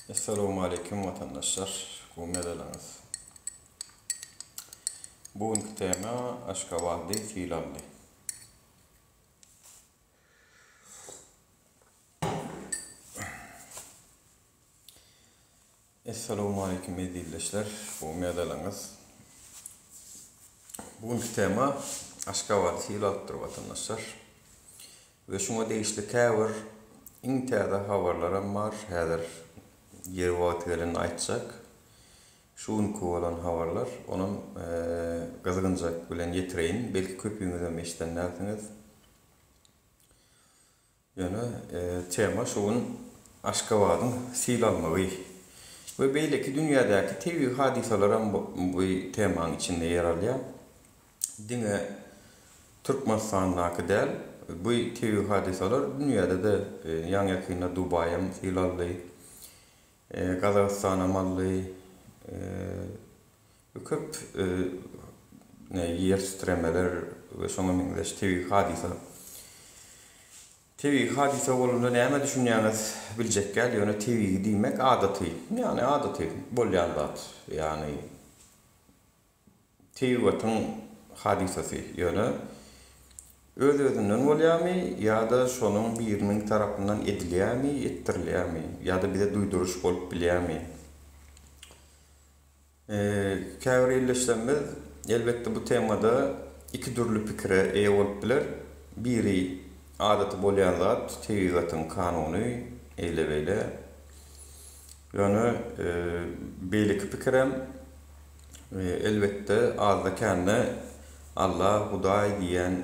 Essalowmaleýkim watandaşlar, gowy medalaňyz. Bu günki tema Aşgabady sil aldy. Essalowmaleýkim ezizleşler, gowy medalaňyz. Bu günki tema Aşgabady sil alypdyr watandaşlar. We şuňa degişli käbir iň täze habarlaram bar, häzir ýeri wagty gelende aýtjak. Şu günki bolan habarlar, onam gyzgynjak bilen ýetireýin, belki köpüňizem eşiden dälsiňiz. Ýöne tema şu gün Aşgabadyň sil almagy we beýleki dünýädäki tebigy hadysalaram bu temaň içinde ýer alýar. Diňe Türkmenistandaky däl, bu tebigy hadysalar dünýäde-de, ýaňy-ýakynda Dubaýam sil aldy, Gazagystanam aldy, köp ýer titremeler we şoňa meňzeş tebigy hadysa. Tebigy hadysa bolanda nämä düşünýäňiz biljek däl, ýöne tebigy diýmek adaty, ýagny adaty bolýan zat, ýagny Tebigatyň hadysasy ýöne öz-özünden bolýarmy ýa-da şonuň biriniň tarapyndan edilýärmi, etdirilýärmi ýa-da bize duýduryş bolup bilýärmi? Käbir ildeşlerimiz elbetde bu temada iki dürli pikire eýe bolup biler. Biri adaty bolýan zat, tebigatyň kanuny, eýle-beýle. Ýöne beýleki pikirem Elbetde, azda-kände Alla, Hudaý diýýän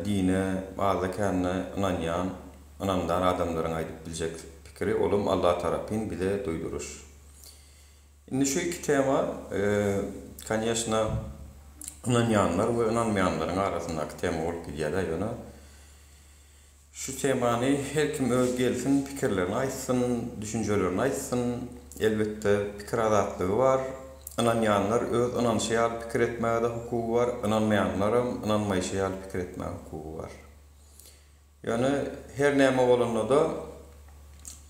dine azda-kände ynanýan, ynamdar adamlaryň aýdyp biljek pikiri, olam Alla tarapyn bize duýduryş. Indi şu iki tema, koneşno, ynanýanlar we ynanmaýanlaryň arasyndaky tema bolup gidýär-dä, ýöne Şu temany her kim öz gelsin pikirlerini aýtsyn, düşünjelerini aýtsyn. Elbetde pikir azatlygy bar. Ynanýanlar öz ynanşy ýaly pikir etmäge-de hukugy bar, ynanmaýanlaram ynanmaýşy ýaly pikir etmäge hukugy bar. Ýöne her näme bolanda-da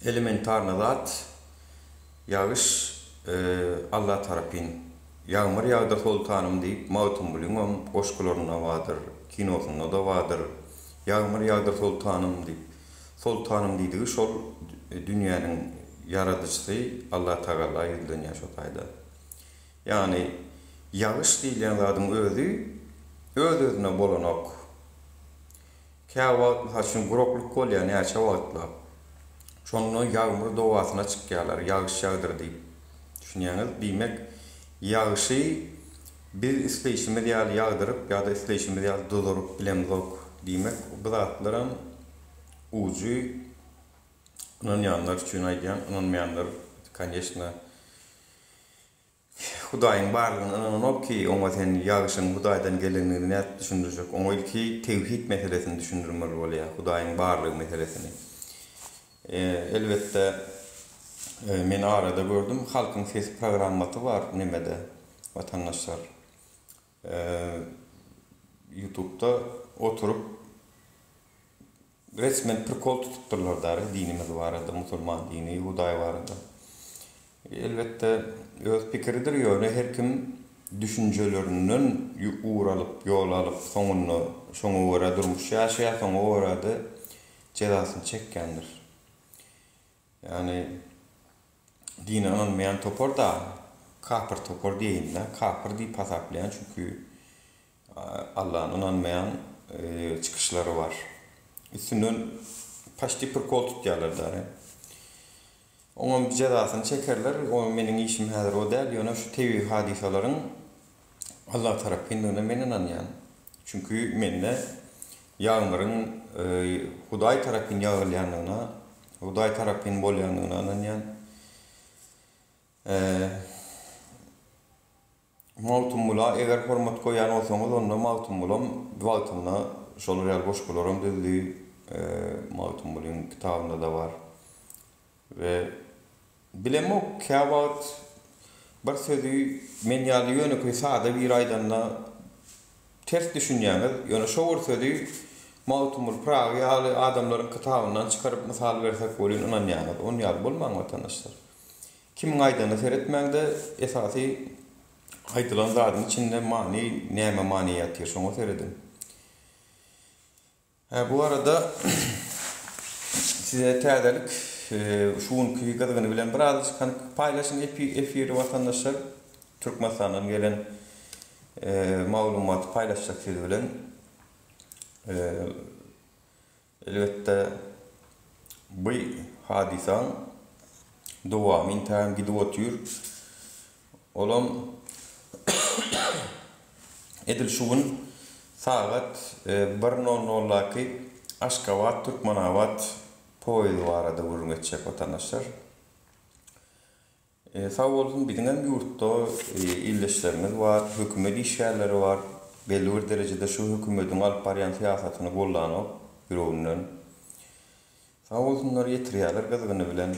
elementarny zat ýagyş Alla tarapyn. Ýagmyr ýagdyr soltanym diýip Magtymgulyňam goşgularynda bardyr, kinosynda-da bardyr. Ýagmyr ýagdyr soltanym diýip. Soltanym diýdigi şol dünýäniň ýaradyjysy Allatagala ýüzlenýär şo taýda. Ýagny ýagyş diýilýän zadyň özi öz-özüne bolanok. Käwagt, mysal üçin, guraklyk bolýar näçe wagtlap. Şonda ýagmyr dogasyna çykýarlar, ýagyş ýagdyr diýip. Düşünýäňiz? Diýmek, ýagşy biz isleýşimiz ýaly ýagdyryp ýa-da isleýşimiz ýaly duzuryp bilemzok. Diýmek, bu zatlaram ujy ynanýanlar üçin aýdýan, ynanmaýanlar, koneçno, Hudaýyň barlygyna ynananok ki, oňa sen ýagşyň Hudaýdan gelendigini nädip düşündirjek? Oňa ilki tewhid meselesini düşündirmeli bolýar, Hudaýyň barlygy meselesini. Elbetde, men arada gördüm, Halkyň sesi programmasy bar nemede, watandaşlar. Ýutubda oturyp Resmen prikol tutupdyrlar dary dinimiz barada musulman dini hudaý barada. Elbetde öz pikiridir ýöne her kim düşünjelerinden ugur alyp ýol alyp soňunda şoňa görä durmuş ýaşaýar soňa görä-de jezasyny çekýändir. Ýagny dine ynanmaýan topar da kapyr topar diýeýin-dä kapyr diýip hasaplaýan çünki Allany ynanmaýan çykyşlary bar. Üstünden paçti prikol tutýarlar dary. Oňam jezasyny çekerler. O meniň işim häzir o däl, ýöne şu tebigy hadysalaryň Alla tarapyndygyna men ynanýan. Çünki mende ýagmyryň Hudaý tarapyn ýagylýandygyna, Hudaý tarapyn bolýandygyna ynanýan. Magtymgula eger hormat goýýan bolsaňyz onda Magtymgulam wagtynda şolar ýaly goşgularam düzdi Magtymgulyň kitabynda-da bar. We bilemok käwagt bir sözi men ýaly ýönekeý sada biri aýdanda ters düşünýäňiz ýöne şo bir sözi. Magtymguly Pyragy ýaly adamlaryň kitabyndan çykaryp mysal bersek welin ynanýaňyz. On ýaly bolmaň watandaşlar. Kimiň aýdanyna seretmäňde esasy aýdylan zadyň içinde many näme many ýatyr şoňa serediň. Hä bu arada size täzelik şu günki gyzgyny bilen birazajyk hany paýlaşyň efiri watandaşlar. Türkmenistandan gelen maglumaty paýlaşjak siz bilen. Elbetde bu hadysaň dowamy intägem gidip otyr. Olam edil şu gün sagat bir nol noldaky Aşgabat, Türkmenabat poýezdi barada gürrüň etjek watandaşlar. Sag bolsun biziňem ýurtda ildeşlerimiz bar, hökümet işgärleri bar, belli bir derejede şu hökümediň alyp barýan syýasatyny goldanok ýüreginden. Sag bolsunlar ýetirýärler gyzgyny bilen.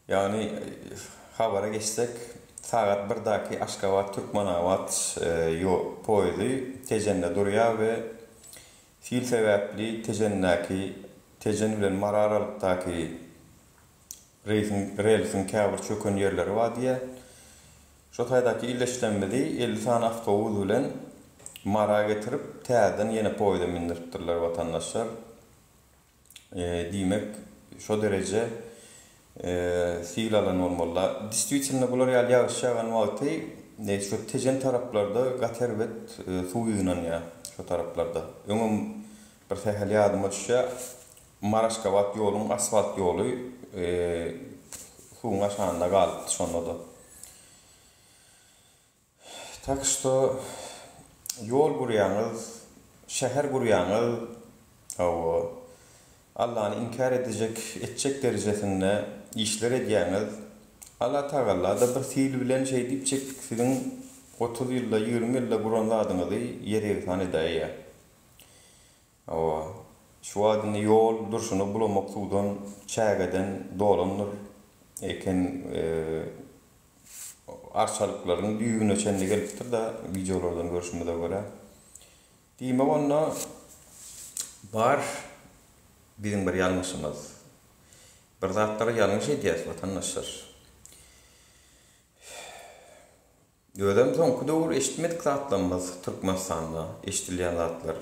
Ýagny habara geçsek, sagat birdaki Aşgabat-Türkmenabat poýezy Tejende durýar we sil sebäpli Tejendäki Tejen bilen Mary aralykdaky reýsiň relsiň käbir çöken ýerleri bar diýýär. Şo taýdaky ildeşlerimizi 50 sany awtobus bilen Mara getirip, täzeden ýene poýeza mindiripdirler watandaşlar. Diýmek, şo dereje sil alan bolmaly-da. Distwitelno bular ýaly ýagyş ýagan wagty şu Tejen taraplarda gaty erbet suw ýygnanýar şo taraplarda. Öňem bir sähel ýadyma düşýär, Mary-Aşgabat ýoluň asfalt ýoly suwuň aşagynda galypdy şonda-da. Tak şto ýol gurýaňyz, şäher gurýaňyz, hawa, Allany inkär edijek, etjek derejesinde işler edýäňiz. Allatagalla-da bir sil bilen şeý diýipjik siziň 30 ýylda, 20 ýylda guran zadyňyzy ýer-ýegsan edäýýär. Hawa, şu wagt indi ýol durşuna bulamak suwdan, çägeden dolandyr eken. Arçalyklaryň düýbüne çenli gelipdir-de, wideolardan görşümize görä. Diýmek onda bar biziň bir ýalňyşymyz. Bir zatlary ýalňyş edýäs watandaşlar. Özem soňky döwür eşitmedik zatlarymyz Türkmenistanda eşidilýän zatlar.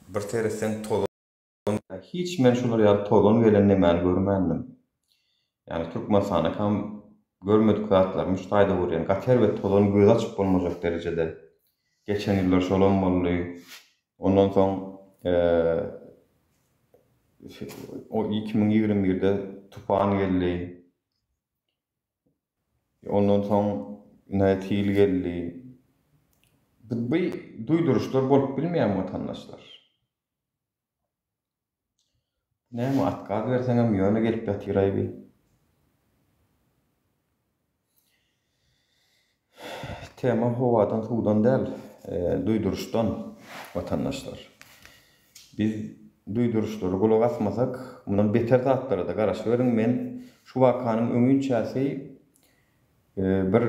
Bir seretseň tozan. Hiç men şular ýaly tozan gelen nemäni görmändim. Ýagny Türkmenistandakam görmedik zatlarymy şu taýda görýän. Gaty erbet tozan göz açyp bolmajak derejede. Geçen ýyllar şolam boldy. Ondan soň 2021-de tupan geldi. Ondan soň ine sil geldi. Bu duýduryşlar bolup bilmeýär watandaşlar. Näme otkaz berseňem ýöne gelip ýatyraý bi. Tema howadan suwdan däl, duýduryşdan watandaşlar. Biz duýduryşlara gulak asmasak, mundan beter zatlara-da garaşyberiň. Men şu wakanyň öňinçäsi bir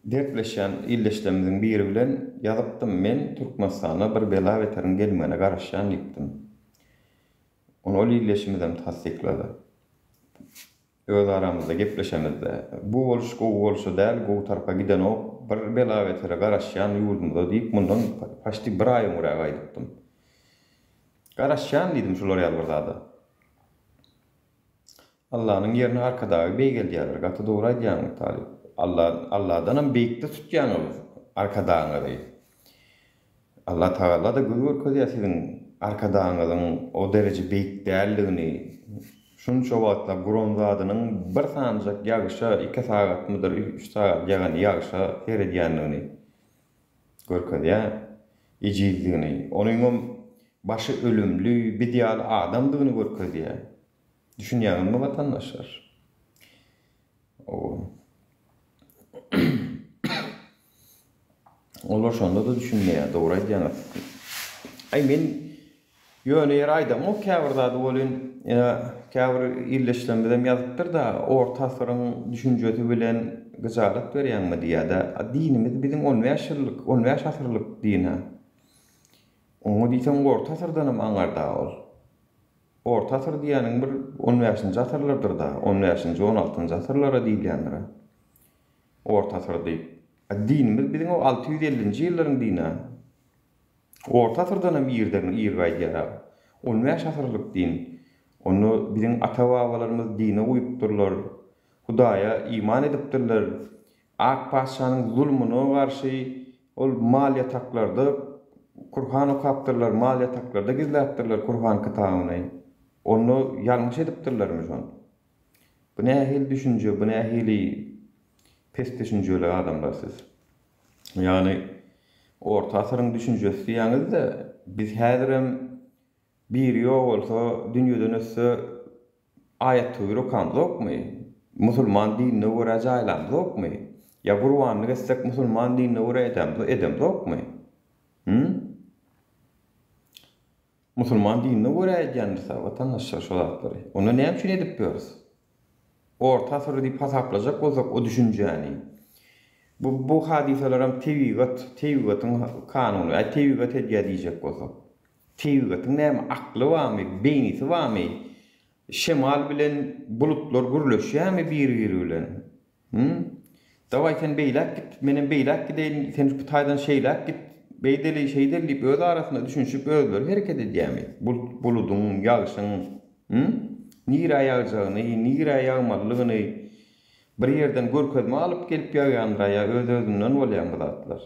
Dertleşýän ildeşlerimiziň biri bilen ýazypdym, men Türkmenistana bir bela-beteriň gelmegine garaşýan diýipdim. Ony ol ildeşimizem tassyklady. Öz aramyzda gepleşemizde, bu boluş gowy bolşa däl, gowy tarapa gidenok, bir bela-betere garaşýan ýurdumyza diýip mundan paçti bir aý öňräk aýdypdym. Garaşýan diýdim şular ýaly bir zada. Allanyň ýerine Arkadagy beýgeldýärler. Gaty dogry aýdýaň Talyp. Alla Alladanam beýikde tutýaňyz Arkadagyňyzy. Alla Tagala-da göz görkezýär siziň Arkadagyňyzyň o dereje beýik däldigini. Şunça wagtlap guran zadynyň bir sanyjak ýagyşa, iki sagatmydyr, üç sagat ýagan ýagyşa seredýändigini görkezýär. Ejizdigini, onuňam başy ölümli, biz ýaly adamdygyny görkezýär. Düşünýäňizmi watandaşlar? Olar şonda-da düşünmeýär, dogry aýdýaňyz. Aý men ýöne ýere aýdamok käbir zady welin, ýa käbir ildeşlerimizem ýazypdyr-da, orta asyryň düşünjesi bilen gyjalat berýäňmi diýýär-de. A dinimiz biziň on bäş ýyllyk, on bäş asyrlyk din-ä. Oňa diýseň orta asyrdanam aňarda ol. Orta asyr diýýäniň bir on bäşinji asyrlardyr-da, on bäşinji, on altynjy asyrlara diýilýändir-ä. Orta asyr diýip. A dinimiz biziň o 650-nji ýyllaryň dini-ä. Orta asyrdanam irden ir gaýdýar-a. On bäş asyrlyk din. Onda biziň ata-babalarymyz dine uýupdyrlar. Hudaýa iman edipdirler. Ak patyşanyň zulmuna garşy ol mal ýataklarda Kurhan okapdyrlar, mal ýataklarda gizläpdirler Kurhan kitabyny. Onda ýalňyş edipdirlermi şony? Bu nähili düşünje, bu nähili pes düşünjeli adamlar siz? Ýagny orta asyryň düşünjesi diýýäňiz-de, biz häzirem biri ýogalsa, dünýeden ötse aýat-töwir okamzokmy? Musulman dinine görä jaýlamzokmy? Ýa gurbanlyk etsek musulman dinine görä edemzokmy? Hü? Musulman dinine görä edýändiris-ä watandaşlar şo zatlary. Onda näme üçin edip ýörüs? Orta asyr diýip hasaplajak bolsak o düşünjäni. Bu bu hadysalaram tebigat, tebigatyň kanuny. Aý tebigat edýär diýjek bolsak. Tebigatyň näme akly barmy, beýnisi barmy? Şemal bilen bulutlar gürleşýärmi bir-biri bilen? Hum. Dawaý sen beýläk git, menem beýläk gideýin, sen bu taýdan şeýläk git, beýdeli, şeýdeli diýip öz arasynda düşünişip özleri hereket edýärmi? Bulut, buludyň, ýagşyň, hum, nirä ýagjagyny, nirä ýagmalydygyny bir ýerden görkezme alyp gelip ýagýandyr-a ýa öz-özünden bolýan bu zatlar?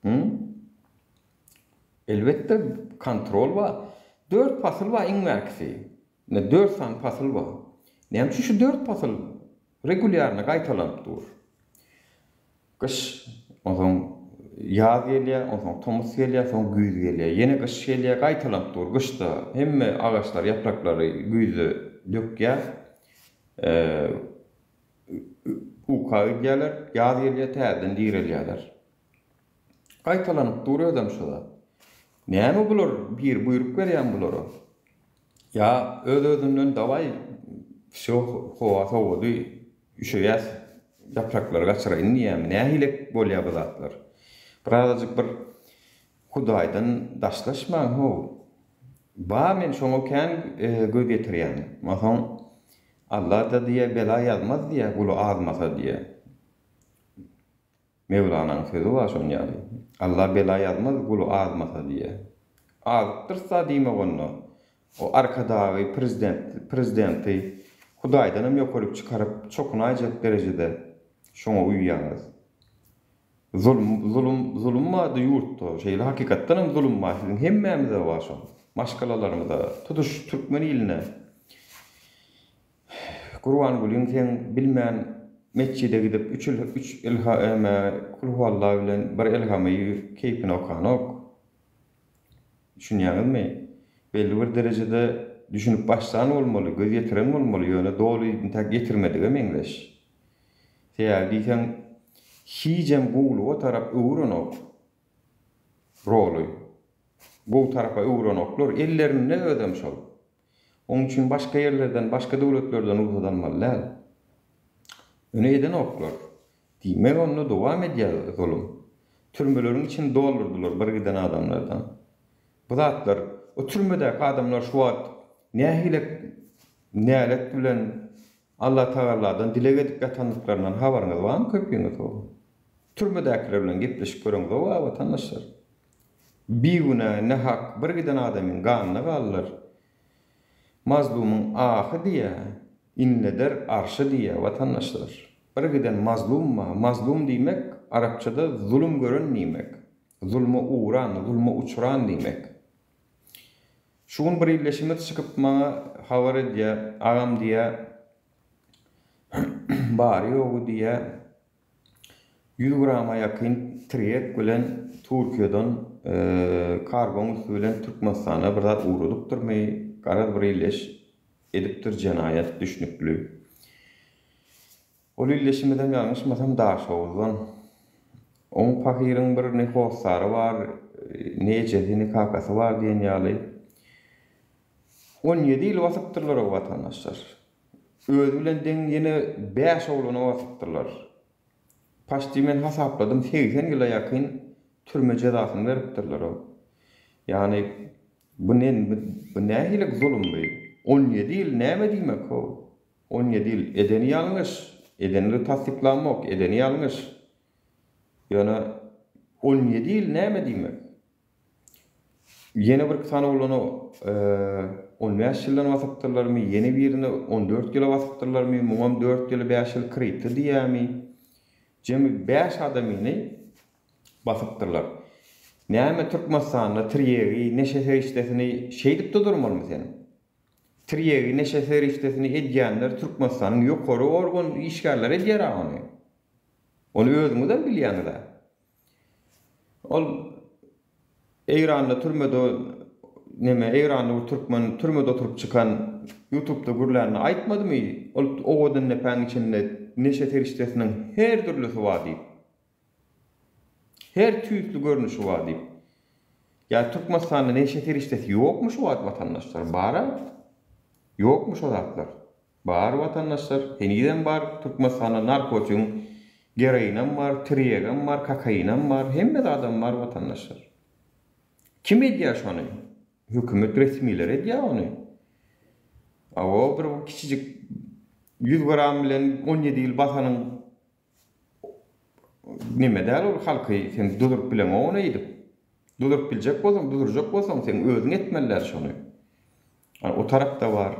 Hum? Elbetde, kontrol bar. Dört pasyl bar iň bärkisi. Ine dört sany pasyl bar. Näme üçin şu dört pasyl regulýarny gaýtalanyp dur? Gyş, onsoň ýaz gelýär, onsoň tomus gelýär, soň güýz gelýär. Ýene gyş gelýär, gaýtalanyp dur. Gyşda hemme agaçlar ýapraklary güýzde dökýär. Uka gidýärler, ýaz gelýär, täzeden direlýärler. Gaýtalanyp dur özem şu zat. Näme bular biri buýruk berýämi bulara? Ýa öz-özünden dawaý wsýo howa sowady üşeýäs ýapraklary gaçyraýyn diýýämi? Nähili bolýa bu zatlar? Birazajyk bir Hudaýdan daşlaşmaň how. Ba men şoňa kän göz ýetirýän. Onsoň Alla-da diýýä bela ýazmaz diýýä guly azmasa diýýä. Möwlanaň sözi bar şon ýaly. Alla bela ýazmaz guly azmasa diýýä. Azypdyrsa diýmek onda. O Arkadagy prezident prezidenti Hudaýdanam ýokaryk çykaryp çokunaýjak derejede şoňa uýýaňyz. Zulum zulum zulum bardy ýurtda şeýle hakykatdanam zulum bar siziň hemmämize bar şol. Maşgalalarymyza tutuş türkmen iline. Gurbangulyň seň bilmän metjide gidip üç üç ylha eme kulhualla bilen bir elhamy keýpine okanok. Düşünýäňizmi? Belli bir derejede düşünip başlan bolmaly, göz ýetiren bolmaly, ýöne doly intäk ýetirmedige meňzeş. Sebäbi diýseň hijem gowulyga tarap öwürenok roly. Gowy tarapa öwürenoklar, ellerinde özem şol. Oň üçin başga ýerlerden, başga döwletlerden rugsat almaly däl. Ýöne edenoklar. Diýmek onda dowam edýär zulum. Türmeleriň içini doldurdylar bir giden adamlardan. Bu zatlar, o türmedäki adamlar şu wagt nähili nälet bilen Allatagaladan dileg edip ýatandyklaryndan habaryňyz barmy köpüňiz ho? Türmedäkiler bilen gepleşip göreňzog-a watandaşlar. Bigünä, nähak bir giden adamyň ganyna galdylar. Mazlumyň ahy diýýä, inleder arşy diýýä watandaşlar. Bir giden mazlum bar. Mazlum diýmek arapçada zulum gören diýmek. Zulma ugran, zulma uçran diýmek. Şu gün bir ildeşimiz çykyp maňa habar edýär, agam diýýär, bary-ýogy diýýär, 100 grama ýakyn tirýek bilen Türkiýeden kargoň üsti bilen Türkmenistana bir zat ugradypdyrmy, garaz bir ildeş edipdir jenaýat düşnükli. Ol ildeşimizem ýalňyşmasam Daşoguzdan. Oň pahyryň bir ne hossary bar, ne ejesi, ne kakasy bar diýen ýaly. 17 ýyl basypdyrlar o watandaşlar. Özi bilen deň ýene bäş oglany basypdyrlar. Paçti men hasapladym 80 ýyla ýakyn türme jezasyny beripdirler o. Ýagny bu ne bu nähili zulum bu? 17 ýyl näme diýmek how? 17 ýyl edeni ýalňyş, edenini tassyklamok, edeni ýalňyş. Ýöne 17 ýyl näme diýmek? Ýene bir sany oglany 15 ýyldan basypdyrlarmy, ýene birini 14 ýyla basypdyrlarmy, muňam 4 ýyly, 5 ýyl krypty diýýärmi? Jemi 5 adamyny basypdyrlar. Näme Türkmenistanda tirýegi, neşe serişdesini şeýdip dudurmalymy sen? Tirýegi, neşe serişdesini edýänler Türkmenistanyň ýokary organ işgärleri edýär-ä ony. Ony özüňizem bilýäňiz-ä. Ol Eýranda türmede neme Eýranda bir türkmen türmede oturyp çykan ýutubda gürlänini aýtmadymy ol Owadandepäň içinde neşe serişdesiniň her dürlüsi bar diýip. Her tüýsli görnüşi bar diýip. Ýa Türkmenistanda neşe serişdesi ýokmy şu wagt watandaşlar? Bara. Ýokmy şo zatlar? Bar watandaşlar, henizem bar, Türkmenistanda narkotigiň geroinam bar, tirýegem bar, kokainam bar, hemme zadam bar watandaşlar. Kim edýär şony? Hökümet resmileri edýär ony. Awa bir kiçijik 100 gram bilen 17 ýyl basanyň Neme däl ol halky sen duzuryp bileňok ony eýdip. Duzuryp biljek bolsaň, duzurjak bolsaň seň özüň etmeli däl şony. Ana o tarapda bar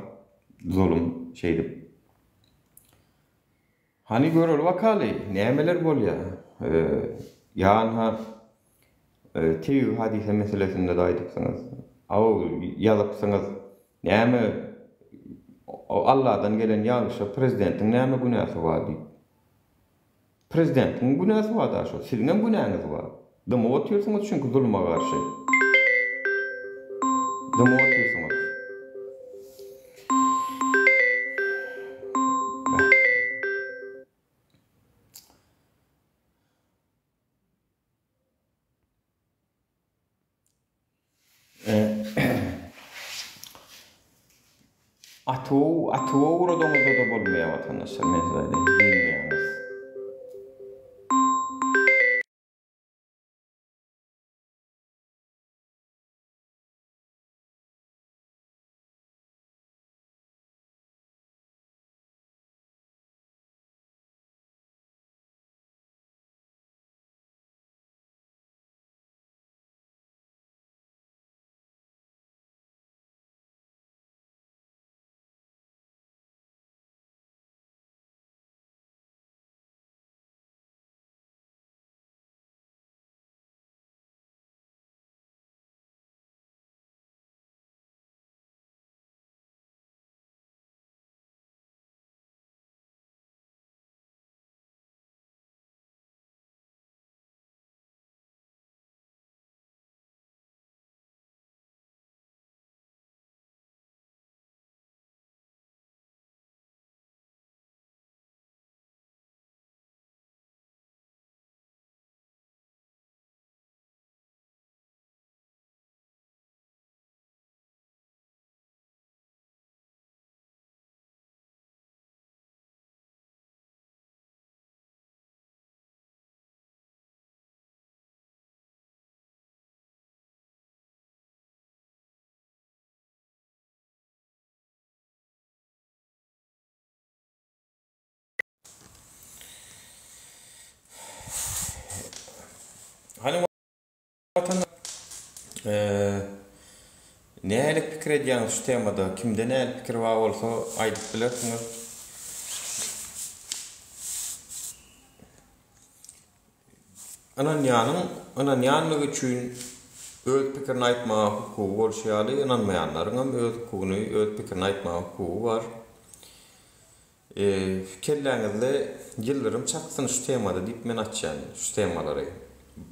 zulum şeýdip. Hany göreli bakaly nämeler bolýa. Ýa-ha tebigy hadysa meselesinde-de aýdypsyňyz. Aw ýazypsyňyz. Näme Alladan gelen ýagyşa prezidentiň näme günäsi bar diýip. Prezidentiň günäsi bar da şo, siziňem günäňiz bar. Dymyp otyrsyňyz çünki zuluma garşy. Dymyp otyrsyňyz. Atuw, atuwa ugradoňyzda-da bolmaýar watandaşlar, men size aýdaýyn, dynmaýaňyz. Hany watan nähili pikir edýäňiz şu temada kimde nähili pikir bar bolsa aýdyp bilersiňiz. Ynanýanyň ynanýanlygy üçin öz pikirini aýtmaga hukugy bolşy ýaly, ynanmaýanlaryňam öz hukugyny, öz pikirini aýtmaga hukugy bar. Kelläňizde ýyldyrym çaksyn şu temada diýip men açýan şu temalary.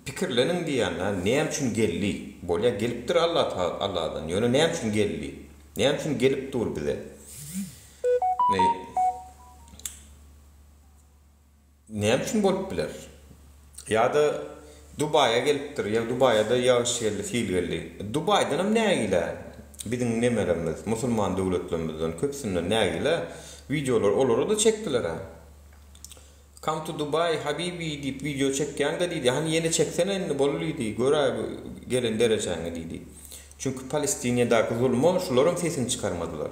Pikirleniň diýýän-dä, näme üçin geldi? Bolýa gelipdir Alladan, ýöne näme üçin geldi? Näme üçin gelip dur bize? Näme üçin bolup biler? Ýa-da Dubaýa gelipdir, ýa Dubaýa-da ýagyş geldi, sil geldi. Dubaýdanam nägile biziň nemelerimiz, musulman döwletlerimizden köpüsinden nägile wideolar olara-da çekdiler-ä. Come to Dubai habibi diýip wideo çekýäň-de diýdi, hany ýene çeksene indi boldy diýdi, gör-ä gelen derejäňi diýdi. Çünki Palestinýadaky zulma şularam sesini çykarmadylar.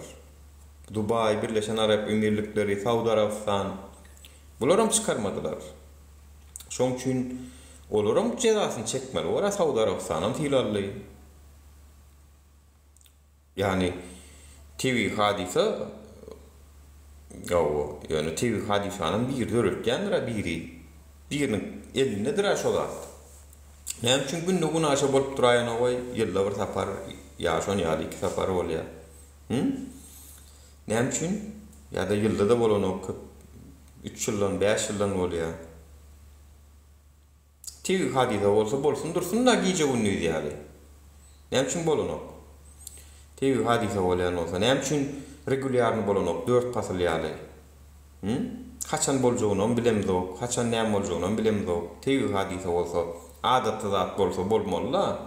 Dubaý, Birleşen Arap Emirlikleri, Saud Arabystan bularam çykarmadylar. Şoň üçin olaram jezasyny çekmeli bor-a Saud Arabystanam sil aldy. Ýagny tebigy hadysa hawa, ýöne tebigy hadysanam biri döretýändir-ä biri. Biriniň elindedir-ä şo zat. Näme üçin günde günaşa bolup duraýanok-aý, ýylda bir sapar ýa şon ýaly iki sapar bolýar. Hü? Näme üçin? Ýa-da ýylda-da bolanok köp. Üç ýyldan, bäş ýyldan bolýar. Tebigy hadysa bolsa bolsun dursun-da gije-gündiz ýaly. Näme üçin bolanok? Tebigy hadysa bolýan bolsa näme üçin regulýarny bolanok dört pasyl ýaly? Hü? Haçan boljagynam bilemzok, haçan näme boljagynam bilemzok. Tebigy hadysa bolsa, adaty zat bolsa bolmaly-da.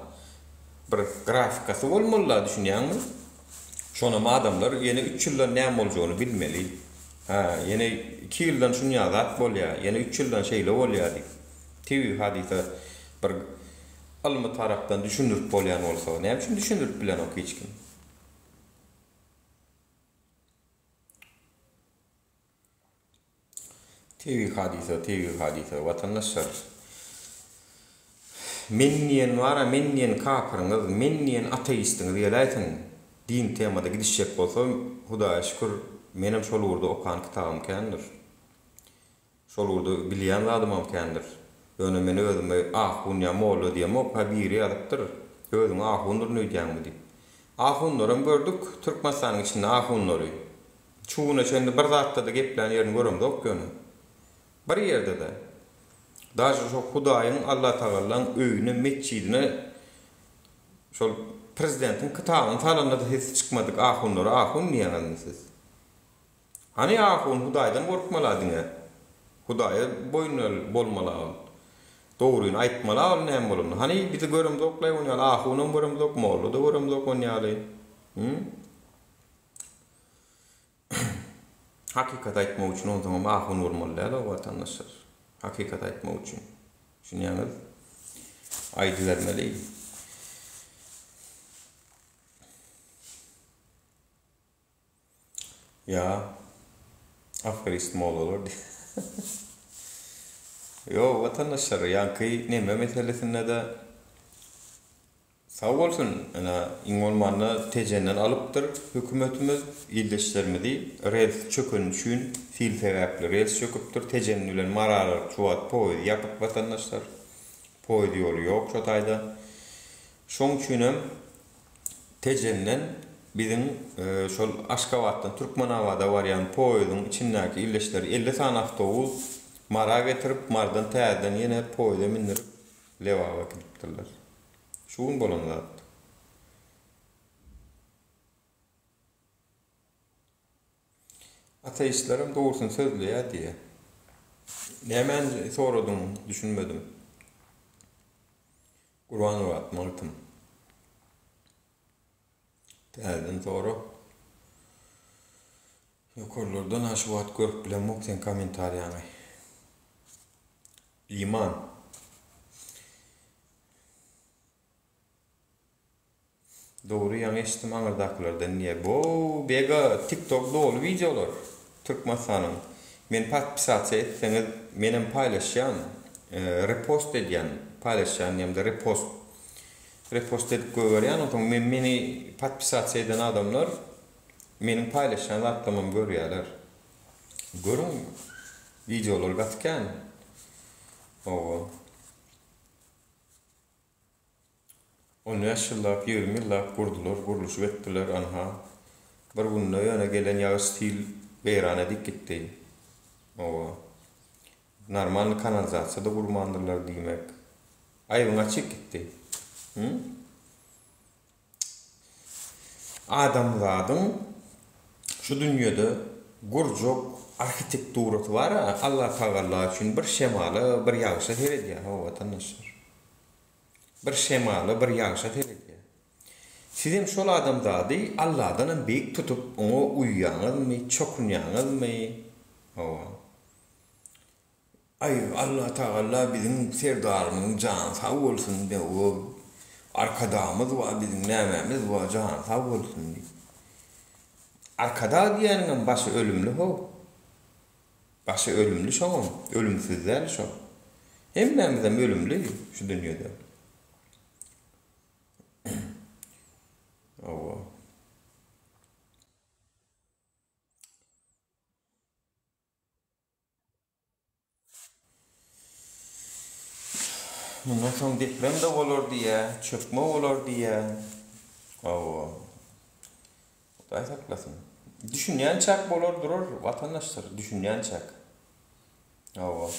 Bir grafikasy bolmaly-da düşünýäňmi? Şonam adamlar ýene üç ýyldan näme boljagyny bilmeli. Hä, ýene iki ýyldan şunýa zat bolýa, ýene üç ýyldan şeýle bolýa diýip. Tebigy hadysa bir ylmy tarapdan düşündirip bolýan bolsa, näme üçin düşündirip bilenok hiç kim? Tebigy hadysa, tebigy hadysa, watandaşlar. Men diýen bar-a, men diýen kapyryňyz, men diýen ateistiňiz geläýsin. Din temada gidişjek bolsa, Hudaýa şükür, menem şol ugurda okan kitabym kändir. Şol ugurda bilýän zadymam kändir. Ýöne men özüme ahun ýa molla diýemok, hä biri ýazypdyr, özüňi ahundyryn öýdýäňmi diýip. Ahunlaram gördük, Türkmenistanyň içinde ahunlary. Şu güne çenli bir zatda-da geplän ýerini göremzok ýöne. Bir ýerde-de. Daže şo Hudaýyň, Allatagallaň öýüne, metjidine şol prezidentiň kitabyny salanda-da sesi çykmadyk ahunlara ahun diýýäňizmi siz? Hany ahun Hudaýdan gorkmala diňe. Hudaýa boýun bolmala ol. Dogryny aýtmala ol näme bolanyny. Hany bizi göremzoklaý on ýaly ahunam göremzok, molla-da göremzok on ýaly. Hü? Hakykaty aýtmak üçin onsoňam ahun bolmaly däl-ow watandaşlar. Hakykaty aýtmak üçin. Düşünýäňiz? Aýdybermeli. Ýa aferist mollalar diýip. Ýok watandaşlar, ýaňky neme meselesinde-de Sag bolsun, ine, iň bolmanda Tejenden alypdyr hökümetimiz ildeşlerimizi, rels çökeni üçin, sil sebäpli rels çöküpdir, Tejen bilen Mary aralyk şu wagt poýez ýapyk watandaşlar, poýez ýoly ýok şo taýda. Şoň üçinem Tejenden biziň şol Aşgabatdan Türkmenabada barýan poýeziň içindäki ildeşleri 50 sany awtobus Mara getirip, Marydan täzeden ýene poýeze mindirip Lebaba äkidipdirler. Şu gün bolan zat. Ateistlerem dogrusyny sözleýär diýýär. Nämäni soradyň düşünmedim. Gurbanmyrat Magtym. Täzeden sora. Ýokarlardan-a şu wagt görüp bilemok seň kommentariýaňy. Iman. Dogry ýaňy eşitdim aňyrdakylardan diýýä. Bow bega tiktok doly wideolar Türkmenistanyň. Meni podpisasiýa etseňiz menem paýlaşýan repost edýän paýlaşýan diýemde repost repost edip goýberýän onsoň men meni podpisasiýa eden adamlar meniň paýlaşýan zatlarymam görýäler. Görüň wideolar gaty kän. Hawa. On bäş ýyllap, 20 ýyllap gurdular, gurluşyk etdiler, anha, bir günde ýöne gelen ýagyş sil weýran edip gitdi. Hawa. Normalny kanalizasiýa-da gurmandyrlar diýmek. Aýbyň açyk gitdi. Hü? Adamzadyň şu dünýede gurjak arhitekturasy bar-a, Allatagalla üçin bir şemala, bir ýagyşa seredýär, hawa, watandaşlar. Bir şemala, bir ýagyşa seredýär. Sizem şol adamzady Alladanam beýik tutup, oňa uýýaňyzmy, çokunýaňyzmy? Hawa. Aý, Allatagalla biziň Serdarymyzyň jany sag bolsun, o. Arkadagymyz bar biziň nämämiz bar jany sag bolsun diýip. Arkadag diýýäniňem başy ölümli how. Başy ölümli şoňam, ölümsiz däl şo. Hemmämizem ölümli şu dünýede. Hawa. Mundan soň deprem-de bolar diýýä, çökme bolar diýýä. Hawa. Hudaý saklasyn. Düşünýänçäk bolar durar, watandaşlar, düşünýänçäk. Hawa.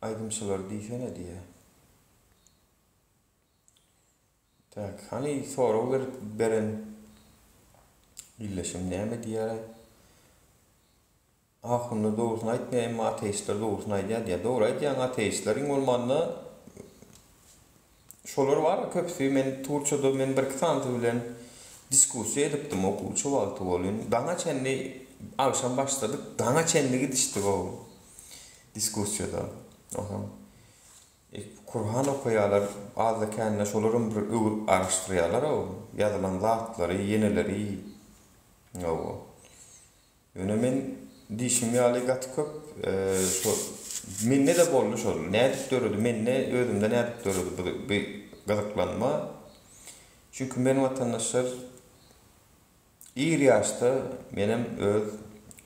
Aýdymçylar diýsene diýýä. Tak, hany sorag berip beren illeşim näme diýýäraý? Ahunlar dogrusyny aýtmaýar, emma ateistler dogrusyny aýdýar diýýär. Dogry aýdýaň, ateistler iň bolmanda şolar bar köpüsi men Turçada men birki sanysy bilen diskussiýa edipdim okuwçy wagty welin daňa çenli agşam başladyk daňa çenli gidişdik o diskussiýada. Onsoň Kurhan okaýarlar azda-kände şolaram bir öwürip araşdyrýarlar-ow ýazylan zatlary ýeneleri hawa. Ýöne men diýşim ýaly gaty köp şo mende-de boldy şol. Nädip döredi mende özümde nädip döredi bu bu gyzyklanma. Çünki men watandaşlar ir ýaşda menem öz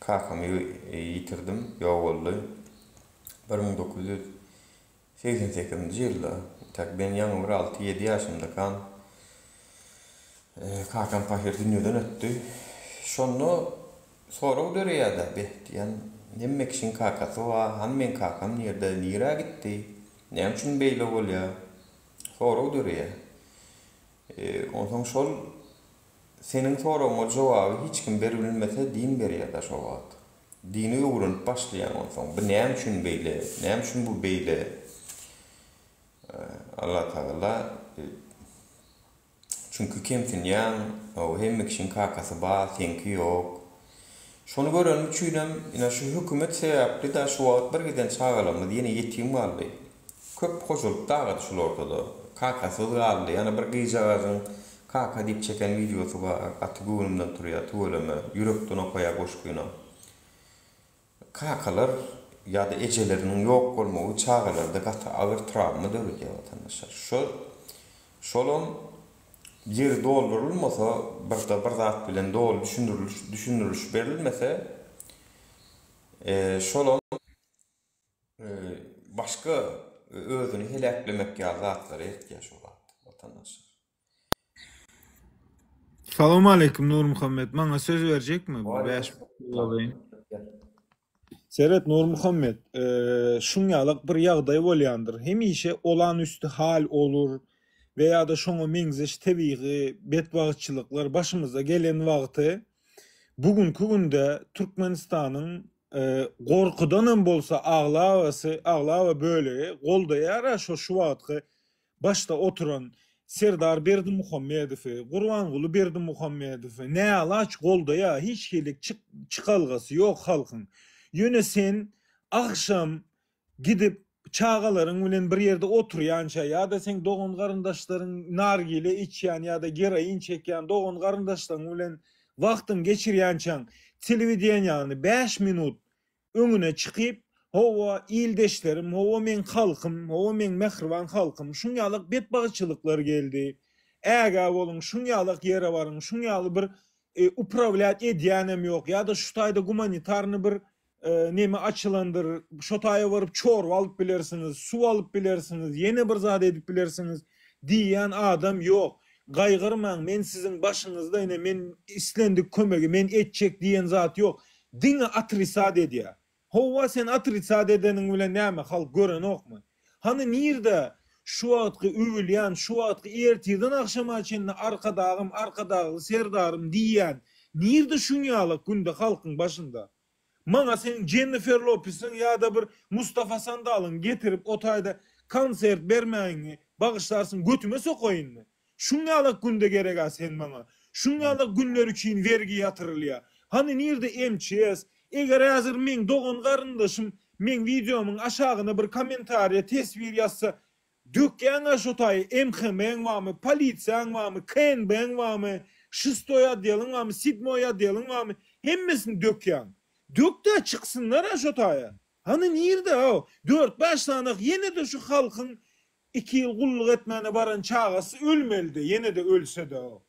kakamy ýitirdim ýogaldy. 1900 88-nji ýylda, tak men ýaňy bir alty-ýedi ýaşymdakam, kakam pahyr dünýeden ötdi. Şonda sorag döreýär-dä, beh, diýýän, hemme kişiň kakasy bar, hany meň kakam nirde, nirä gitdi, näme üçin beýle bolýar? Sorag döreýär. Onsoň şol seniň soragyňa jogaby hiç kim beribilmese, din berýär-dä şo wagt. Dini öwrenip başlaýaň onsoň. Bu näme üçin beýle? Näme üçin bu beýle? Allatagala çünki kemsinýäň, hemme kişiň kakasy bar, seňki ýok. Şony görenim üçinem ine şu hökümet sebäpli-de şu wagt bir giden çagalarymyz ýene ýetim galdy. Köp hojalyk dagady şul ortada. Kakasyz galdy. Ýa bir gyzjagazyň kaka diýip çeken wideosy bar. Gaty göwnümden turýar tüweleme. Ýürekden okaýar goşgynam. Kakalar ýa-da ejeleriniň ýok bolmagy çagalarda gaty agyr trawma döredýär watandaşlar. Şo şolam ýeri doldurylmasa birde bir zat bilen doly düşündiriliş düşündiriliş berilmese şolam Başga özüni heläklemek ýaly zatlary etýär şo wagt watandaşlar. Salowmaleýkim Nurmuhammet maňa söz berjekmi bir 5 minut alaýyn. Seret Nurmuhammet şuň ýalak bir ýagdaý bolýandyr hemişe olanüsti hal olur we ýa-da şoňa meňzeş tebigy betbagtçylyklar başymyza gelen wagty bu günki günde Türkmenistanyň gorkudanam bolsa aglabasy, aglaba bölegi goldaýar-a şo şu wagtky başda oturan Serdar Berdimuhamedowy, Gurbanguly Berdimuhamedowy näalaç goldaýar, hiç hili çykalgasy ýok halkyň. Ýöne sen agşam Gidip, çagalaryň bilen bir ýerde oturýança ýa-da seň dogan-garyndaşlaryň nargile içýän ýa-da geroin çekýän dogan-garyndaşlaryň bilen wagtyňy geçirýänçäň, telewideniýany bäş minut öňüne çykyp, Hawa, ildeşlerim, hawa, meň halkym, hawa, meň mähriban halkym, şuň ýalak betbagtçylyklar geldi. Ägä boluň, şuň ýalak ýere baryň, şuň ýaly bir uprawlýat edýänem ýok ýa-da şu taýda gumanitarny bir neme açylandyr, şo taýa baryp çorba alyp bilersiňiz, suw alyp bilersiňiz, ýene bir zat edip bilersiňiz diýýän adam ýok. Gaýgyrmaň, men siziň başyňyzda ine men islendik kömegi men etjek diýen zat ýok. Diňe otrisat edýär. Howwa sen otrisat edeniň bilen näme halk görenokmy? Hany nirde şu wagtky öwülýän, şu wagtky ertirden agşama çenli Arkadagym, Arkadagly Serdarym diýýän nirde şunýalak günde halkyň başynda? Maňa seň Jennifer Lopesiň ýa-da bir Mustafa Sandalyň getirip o taýda konsert bermägiňi bagyşlarsyň götüme sokaýynmy? Şuň ýalak günde gereg-ä sen maňa. Şuň ýalak günler üçin wergi ýatyrylýa. Hany nirde MÇS? Eger häzir meň dogan-garyndaşym meň wideomyň aşagyna bir kommentariýa, teswir ýazsa, Dökýäň-ä şo taýy MHM-iň barmy, polisiýaň barmy, KNB-iň barmy, şestoý otdeliň barmy, sedmoý otdeliň barmy, hemmesini dökýäň. Dök-dä çyksynlar-a şo taýa. Hany nirde-ow? Dört-bäş sany ýene-de şu halkyň iki ýyl gulluk etmäne baran çagasy ölmelidi, ýene-de ölse-de-ow.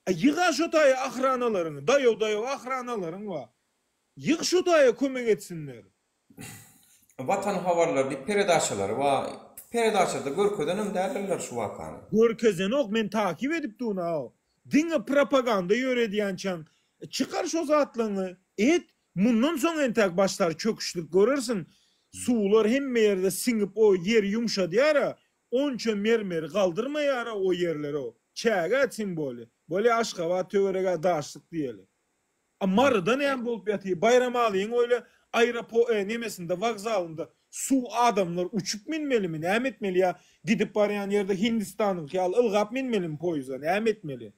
A ýyg-a şo taýa ahranalaryňy, daýaw-daýaw ahranalaryň bar. Ýyg şo taýa kömek etsinler. Watan habarlary diýip peredaçalary bar. Peredaçada görkezenem däldirler şu wakany. Görkezenok men takyp edip duna diňe propaganda ýöredýänçäň çykar şo zatlaňy et mundan soň entäk başlar çöküşlik görersiň suwlar hemme ýerde siňip o ýeri ýumşadýara onça mermeri galdyrmaýara o ýerler o çägä tim boli bolýa Aşgabat töweregä daşlyk diýeli. A Maryda näme bolup ýatyr? Baýramalyň oýle aeropo e nemesinde wokzalynda suw adamlar uçup minmelimi näme etmeli ýa gidip barýan ýerde Hindistanyňky ýaly ylgap minmelimi poýuza näme etmeli?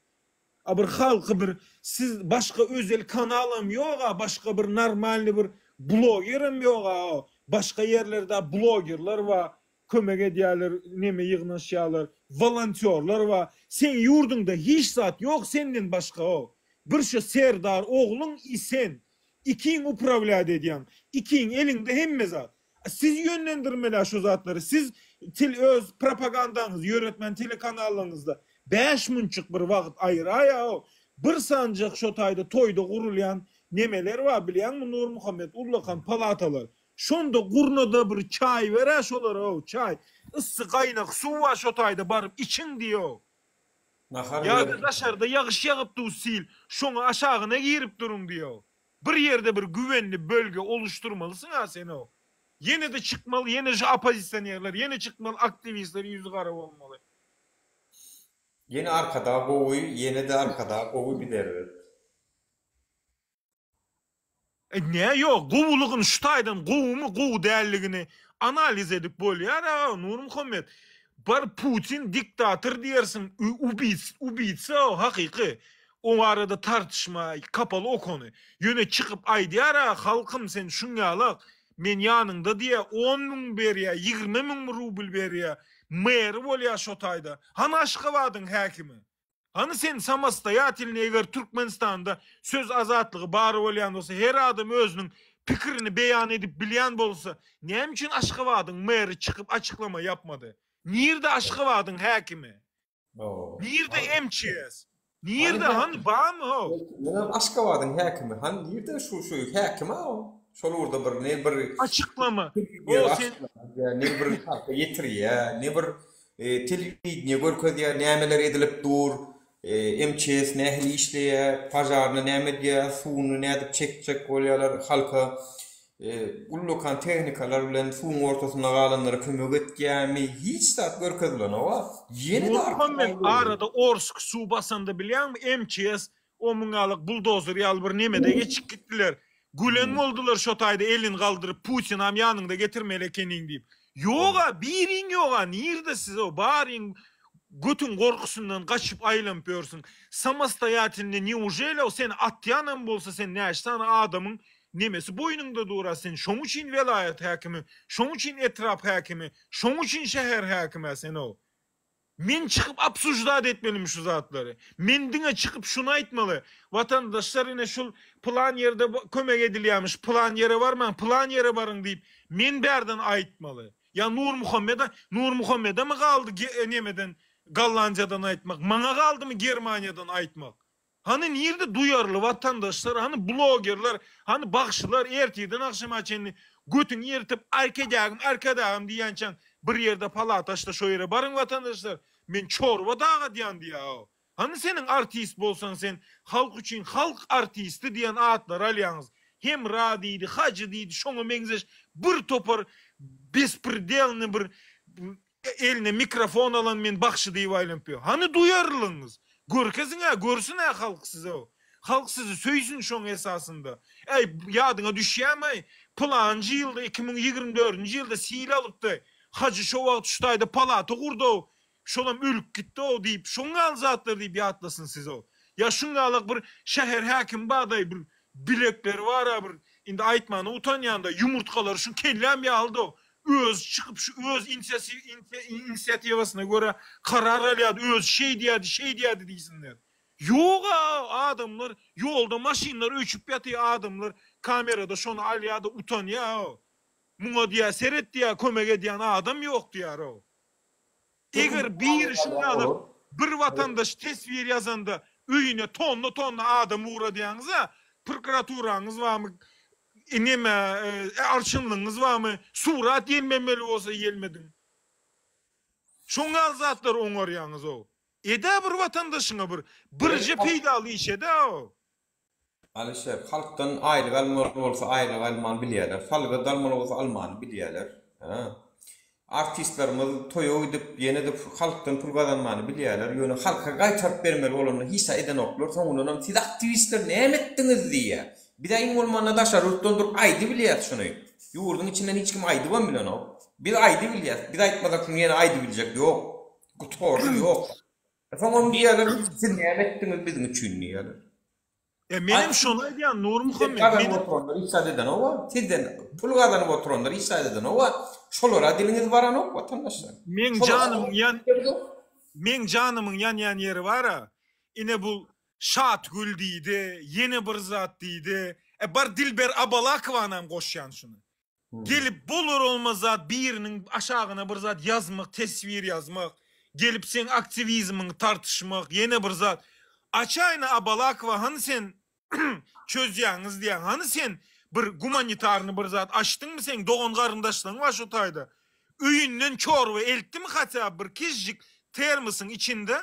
A bir halky bir siz başga özel kanalam ýoga başga bir normalny bir blogerem ýoga o başga ýerlerde blogerler bar Kömek edýärler, neme ýygnaşýarlar, wolontýorlar bar. Seň ýurduňda hiç zat ýok senden başga o. Bir şu Serdar ogluň i sen. Ikiň uprawlýat edýäň. Ikiň eliňde hemme zat. Siz ýönlendirmeli-ä şu zatlary. Siz tel öz propagandaňyzy ýöretmän telekanallaryňyzda bäş munçuk bir wagt aýyraýa o. Bir sanjak şo taýda toýda gurulýan nemeler bar bilýäňmi Nurmuhammet ullakan palatalar. Şonda gurnada bir çaý ber-ä şolara-ow, çaý. Yssy gaýnak suw bar şo taýda baryp içiň diý-ow. Nahar Ýa-da ber. daşarda ýagyş ýagyp dur sil, şoňa aşagyna girip duruň diý-ow. Bir ýerde bir güwenli bölge oluşdurmalysyň-a sen-ow. Ýene-de çykmaly, ýene şu oppozisionerler, ýene çykmaly aktiwistler ýüzi gara bolmaly. Ýene Arkadag gowy, ýene-de Arkadag gowy biz erbet. E nä ýok gowulygyny şu taýdan gowumy gowy dälligini analiz edip bolýar aga Nurmuhammet. Bar Putin diktator diýersiň ubic ubitsa o hakyky. O barada tartyşma kapaly ok ony. Ýöne çykyp aýdýar a halkym sen şuňýalak men ýanyňda diýýä on müň berýä 20 müň rubl berýä meri bolýa şo taýda. Hany Aşgabadyň häkimi? Hany sen samostoýatelnyý eger Türkmenistanda söz azatlygy bar bolýan bolsa her adam özüniň pikirini beýan edip bilýän bolsa näme üçin Aşgabadyň meri çykyp açyklama ýapmady? Nirde Aşgabadyň häkimi? Nirde MÇS? Nirde hany barmy ho? Menem Aşgabadyň häkimi hany nirde şu şu häkim a o? Şol ugurda bir ne bir açyklama. O sen ne bir ýetirýä ne bir Telewideniýe görkezýär, nämeler edilip dur, MÇS nähili işleýär, požarny näme edýär, suwuny nädip çekjek bolýarlar, halka ullakan tehnikalar bilen suwuň ortasynda galanlara kömek etýärmi, hiç zat görkezilenok-a. Ýene-de Nurmuhammet, arada Orsk suw basanda bilýäňmi, MÇS O muň ýaly buldozer ýaly bir nemede geçip gitdiler. Gülen boldular şo taýda elini galdyryp Putinam ýanyňda getirmeli ekeniň diýip. Ýoga biriň ýoga nirde siz o baryň götüň gorkusyndan gaçyp aýlanyp ýörsüň. Samostoýatelny neujeli o seni atýanam bolsa sen näçe sany adamyň nemesi boýnuňda dura sen şoň üçin welaýat häkimi şoň üçin etrap häkimi şoň üçin şäher häkimä sen o. Men çykyp obsuždat etmelimi şu zatlary? Men diňe çykyp şuny aýtmaly, Watandaşlar ine şul pylan ýerde kömek edilýämiş, pylan ýere barmaň, pylan ýere baryň diýip, men bärden aýtmaly. Ýa Nurmuhammede, Nurmuhammedemi galdy nemeden Gollandiýadan aýtmak, maňa galdymy Germaniýadan aýtmak? Hany nirde duýarly watandaşlar, hany blogerler, hany bagşylar ertirden agşama çenli götüňi ýyrtyp arkedagym arkadagym diýýänçäň bir ýerde palata açda şo ýere baryň watandaşlar men çorba dagadýan diýýä-ow. Hany seniň artist bolsaň sen halk üçin halk artisti diýen atlary alýaňyz. Hemra diýdi, Hajy diýdi şoňa meňzeş bir topar bespredelny bir Eline mikrofon alan men bagşy diýip aýlanyp ýör. Hany duýarlygyňyz? Görkeziň-ä, görsün-ä halk sizi. Halk sizi söýsün şoň esasynda. Äý, ýadyňa düşýämi-aý, pylanjy ýylda, 2024-nji ýylda sil alypdy. Hajy şo wagt şu taýda palata gurdy-ow, şolam ölüp gitdi-ow diýip, şoň ýaly zatlar diýip ýatlasyn sizi-ow. Ýa şuň ýalak bir şäher häkimi bar-daý, bir bilekleri bar-a bir, indi aýtmana utanýan-da, ýumurtgalary şuň kelläm ýalydy-ow. Özi çykyp şu öz inisiatiwasyna görä karar alýardy, özi şeýdýärdi, şeýdýärdi diýsinler. Ýog-a, adamlar ýolda maşynlar öçüp ýatyr, adamlar kamerada şony alýar-da utanýar-ow. Muňa diýýär, seret diýýär, kömek edýän adam ýok diýýär-ow. Eger biri şuň ýaly bir watandaş teswir ýazanda öýüne tonna-tonna adam ugradýaňyz-a, prokuraturaňyz barmy, neme, arçynlygyňyz barmy, surat ýelmemeli bolsa ýelmediň. Şoň ýaly zatlary oňarýaňyz-ow. Ed-ä bir watandaşyňa bir birje peýdaly iş ed-ä-ow. Alyşir, halkdan aýlyk almaly bolsa aýlyk almany bilýärler, salgyt almaly bolsa almany bilýärler. Hä. Artistlerimiz toýa gidip ýene-de halkdan pul gazanmany bilýärler, ýöne halka gaýtaryp bermeli bolanda hiç zat edenoklar, soňundanam siz aktiwistler näme etdiňiz diýýär. Biz-ä iň bolmanda daşary ýurtdan durup aýdybilýäs şuny. Ýurduň içinden hiç kim aýdybam bilenok. Biz aýdybilýäs, biz aýtmasak şuny ýene aýdybiljek ýok. Gutardy ýok. Soňam diýýärler, siz näme etdiňiz biziň üçin diýýärler. E menem şony aýdýan Nurmuhammet. Gazanyp oturanlar hiç zat edenok-a. Sizden pul gazanyp oturanlar hiç zat edenok-a. Şolara diliňiz baranok watandaşlar. Meň janymyň ýan Meň janymyň ýanýan ýeri bar-a. Ine bu Şatgül diýdi, ýene bir zat diýdi. E bar Dilber Abalakowanam goşýan şuny. Gelip bolar olmaz zat biriniň aşagyna bir zat ýazmak, teswir ýazmak, gelip seň aktiwizmiňi tartyşmak, ýene bir zat. Açaýna Abalakowa hany sen çözýäňiz diýýäň, hany sen bir gumanitarny bir zat açdyňmy seň dogan garyndaşlaryň bar şo taýda. Öýünden çorba eltdimi hatda bir kiçijik termosyň içinde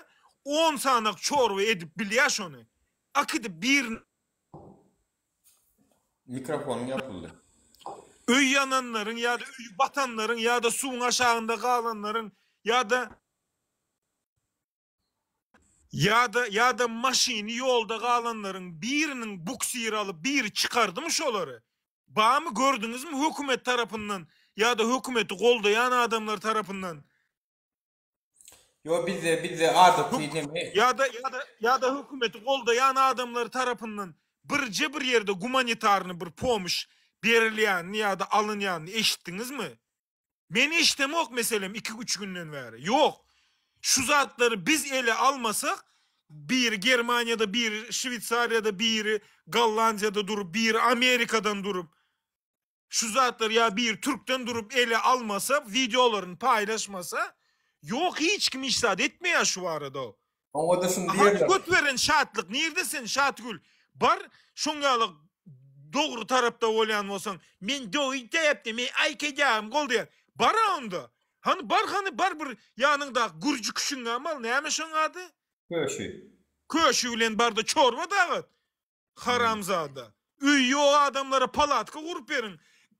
on sanak çorba edip bilýä şony. Akidip birini Mikrofonyň ýapyldy. Öý ýananlaryň ýa-da öýi batanlaryň ýa-da suwuň aşagynda galanlaryň ýa-da ýa-da ýa-da maşyny ýolda galanlaryň biriniň buksir alyp biri çykardymy şolary? Barmy gördüňizmi hökümet tarapyndan ýa-da hökümeti goldaýan adamlar tarapyndan Ýo bizde bizde adaty neme. Ýa-da ýa-da ýa-da hökümeti goldaýan adamlar tarapyndan birje bir ýerde gumanitarny bir pomyş berilýänini ýa-da alynýanyny eşitdiňizmi? Men eşidemok meselem iki-üç günden bäri. Ýok. Şu zatlary biz ele almasak, biri Germaniýada, biri Şweýsariýada, biri Gollandiýada durup, biri Amerikadan durup, Şu zatlary ýa bir türkden durup ele almasa wideolaryny paýlaşmasa ýok hiç kim hiç zat etmeýär şu barada. Oňada şuny diýerler. Hany göt beren Şatlyk nirde sen Şatgül bar şoň ýaly dogry tarapda bolýan bolsaň men dogry tarapda men aýkedýagym goldaýan bara onda hany bar hany bar bir ýanyňdaky gürji küşüňňäm al näme şoň ady? Köşi. Köşi bilen barda çorba dagat. Haramzada. Öýi ýok adamlara palatka gurup beriň.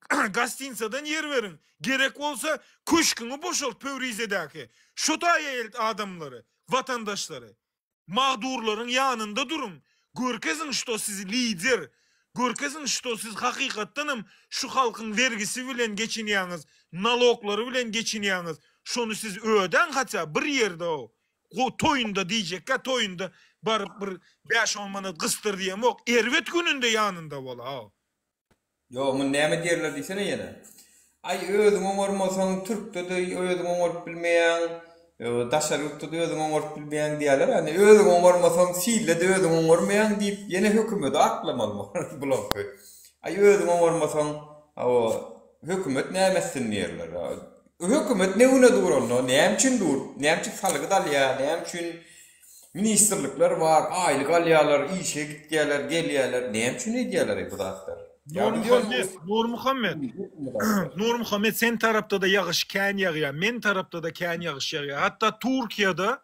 Gostinsadan ýer beriň. Gerek bolsa köşküňi boşalt Pöwrizedäki. Şo taýa elt adamlary, watandaşlary. Magdurlaryň ýanynda duruň. Görkeziň şto siz lider. Görkeziň şto siz hakykatdanam şu halkyň wergisi bilen geçinýäňiz, naloglary bilen geçinýäňiz. Şony siz ödäň hatda bir ýerde o. Go toýunda diýjekkä toýunda baryp bir bäş-on manat gysdyr diýemok, erbet gününde ýanynda bol-a. Ýok, muny näme diýerler diýsene ýene. Aý, özüň oňarmasaň, türkde-de özüň oňaryp bilmeýäň, daşary ýurtda-da özüň oňaryp bilmeýäň diýerler. Ýagny özüň oňarmasaň, silde-de özüň oňarmaýaň diýip, ýene hökümeti aklamaly bulaňky. Aý, özüň oňarmasaň, hawa, hökümet näme etsin diýerler. Hökümet ne güne dur onda? Näme üçin dur? Näme üçin salgyt alýar? Näme üçin ministrlikler bar, aýlyk alýarlar, işe gitýärler, gelýärler? Näme üçin edýärler bu zatlary? Nurmuhammet, Nurmuhammet, Nurmuhammet sen tarapda-da ýagyş kän ýagýar, men tarapda-da kän ýagyş ýagýar. Hatda Türkiýede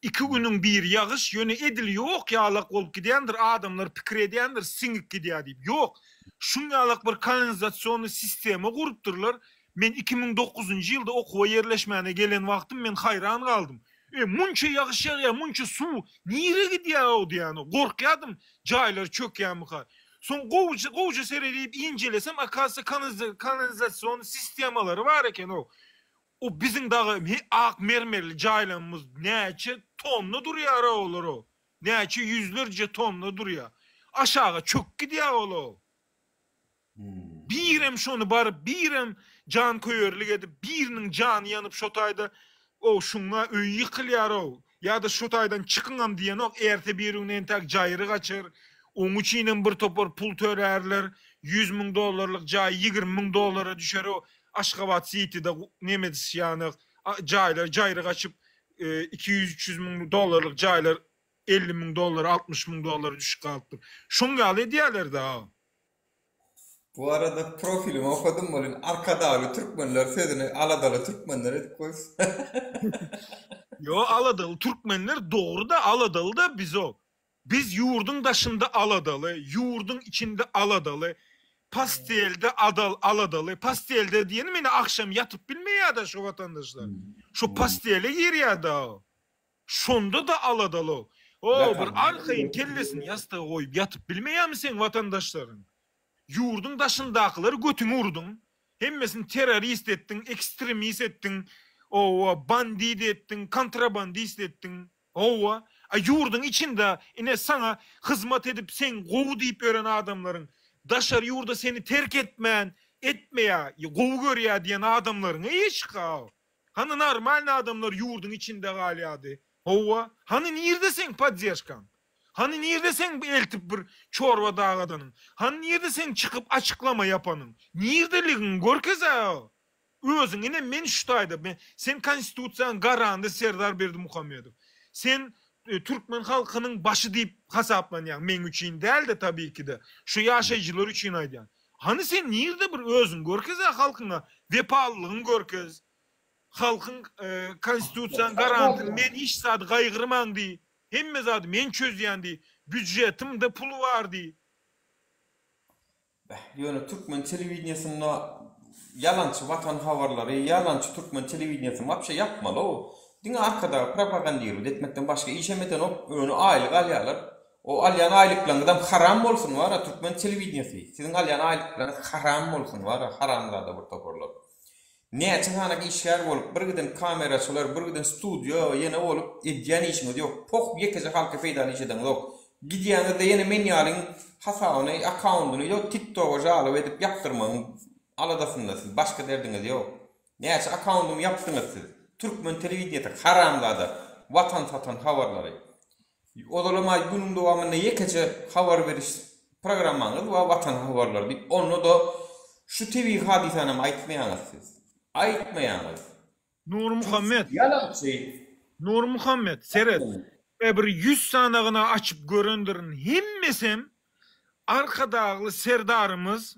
Iki günüň biri ýagyş, ýöne edil ýok ýalak bolup gidýändir, adamlar pikir edýändir siňip gidýär diýip. Ýok. Şuň ýalak bir kanalizasionnyý sistema gurupdyrlar. Men 2009-njy ýylda okuwa ýerleşmäne gelen wagtym men haýran galdym. E, munça ýagyş ýagýar, munça suw nirä gidýär-ow diýýän. Gorkýardym, jaýlar çökýärmika. Soň gowuja, gowuja seredip injelesem, okazywatsa kanalizasionnyý sistemalary bar eken-ow. O biziň dagy ak mermerli jaýlarymyz näçe tonna durýar-a olar-ow. Näçe ýüzlerce tonna durýar. Aşaga çöküp gidýär ol-ow. Birem şony baryp, birem. janköýerlik edip biriniň jany ýanyp şo taýda ow şuňa öýi ýykylýar-ow ýa-da şo taýdan çykyňam diýenok erte birigün entäk jaýry gaçar oň üçinem bir topar pul tölärler 100 müň dollarlyk jaý 20 müň dollara düşer-ow Aşgabat sitide nemedis ýanak jaýlar jaýry gaçyp 200-300 müň dollarlyk jaýlar 50 müň dollara 60 müň dollara düşüp galypdyr. Şoň ýaly edýärler-dä. Bu arada profiliňi okadym welin Arkadagly türkmenler sözüni aladaly türkmenler edip goýupsyň. Ýo aladaly türkmenler dogry-da aladaly-da biz-ow. Biz ýurduň daşynda aladaly, ýurduň içinde aladaly, postelde adal aladaly, postelde diýenim ine agşam ýatyp bilmeýär-dä şo watandaşlar. Şo postele girýär-dä. Şonda-da aladaly. O bir arkaýyn kellesini ýassyga goýup ýatyp bilmeýärmi seň watandaşlaryň? Ýurduň daşyndakylary götüňe urduň. Hemmesini terrorist etdiň, ekstremist etdiň, owa, bandit etdiň, kontrabandist etdiň. Hawa, a ýurduň içinde ine saňa hyzmat edip seň gowy diýip ýören adamlaryň, daşary ýurda seni terk etmän, etmeýä, gowy görýä diýen adamlaryňa eýe çyk-a. Hany normalny adamlar ýurduň içinde galýady. Hawa, hany nirde seň poddežkaň? Hany nirde seň eltip bir çorba dagadanyň? Hany nirde seň çykyp açyklama ýapanyň? Nirdeligiňi görkez-ä. Özüň ine men şu taýda men sen konstitusiýanyň garandy Serdar Berdimuhamedow. Sen türkmen halkynyň başy diýip hasaplanýaň meň üçin dälde tabiikide şu ýaşaýjylar üçin aýdýan. Hany sen nirde bir özüň görkezä halkyňa wepalylygyňy görkez. Halkyň konstitusiýanyň garantyny men hiç zady gaýgyrmaň diý. Hemme zady men çözýän diý. Býujetimde pul bar diý. Beh, ýöne türkmen telewideniýesinde ýalançy watan habarlary, ýalançy türkmen telewideniýesini wapşe ýapmaly-ow. Diňe Arkadagy propagandirowat etmekden başga işem edenok, öni aýlyk alýarlar. O alýan aýlyklaryňyzam haram bolsun wara türkmen telewideniýesi. Siziň alýan aýlyklaryňyz haram bolsun wara haramzada bir toparlar. Näçe sanak işgär bolup, bir giden kameraçylar, bir giden studiýa, ýene bolup edýän işiňiz ýok. Poh ýekeje halka peýdaly iş edeňizok. Gidýäňizde ýene men ýalyň hasabyny, akkaundyny ýok tiktoga žaloba edip ýapdyrmagyň aladasynda siz, başga derdiňiz ýok. Näçe akkaundymy ýapdyňyz siz? Türkmen telewideniýesi haramzada, watan satan habarlary. Ozalam aý günüň dowamynda ýekeje habar beriş programmaňyz bar Watan habarlary diýip onda-da şu tebigy hadysanam aýtmaýaňyz siz. Aýtmaýaňyz. Nurmuhammet. Ýalançy. Nurmuhammet seret e bir ýüz sanagyna açyp görendirin hemmesem Arkadagly Serdarymyz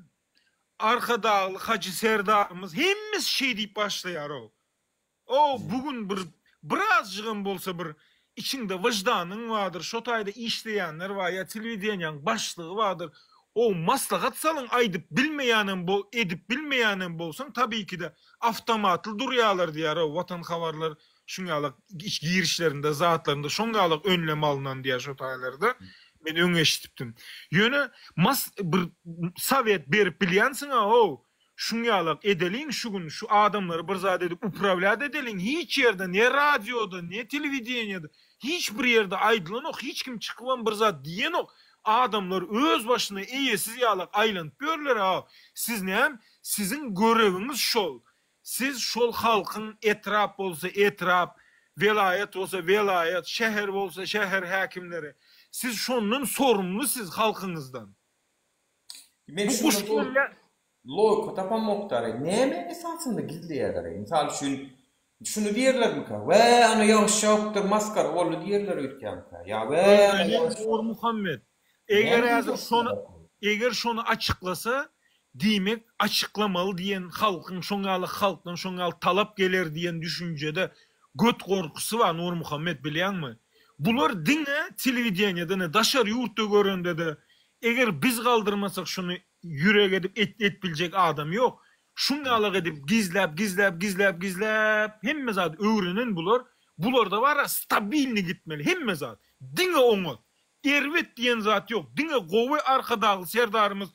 Arkadagly Hajy Serdarymyz hemmesi şeý diýip başlaýarow. O bu gün bir birazjygam bolsa bir içiňde wyždanyň bardyr, şo taýda işleýänler bar ýa telewideniýaň başlygy bardyr. O maslahat salyň aýdyp bilmeýänem bol edip bilmeýänem bolsaň tabiikide awtomatly durýalar diýýär o Watan habarlar şuň ýalak iç girişlerinde zatlarynda şoň ýalak önlem alnan diýýär şo taýlarda men öň eşidipdim. Ýöne mas bir sowet berip bilýänsiňa o Şuň ýalak edeliň şu gün şu adamlary bir zat edip uprawlýat edeliň hiç ýerde ne radioda ne telewideniýada hiç bir ýerde aýdylanok hiç kim çykybam bir zat diýenok adamlar öz başyna eýesiz ýalak aýlanyp ýörler a siz näm siziň görewiňiz şol siz şol halkyň etrap bolsa etrap welaýat bolsa welaýat şäher bolsa şäher häkimleri siz şondan sorumly siz halkyňyzdan. Men Bu şunda guş gelýär. logika tapamok dary. Näme esasynda gizleýärler? Mysal üçin, şuny diýerlermikä? Wä, ana ýagyş ýagypdyr, maskara boldy diýerler öýtýärmikä? Ýa wä, ana Öýtmeýän ýagyş Nurmuhammet. Eger Näme häzir diýjek şony bolýarlar? eger şony açyklasa, diýmek açyklamaly diýen halkyň şoň ýaly halkdan şoň ýaly talap geler diýen düşünjede göt gorkusy bar Nurmuhammet bilýäňmi? Bular diňe telewideniýede ne daşary ýurtda görende-de Eger biz galdyrmasak şuny ýürek edip et et biljek adam ýok. Şuň ýalak edip gizläp gizläp gizläp gizläp hemme zady öwrenen bular. Bularda bara stabilny gitmeli hemme zat. Diňe oňat. Erbet diýen zat ýok. Diňe gowy Arkadagly Serdarymyz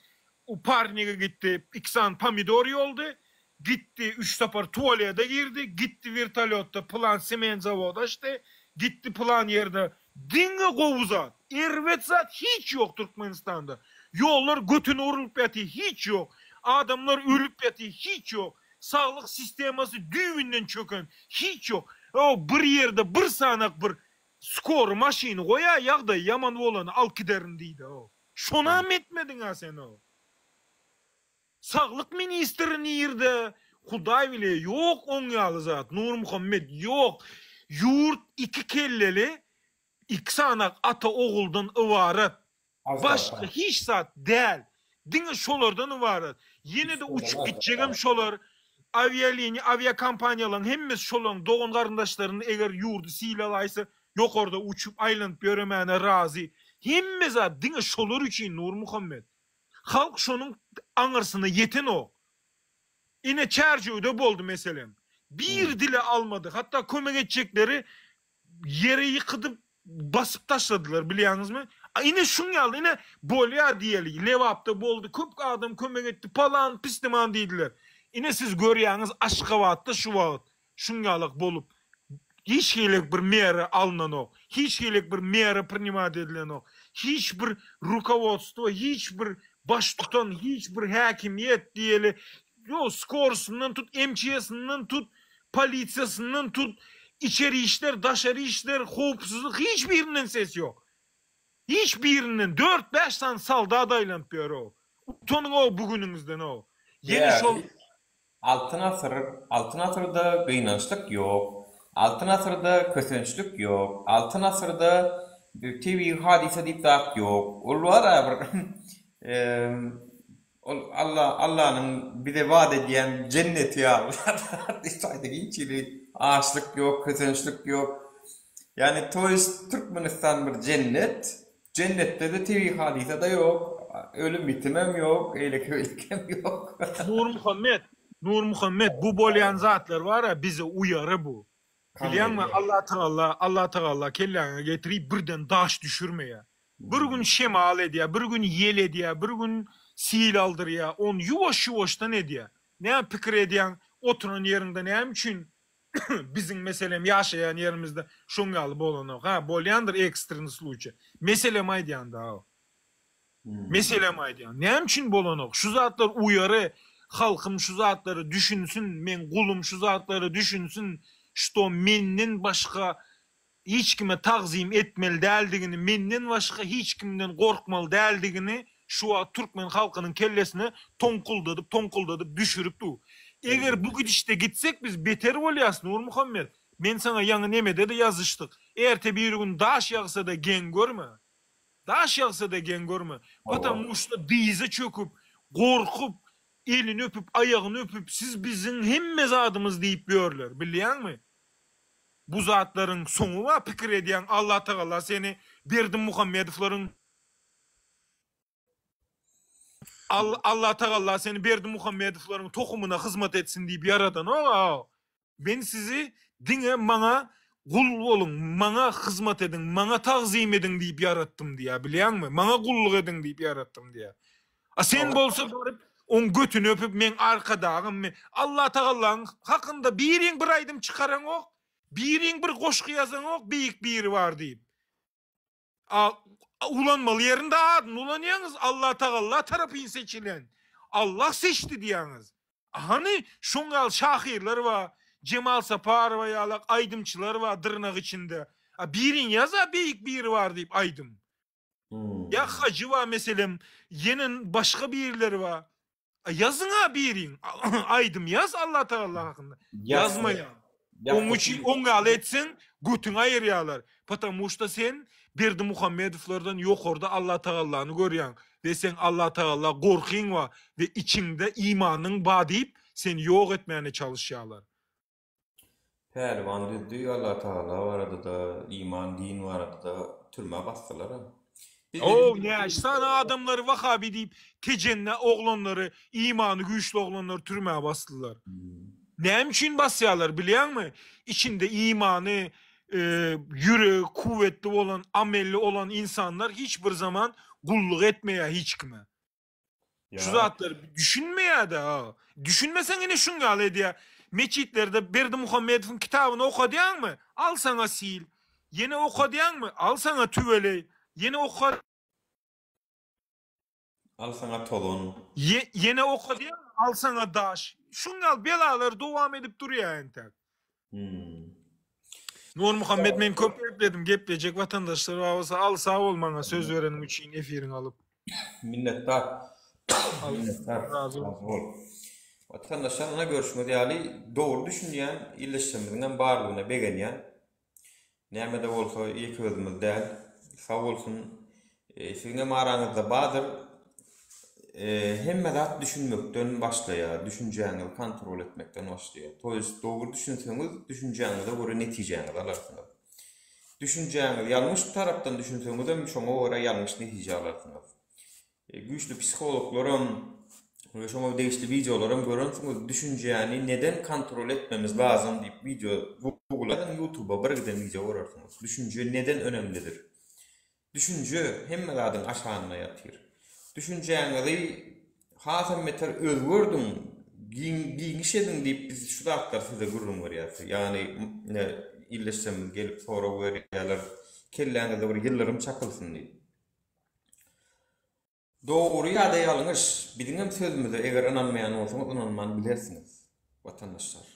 u parnige gitdi iki sany pomidor ýoldy. Gitdi üç sapar tualede girdi. Gitdi wertolýotda pylan sement zawody açdy. Gitdi pylan ýerde Diňe gowy zat. Erbet zat hiç ýok Türkmenistanda. Ýollar götüne urulyp ýatyr hiç ýok. Adamlar ölüp ýatyr hiç ýok. Saglyk sistemasy düýbünden çöken. Hiç ýok. O bir ýerde bir sanak bir skory maşyny goýa ýagdaýy ýaman bolany alyp giderin diýdi. Şonam etmediň-a sen-ow. Saglyk ministri nirde? Hudaý bilýär, ýok oň ýaly zat, Nurmuhammet, ýok. Ýurt iki kelleli, iki sanak ata-oguldan ybarat. Başga hiç zat däl. Diňe şolardan ybarat. Ýene-de uçup gitjegem şolar. Awialiniýa, awiakompaniýalaryň hemmesi şolaryň dogan-garyndaşlaryny eger ýurdy sil alaýsa, ýokarda uçup aýlanyp ýöremäne razy. Hemme zat diňe şolar üçin, Nurmuhammet. Halk şonuň aňyrsyna ýetenok. Ine Çärjewde boldy meselem. Bir dile almady. Hatda kömek etjekleri ýere ýykydyp basyp taşladylar bilýäňizmi? A ine şuň ýaly ine bolýar diýeli Lebapda boldy köp adam kömek etdi palan pisdiman diýdiler. Ine siz görýäňiz Aşgabatda şu wagt Şuň ýalak bolup hiç hili bir mera alynanok, hiç hili bir mera prinimat edilenok, hiç bir rukowodstwo, hiç bir baştutan, hiç bir häkimiýet diýeli, ýo skorosyndan tut, MÇS-inden tut, polisiýasyndan tut, içeri işler, daşary işler, howpsuzlyk hiç birinden ses ýok. Hiç birinden dört-bäş sany soldat aýlanyp ýör-ow. Utanyň-ow bu günüňizden-ow. Ýene şol. Altyn asyr, Altyn asyrda gynançlyk ýok, Altyn asyrda kösençlik ýok, Altyn asyrda tebigy hadysa diýip zat ýok. Ol bar-a bir ol Alla Allanyň bize wada edýän jenneti ýaly zat diýip aýtsak hiç hili açlyk ýok, kösençlik ýok. Ýagny to ýest Türkmenistan bir jennet. Jennetde-de tebigy hadysa-da ýok, ölüm-ýitimem ýok, eýleki-beýlekem ýok. Nurmuhammet, Nurmuhammet bu bolýan zatlar bar-a bize uýary bu. Bilýäňmi Allatagalla, Allatagalla kelläňe getirip birden daş düşürmeýär. Bir gün şemal edýär, bir gün ýel edýär, bir gün sil aldyrýar, ony ýuwaş-ýuwaşdan edýär. Näme pikir edýäň, oturan ýeriňde näme üçin Biziň meselem ýaşaýan ýerimizde şoň ýaly bolanok. Hä, bolýandyr ekstreni sluçi. Meselem aýdýan da. Meselem aýdýan. Näme üçin bolanok? Şu zatlar uýary, halkym şu zatlara düşünsin, meň gulum şu zatlara düşünsin, şto menden başga hiç kime tagzym etmeli däldigini, menden başga hiç kimden gorkmaly däldigini şu wagt türkmen halkynyň kellesine toňkuldadyp, toňkuldadyp düşürip dur. Eger bu gidişde gitsek biz beter bolýas Nurmuhammet. Men saňa ýaňy nemede-de ýazyşdyk. Erte birigün daş ýagsa-da geň görme. Daş ýagsa-da geň görme. Patamu şto dyza çöküp, gorkup, elini öpüp, aýagyny öpüp, siz biziň hemme zadymyz diýip ýörler. Bilýäňmi? Bu zatlaryň soňy bar pikir edýäň Allatagala seni Berdimuhamedowlaryň Allatagala seni Berdimuhamedowlaryň tohumyna hyzmat etsin diýip ýaradanok men sizi diňe maňa gul boluň maňa hyzmat ediň maňa tagzym ediň diýip ýaratdym diýýär bilýäňmi maňa gulluk ediň diýip ýaratdym diýýär A sen bolsa baryp oň götüni öpüp meň arkadagym men Allatagallaň hakynda biriň bir aýdym çykaraňok biriň bir goşgy ýazaňok beýik biri bar diýip. A ulanmaly ýerinde adyny ulanýaňyz Allatagalla tarapyn seçilen Allah seçdi diýýäňiz. A hany şoň ýaly şahyrlar bar Jemal Saparowa ýalak aýdymçylar bar dyrnak içinde. A biriň ýaza beýik biri bar diýip aýdym. Ýa hajy bar meselem, ýene başga birileri bar. Ýazyň-a biriň, aýdym ýaz Allatagala hakynda. Ýazmaýaň. Oň üçin oň ýaly etseň, götüňi aýyrýarlar. Потому что sen Berdimuhamedowlardan ýokarda Allatagallany görýäň we seň Allatagalla gorkyň bar we içiňde imanyň bar diýip seni ýok etmäne çalyşýarlar. Pälwan düzdi Allatagala barada-da, iman, din barada-da türmä basdylar-a. Bizde Ow, näçe sany adamlary wahabi diýip Tejende oglanlary, imany güýçli oglanlary türmä basdylar. Näme üçin basýarlar bilýäňmi? Içinde imany, ýüregi kuwwetli bolan, amelli olan insanlar hiç bir zaman gulluk etmeýär hiç kime. Şu zatlary düşünmeýär-de. Düşünmeseň ine şuň ýaly edýär. Metjitlerde Berdimuhamedowyň kitabyny okadýaňmy? Al saňa sil. Ýene okadýaňmy? Al saňa tüweleý. Ýene oka Al saňa tozan. Ýene okadýaňmy? Al saňa daş. Şuň ýaly belalar dowam edip durýar entek. Hmm. Nurmuhammet men köp gepledim geplejek watandaşlar bar bolsa al sag bol maňa söz bereniň üçin efiriňi alyp. Minnetdar. Al Minnetdar. razy Razy bolsun. bol. Watandaşlar ynha görşüňiz ýaly dogry düşünýän ildeşlerimiziňem barlygyna begenýän. Näme-de bolsa ýeke özümiz däl. Sag bolsun. Siziňem araňyzda bardyr. Hemme zat düşünmekden başlaýar, düşünjäňizi kontrol etmekden başlaýar. To ýest dogry düşünseňiz, düşünjäňize görä netijäňizi alarsyňyz. Düşünjäňiz ýalňyş tarapdan düşünseňizem şoňa görä ýalňyş netije alarsyňyz. Güýçli psihologlaram we şoňa degişli wideolaram görensiňiz, düşünjäni neden kontrol etmemiz lazym diýip wideo Google-a ýazyň, YouTube-a bir giden wideo görersiňiz. Düşünje neden önemlidir? Düşünje hemme zadyň aşagynda ýatyr. Düşünjäňizi hasam beter özgerdiň, giň giňiş ediň diýip biz şu zatlary size gürrüň berýäris. Ýagny ine ildeşlerimiz gelip sorag berýärler, kelläňizde bir ýyldyrym çakylsyn diýip. Dogry ýa-da ýalňyş, biziňem sözümize eger ynanmaýan bolsaňyz ynanman bilersiňiz, watandaşlar.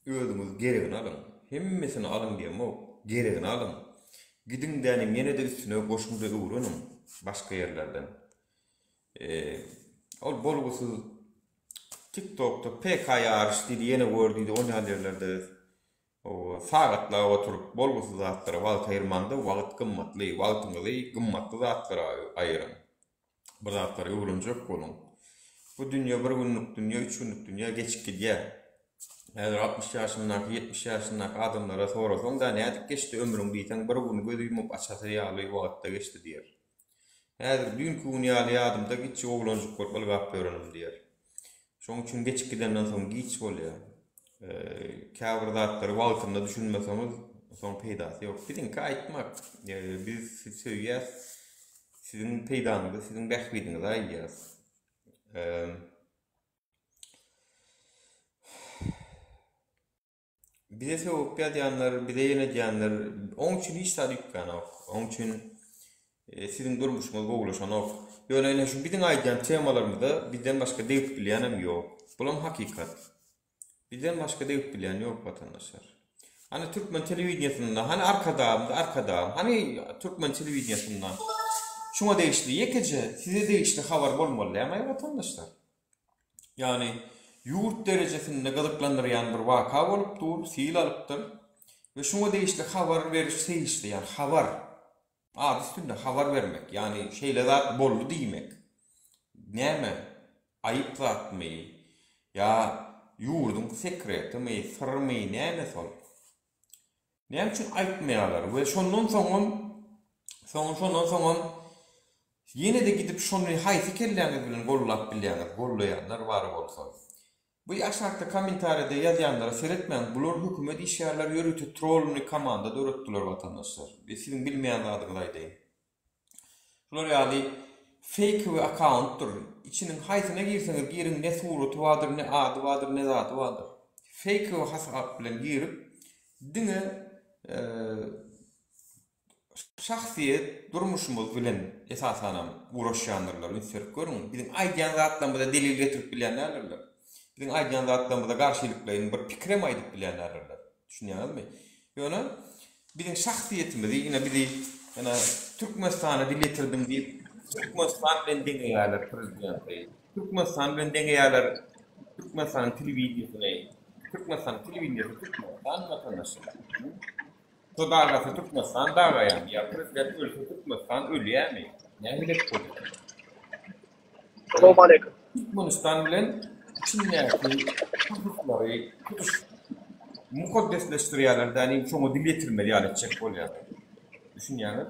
Özüňiz geregini alyň. Hemmesini alyň diýemok, geregini alyň. Gidiň däniň ýene-de üstüne goşuň-da öwreniň başga ýerlerden. Ol bolgusyz TikTokda PK ýaryş diýdi, ýene gör diýdi, on ýaly ýerlerde Sagatlap oturyp bolgusyz zatlara wagt aýyrmaňda wagt gymmatly, wagtyňyzy gymmatly zatlara aýyryň. Bir zatlary öwrenjek boluň. Bu dünýe bir günlük dünýe, üç günlük dünýe geçip gidýär. Häzir 60 ýaşyndaky, 70 ýaşyndaky adamlara sorasaň-da nädip geçdi ömrüň diýseň bir gün göz ýumup açasy ýaly wagtda geçdi diýer. Häzir düýnki gün ýaly ýadymda kiçjik oglanjyk bolup ylgap ýörenim diýer. Şonuň üçin geçip gidenden soň giç bolýar. Käbir zatlary wagtynda düşünmeseňiz, soň peýdasy ýok. Biziňki aýtmak, biz sizi söýýäs, siziň peýdaňyza, siziň bähbidiňize aýdýas. Bize sögüp ýazýanlar, bize ýenedýänler, oň üçin hiç zat üýtgänok. Oň üçin e, siziň durmuşyňyz gowulaşanok. Ýöne ine şu biziň aýdýan temalarymyza bizden başga degip bilýänem ýok. Bulam hakykat. Bizden başga degip bilýän ýok watandaşlar. Hany türkmen telewideniýesinde, hany Arkadagymyz, Arkadagym, hany türkmen telewideniýesinde şuňa degişli ýekeje size degişli habar bolmaly dämi watandaşlar? Ýagny ýurt derejesinde gyzyklandyrýan bir waka bolup dur, sil alypdyr we şuňa degişli habar beriş serişde, ýagny habar, ady üstünde habar bermek, ýagny şeýle zat boldy diýmek. Näme, aýyp zatmy ýa ýurduň sekretimi, syrymy, näme şol? Näme üçin aýtmaýarlar we şondan soňam soň şondan soňam ýene-de gidip şony haýsy kelläňiz bilen gollap bilýäňiz gollaýanlar bar bolsa. Bu aşakda kommentariýada ýazýanlara seretmäň bular hökümet işgärleri ýörite trollny komanda döretdiler watandaşlar. Siziň bilmeýän zadyňyzy aýdaýyn. Şular ýaly feýkowy akkauntdyr. Içiniň haýsyna girseňiz giriň ne suraty bardyr, ne ady bardyr, ne zady bardyr. Feýkowy hasap bilen girip diňe şahsyýet durmuşymyz bilen esasanam uğraşýandyrlar. Üns berip görüň. Biziň aýdýan zatlarymyza delil getirip bilýän däldirler. Biziň aýdýan zatlarymyza garşylyklaýyn bir pikirem aýdyp bilýän däldirler. Düşünýäňizmi? Ýöne biziň şahsyýetimizi, ine bizi ine Türkmenistana dil ýetirdiň diýip, Türkmenistan bilen deňeýärler prezidenti. Türkmenistan bilen deňeýärler Türkmenistanyň telewideniýesini. Türkmenistanyň telewideniýesi Türkmenistan watandaşy. Şo dagasa Türkmenistan dagaýarmy ýa prezident ölse Türkmenistan ölýärmi? Nähili edip bolýar? Salowmaleýkim. Türkmenistan bilen içindäki hususlary tutuş mukaddesleşdirýärler däni şoňa dil ýetirmeli ýaly etjek bolýarlar. Düşünýäňiz?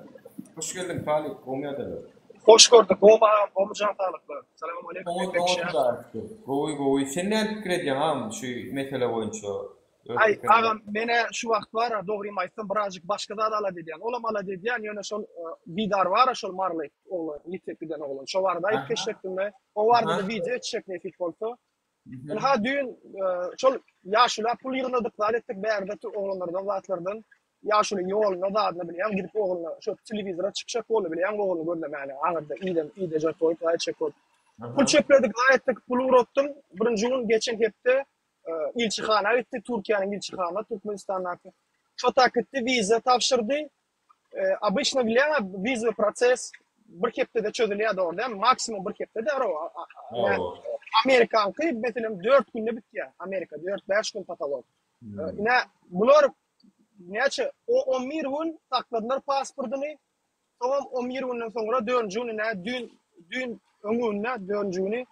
Hoş geldiň Talyp, gowy ýagdaýlar? Hoş gördük. Gowy agam, gowy jan saglyklar. Salowmaleýkim. Oňat, oňat Hudaýa şükür. Gowy, gowy. Sen näme pikir edýäň agam şu mesele boýunça? Öz Aý, pikiriňi. agam, men-ä şu wagt bar-a, dogrymy aýtsam, birazjyk başga zat alada edýän. Olam alada edýän, ýöne şol Didar bar-a, şol maryly oglan, ýitip giden oglan. Şo barada aýdyp geçjekdim-le. O barada-da wideo etjek nesip bolsa. Ynha, düýn şol ýaşula pul ýygnadyk, zat etdik, bärde oglanlardan, zatlardan. Ýaşuly ýoluna, zadyna bilýäň, gidip ogluna şo telewizora çykjak boldy, bilýäňmi, ogluny gözlemäne, aňyrda idem, idejek bolup, zat etjek bolup. Pul çöpledik, zat etdik, pul ugratdym. Birinji gün geçen hepde ilçihana gitdi, Türkiýäniň ilçihana Türkmenistandaky. Şo tak gitdi, wiza tabşyrdy. Obyçno bilýäň-ä wiza proses bir hepdede çözülýär dogry dälmi? Maksimum bir hepdede Amerikanky meselem 4 günde bitýär. Amerika 4-5 gün patolog. Ine bular näçe o 11 gün sakladylar pasportyny. Soňam 11 günden soňra dördünji güni nä düýn düýn öňi günde dördünji güni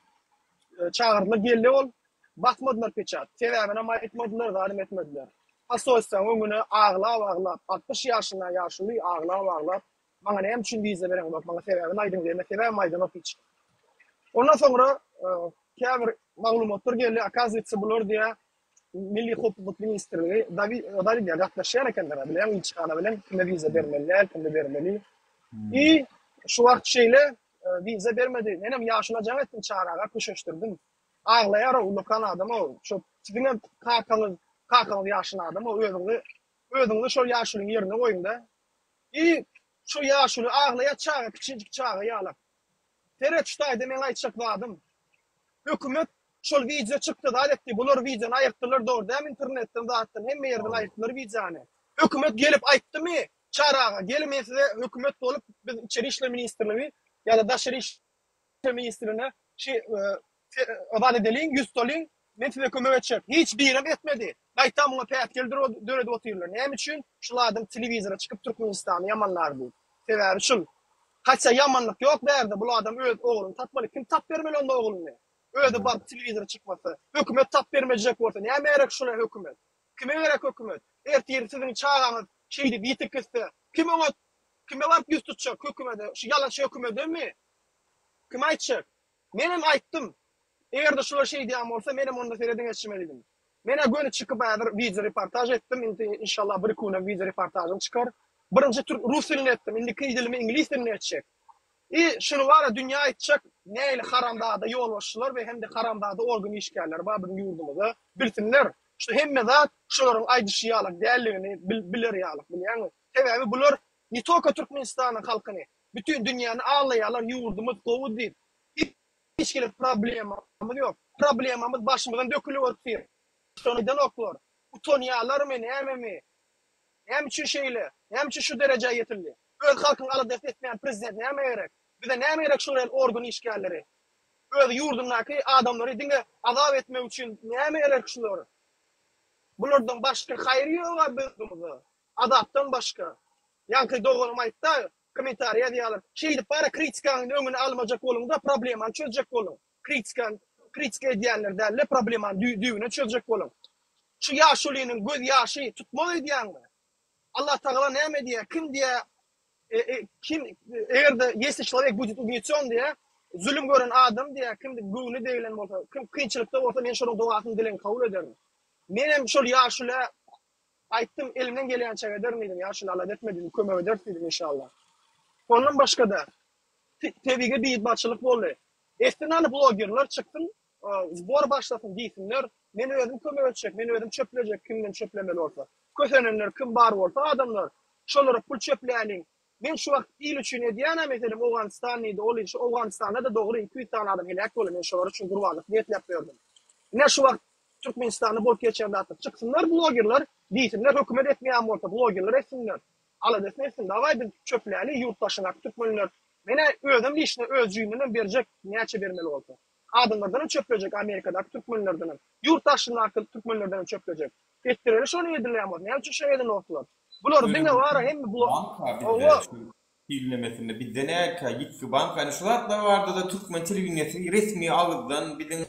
çagyrdylar geldi ol basmadylar peçat. Sebäbinem aýtmadylar zadam etmediler. Posolstwaň öňüne aglap-aglap 60 ýaşynda ýaşuly aglap-aglap maňa näme üçin wiza bereňzok maňa sebäbini aýdyň diýende sebäbem aýdanok hiç kim. Ondan soňra käbir maglumatlar geldi okazywaytsa bular diýä Milli howpsuzlyk ministrligi Dawidýa gatnaşýan ekenler, bilýäňmi, ilçihana bilen kime wiza bermeli däl, kime bermeli. I şu wagt şeýle wiza bermedi. Menem ýaşula jaň etdim, Çary aga köşeşdirdim. Aglaýar-ow, ullakan adam-ow. Şo siziňem kakaňyz, kakaňyz ýaşuly adam-ow, özüňizi, özüňizi şol ýaşulyň ýerine goýuň-da. I şu ýaşuly aglaýar çaga, kiçijik çaga ýalak. Seret şu taýda meň aýtjak zadym. Hökümet şol wideo çykdy zat etdi bular wideony aýyrtdylar dogry dälmi internetden zatdan hemme ýerden aýyrtdylar wideony. Hökümet gelip aýtdymy Çary aga geliň men size hökümet bolup biz içeri işler ministrligi ýa-da daşary işler ministrine şi zat edeliň ýüz tutalyň men size kömek etjek hiç birem etmedi gaýtam muňa päsgel döredip otyrlar näme üçin şul adam telewizora çykyp Türkmenistany ýamanlar diýip sebäbi şul Haça ýamanlyk ýok bärde bul adam öz ogluny tapmaly kim tap bermeli onda ogluny özi baryp telewizora çykmasa hökümet tap bermejek bolsa näme gerek şula hökümet kime gerek hökümet ertir siziň çagaňyz şeýdip ýitip gitse kim oňa kime baryp ýüz tutjak hökümede şu ýalançy hökümedemi kime aýtjak menem aýtdym egerde şular şeýdýän bolsa menem onda serediň etşime diýdim Menä göni çykyp häzir wideo reportaž etdim indi inşallah bir iki günden wideo reportažym çykar. Birinji türk rus dilinde etdim indiki dilimi iňlis dilinde etjek. I şuny bara dünýä aýtjak nähili haramzada ýolbaşçylar we hem-de haramzada organ işgärleri bar biziň ýurdumyzda bilsinler şu hemme zat şolaryň aýdyşy ýalak däldigini biler ýalak bilýäňmi sebäbi bular ne toka Türkmenistanyň halkyny bütin dünýäni aldaýarlar ýurdumyz gowy diýip Hiç hili problemamyz ýok. Problemamyz başymyzdan dökülip otyr. Şony edenoklar. Utanýarlarmy, nämemi? Näme üçin şeýle? Näme üçin şu derejä ýetildi? Öz halkynyň aladasyny etmeýän prezident nämä gerek? Bize nämä gerek şular ýaly organ işgärleri? Öz ýurdundaky adamlary diňe azap etmek üçin nämä gerek şular? Bulardan başga haýyr ýog-a biziň Azapdan başga. Ýaňky doganym aýtda, kommentariý ýazýarlar. Şeýdip bara kritikanyň öňüni almajak boluňda problemany çözjek boluň. Kritika kritika edýänler dälde problemany düýbünden çözjek boluň. Şu ýaşulynyň göz ýaşy tutmaz öýdýäňmi? Allah Tagala näme diýýär? Kim diýýär kim eger-de ýesli çlowek budet ugnetýon diýýär, zulum gören adam diýýär, kim göwni degilen bolsa, kim kynçylykda bolsa men şonuň dogasyny dilegini kabul ederin. Menem şol ýaşula Aýtdym, elimden gelýänçä ederin diýdim, ýaşuly alada etme diýdim, kömek ederis diýdim inşallah. Ondan başga-da, tebigy biýdbaçylyk boldy. Etsin hany blogerler çyksyn, zbor başlasyn diýsinler, men özüm kömek etjek, men özüm çöplejek kimden çöplemeli bolsa. Kösenenler kim bar bolsa adamlar, şolara pul çöpläliň. Men şu wagt il üçin edýän-ä meselem Owganystan diýdi, ol şu Owganystanda-da dogry 200 sany adam heläk boldy, men şolar üçin gurbanlyk niýetläp ýördüm. Ine şu wagt Türkmenistanda bolup geçýän zatlar. Çyksynlar blogerler, diýsinler hökümet etmeýän bolsa blogerler etsinler. Aladasyny etsin. Dawaý biz çöpläli ýurt daşyndaky türkmenler. Menä özüm lişne öz jübimdenem berjek näçe bermeli bolsa. Adamlardanam çöplejek Amerikadaky türkmenlerdenem. Ýurt daşyndaky türkmenlerdenem çöplejek. Etdireli şony edilýän bolsa. Näme üçin şeý edenoklar. Bular diňe bara hemme blog. Hawa. Hillemesinde bizde näkä ýitgi bank ýani şu zatlar barada-da türkmen telewideniýesi resmi agyzdan biziň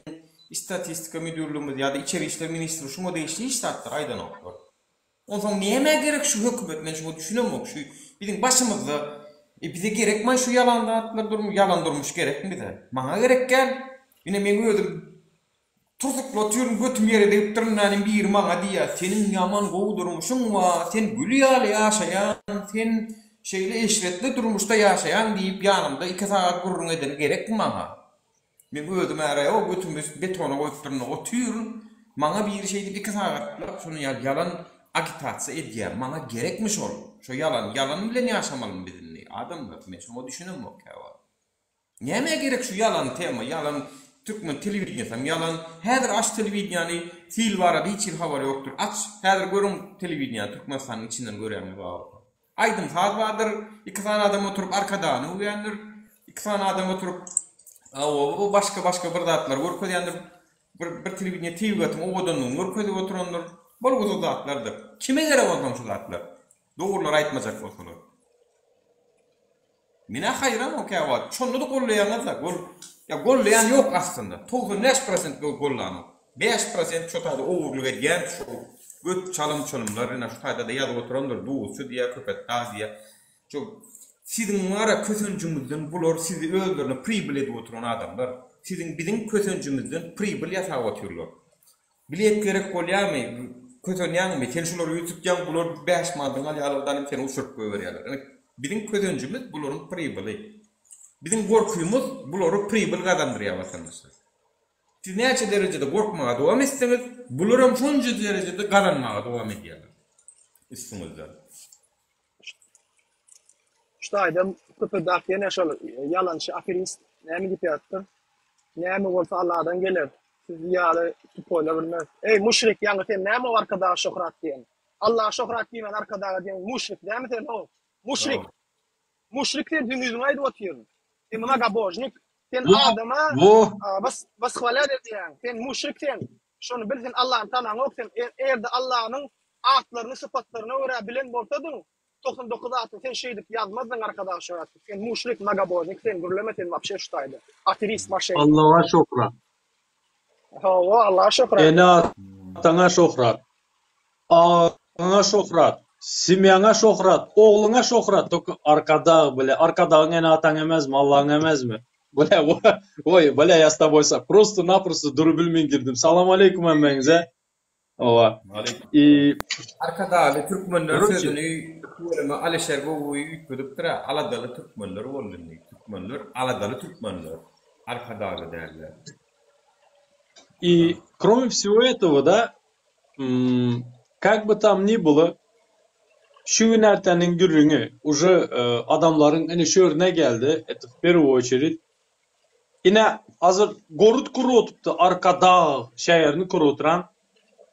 istatistika müdürligimiz ýa-da içeri işler ministri şuňa degişli hiç zatlar aýdanoklar. Onsoň nämä gerek şu hökümet men şuňa düşünemok şu biziň başymyzda e bize gerekmaý şu ýalan zatlar ýalan durmuş gerekmi bize maňa gerek däl ine meň özüm Tursukly otyryn götüm ýere degipdir nänim biri maňa diýýär seniň ýaman gowy durmuşyň bar sen gül ýaly ýaşaýaň sen şeýle eşretli durmuşda ýaşaýaň diýip ýanymda iki sagat gürrüň edeni gerekmi maňa meň özüm äre ýok götümi betona goýupdyryn otyryn maňa biri şeýdip iki sagatlap şony ýaly ýalan agitasiýa edýär maňa gerekmi şol şo ýalan ýalan bilen ýaşamalymy biz indi adamlar men şoňa düşünemok käwagt. Nämä gerek şu ýalan tema, ýalan türkmen telewideniýasam ýalan. Häzir aç telewideniýany, sil barada hiç hili habar ýokdur. Aç, häzir görüň telewideniýany Türkmenistanyň içinden görýäňiz bar bolsa. Aýdym saz bardyr, iki sany adam oturyp Arkadagyny öwýändir, iki sany adam oturyp hawa başga başga bir zatlar görkezýändir. Bir bir telewideniýe tebigatyň owadanlygyny görkezip oturandyr. Bolgusyz zatlardyr. Kime gerek onsoň şu zatlar? Dogrulary aýtmajak bolsalar. Menä haýran o käwagt. Şonda-da gollaýaňyzda gol ýa gollaýan ýok aslynda. 95 prosent gollanok. 5 prosent şo taýda ogurlyk edýän şu göt çalym çulumlar ine şu taýda-da ýazyp oturandyr duzçy diýýär köpetdag diýýär. Şu siziň bara kösenjiňizden bular sizi özlerine pribyl edip oturan adamlar. Siziň biziň kösenjimizden pribyl ýasap otyrlar. Bilet gerek bolýarmy? Kösenýäňmi? Sen şulara ýüz tutýaň, bular bäş manadyňy alýarlar danym seni uçuryp goýberýärler. Ine, biziň kösenjimiz bularyň pribyly. Biziň gorkymyz bulary pribyl gazandyrýar watandaşlar. Siz näçe derejede gorkmaga dowam etseňiz, bularam şonça derejede gazanmaga dowam edýärler üstüňizden. Şu taýda Köpetdag ýene şol ýalançy aferist näme diýip ýazypdyr? Näme bolsa Alladan geler. Siz ýaly tupoýlar bilmez. Eý muşrik ýaňy sen näme o Arkadaga şöhrat diýen? Allaha şöhrat diýmän Arkadaga diýen muşrik dämi sen ho? Muşrik. Muşrik sen hünüziňi aýdyp otyryn. Sen mnogobožnik. Sen adama wyswalýat edýäň. Sen muşrik sen. Şony bil sen Allany tanaňok sen eger-de Allanyň atlaryny sypatlaryna görä bilen bolsadyň 99 atyny sen şeýdip ýazmazdyň Arkadag Şöhrat sen muşrik mnogobožnik sen gürleme sen wapşe şu taýda ateist moşennik. Allaha şöhrat. Hawa Allaha şöhrat. Ene ataňa şöhrat. Agaňa şöhrat. Semýaňa şöhrat. Ogluňa şöhrat. Tolko Arkadag bile. Arkadagyň ene ataň emesmi Allaň emesmi. Bile oý bile ýa s toboý prosto naprosto durup bilmen girdim. Salam aleýkum hemmäňize. Owa. I Arkadagly türkmenler sözüni tüweleme Alişer gowy üýtgedipdir-ä, aladaly türkmenler boldy indi. Türkmenler aladaly türkmenler, Arkadagly dälde. I krome wsego этого da, kak by tam ni bylo, şu gün erteniň gürrüňi uje adamlaryň ine şu ýerine geldi, eto w perwu oçerit, Ine, hazir gorod gurup otypdy, Arkadag şäherini gurup oturan.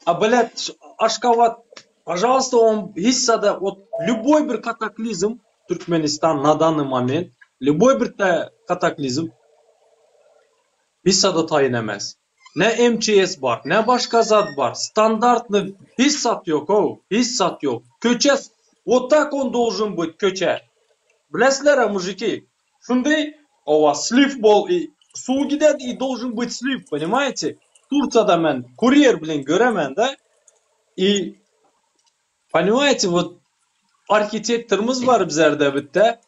A bilet, Aşgabat, pažalsta, on hiç zada, wot lýuboý bir kataklizm Türkmenistan na danyý moment, lýuboý bir kataklizm hiç zada taýyn emes. Ne MÇS bar, ne başga zat bar, standartnyý hiç zat ýok-ow, hiç zat ýok. Köçe, wot tak on dolžun byt köçe. Bilesizler-a, mujiki, Şunday owa sliw bol i suw gidedi i dolžun byt sliw ponimaýte Tursiýada men kurýer bilen göremende i ponimaýte wot arhitektorymyz bar bizerde bitde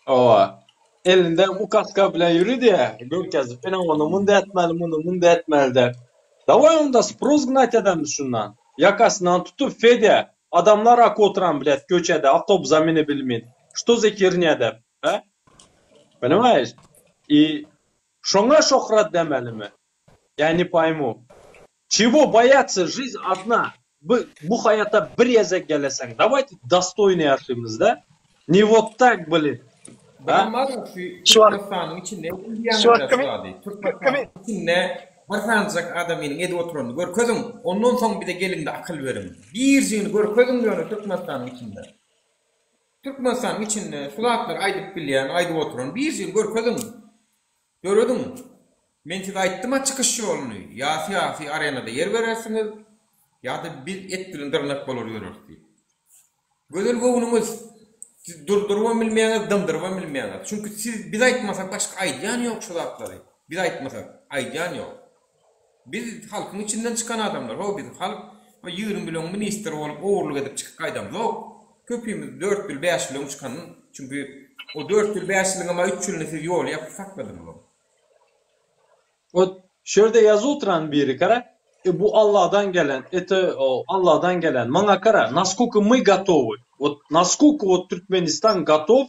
owa elinde ukaska bilen ýürüdi görkezip ine ony munda etmeli muny munda etmeli dep daway onda spros gnat edemiz şundan ýakasyndan tutup Fedýa adamlar ak oturan bilet köçede awtobusa minibilmin što za hernya dep Hä? Понимаешь? И şoňa şöhrat demelimi? Я не пойму. Чего бояться? Жизнь одна. Bu, bu haýata bir gezek geleseň. Давайте достойно ýaşaýmyz da. Не вот так, блин. Bilen bar şu Türkmenistanyň içinde edilýän Türkmenistanyň içinde bir sanyjak adamynyň edip oturanyny görkeziň. Ondan soň bize geliň-de akyl beriň. Birjigini görkeziň ýöne Türkmenistanyň içinde. Türkmenistanyň içinde şu zatlary aýdyp bilýän, aýdyp oturan birjigini görkeziň. Dörediň. Men size aýtdym-a çykyş ýoluny, ýa syýasy arenada ýer berersiňiz, ýa-da biz et bilen dyrnak bolar ýöreris diýip. Gözel göwnüňiz, siz durdurybam bilmeýäňiz, dymdyrybam bilmeýäňiz. Çünki siz biz aýtmasak başga aýdýan ýok şu zatlary. Biz aýtmasak, aýdýan ýok. Biz halkyň içinden çykan adamlar, ho biz halk 20 ýyl öň ministr bolup ogurlyk edip çykyp gaýdamzok. Köpimiz 4 ýyl, 5 ýyl öň çykan, çünki o 4 ýyl, 5 ýylyňam 3 ýylyny siz ýoly ýapyp sakladyňyz. Ot şu ýerde ýazyp oturan biri gara, e bu Allahdan gelen, это Allahdan gelen. Maňa gara, naskoka my gotowy. Wot naskoka wot Türkmenistan gotow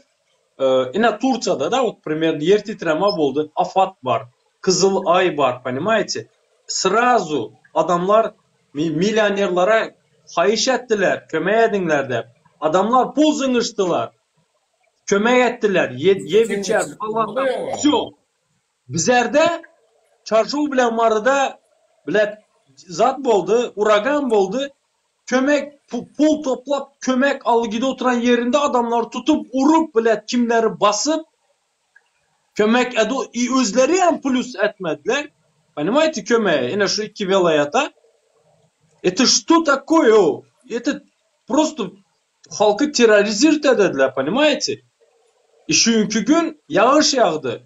Ine Tursiýada da wot primerno ýer titreme boldy, afat bar, gyzyl aý bar, ponimaýte. Srazu adamlar millionerlere haýyş etdiler, kömek ediňler dep. Adamlar pul zyňyşdylar. Kömek etdiler, ýep içer, wsýo. Bizerde Çarjow bilen Maryda bile zat boldy, uragan boldy. Kömek pul toplap kömek aly gidip oturan ýerinde adamlary tutup urup bile kimleri basyp kömek edu i özleri hem plus etmediler. Понимаете kömegi ine şu iki welaýata. Это что такое o? Это просто halky terrorizirт edediler, понимаете? И şu günki gün ýagyş ýagdy.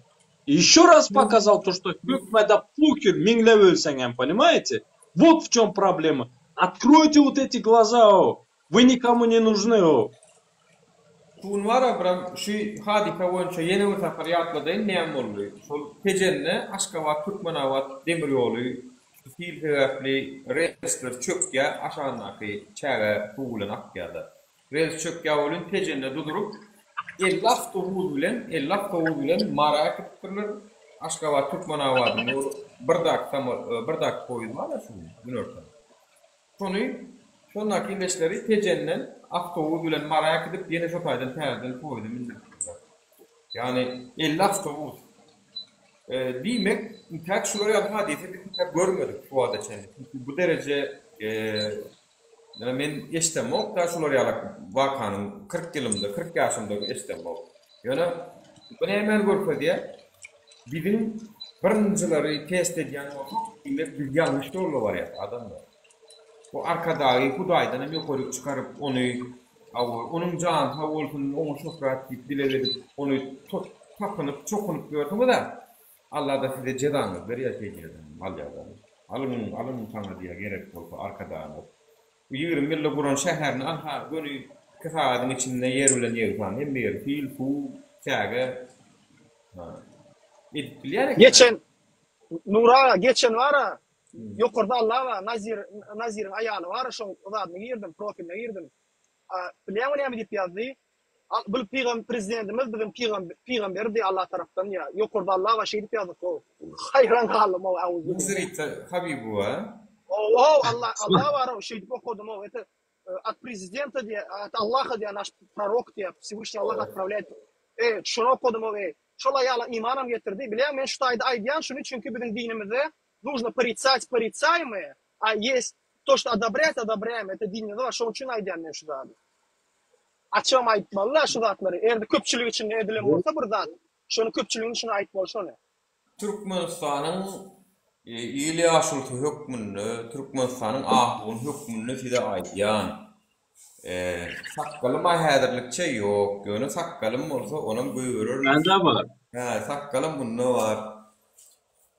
И еще раз показал то, что hökmede pokер müňläp ölseň hem, понимаете? Вот в чем проблема. Откройте вот эти глаза, о. Вы никому не нужны, о. Şu gün bar-a biram şu hadysa boýunça ýene bir sapar ýatladaýyn näme boldy. Şol Tejende Aşgabat Türkmenabat demir ýoly şu sil sebäpli relsler çökýär aşagyndaky çäge suw bilen akýada. Rels çökýär welin Tejende duzuryp 50 awtobus bilen 50 awtobus bilen Mara äkidipdirler. Aşgabat Türkmenabadyň bir daki bir daki poýuz bar-a şu gün günortan. Şony, şondaky ildeşleri Tejenden awtobus bilen Mara äkidip, ýene şo taýdan täzeden poýeza mündüripdirler. Ýagny 50 awtobus. Diýmek, intäk şular ýaly hadysa biz intäk görmedik şu wagta çenli. Çünki bu dereje men eşdemok-da şular ýaly wakanyň 40 ýylymda, 40 ýaşymda eşdemok. Ýöne bu nämäni görkezýär? Biziň birinjileri test edýän bolsak, diýmek biz ýalňyş ýolda barýas adamlar. Bu Arkadagy Hudaýdan hem ýokaryk çykaryp, ony hawa, onuň jany sag bolsun, oňa şöhrat diýip dileg edip, ony tapynyp, çokunyp ýörsüňiz-ä, Alla-da size jezaňyzy berýär şeýdýärden, alýar-da. Alyň, alyň saňa diýýär gerek bolsa Arkadagyňyz. Bu 20 ýylda guran şäherini anha göni iki sagadyň içinde ýer bilen ýegsan, hemme ýeri sil, suw, çäge. Edip bilýär eken. Geçen Nury aga geçen bara ýokarda Alla bar Nazir Naziriň aýaly bar şoň zadyna girdim profiline girdim. Bilýäňmi näme diýip ýazdy? Bul pygam prezidentimiz biziň pygam pygamberdi Alla tarapdan diýýär. Ýokarda Alla bar şeýdip ýazdy how. Haýran galdym how auzubillah. Nazirita Habibowa. How how Alla Alla bar how şeýdip okadym how это от prezidenta diýýär от Allaha diýýär naş prorok diýýär Всевышний Аллах отправляет e şony okadym how eý. Şol aýala imanam getirdi. Bilýäňmi men şu taýda aýdýan şuny çünki biziň dinimizde нужно poricать poricаемое, a есть to что одобрять одобряем это dinimizde bar şoň üçin aýdýan men şu zady. Açygam aýtmalyda şu zatlary erde köpçülik içinde edilen bolsa bir zat şony köpçüligiň içinde aýtmaly şony. Türkmenistanyň il ýaşulusy hökmünde, Türkmenistanyň ahuny hökmünde size aýdýan. Sakgalym-a häzirlikçe ýok. Ýöne sakgalym bolsa, onam goýbererin. Mende bar. Hä, sakgalym munda bar.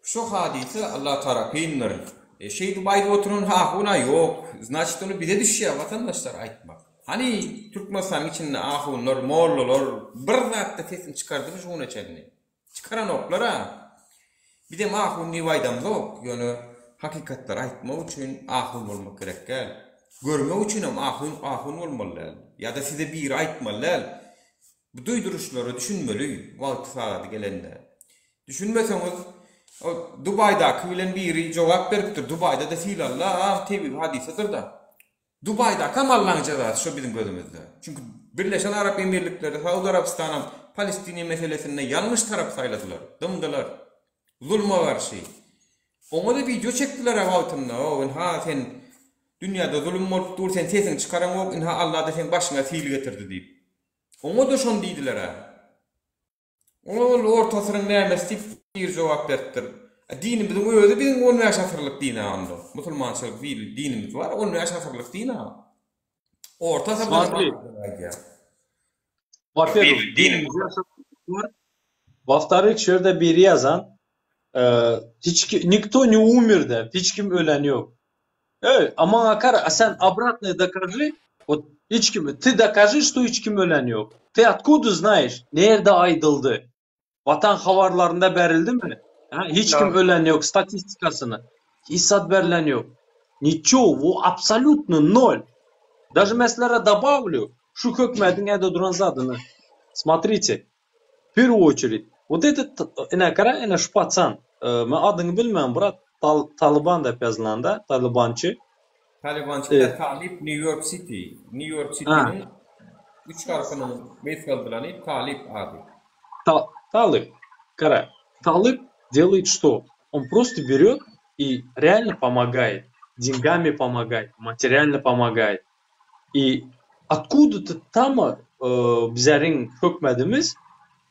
Şu hadysa Allah tarapyndyr. E, şeýdip aýdyp oturan ahun-a ýok. Znaçit ony bize düşýär watandaşlar aýtmak. Hany Türkmenistanyň içinde ahunlar, mollalar bir zatda sesini çykardymy şu güne çenli? Çykaranoklar-a. Bizem ahun diýip aýdamzok, ýöne hakykatlary aýtmak üçin ahun bolmak gerek däl. Görmek üçinem ahun ahun bolmaly däl. Ýa-da size biri aýtmaly däl. Bu duýduryşlara düşünmeli wagty-sagady gelende. Düşünmeseňiz, o Dubaýdaky bilen biri jogap beripdir, Dubaýda-da sil alla, tebigy hadysadyr-da. Dubaýdakam Allaň jezasy şo biziň gözümizde. Çünki Birleşen Arap Emirlikleri, Saud Arabystanam Palestiniýa meselesinde ýalňyş tarapy saýladylar. Dymdylar. Zulma garşy. Oňa-da wideo çekdiler-ä wagtynda, o ynha sen dünýäde zulum bolup dur, sen sesiňi çykaraňok, ynha Alla-da seň başyňa sil getirdi diýip. Oňa-da şony diýdiler-ä. Oňa ol orta asyryň nämesi diýip biri jogap beripdir. A dinimiziň özi biziň 15 asyrlyk din-a onda. Musulmançylyk dinimiz bar, 15 asyrlyk din-a. Orta asyrda Смотри. aýdýar. Во-первых, Во-вторых, şu ýerde biri ýazan, e, hiç ki, nikto ne umir diýip, hiç kim ölen ýok. Ey, a maňa gara, a sen obratное докажи, вот hiç kim, ты докажи, что hiç kim ölen ýok. Ты откуда знаешь, nirede aýdyldy? Watan habarlarynda berildimi? Ha, hiç kim ölen ýok statistikasyny. Hiç zat berlen ýok. Ничего, bu абсолютно ноль. Даже men добавлю, şu hökmediň ede duran zadyny. Смотрите, в первую очередь, вот этот, ine gara, ine şu paçan, men adyňy bilmän, brat, Tal Talyban diýip ýazylanda, Talybançy. Talybançy evet. Talip New York City. New York City'niň üç harpynyň gysgaldylany Talip ady. Ta Talyp. Gara. Talyp. Делает что? Он просто берет и реально помогает. Деньгами помогает, материально помогает. И откуда-то там e, bizleriň hökmedimiz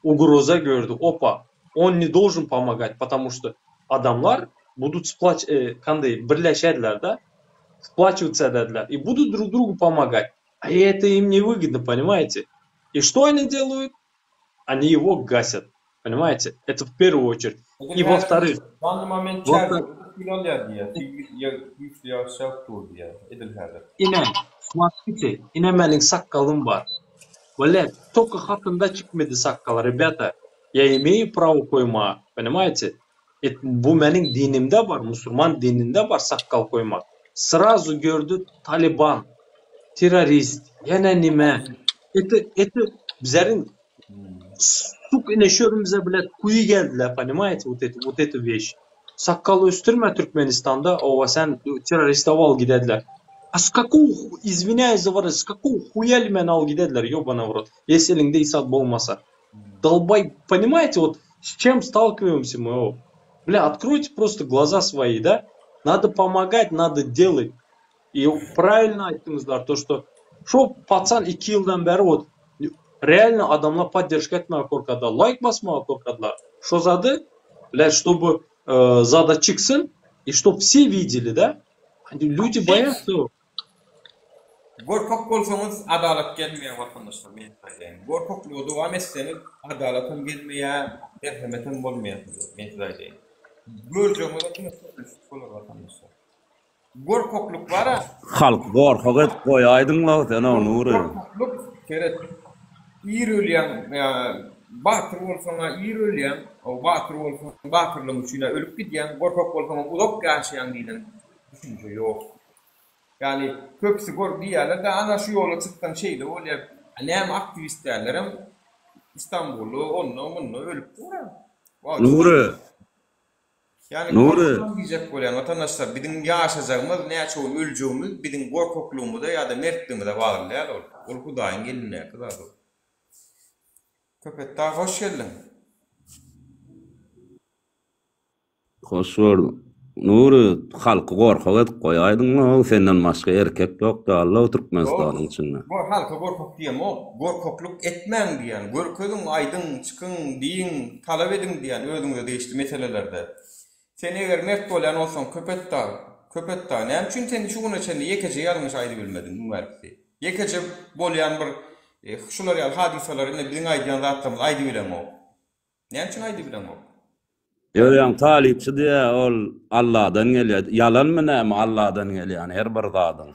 угроза gördü. Опа, он не должен помогать, потому что adamlar будут сплач, e, kanday birleşerler da, сплачиваться ederler и будут друг другу помогать. А это им не выгодно, понимаете? И что они делают? Они его гасят. Понимаете? Это в первую очередь. И во-вторых, Данный момент во-вторых, çäge alýar diýýär. Güýçli ýagyş ýagyp dur diýýär. Edil häzir. ine, смотрите, ine meniň sakgalym bar. Блядь, только hatynda çykmady sakgal, ребята. Я имею право koýma, понимаете? Это, bu meniň dinimde bar, musulman dininde bar sakgal koýmak. Сразу gördü Taliban, terrorist, ýene nime. Это, это bizleriň сука, ine şörümize, блядь, kuýy geldiler, понимаете, вот это, вот эту вещь. Sakgal ösdürme Türkmenistanda, o sen terrorist al gidediler. А с какого, ху- извиняюсь за выражение, с какого хуя ли meni al gidediler, ёбаный в рот, если eliňde isat bolmasa. Долбай, понимаете, вот с чем сталкиваемся мы, о? Бля, откройте просто глаза свои, да? Надо помогать, надо делать. И правильно aýtdyňyzlar, то, что şo пацан 2 ýyldan bäri вот реально adamlar поддержка etmäge gorkadylar, лайк basmaga gorkadylar. Şo zady, блядь, чтобы э, zada çyksyn, и чтобы все видели, да? Они- Люди боятся. Gorkak bolsaňyz adalat gelmeýär watandaşlar men aýdaýyn. Gorkaklygy dowam etseňiz adalat hem gelmeýär, merhemet hem bolmaýar size. Men size aýdaýyn. Görjegiňiz diňe bolar watandaşlar. Gorkaklyk bar-a. Halky gorkak edip goýaýdyňla sen o Nury. Gorkaklyk seret ir ölýäň ýa batyr bolsaň-a ir ölýäň, o batyr bolsaň batyrlygyň üçin-ä ölüp gidýäň, gorkak bolsaňam uzak ýaşaýaň diýlen düşünje ýok. Ýagny köpüsi gor diýýärler-de ana şu ýola çyksaň şeýle bolýar. A näme aktiwist dällerem Istanbulda onda munda ölüp dur-a. Nury. Ýagny Nury. gorkmaň diýjek bolýan watandaşlar biziň ýaşajagymyz näçe gün öljegimiz biziň gorkaklygymyza ýa-da mertligimize bagly däl ol. Ol Hudaýyň elindäki zat ol. Köpetdag hoş geldiň. Hoş gördük. Nury halky gorkak edip goýaýdyňla senden başga erkek ýok däl-ow Ýok, Türkmenistanyň içinde. gor halka gorkak diýemok. Gorkaklyk etmäň diýýän. Görkeziň, aýdyň, çykyň, diýiň, talap ediň diýýän özüňize degişli meselelerde. Sen eger mert bolýan bolsaň Köpetdag, Köpetdag näme üçin sen şu güne çenli ýekeje ýalňyş aýdybilmediň müňärkisi? Ýekeje bolýan bir şular ýaly hadysalary ine biziň aýdýan zatlarymyzy aýdybileňok. Näme üçin aýdybileňok? Ýöreýän talypçy diýýä ol Alladan gelýär. Ýalanmy näme Alladan gelýän her bir zadyň.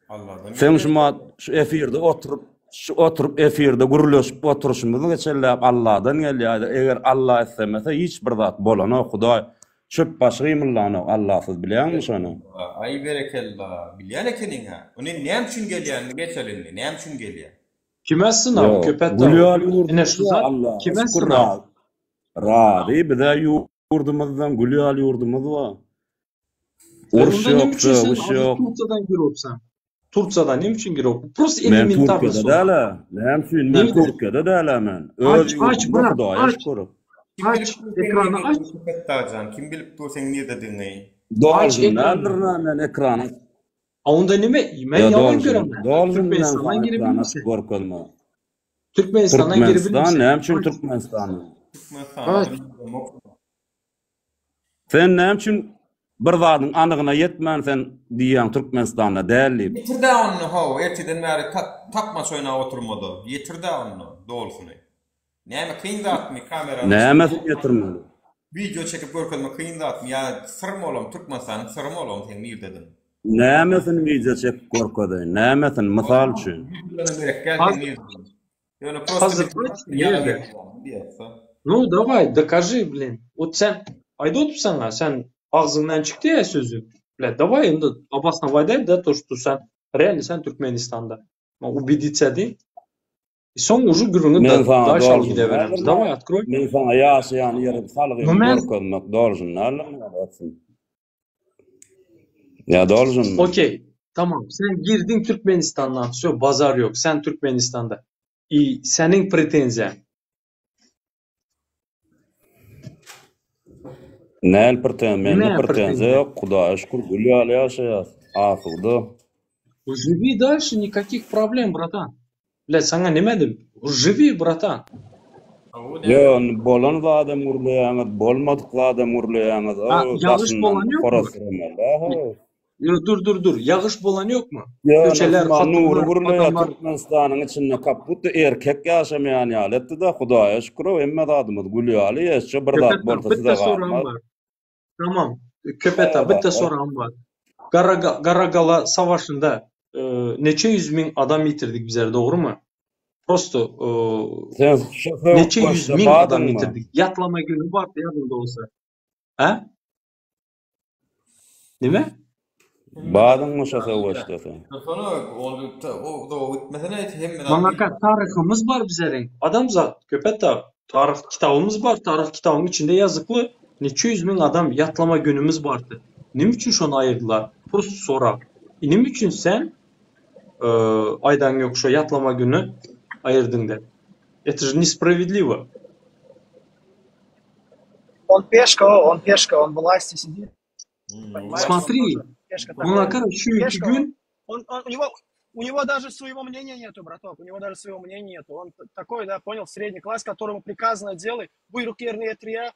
Alladan Seň gelýär. şu mat şu efirde oturyp şu oturyp efirde gürleşip oturyşymyz geçenläp Alladan gelýär. Eger Alla islemese hiç bir zat bolanok Hudaý çöp başy gymyldanok Allasyz bilýäňmi şony? Aý berekella bilýän ekeniň-hä. Ony näme üçin gelýänini geçeli indi. Näme üçin gelýär? Kime synaw, Ýok, Köpetdag? gül ýaly Ine ýurdumyz şu bar, zat Allaha kime şükür synaw? razy. Razy bizä ýurdumyzdan gül ýaly ýurdumyz bar. E Uruş onda näme ýok, üçin sen sögüş hazir ýok. Turkiýadan giripsiň? Turkiýadan näme üçin girip? Prosta Men elementarny Türkiýede sorag. däl-ä. Näme üçin men Nirde? Türkiýede däl-ä men. Öz Aç, aç ýurdumda brat, Hudaýa aç. şükür. Kim Aç, bilip dur seň ekrany aç. nirdedigini Köpetdag jan, kim bilip dur seň nirdedigini? Aç Dolžun ekrany. däldirin-ä men ekrany A onda nime? Men Ýa ýalan dolžun, göremän. dolžun men Türkmenistandan saňa ekrany açyp girebilmişsin. görkezme. Türkmenistandan Türkmenistan girebilmişsin. näme üçin Aç. Türkmenistanda? Türkmenistanda Aç. bilmok. Sen näme üçin bir zadyň anygyna ýetmän sen diýýäň Türkmenistanda däl diýip. Ýetirdä onda how, erteden bäri tapmaç oýnap oturmada. Ýetirdä onda dolusyny. Näme kyn zatmy kamerany açyp Nämesini ýetirmeli? wideo çekip görkezmek kyn zatmy ýa syrmy olam Türkmenistanyň syrymy olam seň nirdediň? Nämesini wideo çekip görkezeýin? Nämesini mysal üçin? Wideodan gerek däl seň Hazır, nirdediň. Ýöne prosta hazır bir aç. ýalan Nirde? diýýärse. Ну, давай, докажи, блин. Вот sen aýdyp otursaň sen agzyňdan çykdy ýa sözi. Бля, давай indi обосновать да то, что sen реально sen Türkmenistanda. Убедиться diý. Soň уже gürrüňi Men saňa daş alyp dolžun gideberemiz. däldirmi? Давай, открой. Men saňa ýaşaýan ýerim Ну, salgymy men görkezmek dolžun däldirmi? Ýa dolžunmy? Okey. Tamam. Sen girdiň Türkmenistandan. Всё, bazar ýok. Sen Türkmenistanda. И seniň pretenziýaň. Näl preten, mende Näme pretenziýa pretenziýa? ýok, Hudaýa şükür gül ýaly ýaşaýas. Asuda. Žiwi дальше, никаких problem, bratan. Blät, saňa neme diýip? Žiwi, bratan. Ýo, indi bolan zadam gürleýäňiz, bolmadyk zadam gürleýäňiz. A, O, ýagyş daşyndan bolan ýokmy? horaz süremeli-hä. Ýo, dur, dur, dur. Ýagyş bolan ýokmy? Ýöne Köçeler, Osman Nury hatynlar, gürleýär adamlar. Türkmenistanyň içinde kak budda erkek ýaşamaýan ýaly etdi-de, Hudaýa şükür-ow, hemme zadymyz gül ýaly, ýeşje bir zat Köpetdag, bolsa bitte size soragym galmaz. bar. Tamam. Köpetdag, bitte soragym bar. Garaga, Garagala savaşynda e, neçe ýüz miň adam ýitirdik bizler, dogrymy? Prosto e, Sen şu neçe ýüz söweşde miň adam bardyňmy? ýitirdik. Ýatlama güni bardy ýadyňda bolsa. Hä? Nime? Badyňmy şo söweşde sen? Dursana, ol o uzaga gitmesene, hemme zat Maňa taryhymyz bar bizleriň. Adamzat, Köpetdag, taryh kitabymyz bar, taryh kitabyň içinde ýazykly neçe ýüz miň adam ýatlama günümiz bardy. Nime üçin şony aýyrdylar? Prosto sorag. Nime üçin sen aýdaň ýok şo ýatlama güni aýyrdyň dep. Это же несправедливо. Он пешка, он пешка, он власти сидит. Понимаешь, он Смотри, тоже пешка maňa такой. gara şu iki Пешка, он, gün он, он- у него, у него даже своего мнения нету, браток, у него даже своего мнения нету. Он такой, да, понял, средний класс, которому приказано делай, buýruk ýerine ýetirýär,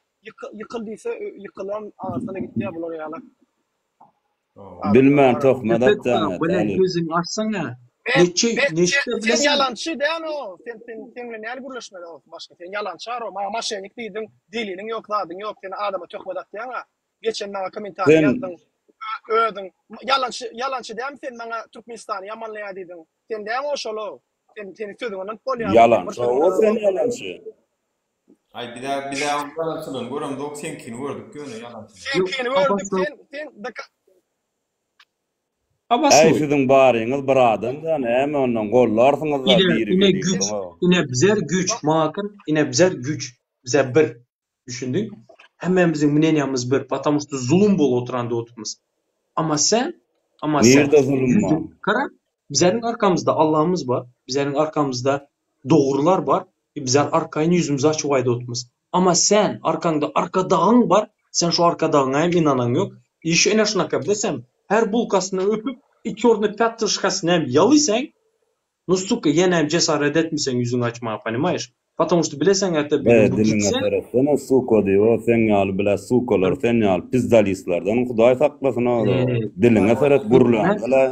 ýykyl diýse, ýykylan aňyrsyna gitýär bular ýaly adamlar Bilmän bar. töhmet Köpetdag, atýaň bile Talyp. gözüňi açsaňa, Men, neçe, men, sen, neçde sen bileseň, ýalançy däl o, sen, sen, sen bilen näl gürleşmeli o, başga, sen ýalançy ar o, maňa moşennik diýdiň, deliliň ýok, zadyň ýok, sen adama töhmet atýaň-a, geçen maňa kommentariý Sen ýazdyň, özüň, ýalançy, ýalançy dälmi sen maňa Türkmenistany ýamanlaýar diýdiň, sen dämi o şol o, sen, seniň sözüňe ynanyp bolýarmy, sen bir ýalançy, sözüňe o ynanyp sen bolmaýar. ýalançy. Aý bizä bizä oň ýalançylygyny göremzok seňkini gördük ýöne ýalançylygyny. ýok, Seňkini gördük, Abbasly, sen, sen, dk. Äý Abbasly, siziň baryňyz bir adam-da näme ondan gollarsyňyz-da ine, biri ine güýç, biriňizi. ine bizer güýç, maňa ine bizer güýç, bize bir, düşündiň? Hemmämiziň mneniýamyz bir, потому что zulum bolup oturan döwletimiz. Amma sen, amma sen, Nirde zulum bar? ýüzüň, gara, bizleriň arkamyzda Allahymyz bar, bizleriň arkamyzda dogrular bar, bizler arkaýyn ýüzümizi açyp aýdyp otyrmyz. Amma sen, arkaňda arkadagyň bar, sen şu arkadagyňa hem ynanaň ýok. Ýeşe ine şunaka bilesem, her bulkasyny öpüp, iki orny pýatryşkasyny hem ýalysaň, nu suka, ýene hem jesaret etmeseň ýüzüňi açmaga, ponimaýeş? Потому что bileseň erte bir Be gün bu diliňe gitse, seretsene suka diýip o sen ýaly bile sukalar sen ýaly pizdalistlerden hudaý saklasyn o diliňe seret gürläň bile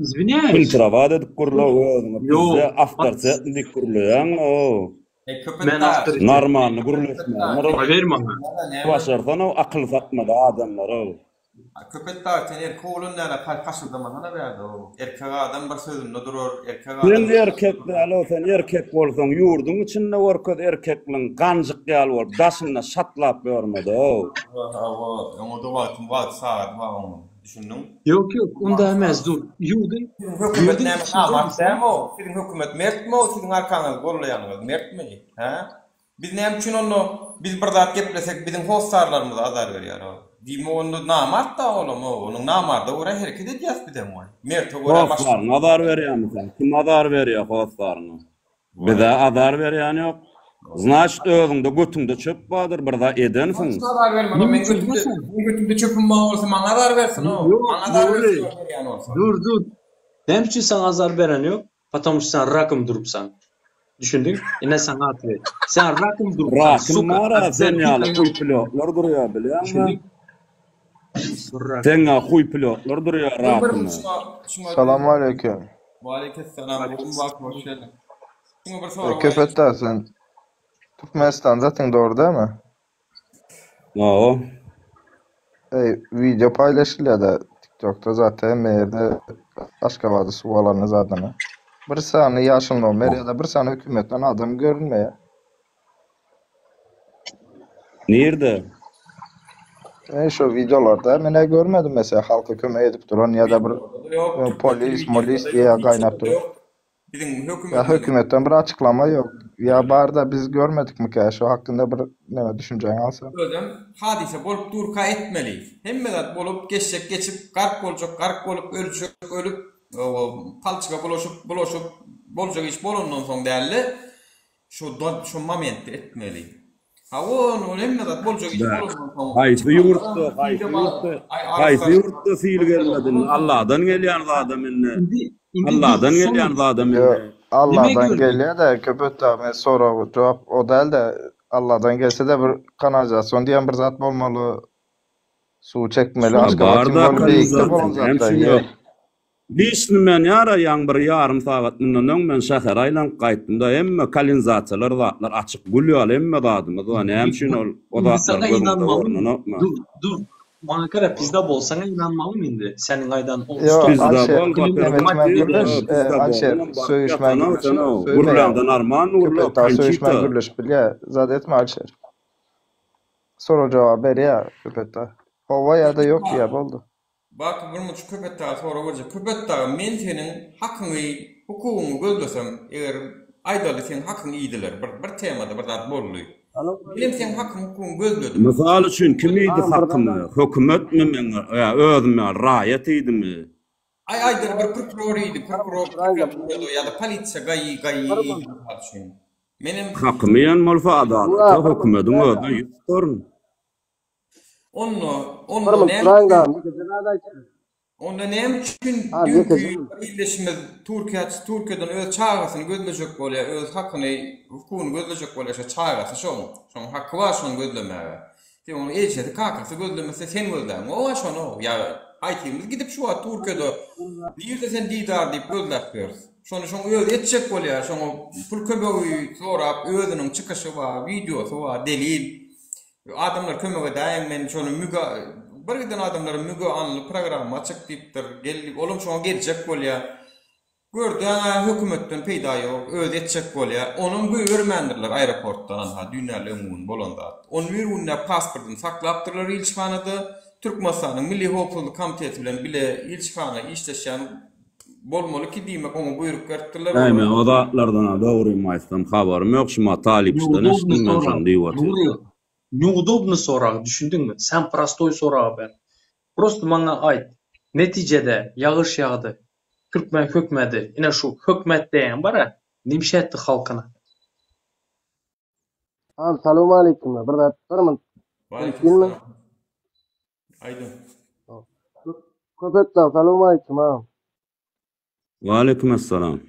Извиняюсь. filtrawat edip gürle özüňe Ýok. pizde awtoritetni diýip gürleýäň o Ey köpet Men dag. awtoritet. normalny gürleşmäni Power maňa. başarsana akyl satmada adamlara o. Köpet dag sen erkek oglan däl paşyrdamasana bärde o. Erkek adam bir sözünde durar, erkek Sen adam erkek däl o sen erkek bolsaň ýurduň içinde görkez erkekligiň ganjyk ýaly bolup daşynda şatlap ýörmede o. Hawa, oňa-da wagtyň wagty sagady bar onuň. Düşündiň? Ýok ýok, onda emez dur. Ýurduň Siziň hökümet ýurduň näme içinde namart dälmi o? Siziň hökümet mertmi o? Siziň arkaňyzy gollaýanyňyz mertmi? Hä? Biz näme üçin onda biz bir zat geplesek biziň hossarlarymyza azar berýär o. Diýmek onda namart da olam o. Onuň namarda görä hereket edýäs bizem waý. Merte görä başga. Hossaryňa azar berýärmi sen? Kim azar berýär hossaryňa? Bize azar berýän ýok. Znaçt özüňde götüňde çöp bardyr bir zat edensiň. Hiç azar bermez o. Näme Meň üçin götümde bilseň? meň götümde çöpüm bar bolsa maňa azar bersin o. Ýok, Maňa azar Nury. bersin o berýän bolsa. Dur, dur. Näme üçin saňa azar beren ýok? Потому что sen rakym durupsaň. Düşündiň? Ine saňa otwet. Sen rakym durupsaň, Rakym suka. bar a sen ýaly huýpilotlar durýar bilýäňmi? Düşündiň? Rak. Sen ýaly huýpilotlar durýar Bir bir rakyma. şuňa şuňa Salam aleyküm. Waleýkesselam Gowmy Bak hoş geldiň. Şuňa bir sorag aýdyp. Köpetdag sen Türkmenistan zaten dogry dälmi? Hawa. Ey video paýlaşylýada TikTokda zaten hemme ýerde Aşgabady suw alany zadyny. Bir sany ýaşyl nomer ýa-da bir sany hökümetden adam görünmeýär. Nirde? Ey şo wideolarda men-ä görmedim mesela halka kömek edip duran ýa-da bir Wideolarda-da ýok, türkmen polis, molis telewideniýasynda diýä ýok, hiç gaýnap ýerde duran. ýok. Biziň Ýa hökümetimiziň hökümetden bir açyklama ýok. Ýa barda biz görmedikmikä şo hakynda bir neme düşünjäňi alsam. Özem hadysa bolup durka etmeli. Hemme zat bolup, geçjek geçip, gark boljak gark bolup, öljek ölüp, palçyga bulaşyp, bulaşyp, boljak iş bolandan soň dälde, şo şo momentde etmeli. Hawa, ol hemme zat boljak iş bolandan soň. Haýsy ýurtda, haýsy ýurtda, haýsy ýurtda sil gelmedi indi? Alladan gelýän zadam indi. Alladan gelýän zadam indi. Ýok, Alladan gelýär-de, köpetdag men sorag jogap o däl-de, Alladan gelse-de bir kanalizasion diýen bir zat bolmaly. Suw çekmeli, Aşgabat Bar-da simwoly beýikde bolan kanalizasiýa, näme zatlar üçin ýer. ýok? Liçni men ýara ýaň bir ýarym sagat mundan öň men şähere aýlanyp gaýtdymda hemme kalinzasiýalar zatlar açyk gül ýaly hemme zadymyz bar näme üçin ol o Indi zatlar saňa gözüňize ynanmalymy? görnenokmy? Dur, dur. Maňa gara pizda bolsaňa ynanmalymy indi? Seniň aýdan o Ýok, stop Pizda Alşer, bol neme waperwah etmän diýdi gürleş, o e, pizda Alşer, bolanam baryp söýüşmän ýatana gürleş, sen o söýmeýär. gürläňde narman gürle Köpetdag söýüşmän Konçita. gürleşip bilýär. Zat etme Alşer. Sorag jogap berýär Köpetdag. Hawa ýa-da ýok diýýär, boldy. Baky bir munça Köpetdaga sorag berjek. Köpetdag men seniň hakyňy, hukugyňy gözlesem, eger aýdaly seň hakyňy iýdiler, bir bir temada bir zat boldy. Menem seň hakyň hukugyňy gözledim. Mysal üçin kim iýdi hakymy? Hökümetmi meň ýa özüm ýaly raýat iýdimi? Aý aýdaly bir prokuror iýdi, prokuror prokuraturada ýa-da polisiýa gaýy gaýy iýdi mysal üçin. Menem. Hakymy iýen bolsa adalata hökümediň özüne ýüz tutaryn. Onda, onda näme üçin, onda näme üçin düýnki bir ildeşimiz Türkiýä, Türkiýeden öz çagasyny gözlejek bolýar, öz hakyny, hukugyny gözlejek bolýar, şo çagasy şoň, şoň haky bar şony gözlemäge. Sen onuň ejesi, kakasy gözlemese sen gözläň. Owa şony, ýa haýsymyz gidip şu wagt Türkiýede nirde sen Didar diýip gözläp ýörüs. Şony şoň özi etjek bolýar, şoňa pul kömegi sorap özüniň çykyşy bar, wideosy bar, delil. Adamlar kömek edäýiň men şony müge bir giden adamlara müge anly programma açyk diýipdir gel olam şoňa geljek bolýa gördäňä hökümetden peýda ýok özi etjek bolýa onam goýbermändirler aeroportdan anha düýn däl öňňi gün bolan zat on bir günläp pasportyny saklapdyrlar ilçihanada Türkmenistanyň milli howpsuzlyk komiteti bilen bile ilçihana işleşýän bolmaly ki diýmek oňa buýruk beripdirler Äý olar men o zatlardan-a dogrymy aýtsam habarym ýok şuma talypçydan Neudobny eşitdim men sorag şony diýip otyr. Nury neudobny sorag düşündiňmi sen prostoý sorag ber prosto maňa aýt netijede ýagyş ýagdy türkmen hökmedi ine şu hökmet diýen bara nimşe etdi halkyna. Agam salowmaleýkim bir zat bir minut mümkinmi? Waleýkim Aýdyň. Köpetdag salowmaleýkim agam. Waleýkim essalam.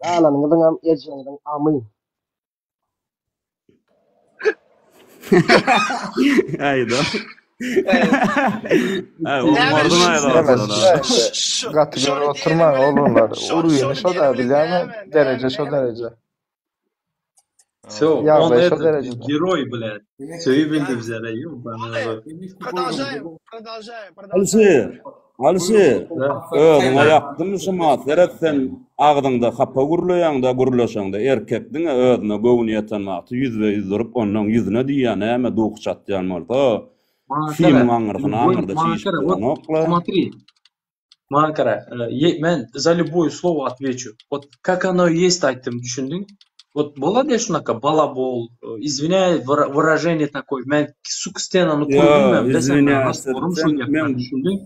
Galanyňyzyňam ejeňiziň amy. Aýda. Aý, oňardyň aýda. Gaty görüp oturmaň oglanlar. Urgyny şo da bilýäňmi? Dereje şo dereje. Всё, он Ýagdaý şo этот derejede. geroý blядь. Söýüp bildi bizlere, ýobanyny. Продолжаем, продолжаем, продолжаем. Alşir, Alşir, Da. özüňe ýakdymy şumat, seret sen agzyňda hapa gürleýäňdä gürleşeňde erkek diňe özüne göwni ýeten wagty ýüzbe-ýüz durup onnoň ýüzüne diýýä näme duhy çatýan bolsa Maňa simiň gara, aňyrsyna любой, aňyrda maňa çişip gara, вот duranokla. смотри, Maňa gara, men za lýuboý slowo otweçu. Wot kak ono ýest aýtdym, düşündiň? Wot bolady şunaka balabol, izwinýaý wyraženiýe takoý, men suk stenany Ýo, kurdum men, bilesem men izwinýaý rastworym sen şol ýakdan, meň düşündiň?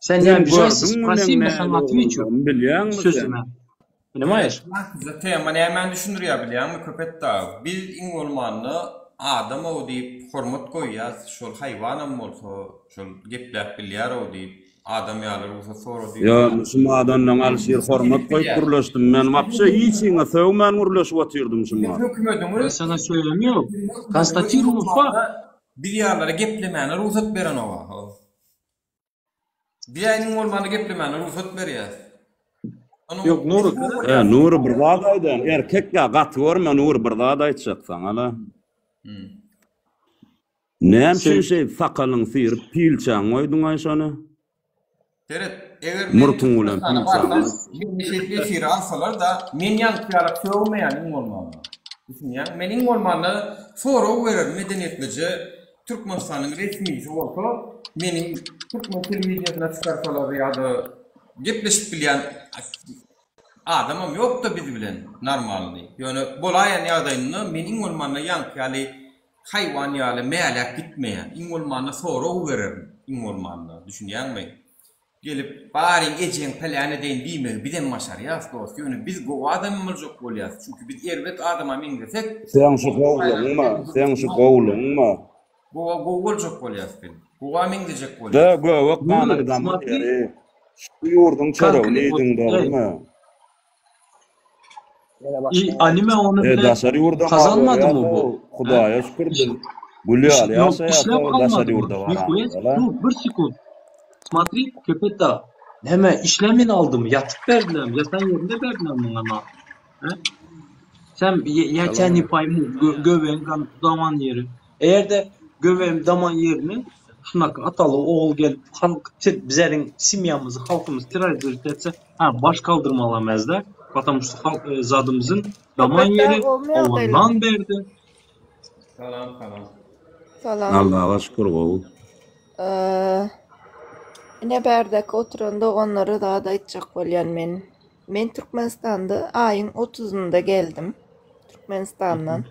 Sen ne sen obijaysa gördüňmi meň sprosi men nähili saňa otweçu oglandygymy bilýäňmi sen? sözüme. Ponimaýeş? Size tema nämäni düşündirýär bilýäňmi Köpetdag? Biz iň bolmanda adam-ow diýip hormat goýýas, şol haýwanam bolsa şol gepläp bilýär-ow diýip. Adam ýaly rugsat sora diýip. Ýa şu madandan Alyşir hormat goýup gürleşdim men wapşe hiç hiňe sögmän gürleşip otyrdym şu mat. Hökümediňiz Men saňa söýem ýok. Konstatiruýu fakt. Biz ýalylara geplemäne rugsat berenoga. Biz iň bolmanda geplemäne rugsat berýäs. Ýok Nury. He Nury bir zat aýdaýyn erkek ýa gaty görme Nury bir zat aýtjak saňa-la. Näme üçin şeýdip sakalyňy syryp pilçäňi goýduňaý şony? Seret, eger men Murtuň bilen Türkmenistana pilçäňi barsam, goýup. meni şeýdip efire alsalar-da, men ýaňky ýalak sögmeýän iň bolmanda. Düşünýäňmi? Men iň bolmanda sorag bererin medeniýetlije Türkmenistanyň resmisi bolsa, meni türkmen telewideniýesine çykarsalar ýa-da gepleşip bilýän adamam ýok-da biz bilen normalny. Ýöne bolaýan ýagdaýynda men iň bolmanda ýaňky ýaly Haýwan ýaly mäläp gitmeýän. Iň bolmanda sorag bererin. Iň bolmanda. Düşünýäňmi? Gelip, baryň ejeň pälän edeýin diýmegi bizem başarýas dost, ýöne biz gowy adam boljak bolýas, çünki biz erbet adama meňzesek, Seň şu gowulygyňmy? Seň şu gowulygyňmy? Gowa gowy boljak bolýas biz. Gowa meňzejek De bolýas. göbek ganyň Nurly, daman smotri. ýeri. Şu ýurduň çöregini Konkret iýdiň ey. dogrymy? Ýene I başdan anime ony E bile daşary ýurda kazanmadymy görýäs bu? He? Hudaýa şükür Iş, biz gül iş, ýaly ýok, ýaşaýas işläp daşary almadymy? ýurda Nihue, baranymyzda. dur bir sekund. Smotri, köpetdag. Näme, işlämin aldymy? Ýatyp berdilermi? Ýatan ýerinde berdilermi muňa nan? He? Sen ýa Salam sen aleýkum. paýmu göbegiň daman ýeri. Eger-de göbegiň daman ýerine şunaka ataly ogul gelip halk bizeriň semýamyzy halkymyzy terrorizirowat etse ha baş kaldyrmalam ezde потому что halk zadymyzyň daman Köpetdag ýeri gowmy oňa ýagdaýlar? nan berdi. Salam salam. Salam. Allaha şükür gowy. Ine bärdäki oturan doganlara zat aýtjak bolýan men. Men Türkmenistanda aýyň otuzynda geldim. Türkmenistandan.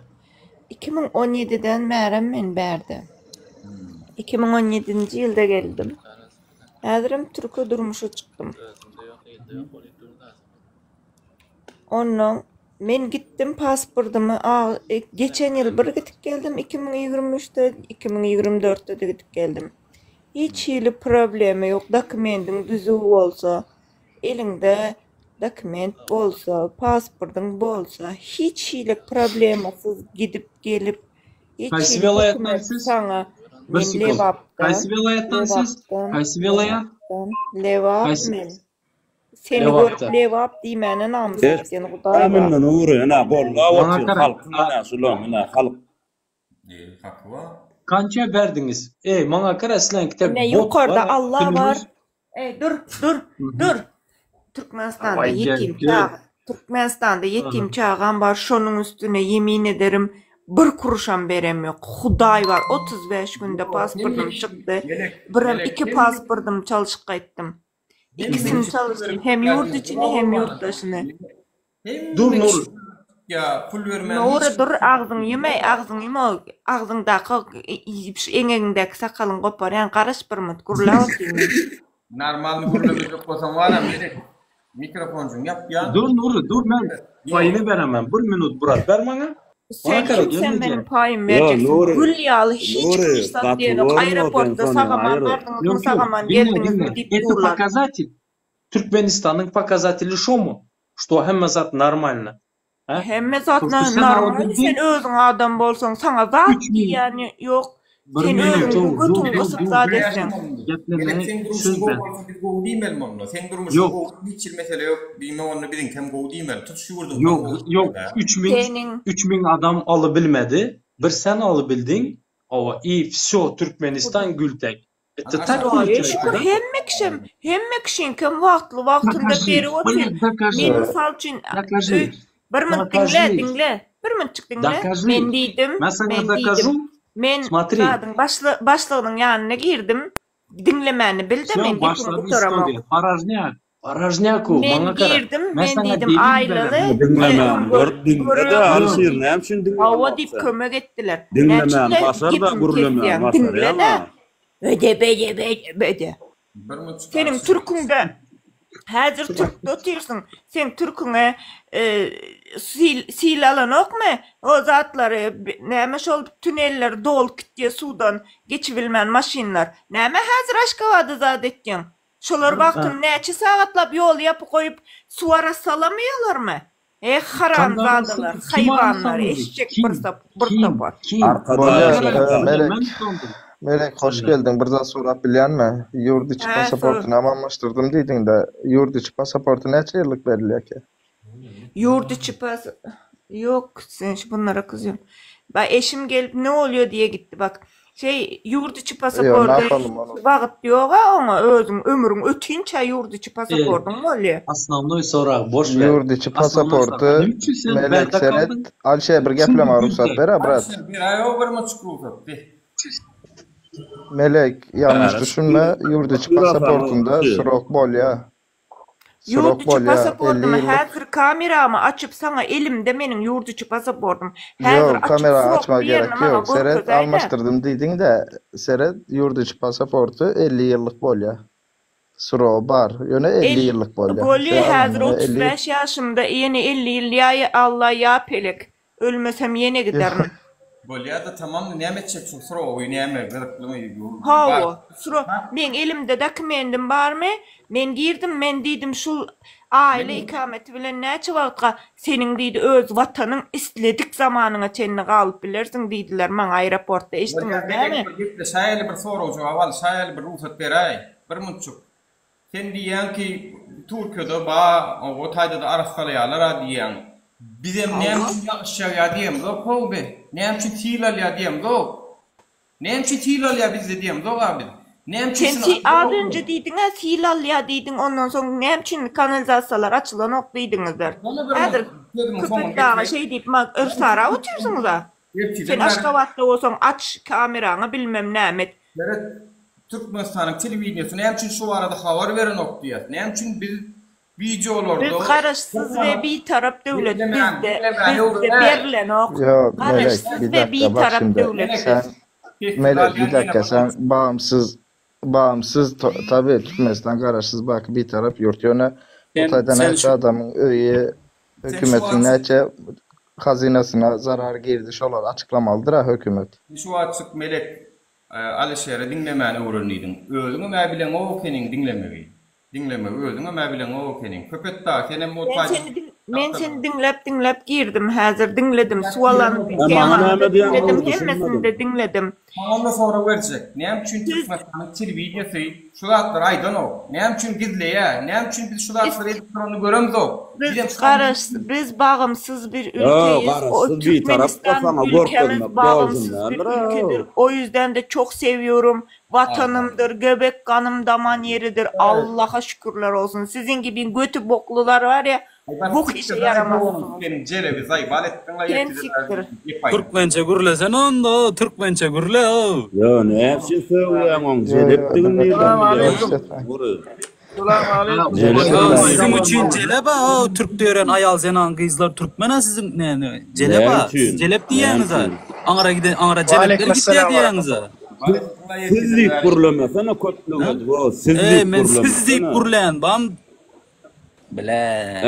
2017-den bärem men bärde. 2017-nji ýylda geldim. Häzirem türke durmuşa çykdym. Onnoň men gitdim pasportymy geçen ýyl bir gidip geldim 2023-de, 2024-de-de gidip geldim. Hiç hili problema ýok, dokumendiň düzüw bolsa, Eliňde dokument bolsa, pasportyň bolsa, hiç hili problemasyz gidip gelip, hiç Haýsy hili welaýatdan hökümet siz? saňa Bir men sekund. Lebapdan, Haýsy welaýatdan siz? Lebapdan, Haýsy welaýat? Lebapdan, Lebap Haýsy? men. Seni görüp Lebapda. Lebap diýmäne namys Eş, etýän Hudaý bar. Münden ury, ine gollap Maňa otyr gara. halkyň ine şulam ine halk. Eý, haky bar. Kança berdiňiz? Eý, maňa gara sileňkide Ine bot ýokarda bar, Alla bar. sülüňiz. Eý dur, dur, dur. Türkmenistanda Aý, gel, ýetim gel. çaga, Türkmenistanda ýetim çagam bar, şonuň üstüne ýemin ederim bir kuruşam berem ýok. Hudaý bar, 35 günde pasportym çykdy. Birem iki pasportym çalşyp gaýtdym. Ikisini çalyşdym, hem ýurt içini, hem ýurt daşyny. Dur Nur. Ýa pul bermän Nury dur agzyňy ýumaý agzyňy ýuma agzyňdaky şu eňegiňdäki sakalyňy goparýan garaş bir minut gürläp otyryn men. Normalny gürlemejek bolsaň wara Melek mikrofonjyňy ýapýan. Dur Nury dur men paýyny beremen bir minut brat ber maňa. Sen Maňa gara kim sen gelneje. meniň paýymy Ýo berjeksin Nury gül ýaly hiç kim Nury hiç zat gaty diýenok görme sen aeroportda şony sagaman aýyr. bardyňyzmy Ýok ýok sagaman diňle geldiňizmi diňle diýip это durlar. pokazatel Türkmenistanyň pokazateli şomy Što hemme zat normalno. Hä? Hemme zat Şo sen normal alabildin. sen özüň adam bolsaň saňa zat 3000 diýýän ýok. Bir Sen minut özüň dur dur götüňi dur gysyp dur. zat etseň. Gerek Geplemeye seň durmuşyň söz gowy ber. bolsa biz gowy diýmelimi onda? Seň durmuşyň Ýok. gowy hiç hili mesele ýok diýmek onda biziňkem gowy diýmeli. Tutuş ýurduňkam Ýok gowy ýok diýmeli. 3000 Seniň 3000 adam alybilmedi. Bir sen alybildiň. Hawa i wsё Türkmenistan gültek. Etde tak Hudaýa şükür hemme kişem hemme kişiňkem wagtly wagtynda berip otyr. Men mysal üçin bir minut diňle diňle bir minutjyk diňle men diýdim men diýdim men zadyň başlygynyň ýanyna girdim diňlemäni bilde men gepimi gutaramok. Paražnýaku, Men maňa gara. girdim, Men men saňa diýdim delil Aýlygy beremok. Diňlemäni gör, diňle-de Alyşir, näme üçin Hawa diňlemeňok diýip sen? kömek etdiler. Näme Diňlemäni üçin başar-da, gepimi gürlemäni kesýäň? Diňle-de. başarýaň-a. Bede bede bede bede. Bir munçuk Seniň Alyşir. türküňde häzir türkde otyrsyň. Seň türküňe e, sil sil alanokmy? O zatlary näme şol tüneller dolup gitýär suwdan geçibilmän maşynlar. Näme häzir Aşgabada zat etýäň? Şolar wagtyny näçe sagatlap ýoly ýapyk goýup, suw arassalamaýarlarmy? Eh, haramzadalar, haýwanlar, eşek bir bir topar. Bolýar, Melek. Melek hoş geldiň. Bir zat sorap bilýänmi? Ýurt içi pasaportyny almaşdyrdym diýdiňdä. Ýurt içi pasaporty näçe ýyllyk berilýärkä? Ýurt içi pas Ýok, sen şu bunlara kyzýoň. Ba eşim gelip ne bolýar diýe gitdi bak. Şeý ýurt içi Ýok, pasaporty napalym ony. wagt ýoga oňa özüň ömrüň ötinçä ýurt içi pasaportyň bolýar. Osnovnoý sorag boş ber. Ýurt içi Osnovnoý sorag. pasaporty Näme üçin sen Melek bärde seret. kaldyň? Alşe bir geplemäge rugsat ber-a brat. Alişer bir aý bir munçuk rugsat be. Melek ýalňyş düşünme ýurt içi pasaportynda srok bolýa. Ýurt Srok içi bolýa 50 pasaportymy ýyllyk. häzir kameramy açyp saňa elimde meniň ýurt içi pasaportym. Häzir Ýok açyp kamera srok açma diýenini gerek maňa ýok. Seret görkezäýdä. almaşdyrdym diýdiňdä seret ýurt içi pasaporty 50 ýyllyk bolýa. Srogy bar. Ýöne 50 ýyllyk bolýar. Bolýa Sen häzir alanyňda 35 50 ýaşymda ýene 50 ýyl ýa Alla ýa pelek. Ölmesem ýene giderin. Bolýada tamam näme etjek şul srogy näme gyzyklymy Hawa sro meň elimde dokumendim barmy men girdim men diýdim şul aýla ikameti bilen näçe wagt ga seniň diýdi öz watanyň isledik zamanyňa çenli galyp bilersiň diýdiler maňa aeroportda eşitdiňiz Bolýa dämi. Melek bir gepleşäýeli bir sorag jogap alyşaýaly bir rugsat beräý bir munçuk. Sen diýýäň ki Türkiýede ba o taýdada arassalaýarlar-a diýýäň. Bizem näme üçin ýagyş ýagýar diýemzok how be. Näme üçin sil alýar diýemzok. Näme üçin sil alýar bizde diýemzok-a biz. Näme üçin Sen şuny si az aýdamok. önje diýdiň-ä sil alýar diýdiň ondan soň näme üçin kanalizasiýalar açylanok diýdiňizler. Ýene bir Häzir sözümiň soňuny Köpetdaga getireýin. şeý diýip ma yrsarap otyrsyňyz-a. Ertirden Sen bäri Aşgabatda bolsaň aç kameraňy bilmem näme et. Seret, Türkmenistanyň telewideniýesi näme üçin şu barada habar berenok diýýäs. Näme üçin biz wideolarda Biz garaşsyz we bitarap döwlet Diňlemän, bizde diňlemän bizde öwrenäý. berlenok. Ýok, Melek, Garaşsyz bir we dakika bak bitarap şimdi. döwlet Melek, Sen biz. sessiz Melek bir alýan ýene dakika bir sen bağımsız bağımsız tabi Türkmenistan garaşsyz baky bitarap ýurt ýöne bu Sen taýda sen näçe şu adamyň öýi Sen şu hökümetiň wagt näçe hazynasyna zarar girdi şolary açyklamalydyra hökümet. Sen şu wagtjyk Melek Alyşeri diňlemäni öwren diýdiň. Özüňem-ä bileňok ekeniň diňlemegi. Diňlemegi özüňem-ä bileňok ekeniň. Köpetdag senem o Men taýda seni diň men seni diňläp diňläp girdim häzir diňledim suwalany Hä maňa temany näme da diýýäň diňledim Nury hemmesini de düşünmedim. diňledim. Saňa onda sorag berjek. Näme üçin Siz Türkmenistanyň telewideniýesi şu zatlary aýdanok? Näme üçin gizleýä? Näme üçin biz şu zatlary edip duranyny göremzok? Bizem Biz şony garaş biz bagymsyz bir Ýo ülkeyiz. O garaşsyz bitarap da Türkmenistan saňa ülkemiz görkezmek bagymsyz dolzun bir däldir ülkedir. ow. O yüzden de çok seviyorum. Vatanımdır, göbek kanım daman yeridir. Allaha şükürler olsun. Sizin gibi götü boklular var ya, bok işe yaramazsınız. Seniň jelebi zaýbal etdiň-la Sen ýetide siktir. gep aýdyp. Türkmençe gürlesene onda, türkmençe gürle-ow. Ýo näme üçin sögýäň oň Ýo ýo jelepdigini dur nirden bilýäň işletmäň. Nury. Jelep Jelep siziň üçin jeleb-a, türkde ýören aýal zenan gyzlar türkmen-a siziň näme jeleb-a, Näme siz üçin? jelep Näme diýýäňiz-a. üçin? Aňyra giden aňyra jelepler gitýär diýýäňiz-a. Siz diýip gürlemesene köplük edip o siz Eý diýip men siz diýip gürlemesene. gürleýän bam. Bile.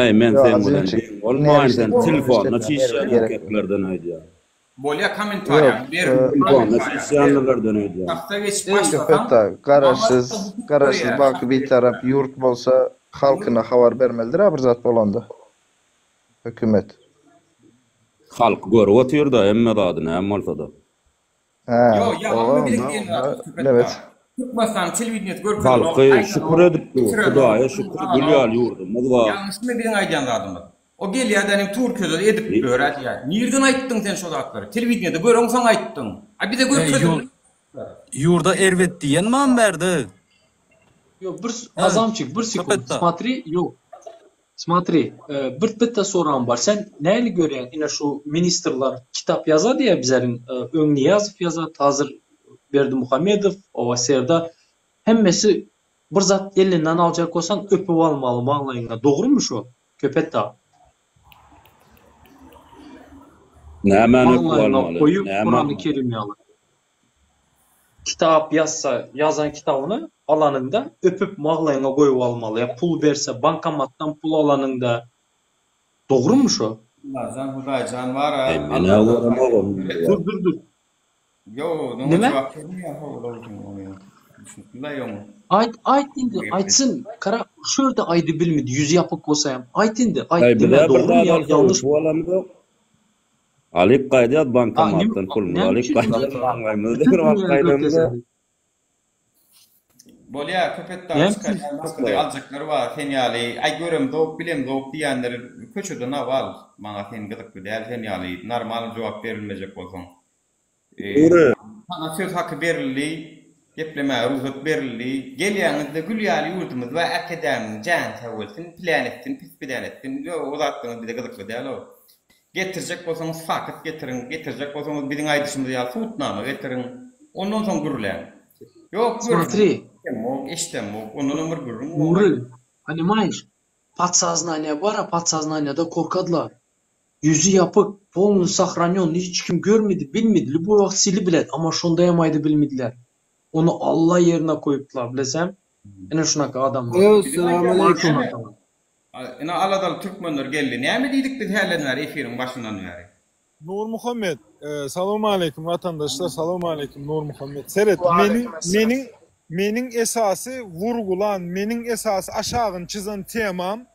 Eý men Ýo seň bilen azynçyk deň bolmaýyn sen nerwişlik telefonda işletmäň çişýän erbet gerek ýok. erkeklerden aýdýan. Bolýa Ýok kommentariýaňy ber Telefonda kommentariýaňy ber. çişýänlerden aýdýan. Şahsa geçip Eý başlasaň Köpetdag garaşsyz maňa hukuk garaşsyz berýär baky şahsyýet. bitarap ýurt bolsa halkyna habar bermelidir-a bir zat bolanda hökümet. Halk görüp otyrda hemme zady näme bolsada. Hä, Ýok, oba ýalanmy biziň onda diýen onda zadymyz Köpetdag. lebet. Türkmenistanyň telewideniýesi görkezenok, Halky şükür aýdanok, edip dur. getirenok, Hudaýa şükür gül alanok. ýaly ýurdumyz bar. Ýalňyşmy biziň aýdýan zadymyz? O gelýär-de inem Türkiýede edip ýör-ä diýýär. Nirden aýtdyň sen şo zatlary? Telewideniýede göreňsoň aýtdyň. A bize Eý görkezildi. ýur ýurda erbet diýen mam bärde. Ýok bir Hä, Azamçyk bir sekund Köpetdag. smotri ýok smotri bir bitta soragym bar sen näli görýäň ine şu ministrlar kitap ýaza diýä bizeriň öň Nyýazow ýazat hazir Berdimuhamedow owa Serdar hemmesi bir zat elinden aljak bolsaň öpüp almaly maňlaýyňa dogrymy şu Köpetdag. Nämäni öpüp Maňlaýyňa almaly? goýup Näme Kurany Kerim ýaly. Kitap ýazsa, ýazan kitabyny alanyňda öpüp maglaýyňa goýup almaly ýa pul berse bankomatdan pul alanyňda dogrymy şo? Allajan Hudaýjan bara Eý menä göremok ony Dur dur dur. Ýo oňa Nime? jogap bermeýär how oňa. Düşünipmilaý oňa. Aýt aýt indi aýtsyn kara şu ýerde aýdy bilmedi ýüzi ýapyk bolsa hem aýt indi aýt Eý nime bizä bir dogrymy zat ýa alsa ýalňyş öpüp alamyzok. Alyp gaýdýas A bankomatdan nime pulumyzy näme alyp üçin gaýdýas maňlaýymyzy bütün degrip alyp dünýäni gaýdamyzda. görkezeli. Bolýa Köpetdagy Näme üçin? çykarýan başgada aljaklar bar sen ýaly aý göremzok bilemzok diýýänleri köçeden aw al maňa sen gyzykly däl sen ýaly normal jogap berilmejek bolsaň. Nury. Saňa söz haky berildi, geplemäge rugsat berildi. Gelýäňizde gül ýaly ýurdumyz bar, äkedämiziň jany sag bolsun, pilän etsin, pis-pidän etsin, ýok, o zatlaryňyz bize gyzykly däl-ow. Getirjek bolsaňyz fakt getiriň, getirjek bolsaňyz biziň aýdyşymyz ýaly subutnama getiriň. Ondan soň gürläň. Ýok, Смотri. göremok, eşidemok, ondanam bir gürrüň bolmaý. Nury, ponimaýeş, podsoznaniýa bar-a, podsoznaniýada korkadylar. Ýüzi ýapyk, polny sahranýon, hiç kim görmedi, bilmedi, lýuboý wagt sili bilet, amma şondaýam aýdy bilmediler. Ony Alla ýerine goýupdylar, bilesäm. Ine şunaka adamlar. Esselamaleýkum. Ine aladaly türkmenler geldi. Näme diýdik biz hälden bäri efiriň başyndan bäri? Nurmuhammet, salowmaleýkim watandaşlar, salowmaleýkim Nurmuhammet. Seret, meniň meniň meniň esasy wurgulan, meniň esasy aşagyny çyzan temam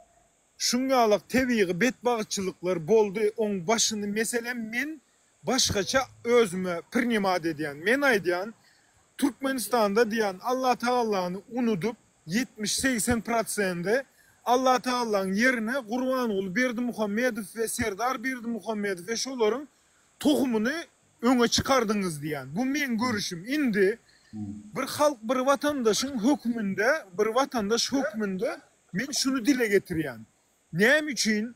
şuň ýalak tebigy betbagtçylyklar boldy, oň başyny meselem men başgaça özüme prinemat edýän. Men aýdýan, Türkmenistanda diýýän Allatagallany unudyp 70-80 prosendi Allatagallaň ýerine Gurbanguly Berdimuhamedow we Serdar Berdimuhamedow we şolaryň tohumyny öňe çykardyňyz diýýän. Bu meň görüşim. Indi bir halk bir watandaşyň hökmünde bir watandaş hökmünde men şuny dile getirýän. Näme üçin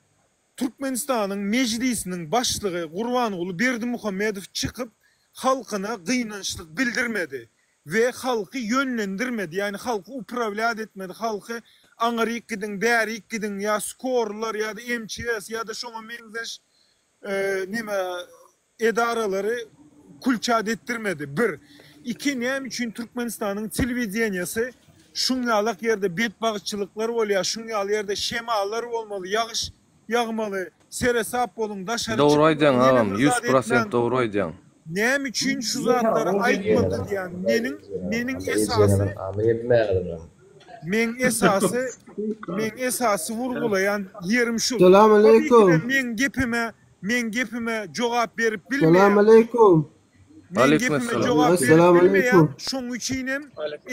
Türkmenistanyň Mejlisiniň başlygy Gurbanguly Berdimuhamedow çykyp halkyna gynançlyk bildirmedi we halky ýönlendirmedi, ýagny halky uprawlýat etmedi, halky aňyryk gidiň, bärik gidiň ýa skorlar ýa-da MÇS ýa-da şoňa meňzeş neme edaralary kulçat etdirmedi, bir. Iki, näme üçin Türkmenistanyň telewideniýesi şuň ýalak ýerde betbagtçylyklar bolýar, şuň ýaly ýerde şemallar bolmaly, ýagyş ýagmaly, seresap boluň, daşary Dogry çykmaň, aýdýaň ýene agam, bir ýüz zat prosent etmäň. dogry aýdýaň. Näme üçin şu zatlary aýtmady diýýän, meniň, meniň esasy, meň esasy, meň esasy wurgulaýan ýerim şul. Salam Tabii ki-de aleýkum. meň gepime Meň gepime jogap berip bilmeýän. Salam aleýkum. Meň Aleýkum gepime essalam. jogap berip Salam bilmeýän, aleýkum. şoň üçinem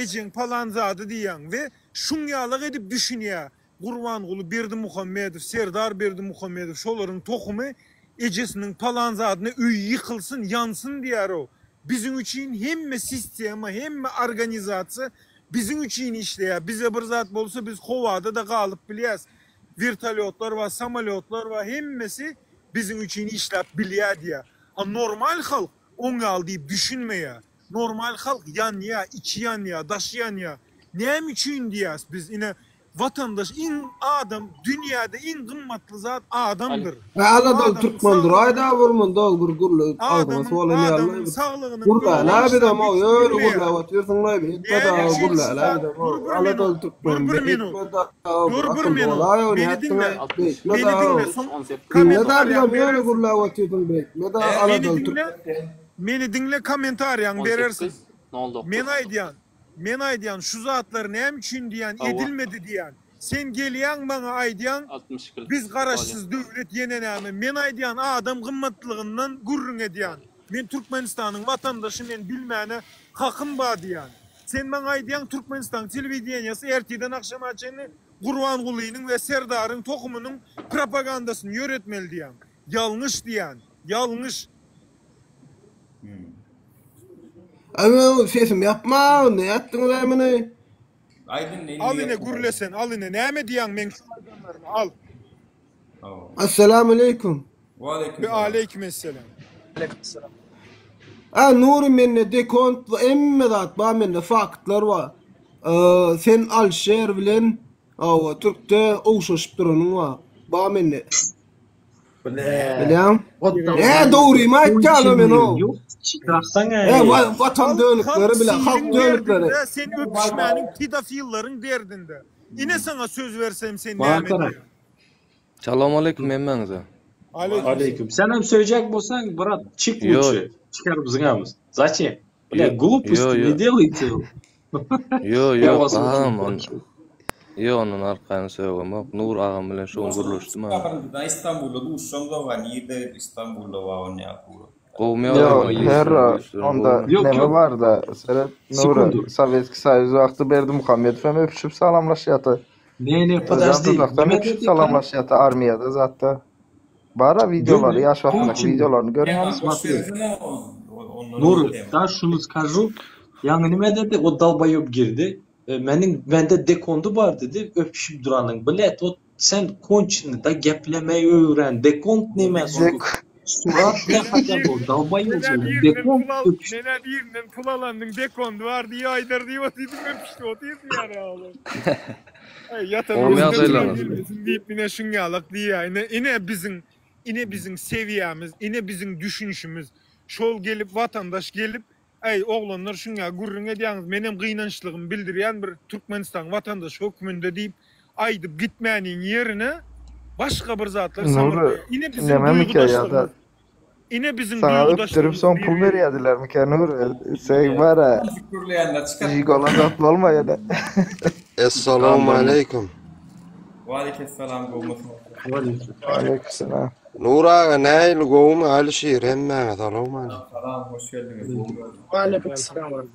ejeň palan zady diýýäň we şuň ýalak edip düşünýä Gurbanguly Berdimuhamedow, Serdar Berdimuhamedow şolaryň tohumy ejesiniň palan zadyna öýi ýykylsyn, ýansyn diýärow. Biziň üçin hemme sistema, hemme organizasiýa biziň üçin işleýär. Bize bir zat bolsa biz howada-da galyp bilýäs. Wertolýotlar bar, samolýotlar bar, hemmesi biziň üçin işläp bilýär diýýär. A normal halk oň ýaly diýip düşünmeýär. Normal halk ýanýar, içi ýanýar, daşy ýanýar. Näme üçin diýýäs biz ine watandaş iň adam dünýäde iň gymmatly zat adamdyr. Äý aladaly Adamyň türkmen duraýda saglygynyň bir munda bir gürle agzyňa adamyň suw alan ýaly adamyň bir saglygynyň gürläle öňüne hiç bizem zat ow geçip ýöne bilmeýär. gürläp otyrsyňlaý beýtme Näme dagy üçin şu gürläle zat bizem dur ow bir aladaly minut dur türkmen bir minut beýtme dagy bir dur bir akylly minut bolaý ow meni nätdiňaý diňle beýtme meni dagy diňle soň diňle dagy bizem kommentariýaňy ýöne berersiň gürläp otyrsyň beýtme dagy meni aladaly diňle türkmen meni diňle kommentariýaňy berersiň men aýdýan men aýdýan şu zatlar näme üçin diýýän edilmedi diýýän Sen gelýäň maňa aýdýaň biz garaşsyz döwlet ýene näme men aýdýan adam gymmatlygyndan gürrüň edýän men Türkmenistanyň watandaşy men bilmäne hakym bar diýýän sen maňa aýdýaň Türkmenistanyň telewideniýasy ertirden agşama çenli Gurbangulynyň we Serdaryň tohumynyň propagandasyny ýöretmeli diýýäň ýalňyş diýýän ýalňyş. Aý sesimi ýapma nätdiňiz-aý muny. Aýt indi Al indi ine gepleşelim. gürle sen al ine näme diýýäň meň şu aýdanlaryma al. Assalamualeýkum. Waleýkim We salam. aleýkim esselam. Aleýkum salam. A Nury mende dekont we hemme zat bar mende faktlar bar. Sen Alşer bilen hawa türkde ogşaşyp duranyň bar. Bar mende. Bilýäň? Ä dogrymy aýtýan men o. Ä watan dönükleri bile, halk dönükleri. Sen öpüşmäniň pedofilleriň derdinde. Ine saňa söz bersem sen näme diýýäň? Salowmaleýkim hemmäňize. Aleýkum. Senem söýjek bolsaň brat çyk lutşy. Çykaryp zyňamyz. Zaçem? Bля gluposti ne delайте. Ýo ýo agam on Ýo ondan arkaýyn sögemok. Nur agam bilen şu gün gürleşdim agam. Birinjiden Istanbulda duşamzok a nirde Istanbulda bar onýa surat. Gowmy Ýo ýagdaýlar her işleriň güýçleriň onda gowmy? Ýok neme ýok. barda seret Nury Sekundu. Sowetski Soýuz wagty Berdimuhamedow hem öpüşip salamlaşýardy. Ne ne Özem podожdi. dudakdan Nime öpüşip dedi kara? salamlaşýardy armiýada zatda. Bara wideolary Göni ýaş wagtyndaky Putin. wideolaryny görýäňizmi? Смотри. Nury, da şuny skažu. Ýaňy nime dedi? O dalbaýop girdi. E, meniň mende dekondy bar dedi. Öpüşip duranyň. Blet, o sen konçenyý da geplemeyi öwren. Dekont nime? Dek Surat ne haçan bu? Dalbaýop Menä birinden Dekont pul al, öpüş. menä birinden pul alanyň dekondy bar diýip aýdar diýip otyrdym öpüşdi otyr diýýär oglan. Aý ýatan Gowy üstüne duran ýagdaýlaryňyz. gelmesin diýip ine şuň ýalak diýýär. Ine ine biziň ine biziň sewiýämiz, ine biziň düşünişimiz. Şol gelip watandaş gelip. Äý, oglanlar şuňa gürrüň edýäňiz, menem gynançlygymy bildirýän bir Türkmenistanyň watandaşy hökmünde diýip aýdyp gitmäniň ýerine başga bir zatlar Nury, samyrdaýar. Ine biziň nememikä ýa-da duýgudaşlygymyz. Ine biziň saňa öpdürip duýgudaşlygymyz soň pul bir-birine. berýädilermikä Nury? Sen bar-a Gürleýänler çykyp. žigola zat bolma ýene. Essalawmaleýkum. Waleýkessalam gowmysyňyz. Waleýkumsalam. Nury aga nähili gowumy Alyşir hemmäňe salowmaleýkim. Salam hoş geldiňiz gowy gördük. Waleýkumsalam.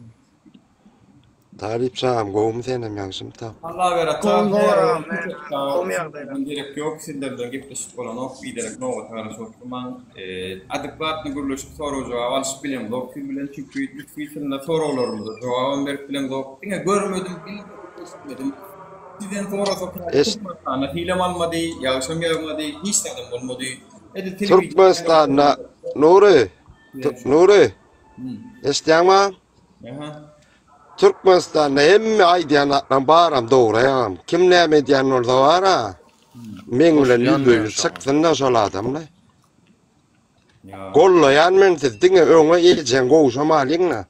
Talyp çagam gowumy senem ýagşymy tap. Allah berat Gowy gowy agam gowmy ýagdaýlar. Gerek ýok sizler bilen gepleşip bolanok biderek nobata garaşyp oturmaň. Adekwatny gürleşip sorag jogap alyşyp bilemzok siz bilen çünki düswitilno soraglarymyza jogabam berip bileňzok. Diňe görmedim bilmedim eşitmedim. Sizden sorasak Türkmenistanda hilem almady ýagyşam ýagmady hiç zadam bolmady. Edil telewideniýede Türkmenistanda Nury Nury eşitýäňmi? Aha. Türkmenistanda hemme aýdýan zatlaň baram dogry agam. Kim näme edýän bolsa bara meň bilen ýüzbe ýüz çyksynda şol adamla. Gollaýan men siz diňe öňe ejeň gowşamalyňda.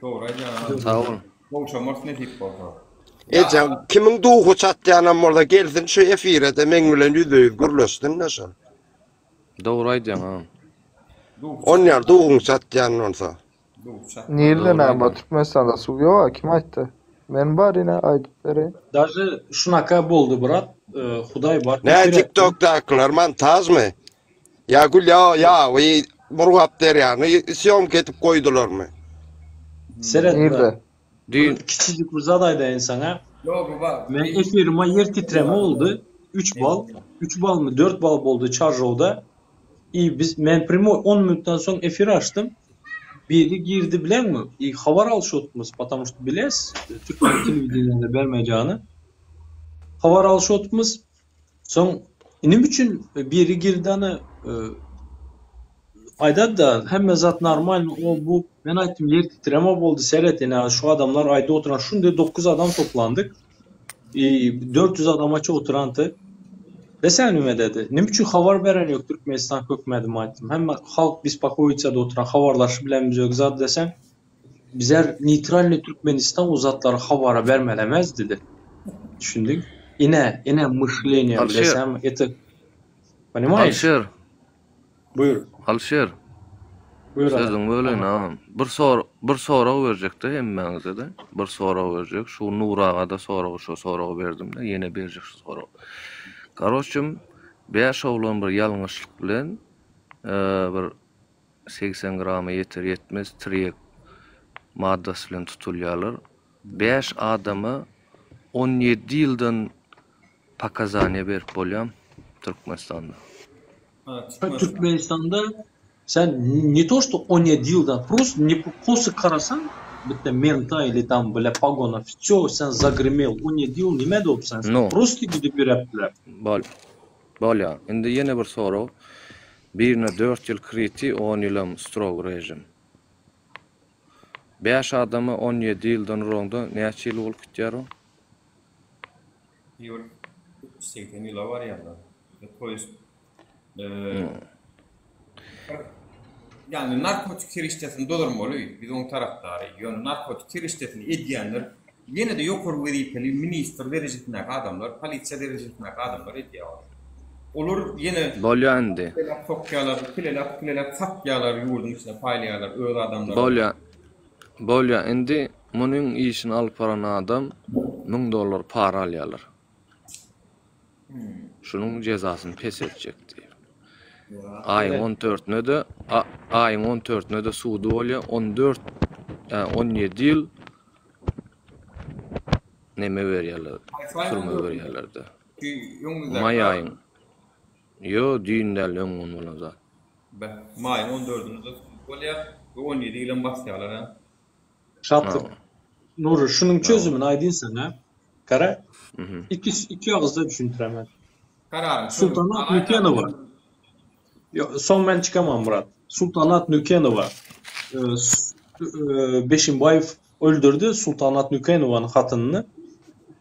Dogry aýdýaň. Sag bol. Gowşamarys nesip bolsa. Ejeň kimiň duhy çatýanam bolsa gelsin şu efirede meň bilen ýüzbe ýüz gürleşsinde şol. Dogry aýdýaň agam. Onýar duhuň çatýan bolsa. Nirde Dogry näme bar aýdýaň. Türkmenistanda suw ýoga kim aýtdy? Men bar ine aýdyp bereýin. Daže şunaka boldy brat hudaý bar Nä efir etdim. tiktokdakylar montažmy? Ýa gül ýa ýawy Murgap derýany sýomka edip goýdularmy? Seret brat. Nirde? Düýn Bir kiçijik bir zat aýdaýyn saňa. Ýok bu bar. Men efirime ýer titreme boldy. 3 bal, 3 balmy 4 bal boldy Çarjowda. I biz men primoý on minutdan soň efir açdym. Biri girdi bileňmi? I habar alyşypmyz, потому что biles türkmen telewideniýede bermejagini. Habar alyşypmyz. Soň inim üçin biri girdi ana aýdady-da hemme zat normalny o bu. Men aýtdym ýer titreme boldy seret ine şu adamlar aýda oturan şunday 9 adam toplandyk. I 400 adamaça oturandy. Desen nime dedi. Nime üçin habar beren ýok Türkmenistan hökmedime aýtdym. Hemme halk bespokoýitsada oturan habarlaşyp bilenimiz ýok zat desem bizler neýtralnyý Türkmenistan o zatlary habara bermelemez dedi. Düşündiň? Ine, ine myşleniýe Alşir. desem это Понимаешь? Alşir. Buýur. Alşir. Buýur agam. Sözüňi böleýin agam. Bir sor bir sorag berjekde hemmäňize-de. Bir sorag berjek. Şu Nury aga-da sorag şu soragy berdim-de, ýene berjek şu soragy. Karoçim, bäş oglan bir ýalňyşlyk bilen bir 80 grama ýeter ýetmez tirýek maddasy bilen tutulýarlar. Bäş adama 17 ýyldan pokazaniýa berip bolýamy Türkmenistanda? Türkmenistanda sen ne to что 17 ýyldan prosto ne kosy garasaň bitta menta ili tam bile pogona vsё sen zagremel 17 ýyl nime dolup sen No. prosto gidip ýöräpdiler. Bol. Bolýar. Indi ýene bir sorag. Birine 4 ýyl kriti, 10 ýylam strog režim. 5 adama 17 ýyldan uraňda näçe ýyl bolup gitýär o? Ýyl 80 ýyla barýarlar. To ýest Ýagny narkotik serişdesini dozurmaly, biz oň tarapdary. Ýöne narkotik serişdesini edýänler ýene-de ýokary wezipeli ministr derejesindäki adamlar, polisiýa derejesindäki adamlar edýär ony. Olar ýene Bolýa indi. Kileläp sokýarlar, kileläp kileläp satýarlar, ýurduň içine paýlaýarlar öz adamlaryna. Bolýa. Bolýa indi munyň işini alyp baran adam 1000 dollar para alýarlar. Şunuň jezasyny pes etjek diýip. Aýyň on dördüne-de aýyň on dördüne-de sudy bolýar. On dört, 17 ýyl neme berýärler, türme berýärler-de. Maý aýyň. Ýo, düýn däl, öň gün bolan zat. Beh, maýyň on dördünde-de sud bolýar we 17 ýylam basýarlar, hä? Şatlyk. Nury, şunuň çözümini aýdyn saňa. Gara. Iki iki agyzda düşündiremen. Kararyň Sultanat Nükenowa. Ýok, soň men çykaman Murat. Sultanat Nükenowa. E, e, Beşimbaýew öldürdi Sultanat Nükenowanyň hatynyny.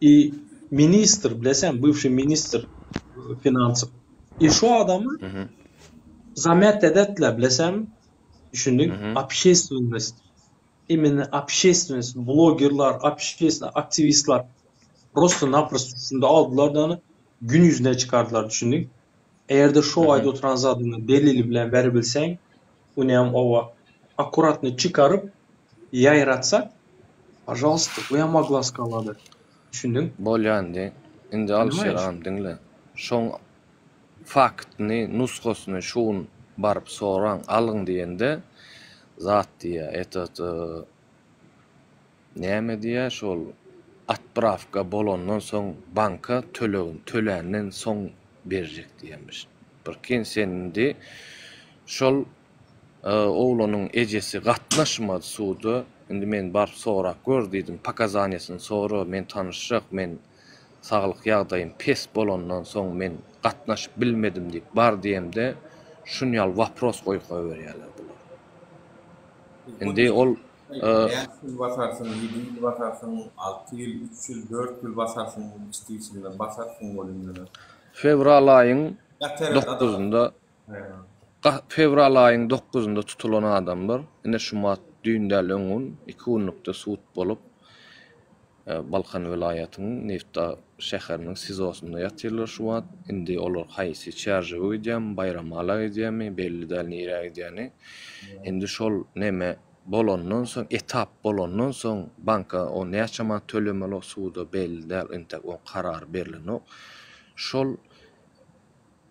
I ministr, bileseň, bywşy ministr finansow. I şu adamy zamet edetdiler, bileseňmi? Düşündiň? Общественность. Imенно общественность, blogerlar, общественный aktiwistler prosto-naprosto şunda aldylar da ony gün ýüzüne çykardylar düşündiň. Eger-de şo aýda oturan zadyňy delili bilen beribilseň, ony oba akkuratny çykaryp ýaýratsak, pažalsta, bu hem oglaska alady. Düşündiň? Bolýa indi. Indi Alyşir agam diňle. Şoň faktyny, nusgasyny şu gün baryp soraň, alyň diýende zat diýýä, etot näme diýýä şol otprawka bolandan soň banka tölegini töländen soň berjek diýýämiş. Prikine sen indi şol Oglanyň ejesi gatnaşmady suda, indi men baryp sorap gör diýdim, pokazaniýasyny sora, men tanyşjak, men saglyk ýagdaýym pes bolandan soň men gatnaşyp bilmedim diýip bar diýemde şun ýaly wopros goýup goýberýärler bular. Indi ol Bäş ýyl basarsyň, ýedi ýyl basarsyň, alty ýyl, üç ýyl, dört ýyl basarsyň, içdi içinden basarsyň ol indi. Fewral aýyň dokuzynda Fewral aýyň dokuzynda tutulan adamlar, ine şumat düýn däl öňňun iki günlükde sud bolup, Balkan welaýatynyň Nebitdag şäheriniň SIZO-synda ýatyrlar şu wagt. Indi olar haýsy Çärjewe gidýärmi, Baýramala gidýärmi, belli däl nirä gidýäni. Indi şol neme bolandan soň, etap bolandan soň banka o näçe manat tölemeli o suda belli däl, entek oň karary berlenok. Şol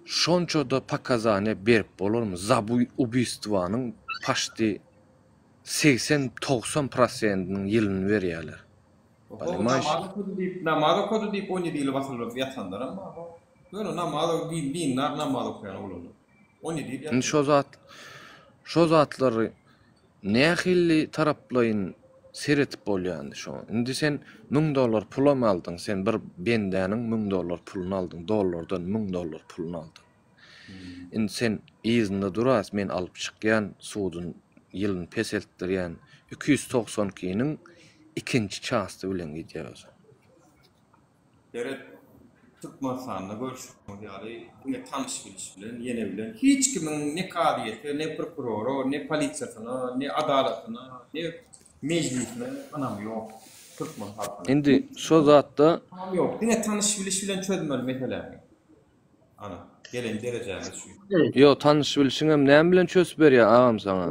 Şonçada pokazaniýa berip bolarmy za bu ubistwanyň paçti 80 90 prosendiniň ýylyny berýäler. Ponimaýş. Namaz okady diýip, namaz okady diýip 17 ýyl basylyp ýatanlaram bar. Ýöne namaz din dindar namaz okaýan oglanlar. 17 ýyl Indi şo zat şo zatlary Nähili taraplaýyn seredip bolýa indi şoňa. Indi sen müň dollar pulam aldyň, sen bir bendäniň müň dollar puluny aldyň, dollardan müň dollar puluny aldyň. Indi sen yzynda duras, men alyp çykýan, sudun ýylyny peseltdirýän, 292-niň ikinji çasty bilen gidýär özem. Seret, Türkmenistanda görşüňiz ýaly diňe tanyş-biliş bilen, ýene bilen hiç kimiň ne kazyýete, ne prokurora, ne polisiýasyna, ne adalatyna, ne mejlisine ynamy ýok türkmen halkynyň. Indi şo zatda. Ynamy ýok. Diňe tanyş-biliş bilen çözmeli meseläni. Ana, gelen derejämiz şu. Ýok, tanyş-bilişiňem näme bilen çözüp berýär agam saňa?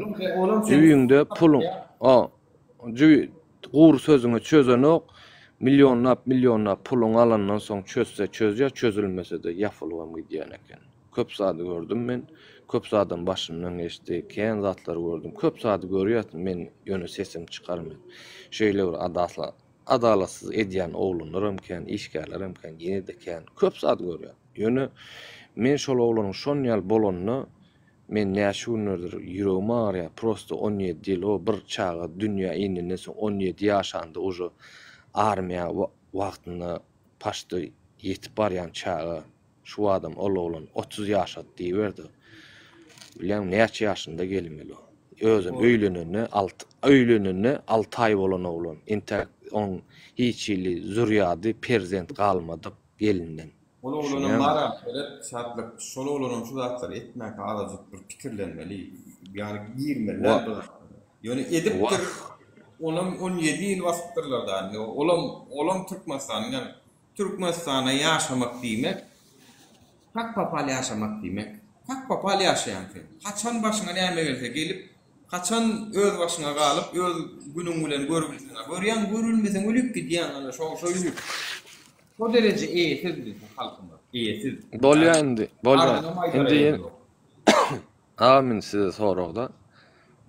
Jübiňde puluň, a, jübi, gury sözüňe çözenok, millionlap, millionlap puluňy alandan soň çözse çözýär, çözülmese-de ýapylybam gidýän eken. Köp zady gördüm men, köp zadam başymdan geçdi, kän zatlary gördüm, köp zady görýäs men, ýöne sesimi çykarman. Şeýle bir adasla, Adalatsyz edýän oglanlaram kän, işgärlerem kän, ýene-de kän. Köp zat görýän. Ýöne men şol oglanyň şon ýaly bolanyna men näçe günlerdir ýüregim agyrýar. Prosto 17 ýyl o bir çaga dünýä inenden soň 17 ýaşanda uje armiýa wagtynda paçti ýetip barýan çaga. Şu adam ol oglan 30 ýaşady diýiberdi. Bilýäňmi näçe ýaşynda gelmeli o. Özem öýlenende alt öýlenende 6 aý bolan oglan. Entäk oň hiç hili zürýady perzent galmadyk gelinden. Ol oglanam bar-a seret Şatlyk şol oglanam şu zatlary etmäkä azajyk bir pikirlenmeli. Ýagny girmeli däl bu zatlara. Ýöne edipdir. Onam 17 ýyl basypdyrlar da indi. Olam olam Türkmenistanyň ýaly Türkmenistanda ýaşamak diýmek, kak popal ýaşamak diýmek. Kak popal ýaşaýaň sen. Haçan başyňa näme gelse gelip, haçan öz başyňa galyp, öz günüň bilen görübilseň-ä görýäň, görülmeseň ölüp gidýäň, ana şo şo ýurt. Şo dereje eýesiz biziň halkymyz, eýesiz. Bolýa indi, bolýa. Indi Agam indi size soragda.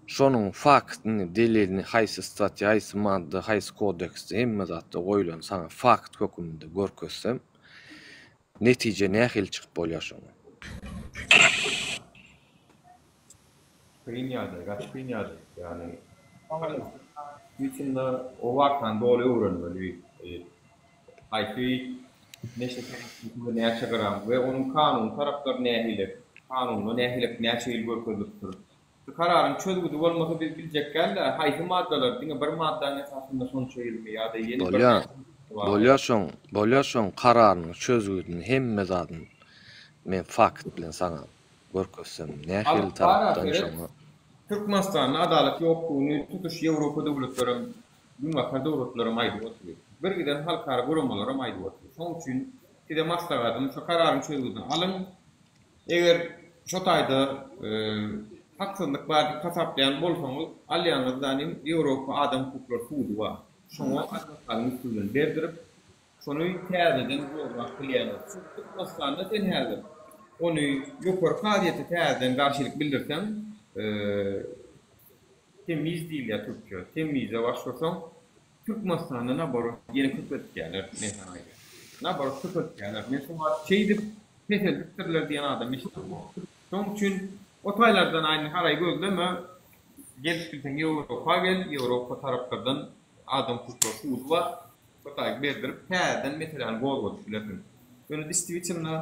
Şonuň faktyny, delilini haýsy statýa, haýsy madda, haýsy kodeksde hemme zatda goýulany saňa fakt höküminde görkezsem, netije nähili çykyp bolýar şoňa? Kyn ýagdaý, gaty kyn ýagdaý. Ýagny içinde o wakany doly öwrenmeli. Haýsy neşe serişdesi we näçe gram we onuň kanuny taraplary nähili, kanunda nähili näçe ýyl görkezilipdir. Şu kararyň çözgüdi bolmasa biz biljek däl-de, haýsy maddalar, diňe bir maddanyň esasynda şonça ýylmy ýa-da ýene Bolýa, bolýa şoň, bolýa şoň kararynyň çözgüdini hemme zadyny men fakt bilen saňa görkezsem nähili Alyp bara tarapdan seret, şoňa. Türkmenistanda adalat ýokdugyny tutuş Ýewropa döwletlerem, Günbatar döwletlerem aýdyp otyr. Birgiden halkara guramalaram aýdyp otyr. Şonuň üçin size maslahatym şu kararyň çözgüdini alyň. Eger şo taýda haksyzlyk bar diýip hasaplaýan bolsaňyz, alýaňyz zanim Ýewropa adam hukuklary sudy bar. Şoňa adwokatyň üsti bilen berdirip, şony täzeden gozgap bilýäňiz. Çünki Türkmenistanda sen häzir ony ýokary kazyýete täzeden garşylyk bildirseň, temiz diýilýär türkçe, temize başvursaň, Türkmenistanda naborot ýene köpeltýärler, men saňa aýdýan. Naborot köpeltýärler. Men şu wagt şeýdip peseldipdirler diýen adam eşidemok. Şonuň üçin o taýlardan aýny haraý gözleme. Gelip bilseň Ýewropa gel, Ýewropa taraplardan adam hukuklary sudy bar. Şo taýy berdirip täzeden meseläni gozgadyp bilersiň. Ýöne distwitelno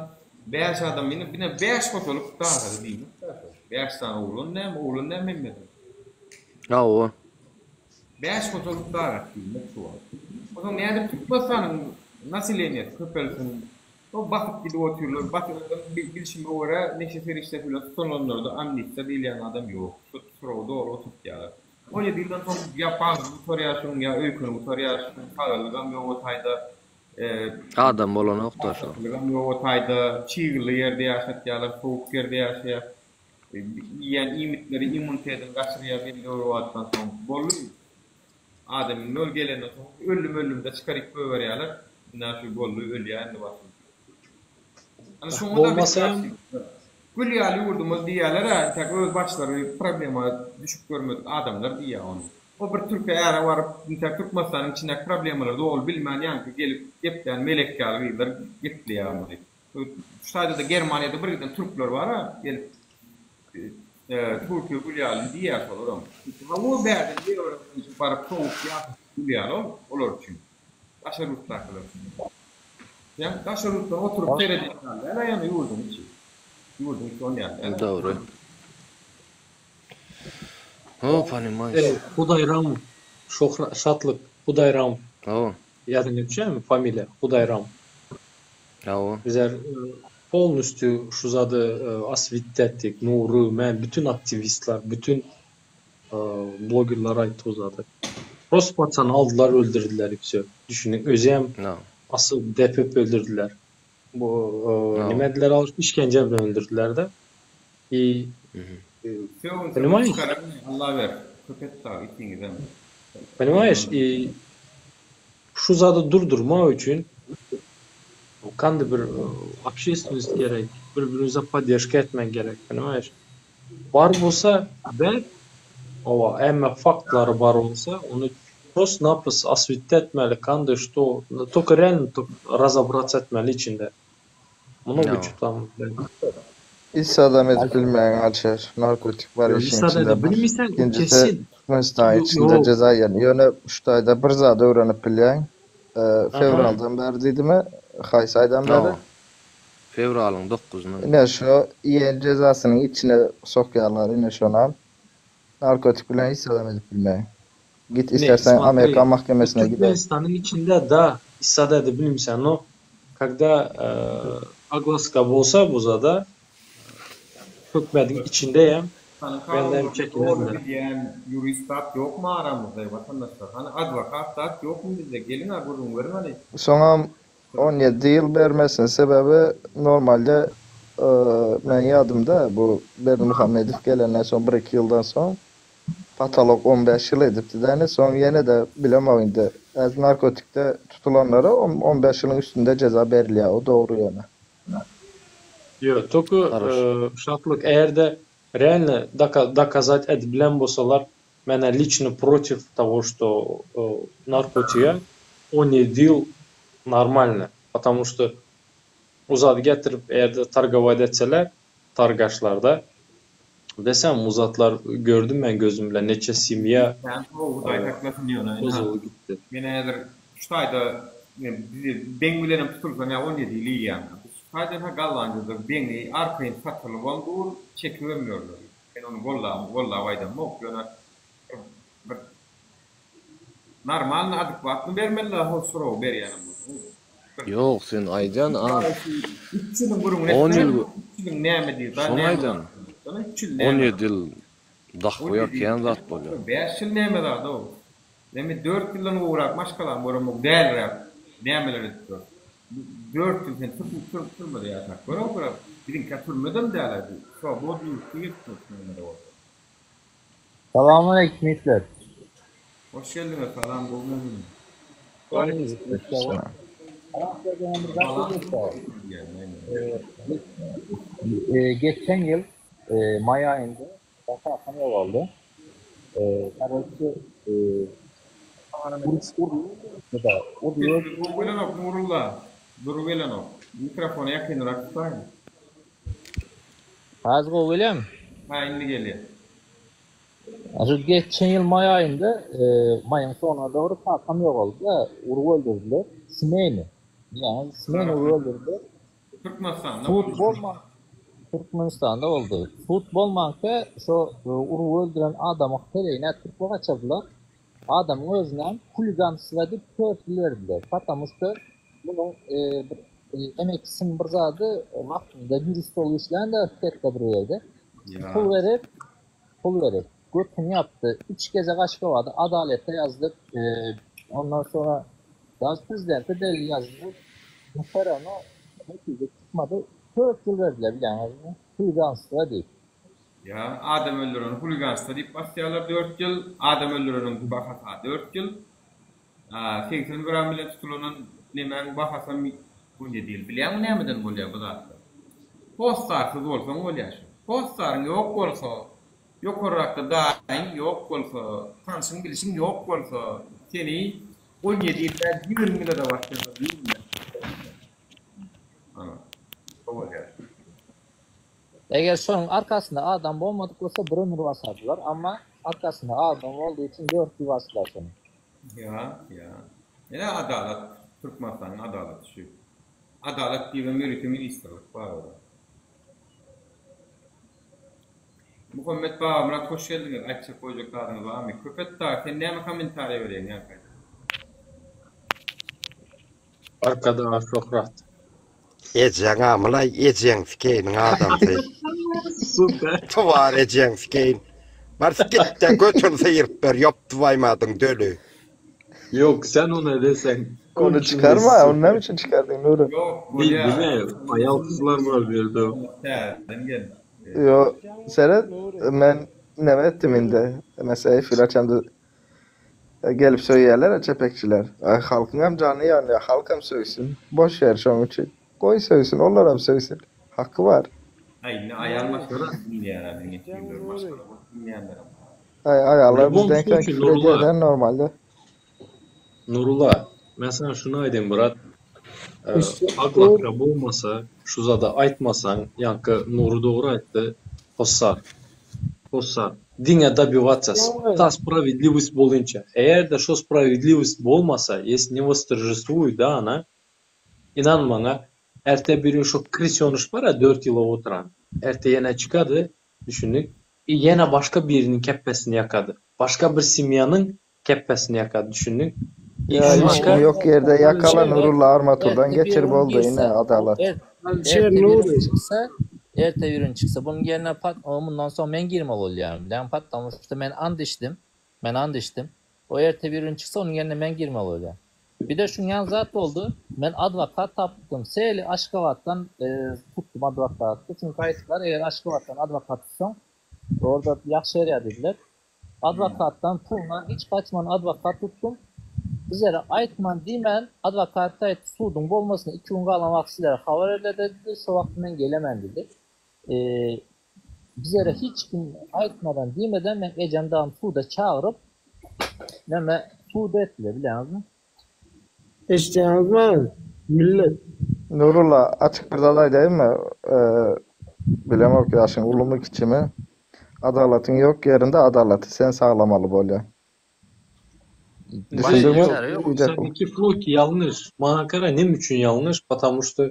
bäş adam ýene bine bäş goşalyp dagady diýmek-dä şo. Bäş sany oglan näme, oglan näme hemmesi. Hawa. Bäş goşalyp dagat diýmek şu wagt. Onsoň nädip Türkmenistanyň naseleniýesi köpelsin? O basyp gidip otyrlar. Basyp özem bilşime görä neşe serişdesi bilen tutulanlarda amnistiýa diýilýän adam ýok. Şu srogy doly oturtýarlar. 17 ýyldan soň ýa bagry gutarýar şuň ýa öýkeni gutarýar şuň sagylygam ýok o taýda. Adam bolanokda şo. Sagylygam ýok o taýda. Çygly ýerde ýaşatýarlar, sowuk ýerde ýaşaýar. Iýýän iýmitleri immunitetini gaçyrýar belli bir wagtdan soň. Boldy. Adam indi ol gelenden soň öldüm-öldümde çykaryp goýberýärler. Ynha şu boldy ölýär indi basym. Ana şoňa da biz garşy. Gül ýaly ýurdumyz diýýärler-ä, entäk öz başlary problema düşüp görmedik adamlar diýýär ony. O bir türke äre baryp, entäk Türkmenistanyň içindäki problemalary doly bilmän ýaňky gelip geplän melek ýaly gyzlar gepleýär muny. Şu taýda-da Germaniýada bir giden türkler bar-a, gelip Türkiýe gül ýaly diýýär şolaram. Hawa bärden ýewrodan baryp sowuk ýaşasy gül ýaly ol olar üçin. Daşary ýurtdakylar üçin. Sen daşary ýurtdan oturyp seredýän ýaly däl-ä ýöne ýurduň içi. Ýurduň içi on ýaly däl. Dogry. O, ponimaýeş. Eý, Hudaýram, Şohra, Şatlyk, Hudaýram. Hawa. Ýadyňa düşýärmi familiýa Hudaýram? Hawa. Bizler polnostýu şu zady oswetitь etdik, Nury, men, bütün aktiwistler, bütün blogerler aýtdy bu zady. Prosto patsany aldylar öldürdiler i wsё. Düşündiň, özem asyp, depip öldürdiler. Bu nime ediler alyp işkence bilen öldürdiler-de. I Poнимаешь? Allah ber. Köpet dag ikiňizem. Poнимаешь? I şu zady durdurmak üçin kandy bir общественность gerek, bir-birimize podderžka etmek gerek, poнимаешь? Bar bolsa ber, owa, ämme faktlary bar bolsa, ony prosto-naprosto oswetitь etmeli, kandy, što, только реально razobratsa etmeli içinde. Mnogo ço tam. Hiç zadam edip bilmeýäň Alişer. Narkotik bar işiň içinde bir. Ikinjisi Türkmenistan içinde jeza ýerine. Ýöne şu taýda bir zady öwrenip bilýäň. Fewraldan bäri diýdimi? Haýsy aýdan bäri? Fewralyň dokuzyndan. Ine şo iýen jezasynyň içine sokýarlar ine şonam. Narkotik bilen hiç zadam edip bilmeýäň. Git istersen Amerikan mahkemesine gidäý. Türkmenistanyň içinde da issada edip bilmsen no когда oglaska bolsa bu zada hökmediň içindeyem menden çekinenler. Doly bilýän ýurist zat ýokmy aramyzda watandaşlar hany adwokat zat ýokmy bizde geliň a gürrüň beriň hany. Soňam 17 ýyl bermesiniň sebäbi normalde meň ýadymda bu Berdimuhamedow gelenden soň bir iki ýyldan soň Patolog on bäş ýyl edipdi däne soň ýene-de bilemok indi häzir narkotikde tutulanlara on bäş ýylyň üstünde jeza berilýär o dogry ýöne. Ýok tolko Şatlyk eger-de realno dokazat edibilen bolsalar menä liçno protiv togo što narkotiga 17 ýyl normalno potamu što o zady getirip eger-de targowat etseler targaşlarda desem bu zatlar gördüm men gözüm bilen neçe semýa Sen gowy Hudaý saklasyn ýöne ynha bozuldy gitdi. Men häzir şu taýda bizi beň bilenem tutulsaň ýa 17 ýyl iýýäň. Biz şu taýda ynha Gollandiýada beňi arkaýyn satylybam dur, çekibem ýörler. Men ony gollap gollap aýdamok ýöne bir Normalny adekwatny bermeli hol soragy berýänem bolsaň. Ýok sen aýdýan a Üç ýylyň gürrüňini on etmeli ýyl üç ýylyň näme diýdi şony näme aýdan üç ýyl on näme ýedi ýyl. Dahwyýa kän zat bolýar. 5 ýyl näme zad-ow? Neme 4 ýyldan gowrak maşgalamy göremok dälräk nämeler edip ýör. 4 ýyl sen türmede ýaşap gör-ow biraz. Biziňkä türmedem däl-aý bu. Swobodnyý ýurtda gezip ýörüs nämede bolsa. Salamaleýkum itler. Hoş geldiňiz salam gowmy. Geçen ýyl maý aýynda kakam ýogaldy. Karoçe Sesiňiz gowy gelenok Nurulla. Dury gelenok. Mikrofony ýakynrak tutaýyň. Häzir gowy gelýärmi? Ha indi gelýär. Şu geçen ýyl maý aýynda, maýyň soňuna dogry kakam ýogaldy-da, urup öldürdiler. Smeni. Bilýäňiz, smeni urup öldürdiler. Türkmenistanda Sud bolman Türkmenistanda boldy. Sud bolmanka şo urup öldüren adamy heleýine türkme gaçyrdylar. Adamyň özünem huliganstwa diýip 4 ýyl berdiler. Потому что munuň bir emekçisiniň bir zady wagtynda ýurist bolup işlän-de Orsýetde bir ýerde. Pul berip, Pul berip, götüni ýapdy. Üç gezek Aşgabada Adalete ýazdyk. Ondan soňra daž prezidente belli ýazdyk. Muhtereme netije çykmady. Tört ýyl berdiler bilýäňizmi? Huliganstwa diýip. Ýa adam öldüreni huliganstwa diýip basýarlar dört ýyl, adam öldüreniň bahasy-ha dört ýyl. 80 gram bilen tutulanan nemäň bahasam 17 ýyl. Bilýäňmi nämeden bolýar bu zatlar? Hossarsyz bolsaň bolýar şu. Hossaryň ýok bolsa, ýokarrakda daýyň ýok bolsa, tanşyň bilşiň ýok bolsa, seni 17 ýyl däl 20 ýyla-da basýarlar, 20 ýyla. Ana, şo bolýar. Eger şonuň arkasynda adam bolmadyk bolsa bir ömür basardylar, amma arkasynda adam boldy üçin dört ýyl basdylar şony. Ýa, ýa. Ine adalat, Türkmenistanyň adalaty şu. Adalat diýibem ýörite ministrlik bar olar. Muhammet Babamyrat hoş geldiňiz, aýtjak goýjak zadyňyz barmy? Köpetdag sen näme kommentariýa berýäň ýaňky aýdan? Arkadaga şöhrat. Ejeň amylaý ejeň sikeýiniň adamsy. Super. Twar ejeň sikeýin. Bar gitde götüni syryp ber ýoptwaýmadyň döli. Ýok sen ony deseň. Ony çykarma, ony näme üçin çykardyň Nury? Ýok bolýa. Diňe aýal gyzlar bar bu ýerde. Täzeden gel. Ýok seret men neme etdim indi. Meselem efir açamda Gelip söýýärler-ä çepekçiler. Aý halkyňam jany ýanýar, halkam söýsün. Boş ýer şoň üçin. Goý söýsün, olaram söýsün. Haky bar. Aý indi aýal maşgala diňleýär-ä biziň efirleri maşgala bolup diňleýänlerem bar. Aý aýallar Lýubom bizden kän sluçiý küfür Nurulla. edýär-dä normalde. Nurulla, men saňa şuny aýdaýyn brat. Aglakra bolmasa, şu zady aýtmasaň, ýaňky Nury dogry aýtdy, hossar. Hossar. Diňe dobiwatsa ta sprawiedliwość bolynça. Eger-de şo sprawiedliwość bolmasa, ýes ne wostoržestwuýt da ana, ynan maňa, erte bir gün şo krysýonyş bar-a dört ýyla oturan, erte ýene çykady, düşündiň, i ýene başga biriniň kepbesini ýakady. Başga bir semýanyň kepbesini ýakady, düşündiň. I Ýa hiç başga kim ýok ýerde ýakala Nurulla armaturdan geçir boldy ine adalat. Erte birin çyksa, erte birin çyksa, bunuň ýerine pat, mundan soň men girmeli bolýaryn, bilýäňmi, patamuşda men and içdim, men and içdim, o erte birin çyksa, onuň ýerine men girmeli bolýan. Bir-de şuň ýaly zat boldy, men adwokat tapdym, seli Aşgabatdan tutdum adwokaty, çünki aýtdylar, eger Aşgabatdan adwokat tutsaň, orda ýagşy berýär diýdiler. Adwokatdan pulundan hiç gaçman adwokat tutdum. Bizlere aýtman diýmän adwokat aýtdy suduň bolmasyna iki gün galan wagty sizlere habar berler diýdi şo wagt men gelemen diýdi. Bizlere hiç kim aýtmadan diýmeden men ejem dagym suda çagyryp neme sud etdiler bilýäňizmi. Eşitýäňizmi millet. Nurulla açyk bir zat aýdaýynmy bilemok ýaşyň ulumy kiçimi adalatyň ýok ýerinde adalaty sen saglamaly bolýaň düşündiňmi diýjek Seniki floki ýalňyş maňa gara neme üçin ýalňyş потому что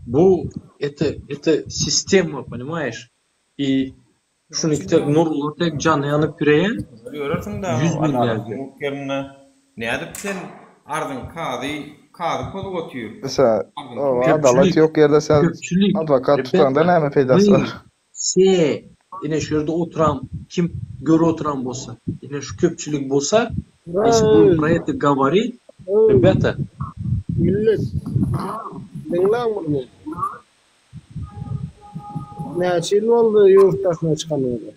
bu это это sistema понимаешь и Şuny tek Nurullah tek jany ýanyp pireýän Görersiň dagy ýüz adalat binlerce. ýok ýerinde nädip sen arzyň kazy kazy pozup otyr Mesela arzyň o kim adalat Köpçülik ýok ýerde sen köpçülik adwokat tutanda repeta näme peýdasy my bar? se. Ine şu ýerde oturan kim görüp oturan bolsa, ine şu köpçülik bolsa, если будем про это говорить, ребята. Millet, diňläň bir meni. Näçe ýyl boldy ýurt daşyna çykanyňyza?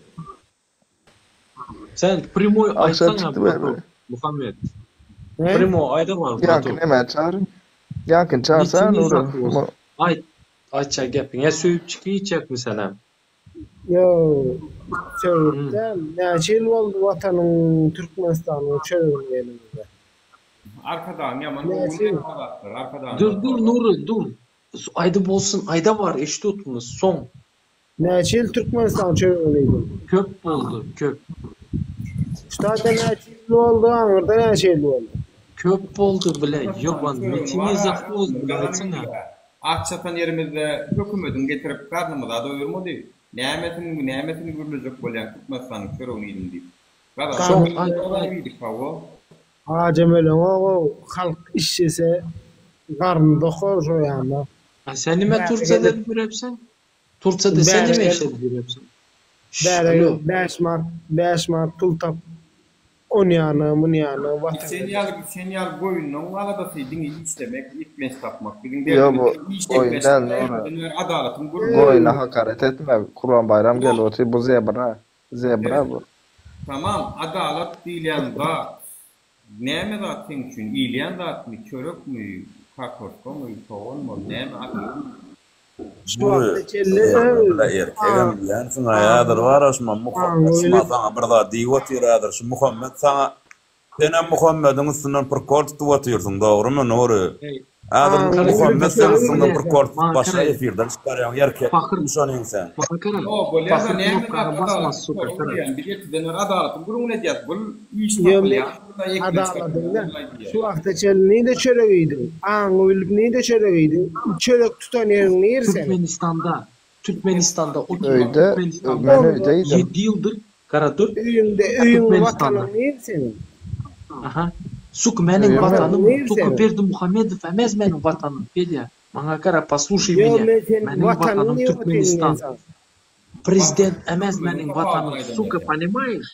Sen primoý Akşam aýtsaňa çykdy bratok, bäri. Muhammet. He? Primo aýda bar Ýaňky bratok. nämä çagyryň? Ýaňkyny çagyrsaň Neçe Nury. zat bolsa. Aýt, aýtjak gepiň. Ýa söýüp çykyýçjakmy senem? Ýok, sögüp däl. Näçe ýyl boldy Watanyň Türkmenistanyň çöregini iýeniňize? Arkadagyň ýaman Näçe gowy ýyl? zatlar, Arkadagyň Dur, dur Nury, dur. Aýda bolsun, aýda bar, eşidip otyrmyz, soň. Näçe ýyl Türkmenistan çöregini iýdiň? Köp boldy, köp. Ştatda näçe ýyl boldy, aňyrda näçe ýyl boldy? Köp boldy bile, ýoban, metini za hwost bile aýtsana. Aç ýatan ýerimizde hökümediň getirip garnymyza doýurmady. Nämesini nämesini gürlejek bolýaň Türkmenistanyň çöregini iýdim diýip. Soň Gazagystanyň aýt, çöregini aýt. iýdik hawa. Ajam öleňogow, halk işlese garny dokar şo ýanda. A sen nime Bäri Tursiýada gelip ýürepsiň? Tursiýada sen bäri nime gelip işledip ýürepsiň? Şşş, bäri alo. gelip bäş manat bäş manat pul tap on ýana mun ýana watan Sen ýaly sen ýaly goýunlaň aladasy diňe işlemek, eklenç tapmak. Biziň Ýo derdimiz bu diňe iş goýun eklenç däl tapmak. Nury. Bizden beri adalatyň gürrüňi. Goýuna hakaret etme. Kurban Baýram gelip otyr bu zebra. Zebra bu. Tamam, adalat diýilýän zat näme zat seň üçin? Iýilýän zatmy, çörekmi, kartoşkamy, soganmy ol näme adalat? Şu Nury, wagta çenli zebra bile erkegem bilýänsiň-ä häzir bar-a şuma Muhammet şuma saňa bir zat diýip otyr häzir şu Muhammet saňa Senem Muhammediň üstünden prikol tutup otyrsyň dogrymy Nury? Häzir Muhammet seň üstüňden prikol tutup başga efirden çykarýaň erkekmi şonyň sen? Ýok bolýada näme zat adalat diýýän biz erteden bäri adalatyň gürrüňini edýäs bul iş tapylýar Adaladyňda şu wagta çenli nirde çörek iýdiň aňyňy bilip nirde çörek iýdiň çörek tutan ýeriň nir seniň. Türkmenistanda Türkmenistanda oturan Öýde Türkmenistanda men öýdeýdim. ýedi ýyldyr gara dur Öýüňde öýüň Türkmenistanda watanyň nir seniň. Aha suk meniň Öýüm watanym Nir только seniň. Berdimuhamedow emez meniň watanym Fedýa maňa gara poslušaý Ýo menýa men seniň meniň watanyň watanym nir otyň men Türkmenistan saňa. prezident emez meniň watanym suka ponimaýeş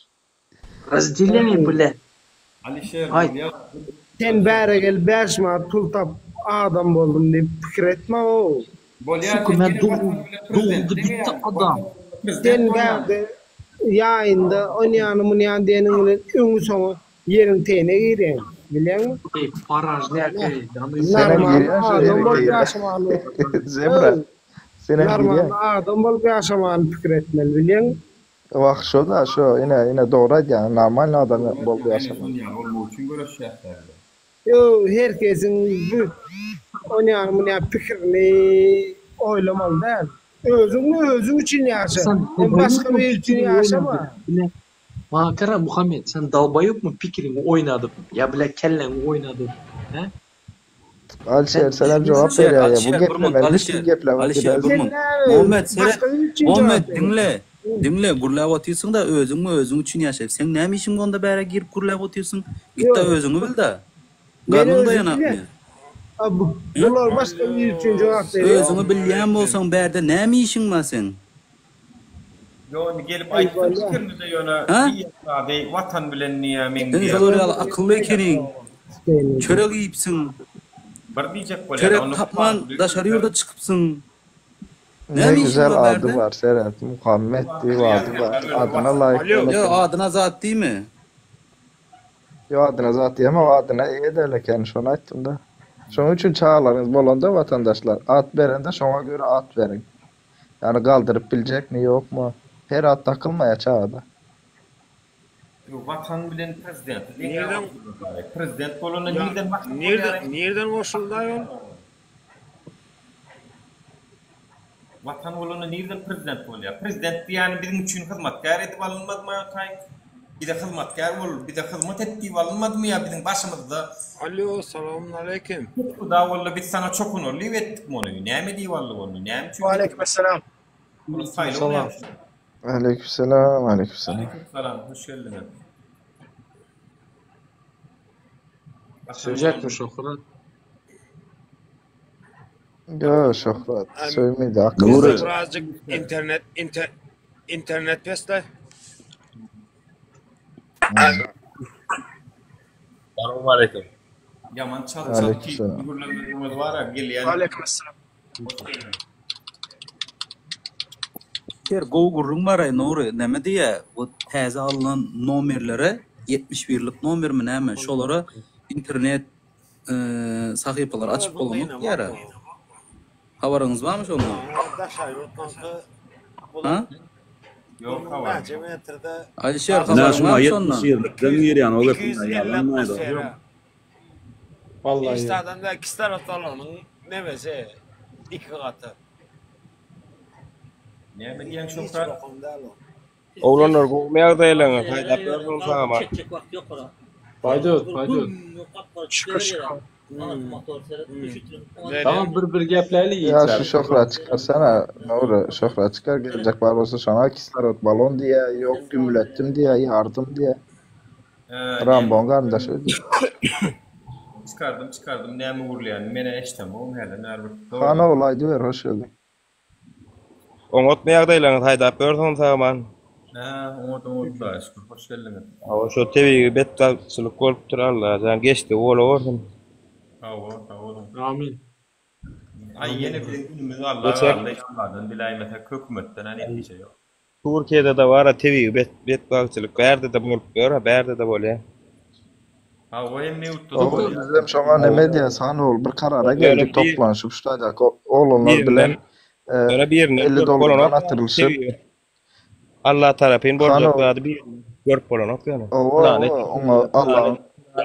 razdelýaý bile Alişer aýt. bolýa. Sen bäre gel bäş manat pul tap adam boldum diýip pikir etme ow. Bolýa Suka sen men ýene dogul watan bilen doguldy prezident bitti deňeýäň. adam. Prezident Sen bolýaň. bärde ýaýynda onýany munýany diýeniň bilen öňi soňy ýeriň teýine girýäň bilýäňmi? Eý paražnýak eý dany Senem Normalny girýäň şo adam ýeriň bolup teýine. ýaşamaly Zebra Öý senem normalny girýäň. adam bolup ýaşamany pikir etmeli bilýäňmi? Wah şo-da şo ine ine dogry aýdýaň normalny adam bolup ýaşamaly. Şol ýaly bolmak üçin göreşýäs bärde. Ýo her kesiň bu onýany munýany pikirini oýlamaly däl. Özüň özüň üçin ýaşa. Sen Sen başga dolbaýopmy biri üçin pikiriňi ýaşama. oýnadyp bile Maňa gara Muhammet sen dolbaýopmy pikiriňi oýnadyp ýa bile kelläňi oýnadyp hä? Alişer Sen senem jogap Alişer, berýär ýa bu Alişer bir munt, geplemeli hiç kim Alişer, geplemez Alişer bir Sen munt. näme Muhammet seret, başga biri üçin jogap Muhammet berýäň. diňle, diňle gürläp otyrsyň-da özüňmi özüň üçin ýaşaýyp. Seň näme işiň onda bärä girip gürläp otyrsyň? Git-de Ýok. özüňi bil-de. Men Garnyň özüm doýanakmy? bilýän. A bu bular başga biri üçin jogap berýär. Özüňi bilýän bolsaň bärde näme işiň bar seň? Ýok indi gelip aýtsyn pikirini-de ýöne diýen zady watan bilen diýýä meň Sen diýýä. şolar ýaly akylly ekeniň. Çörek iýipsiň. Bir diýjek bolýan Çörek onda tapman daşary ýurda çykypsyň. Ne Näme işiň güzel bar ady bärde? bar seret Muhammet diýip ady bar adyna laýyk Ýok eken. adyna zat diýme. Ýok adyna zat diýemok adyna eýe däl eken şony aýtdymda. Şonuň üçin çagalaryňyz bolanda watandaşlar at berende şoňa göre at beriň. Ýagny galdyryp biljekmi ýokmy her at dakylmaýar çagada. Watan bilen prezidenti Nirden Prezident bolanda Ya nirden watan nirden bolýar? nirden goşuldy ol? Watan bolanda nirden prezident bolýar? Prezident diýýäni biziň üçin hyzmatkär edip alynmadymy aýtaýyň? Bize hyzmatkär bol, bize hyzmat et diýip alynmadymy ýa biziň başymyzda Alo, salam aleýkim. Huda walla biz saňa çokunaly diýip etdik muny. Näme diýip aldyk ony? Näme üçin? Waleýkim-essalam. Ol saýlaw näme üçin? Aleýkümselam, aleýkümselam. Aleýkümselam, hoş geldiňiz. Söýjekmi Şöhrat? Ýok, Şöhrat söýmedi, Bizde akylly. birazjyk internet inter. Internet pesle. Salowmaleýkim. Ýaman çalt çalt Aleykümselam. gürlemegiňiz bar-a gelýän. Aleyküm esselam. Her gowy gürrüň baraý Nury neme diýýä bu täze alynan nomerlere 71 lik nomermi näme şolara internet sahypalar açyp bolanok diýýärä. Habaryňyz barmy şondan? Daşary ýurtlaňky Ha? Ýok habarym. Näçe metrde? Alişer Ine habaryň şuňa barmy şondan? 71-likden girýän o gepiň 250 ýalan aýda. atmosfera. Vallahi Hiç ýok. zaten da kislorod balonyň nemesi iki gaty. Näme diýýäň Hiç Şöhrat? bokam däl o. Oglanlar gowumy ýagdaýlaryňyz? Haýdap ýörsüňiz sagama. Paýdöt, paýdöt. Şükür şükür. Tamam bir bir gepläýli Ya ýigitler. şu Şöhrat çykarsana Nury Şöhrat çykar geljek bar bolsa şoňa kislorod balon diýä ýok gümletdim diýä ýardym diýä. Ee, Rambon garyndaşy öýdýän. Çykardym çykardym näme gürleýänini menä eşdemogum hälem bäribir. Han ogul aýdyber hoş geldiň. Oňatmy ýagdaýlaryňyz? Haýdap ýörsüňiz sagman? Hä, oňat oňat Hudaýa şükür. Hoş geldiňiz. Hawa şo tebigy betbagtçylyk bolupdyr Allajan geçdigi bolawersin. Hawa, sag boluň. Amin. Aý ýene biziň günümiz Alla Geçer. galdy, Alladan diläýmesek hökümetden-ä netije ýok. Türkiýede-de bar-a tebigy betbagtçylyk bärde-de bolup ýör-a bärde-de bolýa. Hawa hemme ýurtda-da Ogul bolýa. bizem şoňa neme edýäs han ogul bir karara Ýöne geldik bir toplanyşyp şu taýdaky oglanlar bilen birinden ýöne birinden 50 görüp dollardan bolanok atyrylyşyp tebigy Allah tarapyn han boljak ogul zady birinden görüp bolanok ýöne. owa Pylany owa oňa Allaň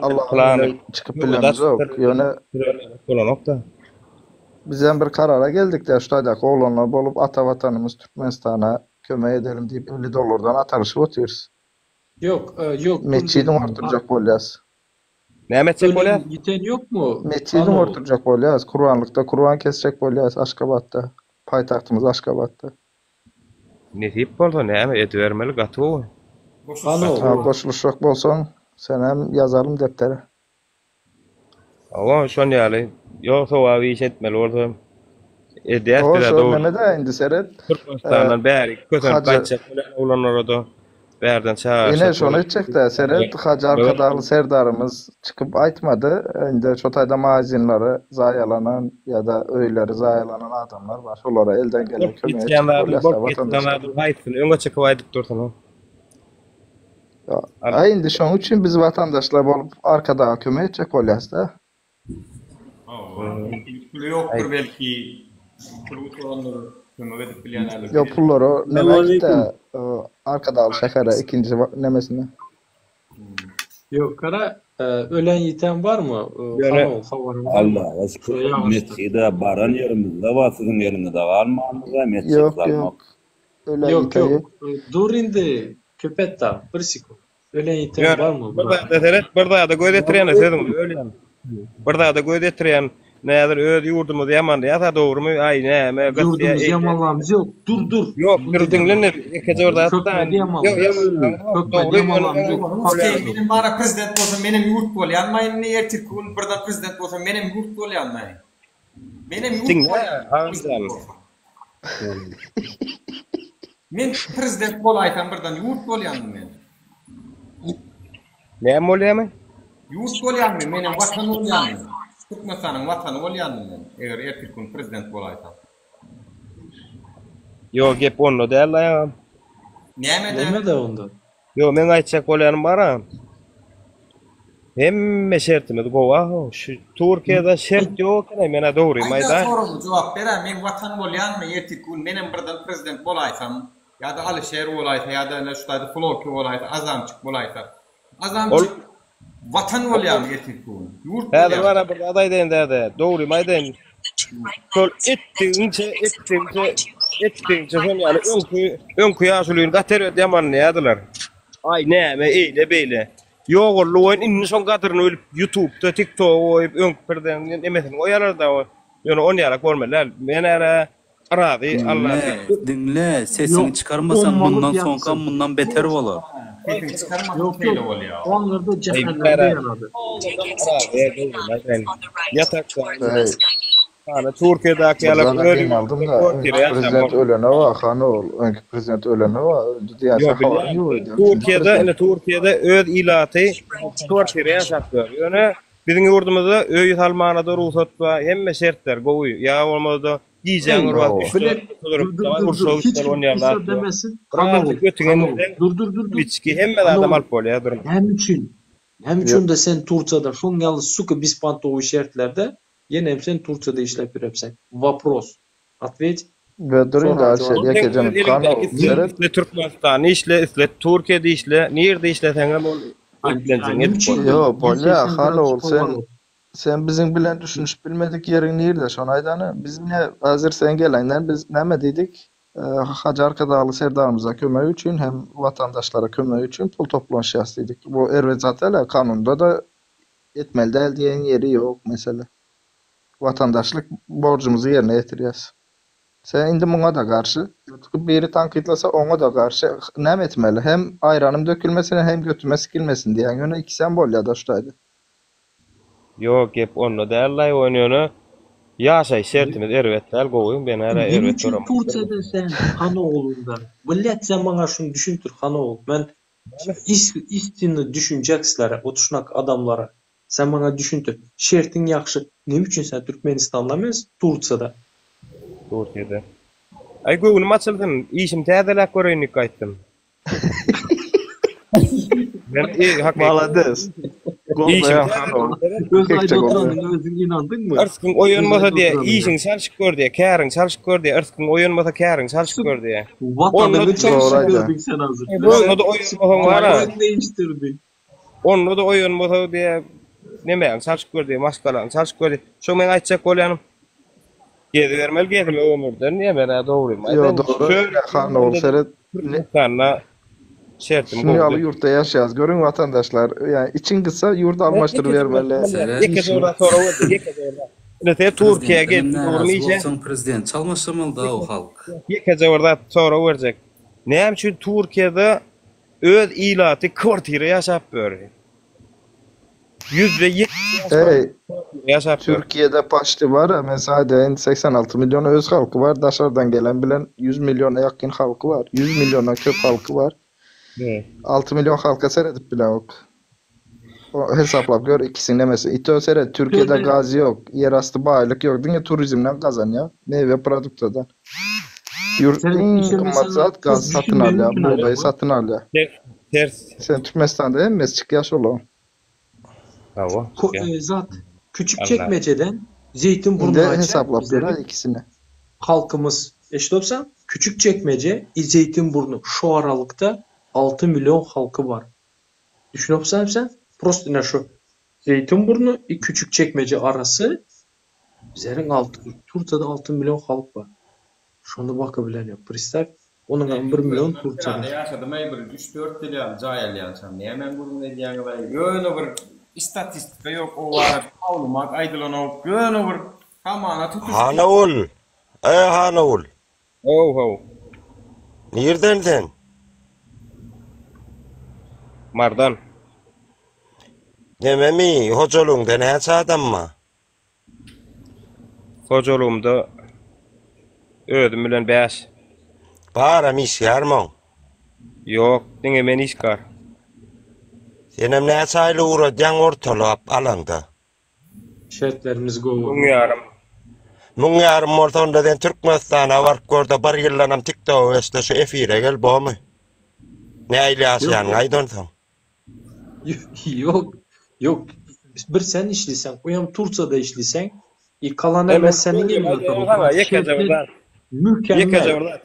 Allaň pylany öňüne çykyp bilemizok ýöne bolanok-da. Bizem bir karara geldikde şu taýdaky oglanlar bolup ata watanymyz Türkmenistana kömek edelim diýip 50 dollardan ataryşyp otyrys. Ýok, ýok. Metjidiň orturjak bolýas. Näme etjek Ölen bolýas? ýiten ýokmy? Metjidiň Hano. orturjak bolýas. Kurbanlykda kurban kesjek bolýas Aşgabatda. Paýtagtymyz Aşgabatda. Nesip bolsa näme edibermeli gaty gowy. Hano. Ha goşulyşjak bolsaň senem ýazalym depdere. Hawa şon ýaly. Ýok sogap iş etmeli bolsa edýäs Hawa bizä şo dogry. nemede indi seret. Türkmenistandan bäri kösenip Hajy gaýtjak bolýan oglanlara-da bärden Ine çagyryşak şony bolup. etjekdä seret Hajy Arkadagly Serdarymyz çykyp aýtmady indi şo taýda magazinleri zaýalanan ýa-da öýleri zaýalanan adamlar bar şolara elden gelen Bolup kömegi geçýän etjek zadyň bolýasda bolup geçýän watandaşlar. zadyň haýsysyny öňe çekip aýdyp dursuň. Aý indi şoň üçin biz watandaşlar bolup Arkadaga kömek etjek bolýasda. Hawa. Puly ýokdur belki. Puly gutarandyr. Kömek edip bilýän häzir Ýok biri. pullary nämä gitdä Salowmaleýkim. Arkadagly şähere ikinji nemesine. Ýok gara ölen ýiten barmy? Ýöne Hano habaryň barmy? Allaha Şo şükür ýagyşda. metjide baran ýerimizde bar siziň eliňize galmandyr metjit Ýok salmak. ýok. Ölen Ýok ýiten ýok. ýok. Dur indi Köpetdag bir sekund. Ölen ýiten Ýöne barmy bir brat? zada seret, bir zada göz ýetirýän sözüňizi bölýän. Bir zada göz ýetirýän, näzir öz ýurdumyzy ýamanlaýas-a dogrumy? Aý näme gysýa Ýurdumyzy eýle. ýamanlamyz ýok. Dur dur. Ýok, Dur dur diňle. diňlene ýekeje bir zat da. Köpmedi Ýok, ýamanlamyz. ýamanlamyzok, Köpmedi dogry ýöne ýamanlamyz ýok. Okey, Ýok. menem bara prezident bolsam menem ýurt bolýanmaý indi ertirki gün birden prezident bolsam menem ýurt bolýanmaý. Menem ýurt Diňle, bolýan agam jan. Men prezident bolaýsam birden ýurt bolýanmy men? Näme bolýamy? Ýurt bolýanmy? Menem watan bolýanmy? Türkmenistanyň watany bolýanmy men, eger ertirki gün prezident bolaýsam? Ýok, gep onda däl agam. Nämede? Nämede onda? Ýok, meň aýtjak bolýanym bar-a. Hemme şertimiz gowy-a. Şu Türkiýede şert ýok eken-aý, men-ä dogrymy Aýda aýdaýyn. soragyma jogap ber-ä, men watan bolýanmy ertirki gün menem birden prezident bolaýsam, ýa-da Alyşer bolaýsa, ýa-da ine şu taýda Floki bolaýsa, Azamçyk bolaýsa. Ol Azamçyk watan bolýarmy ertirki gün? Ýurt Häzir bolýarmy? bar-a bir zat aýdaýyn däde, dogrymy aýdaýyn. Şol etdigiňçe, etdigiňçe, etdigiňçe şol ýaly öňki, öňki ýaşulyny gaty erbet ýamanlaýardylar. Aý näme eýle-beýle. Ýogaldy goýun indi şoň gadyryny bilip ýutubda tiktoga goýup öňki prezidentiň nemesini goýarlar-da ýöne onýalak bolmaly däl. Men ärä razy Alla Diňle, diňle, sesiňi Ýok, çykarmasaň ommalyp mundan ýatsyn. soňkam mundan beter bolar. Sesiňi çykarmasaň Ýok, şeýle ýok. bolýar. O aňyrda Eý jähennemde ärä ýanady. razy dogrymy aýdaýyn. Ýatakda Eý. Hany Türkiýedäki ýaly Bir zada gynaldym-da, öňki prezident ölene wa, hany ol, öňki prezident ölene wa, öldi diýýän Ýok, habaryň ýok öýdýän. Türkiýede, indi Türkiýede öz ilaty kwartira ýaşap ýör. Ýöne biziň ýurdumyzda öý salmana-da rugsat bar, hemme şertler gowy. Ýa bolmasa-da gijäň bir wagty Bilet, dur dur dur dur, hiç kim hiç zat demesin, han ogul, han ogul, dur dur dur dur, Içki hemme han zadam ogul, alyp bolýar dur. näme üçin, näme üçin onda sen Tursiýada şoň ýaly suka bespontowy şertlerde Ýenem sen Tursiýada işläp ýörepseň. Wopros. Otwet. Be dur indi Soraga Alişer jogap. ýekeje Seň öz nutgan eliňdäki ol isle seret. isle Türkmenistanda işle isle Türkiýede işle nirde işleseňem ol eklenjiňi Näme edip üçin bolýar. Ýo bolýa 180 han gradus ogul sen powalot. sen biziň bilen düşünişip bilmedik ýeriň nirde şony aýdana biz ne häzir sen gelenden biz näme diýdik Hajy Arkadagly Serdarymyza kömek üçin hem watandaşlara kömek üçin pul toplanşýas diýdik bu erbet zat däl kanunda-da Etmeli däl diýen ýeri ýok mesele. Watandaşlyk borjumyzy ýerine ýetirýäs. Sen indi muňa-da garşy, çykyp biri tankytlasa oňa-da garşy näme etmeli? Hem aýranym dökülmesin hem götüme sikilmesin diýýäň. Ýöne ikisem bolýada şu taýda. Ýok gep onda dällaý oýun ýöne ýaşaýyş şertimiz erbet däl gowy men hälä Näme erbet üçin göremok. Tursiýada sen han oglunda? Blýat sen maňa şuny düşündir han ogul. Men Istinny düşünjek sizlere otuşnak adamlara sen maňa düşündir şertiň ýagşy neme üçin sen Türkmenistanda emes Tursiýada. Tursiýada. Aý göwnüm açylsyn işimi täzeläp göreýin diýip gaýtdym. Men hakyky. Malades. Işim Goldaýan han ogul. Öz aýdyp oturanyňa özüň ynandyňmy? Yrskyň oýanmasa diýe, işiňi çalşyp gör diýe, käriňi çalşyp gör diýe, yrskyň oýanmasa käriňi çalşyp gör diýe. Watanyňy çalşyp gördüň sen hazir. Onda-da oýanmasaň bar-a. Değiştirdiň. Onda-da oýanmasa diýe, nemäňi çalşyp gör diýe, maşgalaňy çalşyp gör diýe. Şo meň aýtjak bolýanym, gezibermeli gezme ömürden diýe, men-ä dogrymy Ýo aýdaýyn. dogry, han ogul seret. Türkmenistanda Şertim Şuny ýaly gowudy. ýurtda ýaşaýas. Görüň watandaşlar, ýa içiň gyssa ýurt almaşdyrybermeli. Ýekeje bir zat sorag berdi, ýekeje bir zat. Ine sen Türkiýä Prezidentdenem geldiň dogrymy närazy işe? bolsaň prezident çalmaşdyrmaly da o halk. Ýekeje bir zat sorag berjek. Näme üçin Türkiýede öz ilaty kwartira ýaşap ýör? %70 Eý, ýaşap ýör. Türkiýede paçti bar, men saňa aýdaýyn, 86 million öz halky bar, daşardan gelen bilen 100 milliona ýakyn halky bar, 100 milliondan köp halky bar. 6 million halka seredip bilenok. O hesaplap gör ikisini nemesi. Ito seret, Türkiýede gaz ýok, ýerasty baýlyk ýok, diňe turizmden gazanýar, mewe produktadan. Ýurt iň gymmat zat gazy satyn alýar, bugdaýy satyn alýar. Ters. Sen Türkmenistanda hemmesi çykýar şolaryň. Hawa. Zat küçük çekmeceden Indi Zeytinburnu'na hesaplap gör bizleriň ikisini. halkymyz eşidipsiň küçük çekmece i Zeytinburnu şu aralykda 6 million halky bar. Düşünipsiň sen? Prosto ine şu Zeytinburnu i küçük çekmece arasy bizleriň 6 Turkiýada 6 million halk bar. Şony baky bilen ýok. Predstaw, onuň 1 million Turkiýada. Ýaşadym-aý bir üç-dört ýyl ýaly jaý alýançam. Nämäň gürrüňini edýäňiz-aý? Ýöne bir statistika ýok o barada maglumat aýdylanok. Ýöne bir hamana tutuş. Hanagul! Eý Hanagul! How-how. Nirden sen? Mardan. Nememi, hojalygyňda näçe adam bar? Hojalygymda özüm bilen bäş. Baram işgärmi oň? Ýok, diňe men işgar. Senem näçe aýlyk ugradýaň ortalap alaňda? Şertlerimiz gowy. Müň ýarym. Müň ýarym bolsa onda sen Türkmenistana baryp görde bir ýyldanam tiktoga geçde şu efire gel bomy? Nähili ýaşaýanyňy aýt onsoň. Ýok, ýok. Bir sen işleseň, o hem Tursiýada işleseň, i kalan hemme seniň eliňde durar. Ýekeje bir zat. Mükemmel. Ýekeje bir zat.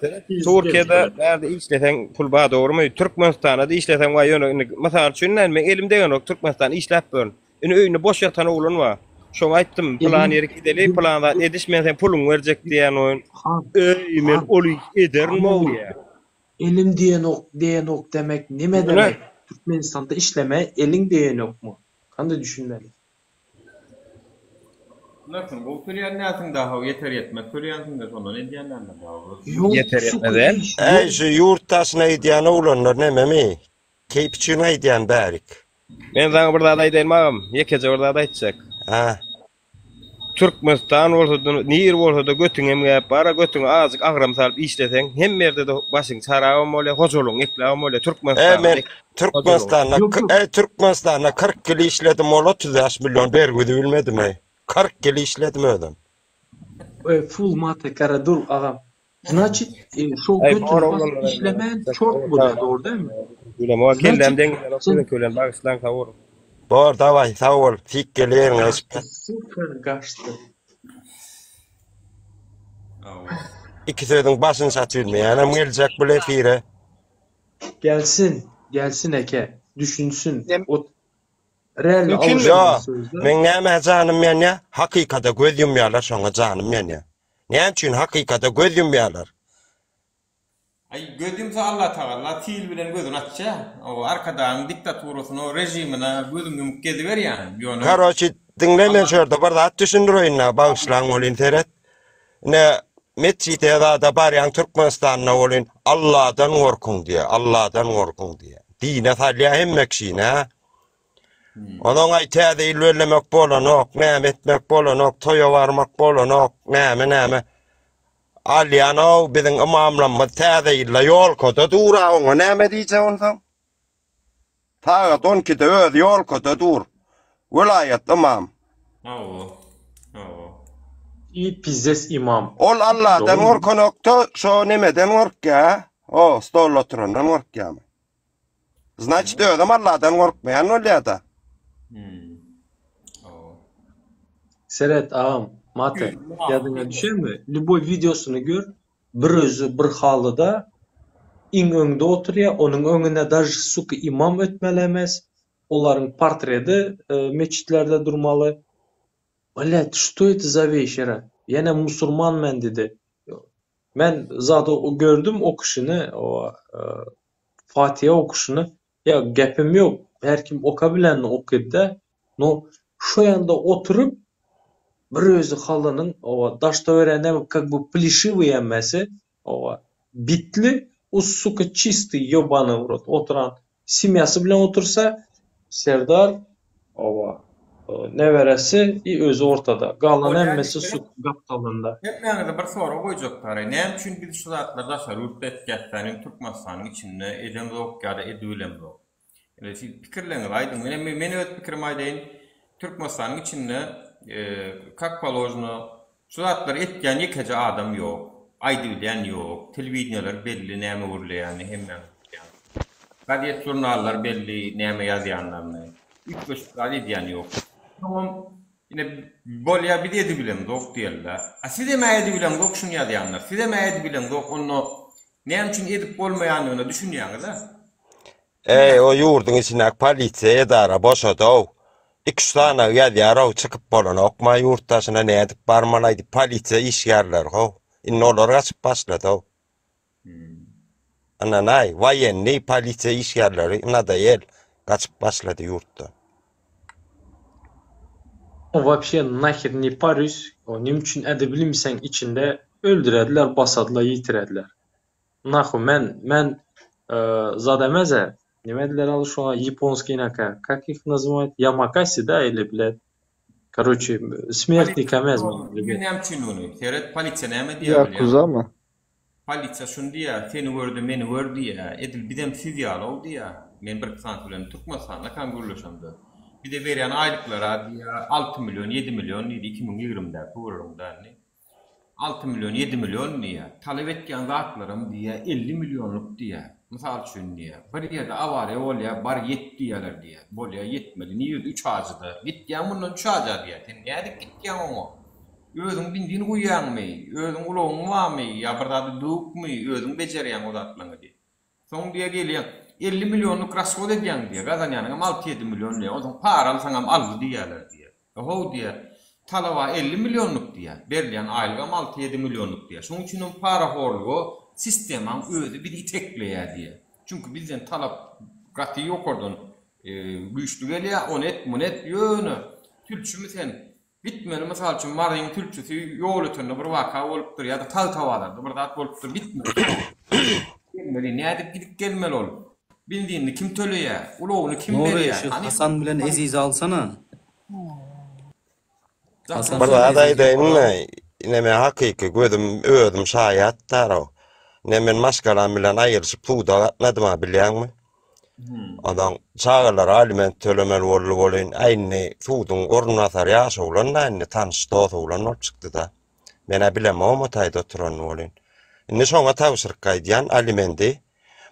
Türkiýede bärde işleseň pul bar dogrymy? Türkmenistanda da işleseň bar ýöne indi mysal üçin men elim degenok Türkmenistanda işläp görün. Indi öýünde boş ýatan oglan bar. Şoňa aýtdym, pylan ýere gideli, pylan zat ediş men sen puluňy berjek diýen oýun. Öý men ol iş ederin diýýär. Elim diýenok diýenok demek neme demek Türkmenistanda işleme eliň diýenokmy kanda düşünmeli. Nyrhyny gowy töleýän dälsiň dahaw ýeter ýetmez töleýänsiňdä şondan edýän däldir dahaw. Ýok Ýeter suka ýetmez däl. iş Äý ýok. şu ýurt daşyna gidýän oglanlar nememi? Keýp üçin gaýdýan bärik. Men saňa bir zat aýdaýyn agam, ýekeje bir zat aýtjak. Hä. Türkmenistan bolsa-da, nir bolsa-da götüň emgäp bar-a, götüňe azajyk agram salyp işleseň, hemme ýerde-de başyň çarabam bolýar, hojalygyň ekläbem bolýar. Eý Türkmenistanda men Türkmenistanda eý Türkmenistanda 40 ýyl işledim ol 35 million bergi üzübilmedim eý. 40 ýyl işledim özüm. Eý full mate kara dur agam. Znaçit şo Eý götüni bor basyp oglanlar eý. işlemän çort bolýar dogry dälmi? Bilemok kelläm Znaçit deň gelenok sen siziňki bilen bagyşlaň sag boluň. Bor daway sag bol sik gel ýeriňe gaçdy super gaçdy. Iki sözüň başyny satybilmeýänem geljek bul efire. Gelsin gelsin eke düşünsin ot real Mümkinmi? Ýo, alşylan sözde. meň nämä janym ýanýa? Hakykata göz ýumýarlar şoňa janym ýanýa. Näme üçin hakykata göz ýumýarlar? Aý göz ýumsa Allatagalla sil bilen gözüni açýa. O Arkadagyň diktaturasyna, režimine gözüňi ýumup geziberýäň. Ýöne Karoçi diňle men şu ýerde bir zat düşündireýin-dä bagyşlaň welin seret. Ine metjide zada barýaň Türkmenistanda welin Alladan gorkuň diýýär, Alladan gorkuň diýýär. Dine salýar hemme kişini hä. Onuň aý täze ýyl bellemek bolanok, näme etmek bolanok, toýa barmak bolanok, näme näme. Alýan-ow biziň ymamlarymyz täze ýylda ýolkada dur-a oňa näme diýjek onsoň? Sagat on ikide özi ýolkada dur. Welaýat ymam. Hawa. Hawa. I pizdes imam. Ol Alladan Dogrymy? gorkanokda şo nemeden gorkýa. O stolda oturandan gorkýamy? Znaçit özem Alladan gorkmaýan bolýada. Seret agam, Mate, ýadyňa düşermi, lýuboý wideosyny gör, bir özi bir halyda iň öňde oturýa, onuň öňüne daž suka imam ötmeli emes, olaryň portredi metjitlerde durmaly. Blýat, şto eto za weş era? Ýene musurman men didi. Men zady gördüm o kişini, o Fatiha okuşyny. Ýa gepim ýok, her kim oka bilenini okydy-da. No şo ýanda oturyp bir özi halynyň owa daş-töwereginde kak by plişiwyý hemmesi owa bitli u suka çistyý ýobanyý w rot oturan Semýasy bilen otursa, Serdar, hawa, neberesi i özi ortada. Galan Bolýar hemmesi diýsene. sud gapdalynda. Hemmäňize bir sorag goýjak Tary. Näme üçin biz şu zatlary daşary ýurtda etýäs ýa Türkmenistanyň içinde edemzok ýa-da edibilemzok? Ine siz pikirleriňizi aýdyň. Mene men öz pikirimi aýdaýyn. Türkmenistanyň içinde kak položno Şu zatlary etýän ýekeje adam ýok. Aýdybilýän ýok. Telewideniýeler belli näme gürleýänini hemmämiz bilýäris. Gazet žurnallar belli näme ýazýanlaryny. Üýtgeşik zat edýän ýok. Soňam ine bolýa biz edibilemzok diýeli-dä. A sizem-ä edibileňzok şuny ýazýanlar. Sizem-ä edibileňzok onda näme üçin edip bolmaýandygyna düşünýäňiz-ä. Eý, o ýurduň içindäki polisiýa edara boşadow. Iki-üç sanagy ýazýarow, çykyp bolanokma ýurt daşyna nädip barmalaý diýip polisiýa işgärleri how. Indi olar gaçyp başladow. Ynanaý, woýennyý polisiýa işgärleri nadaýel gaçyp başlady ýurtdan. Wapşe naher ne parýus, neme üçin edebilmseň içinde öldürediler basadylar ýitirediler. Nahu men men zat emeze neme diýler al şoňa ýaponskiý naka kak ih nazywaýt ýamakasi da ili bled karoçe smertnik emez men Bilýän näme üçin ony seret polisiýa näme diýýär bilýäňmi Ýakuzamy? Polisiýa şuny diýýär seni gördi meni gör diýýär edil bizem siz ýaly-ow diýýär men bir sany bilen Türkmenistandakam gürleşemde bize berýän aýlyklara diýýär 6 million 7 million diýdi 2020-däki gürrüň-dä indi. 6 million, 7 million diýýär. Talap etýän zatlaram diýýär, 50 millionlyk diýýär. Mysal üçin diýýär, bir ýerde awariýa bolýar, bar ýet diýýärler diýýär. Bolýar, ýetmeli. Nirede? Üçajyda. Gitýäň mundan Üçaja diýýär. Sen nädip gitýäň oňa? Özüň benzin guýýaňmy? Özüň ulagyň barmy? Ýa bir zady döwükmi? Özüň bejerýäň o zatlaryňy diýýär. Soň diýýär gelýäň, 50 millionlyk rashod edýäň diýýär. Gazanýanyňam alty-ýedi million diýýär. Onsoň para alsaňam aldy diýýärler diýýär. How diýýär, talaba 50 millionlyk diýýär, berilýän aýlygam alty-ýedi millionlyk diýýär. Şonuň üçinem parahorluga sistemaň özi bizi itekleýär diýýär. Çünki bizden talap gaty ýokardan güýçli gelýär, ony et, muny et, ýöne sülçümi sen, gitmeli mysal üçin Maryň sülçüsi ýol ötende bir waka bolupdyr ýa-da Tagtabazarda bir zat bolupdyr, gitmeli. Gelmeli, nädip gidip gelmeli ol? Benzinini kim töleýär? Ulagyny kim Nury berýär? şu Hany Hasan bilen Ezizi alsana. Bir zat aýdaýynmy, ine men hakyky gözüm özüm şaýat daraw. Ine men maşgalam bilen aýyryşyp suda gatnadym-a bilýäňmi? Ondan çagalara aliment tölemeli boldy welin, aý indi suduň orunbasary ýaş oglan-da indi tanyş dos oglan bolup çykdy-da. Men-ä bilemogam o taýda oturanyny welin. Indi şoňa tabşyryk gaýdýan alimendi.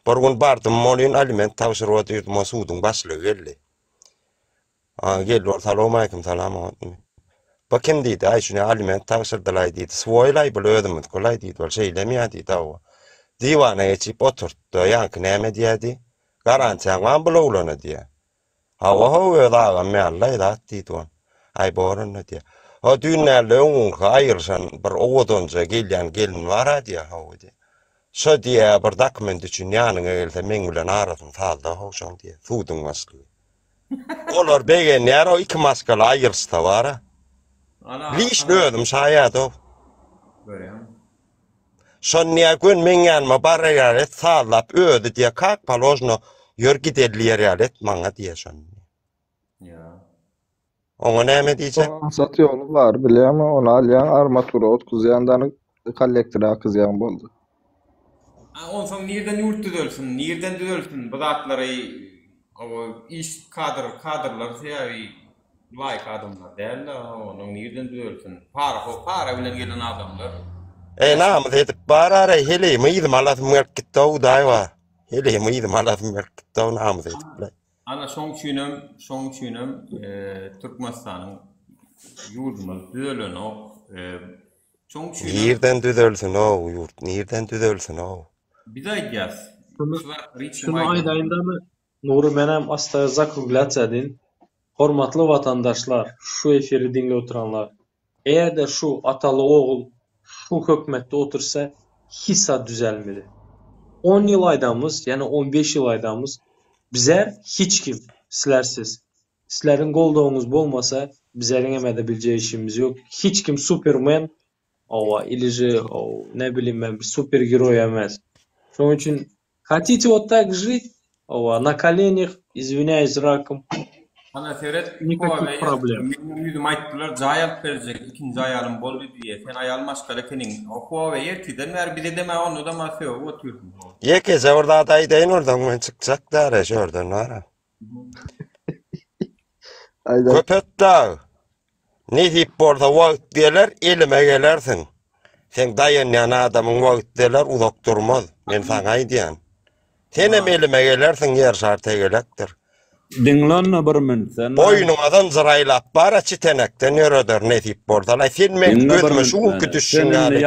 Bir gün bardym welin aliment tabşyryp otyrdym, o suduň başlygy geldi. A, geldi ol salowmaleýkim salam oňatmy. Bu kim diýdi, aý şuny aliment tabşyrdylaý diýdi, swoýlaý bul özümizikilaý diýdi, ol şeýlemi ýa diýdi, hawa. Diwana geçip oturtdy, ýaňky näme diýýä diý, garantiýaň barmy bul oglana diýýä. Hawa how öz agam ýalylaý zat diýdi ol. Aý bor onda diýýä. Ho düýn dälde öňňunky aýrylyşan bir owadanja gelýän gelin bar-a diýýä, hawa diýýä. Şo diýýä bir dokument üçin ýanyňa gelse meň bilen arasyny sazla how şoň diýýä, suduň başlygy. Olar begenýär o iki maşgala aýyryşsa bara. Liçno özüm şaýat-ow. Görýäňmi? Şony diýýär, gön meň ýanyma barar ýaly et, sazlap özi diýýär, kak položno, ýör gideli diýer ýaly et maňa diýýär şony. Ýa. Oňa näme diýjek? Aňsat ýoly bar, bilýäňmi? Ony alýaň, armatura otguzýaň dany kollektora akyzýaň boldy. A onsoň nirden ýurt düzelsin, nirden düzelsin bu zatlary oba iş kadr kadrlar sebäbi laýyk adamlar dälde onuň nirden düzelsin para ho para bilen gelen adamlar. Eý namys edip bar-araý heleýimi yzyma alasym gelip gitdi-ow hudaý bar. Heleýimi yzyma alasym gelip gitdi-ow namys edip-le. Ana şoň üçinem şoň üçinem Türkmenistanyň ýurdumyz düzelenok. Şoň üçinem Nirden düzelsin-ow ýurt nirden düzelsin-ow. Biz aýdýas. Şuny Şu zatlary hiç kim şuny aýdanok. aýdaýyn-da Nury menem asta zakruglýatsiýa edin. Hormatly watandaşlar şu efiri diňläp oturanlar. Eger-de şu ataly ogul şu hökmetde otursa hiç zat düzelmedi. On ýyl aýdamyz ýa on beş ýyl aýdamyz bizer hiç kim sizlersiz. Sizleriň goldawyňyz bolmasa bizeriňem edebiljek işimiz ýok. Hiç kim supermen owa ili же ne bilim men bir super geroý emes. Şonuň üçin Хотите вот так жить, owa, na kolenях, izwinýaýs rakom. Ana seret, Nikakih problem. Meniň ýüzüme aýtdylar, jaý alyp berjek, ikinji aýalym boldy diýýä. Sen aýal maşgala ekeniň. O Huawei ertirden bäri bize deme onda-da maňa sögüp otyrsyň. Ýekeje bir zat aýdaýyn onsoň men çykjak däl-ä şu ýerden bar-a. Köpetdag, nesip bolsa wagt geler, elime gelersiň. Seň daýanýan adamyň wagt geler, uzak durmaz. Men saňa aýdýan. Senem elime gelersiň, ýer şar tegelekdir. Diňle onda bir minut sen. Boýnuňa zynjyr aýlap bar-a çitenekden ýöreder nesip bolsa. Laý sen meň gözüme şu günki düşüşiň ýaly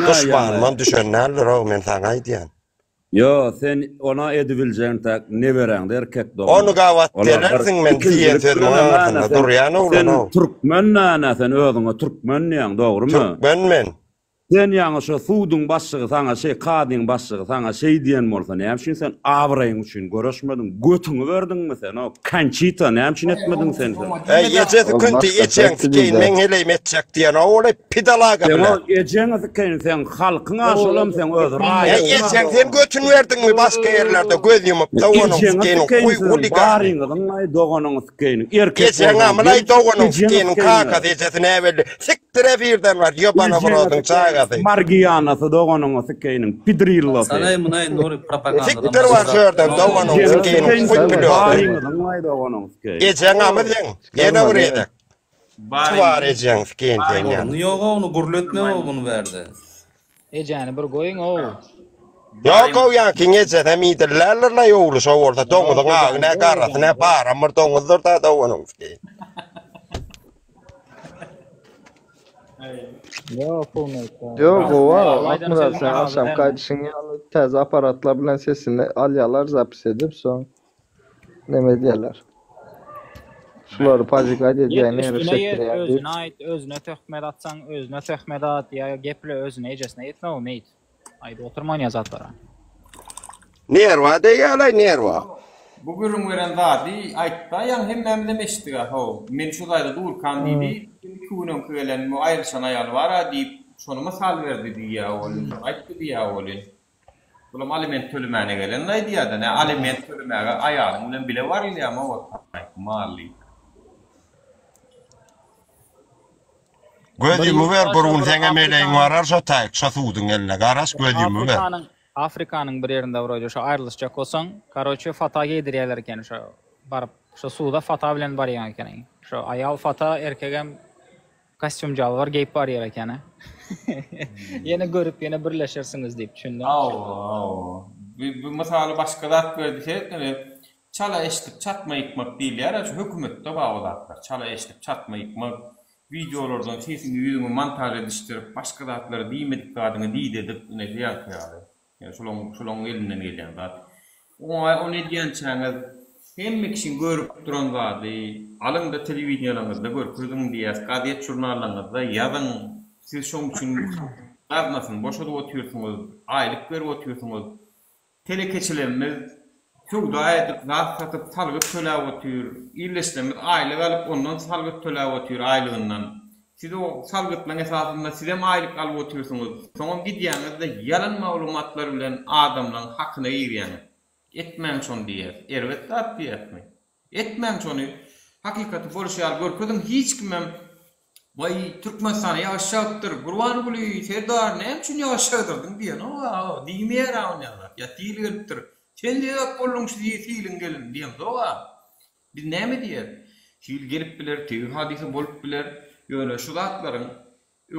duşmanymam düşen däldir-ow, men saňa aýdýan. Ýo, sen ona edibiljegiň tak neberäňde erkek dogany. Ony gabat Olar bir gelersiň men diýen ikinjilik sözümiň bilenem aňyrsynda ana sen durýan sen oglan-ow. türkmen nana sen özüňe türkmen diýýäň dogrymy? Türkmen men. Sen ýaňy şo suduň başlygy saňa şeý kazyň başlygy saňa şeý diýen bolsa näme üçin sen abraýyň üçin göreşmediň götüňi berdiňmi sen o Konçita näme üçin etmediň sen sen? Äý ejesi Ol künti başga ejeň çekdi sikeýin diýdi. meň heleýim etjek diýen-ow ol-eý pidalaga Seň bile. o ejeňi sikeýin seň halkyň-a şolam seň öz Äý raýatyň-a ejeň sen götün berdiňmi başga ýerlerde göz ýumup-da onuň Ejeňi sikeýiniň sikeýin huý siziň huligany. baryňyzyň-aý doganyňy sikeýin. Erkek Ejeň bolsaň amylaý gel doganyň ejeňi sikeýiniň sikeýin. kakasy ejesi näbelli sikdir efirden bar ýobana Ejeňi brodyň sikeýin çagasy. Margianasy doganyňy sikeýiniň pidrillosy. Sanaý munaý Nury propagandadan Sikdir bar başga şu ýerden doganyň Ejeňi sikeýiniň sikeýin huý siziň pilýody. baryňyzyň-aý doganyňy sikeýin. Ejeň amy seň ýene bir gezek. Twar ejeň sikeýin seň ýaly. Orny ýog-a ony gürletme-ow muny bärde. Ejäni bir goýuň-ow. Ýok-ow ýaňkyň ejesem idillerdir-laý ogly şo bolsa doňuzyň agy nä garasy nä baram bir doňuzdyr-da doganyň sikeýin. Ýok gowy Akmyrat sen agşamky aýdyşyň ýaly täze aparatlar bilen sesini alýalar zapis edip soň neme edýärler. Şulary pazikat Ýet edýän ýere üstüne ýet çekdirýän diýip. özüne aýt özüne töhmet atsaň özüne töhmet at ýa geple özüne ejesine ýetme o meýit. Aýdyp oturma onýa zatlara. Nerwa degýälaý nerwa. Bu gürrüň beren zady aýtda ýaňy hemmämizem eşitdiga how men şu zaýda durkam diýdi iki gün öňki gelen bu aýrylyşan aýal bara diýip şony mysal berdi diýýä welin şony aýtdy diýýä welin bulam aliment tölemäne gelen aýdýada nä aliment tölemäge aýalyň bilen bile barylýamy o taýky mally. Göz Bir ýumuber ýurtda bir şo gün bir seňem eleň Afrikanyň barar şo taýyk şo suduň eline garaş göz ýumuber. Afrikanyň Afrikanyň bir ýerinde wroýde şo aýrylyşjak bolsaň, karoçe fata geýdirýärler eken şo baryp şo suda fata bilen barýaň ekeniň. Şo aýal fata erkegem kostýum jalbar geýip barýar ekeni. Ýene görüp ýene birleşersiňiz diýip düşündim. Hawa hawa. Bu bu mysaly başga zat berdi seretmeli. Çala eşdip çatma ýykmak diýilýär-ä şu hökümetde bar o zatlar. Çala eşdip çatma ýykmak, wideolardan sesiňi ýüzüňi montaž edişdirip başga zatlary diýmedik zadyňy diýdedip ine ýaňky ýaly. Ýa şolaň şolaň elinden gelýän zat. Oňa ony edýänçäňiz hemme kişiň görüp duran zady alyňda telewideniýalaryňyzda görkeziň diýýäs, gazet žurnallaryňyzda ýazyň. Siz şoň üçin gaznasyny boşadyp otyrsyňyz, aýlyk berip otyrsyňyz. Telekeçilerimiz söwda edip, zat satyp, salgyt töläp otyr. Ildeşlerimiz aýlyk alyp, ondan salgyt töläp otyr aýlygyndan. Siz o salgytlaryň esasynda sizem aýlyk alyp otyrsyňyz. Soňam gidýäňiz-de ýalan maglumatlar bilen adamlaryň hakyna girýäňiz. Etmäň şony diýýäs. Erbet zat diýýäsmi? Etmäň şony. Hakykaty bolşy ýaly görkeziň. Hiç kimem Waý, Türkmenistana ýagyş ýagypdyr, Gurbanguly serdar näme üçin ýagyş ýagdyrdyň diýenok-a, diýmeýär-ä onýa zat. Ýa sil gelipdir, sen sebäp bolduň şu siliň gelin diýemzok-a. Biz näme diýeris? Sil gelip biler, tebigy hadysa bolup biler, ýöne şu zatlaryň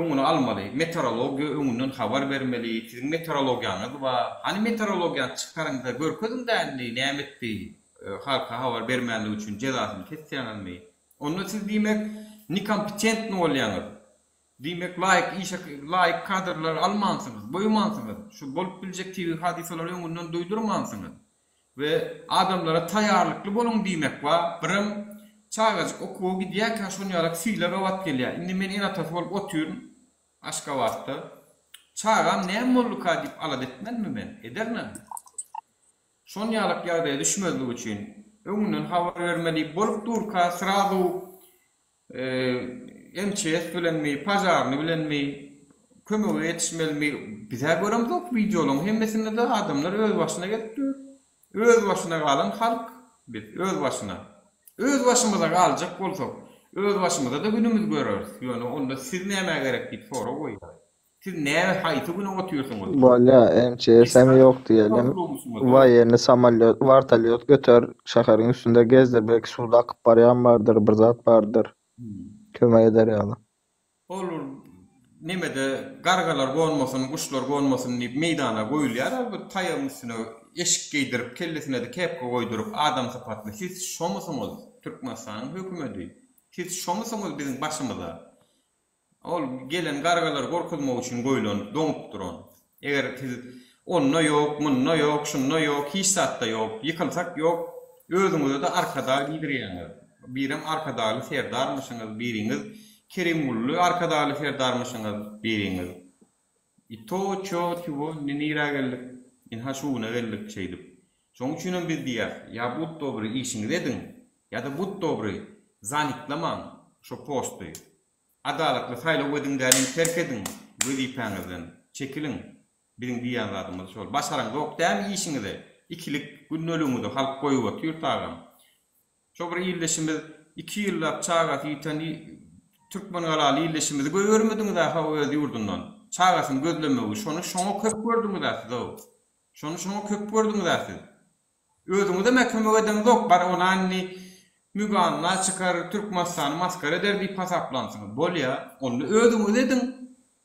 öňüni almaly, meteorologiýa öňünden habar bermeli, siziň meteorologiýaňyz bar, hany meteorologiýany çykaryň-da görkeziň-dä indi näme etdi, halka habar bermänligi üçin jezasyny kesýäňizmi? Onda siz diýmek nekompetentny bolýaňyz. Diýmek laýyk işe laýyk kadrlary almansyňyz, goýmansyňyz, şu bolup biljek tebigy hadysalary öňünden duýdurmansyňyz. We adamlara taýýarlykly boluň diýmek bar. Birem çagajyk okuwa gidýärkä şon ýalak syla gabat gelýär. Indi men ene-atasy bolup otyryn Aşgabatda. Çagam näme bolduka diýip alada etmenmi men? Ederinem. Şon ýalak ýagdaýa düşmezlik üçin, öňünden habar bermeli bolup durka srazu MÇS bilenmi, požarny bilenmi kömege ýetişmelimi, biz-ä göremzok wideolaryň hemmesinde-de adamlar öz başyna gelip dur. Öz başyna galan halk biz, öz başyna. Öz başymyza galjak bolsak, öz başymyza-da günümizi göreris, ýöne onda siz nämä gerek diýip sorag goýýar. Siz näme haýsy güne otyrsyňyz? Bolýa MÇS-em ýok diýelim. Waýenny samolýot, wartolýot göter, şäheriň üstünde gezdir, belki suwda akyp barýan bardyr, bir zat bardyr. Kömek eder ýaly. Ol nemede gargalar gonmasyn, guşlar gonmasyn diýip meýdana goýulýar ol bir taýagyň üstüne eşik geýdirip, kellesinede kepka goýduryp adam sypatly. Siz şomusyňyz Türkmenistanyň hökümedi? Siz şomusyňyz biziň başymyza? Ol gelen gargalary gorkuzmak üçin goýlan, doňup duran. Eger siz onda ýok, munda ýok, şunda ýok, hiç zatda ýok, ýykylsak ýok, özüňize-de Arkadag diýdirýäňiz. Birem Arkadagly Serdarmyşyňyz, biriňiz Kerimgully Arkadagly Serdarmyşyňyz, biriňiz. I to, ço, çiwo, indi nirä geldik? Ynha şu güne geldik şeýdip. Şonuň üçinem biz diýýäs, ýa but dobry işiňizi ediň, ýa-da but dobry zaniklamaň şo posty. Adalatly saýlaw ediň däliň terk ediň wezipäňizden çekiliň biziň diýýän zadymyz şol. Başaraňzok dämi işiňizi ikilik gündeligiňizi halk goýup otyr tagam. Şo bir ildeşimiz iki ýyllap çagasy ýiten Türkmengalaly ildeşimizi goýbermediňiz-ä how öz ýurdundan. Çagasyny gözlemegi şony şoňa köp gördüňiz-ä siz-ow. Şony şoňa köp gördüňiz-ä siz. Özüňizem-ä kömek edeňzok, bar ona indi Müge Anna çykar, Türkmenistany masgara eder diýip hasaplansyňyz. Bolýa, onda özüňiz ediň.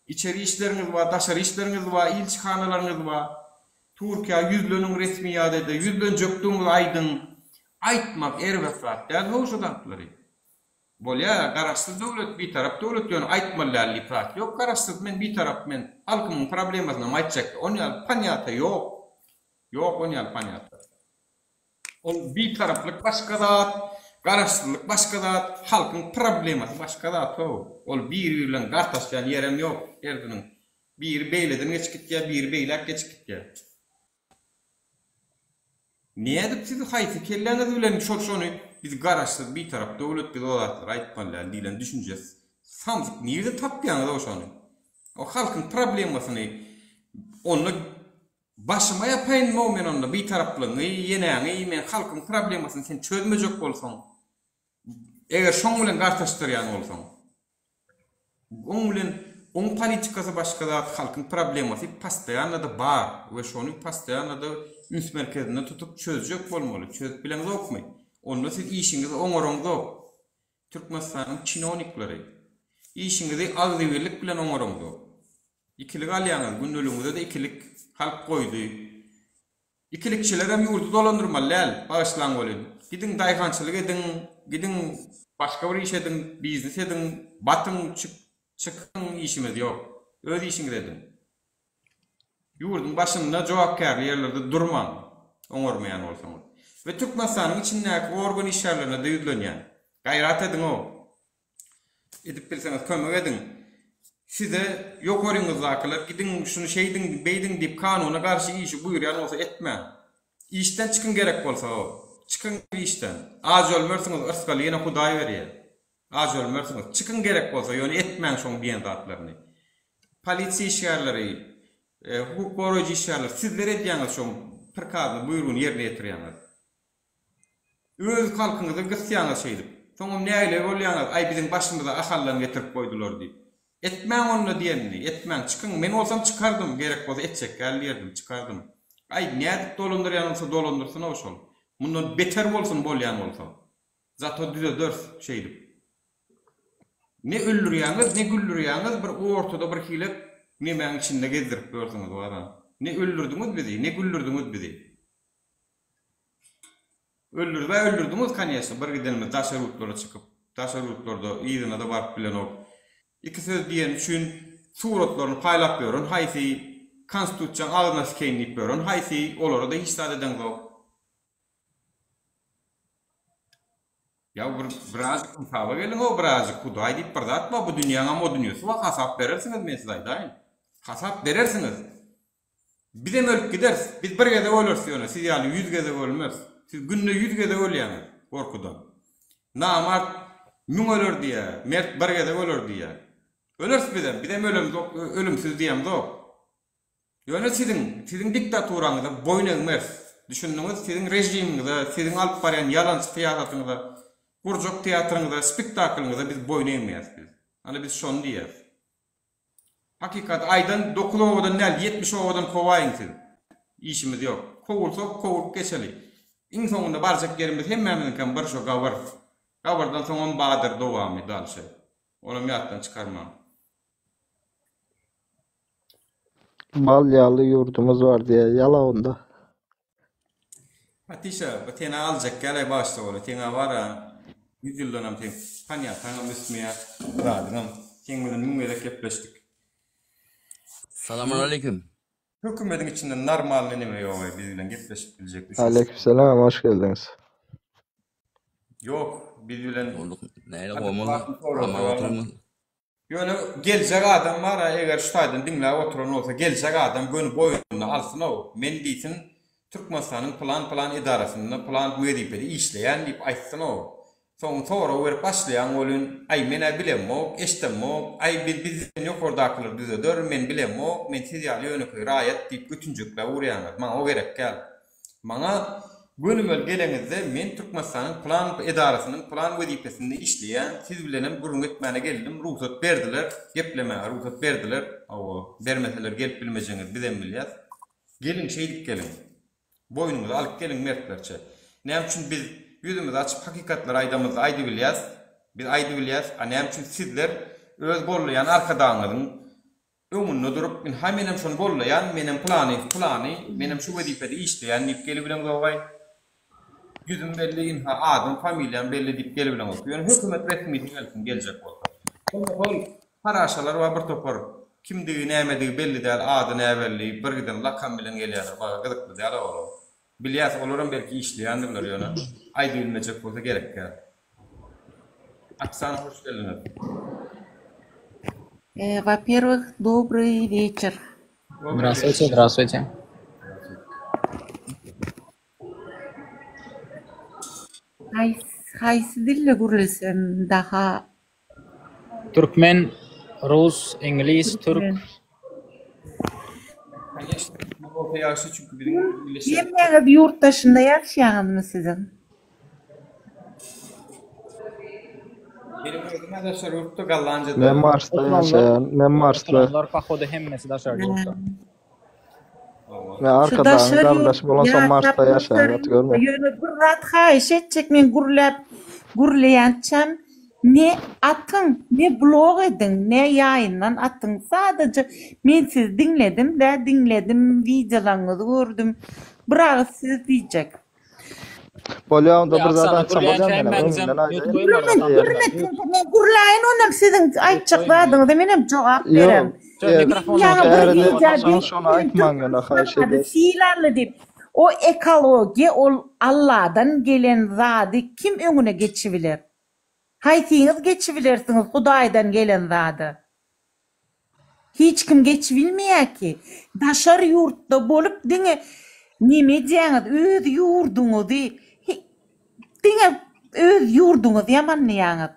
Içeri işleriňiz bar, daşary işleriňiz bar, ilçihanalaryňyz bar. Türkiýä ýüzleniň resmi ýagdaýda, ýüzlenjekdigiňizi aýdyň. Aýtmak erbet zat däl how şu zatlary. Bolýa, garaşsyz döwlet, bitarap döwlet ýöne aýtmaly däl diýip zat ýok. Garaşsyz men, bitarap men, halkymyň problemasynam aýtjak. On ýaly panýata ýok. Ýok on ýaly panýata. Ol bitaraplyk başga zat, garaşsyzlyk başga zat, halkyň problemasy başga zat how. Ol bir-biri bilen gartaşýan ýerem ýok hersiniň. Biri beýleden geçip gitýär, biri beýläk geçip gitýär. Nädip siz haýsy kelläňiz bilen şol şony biz garaşsyz bitarap döwlet biz o zatlary aýtmaly däl diýlen düşünje samsyk nirde tapýaňyzow şony o halkyň problemasyny onda başyma ýapaýynmow men onda bitaraplygyňy ýenäňi men halkyň problemasyny sen çözmejek bolsaň eger şoň bilen gartaşdyrýan bolsaň. Oň bilen oň politikasy başga zat halkyň problemasy postoýannada bar we şony postoýannada üns merkezinde tutup çözjek bolmaly çözüp bileňzokmy onda siz işiňizi oňaraňzok Türkmenistanyň çinownikleri işiňizi agzybirlik bilen oňaraňzok ikilik alýaňyz gündeligiňizede ikilik halk goýdy Ikilikçilerem ýurdy dolandyrmaly däl, bagyşlaň welin. Gidiň daýhançylyk ediň, gidiň başga bir iş ediň, biznes ediň, batyň, çykyň işimiz ýok. Öz işiňizi ediň. Ýurduň başynda jogapkärli ýerlerde durmaň, oňarmaýan bolsaňyz. We Türkmenistanyň içindäki organ işgärlerine-de ýüzlenýän. Gaýrat ediň-ow. Edip bilseňiz kömek ediň. Size ýokaryňyzdakylar gidiň şuny şeýdiň beýdiň diýip kanuna garşy işi buýurýan bolsa etmäň. Işden çykyň gerek bolsa çykyň işden. Aç ölmersiňiz yrsgaly ýene Hudaý berýär. Aç ölmersiňiz. Çykyň gerek bolsa ýöne etmäň şoň diýen zatlaryny. Polisiýa işgärleri, hukuk goraýjy işgärler sizler edýäňiz şoň prikazyny buýrugyny ýerine ýetirýäňiz. Öz halkyňyzy gysýaňyz şeýdip. Soňam nägile bolýaňyz, aý biziň başymyza Ahaldan getirip goýdular diýip. Etmäň onda diýenini, etmäň, çykyň, men bolsam çykardym, gerek bolsa etjek däl diýerdim, çykardym. Aý nädip dolandyrýan bolsa dolandyrsyn-ow şol. Mundan beter bolsun bolýan bolsa. Zato düzederis şeýdip. Ne öldürýäňiz, ne güldürýäňiz, bir ortada bir hile nemäň içinde gezdirip ýörsüňiz wara. Ne öldürdiňiz bizi, ne güldürdiňiz bizi. Öldüribä öldürdiňiz koneçno bir gidenimiz daşary ýurtlara çykyp daşary ýurtlarda yzynada baryp bilenok iki söz diýeni üçin suratlaryny paýlap ýören haýsy konstitusiýaň agzyna sikeýin diýip ýören haýsy olarada hiç zat edeňzok. Ýa bir birazjyk ynsaba geliňow birazjyk hudaý diýip bir zat bar bu dünýäňem o dünýesi bar hasap berersiňiz men size aýdaýyn hasap berersiňiz. Bizem ölüp gideris. Biz bir gezek öleris ýöne siz ýaly ýüz gezek ölmeris. Siz günde ýüz gezek ölýäňiz gorkudan. Namart müň öler diýýä, mert bir gezek öler diýýä. Öleris bizem, bizem ölemzok, ölümsiz diýemzok. Ýöne siziň, siziň diktaturaňyza boýun egmeris. Düşündiňiz? Siziň režimiňize, siziň alyp barýan ýalançy syýasatyňyza, gurjak teatryňyza, spektaklyňyza biz boýun egmeýäris biz. Ana biz şony diýýäris. Hakykaty aýdan dokuz obadan däl 70 obadan kowaýyň siz. Işimiz ýok. Kowulsak kowulyp geçeli. Iň soňunda barjak ýerimiz hemmämiziňkem bir şo gabyr. Gabyrdan soňam badyr dowamy dalşe. Onam ýatdan çykarmaň. Bal ýaly ýurdumyz bar diýýär ýala onda. Patyşa, bu seni aljak gäläý bagyşla bola, seňä bar-a ýüz ýyldanam seň panýataňam ösmeýär, zadyňam. Seň bilen müň gezek gepleşdik. Salamaleýkim. Hökümediň içinde normalny neme ýogaý biz bilen gepleşip biljek düşünişip. Aleýkumsalam hoş geldiňiz. Ýok biz bilen Bolduk. Näle gowmy? Aman oturmy? Ýöne geljek adam bar-a, eger şu taýdan diňläp oturan bolsa, geljek adam göni boýnuna alsyn-ow, men diýsin, Türkmenistanyň pylan-pylan edarasynda pylan wezipede işleýän diýip aýtsyn-ow. Soň sorag berip başlaýaň welin, aý, men-ä bilemok, eşdemok, aý, biz bizden ýokardakylar düzeder, men bilemok, men siz ýaly ýönekeý raýat diýip götünjekläp urýaňyz. Maňa o gerek däl. Maňa gönümel geleňizde men Türkmenistanyň pylan edarasynyň pylan wezipesinde işleýän, siz bilenem gürrüň etmäne geldim, rugsat berdiler, geplemäge rugsat berdiler, hawa, bermeseler gelip bilmejegiňizi bizem bilýäs. Geliň, şeýdip geliň. Boýnuňyza alyp geliň mertlerçe. Näme üçin biz ýüzümizi açyp hakykatlary aýdamyzda aýdybilýäs, biz aýdybilýäs, a näme üçin sizler öz gollaýan arkadagyňyzyň Öňünde durup, ynha menem şony gollaýan, menem pylany, pylany, menem şu wezipede işleýän diýip gelibileňzogaý. Ýüzüm belli, ynha adym, familiýam belli diýip gelibileňok. Ýöne hökümet resmisi gelsin, geljek bolsa. Onda hol paraşalar bar bir topar, kimdigi, nämedigi belli däl, ady näbelli, birgiden lakam bilen gelýärler, maňa gyzykly däl-ä olar. Bilýäs, olaram belki işleýändirler, ýöne aýdybilmejek bolsa gerek däl. Oksana hoş geldiňiz. Во-первых, добрый вечер. Здравствуйте, здравствуйте. Haýsy haýsy dilde gürlesem daha Türkmen, rus, iňlis, türk. Türkmen. Конечно, türkmen bolsa ýagşy, çünki biziň birleşen Hemmäňiz ýurt daşynda ýaşaýaňyzmy siziň? Meniň özüm-ä daşary ýurtda, Gollandiýada. Men Marsda ýaşaýan. Men Marsda. Oturanlar pohodu hemmesi daşary ýurtda. Men Şu Arkadagyň daşary ýurt garyndaşy bolansoň ýaşap Marsda daşary ýaşaýan gaty ýurtda görme. ýöne bir zat haýyş etjek men gürläp gürleýänçäm ne atyň ne blok ediň ne ýaýyndan atyň sadaja men sizi diňledim dä diňledim wideolaňyzy gördüm bir agyz söz diýjek. Bolýa onda bir zat Oksana aýtsam gürleýänçä bolýamy menem hemmäňizem öňünden mute aýdaýyn. goýuň Gürlemen arada Eger gürlemen mute. men gürläýin onam siziň aýtjak zadyňyza menem jogap Ýok, bererin. Şo eger mikrofonyňyzy Ýaňy bir täze wideo bolsaňyz şony aýtmaň ýöne haýyş Türkmenistanda edýäs. sylarly diýip. O ekologiýa ol Alladan gelen zady kim öňüne geçibiler? Haýsyňyz geçibilersiňiz Hudaýdan gelen zada? Hiç kim geçibilmeýär ki. Daşary ýurtda bolup diňe neme edýäňiz öz ýurduňyzy diňe öz ýurduňyzy ýamanlaýaňyz.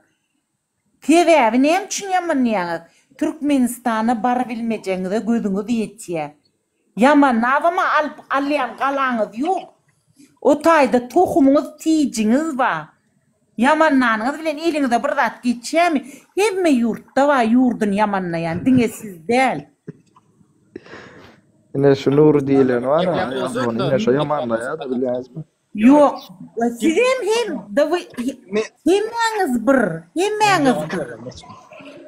Sebäbi näme üçin ýamanlaýaňyz? Türkmenistana barybilmejegiňize gözüňiz ýetýär. Ýamanlabam alyp alýan galaňyz ýok. O taýda tohumyňyz tijiňiz bar. Ýamanlanyňyz bilen eliňize bir zat geçýärmi? Hemme ýurtda bar ýurduny ýamanlaýan, diňe siz däl. Ine şu Nury diýileni bar-a, ine şo ýamanlaýar-da bilýäňizmi? Ýok, sizem hem da we hemmäňiz bir, hemmäňiz bir.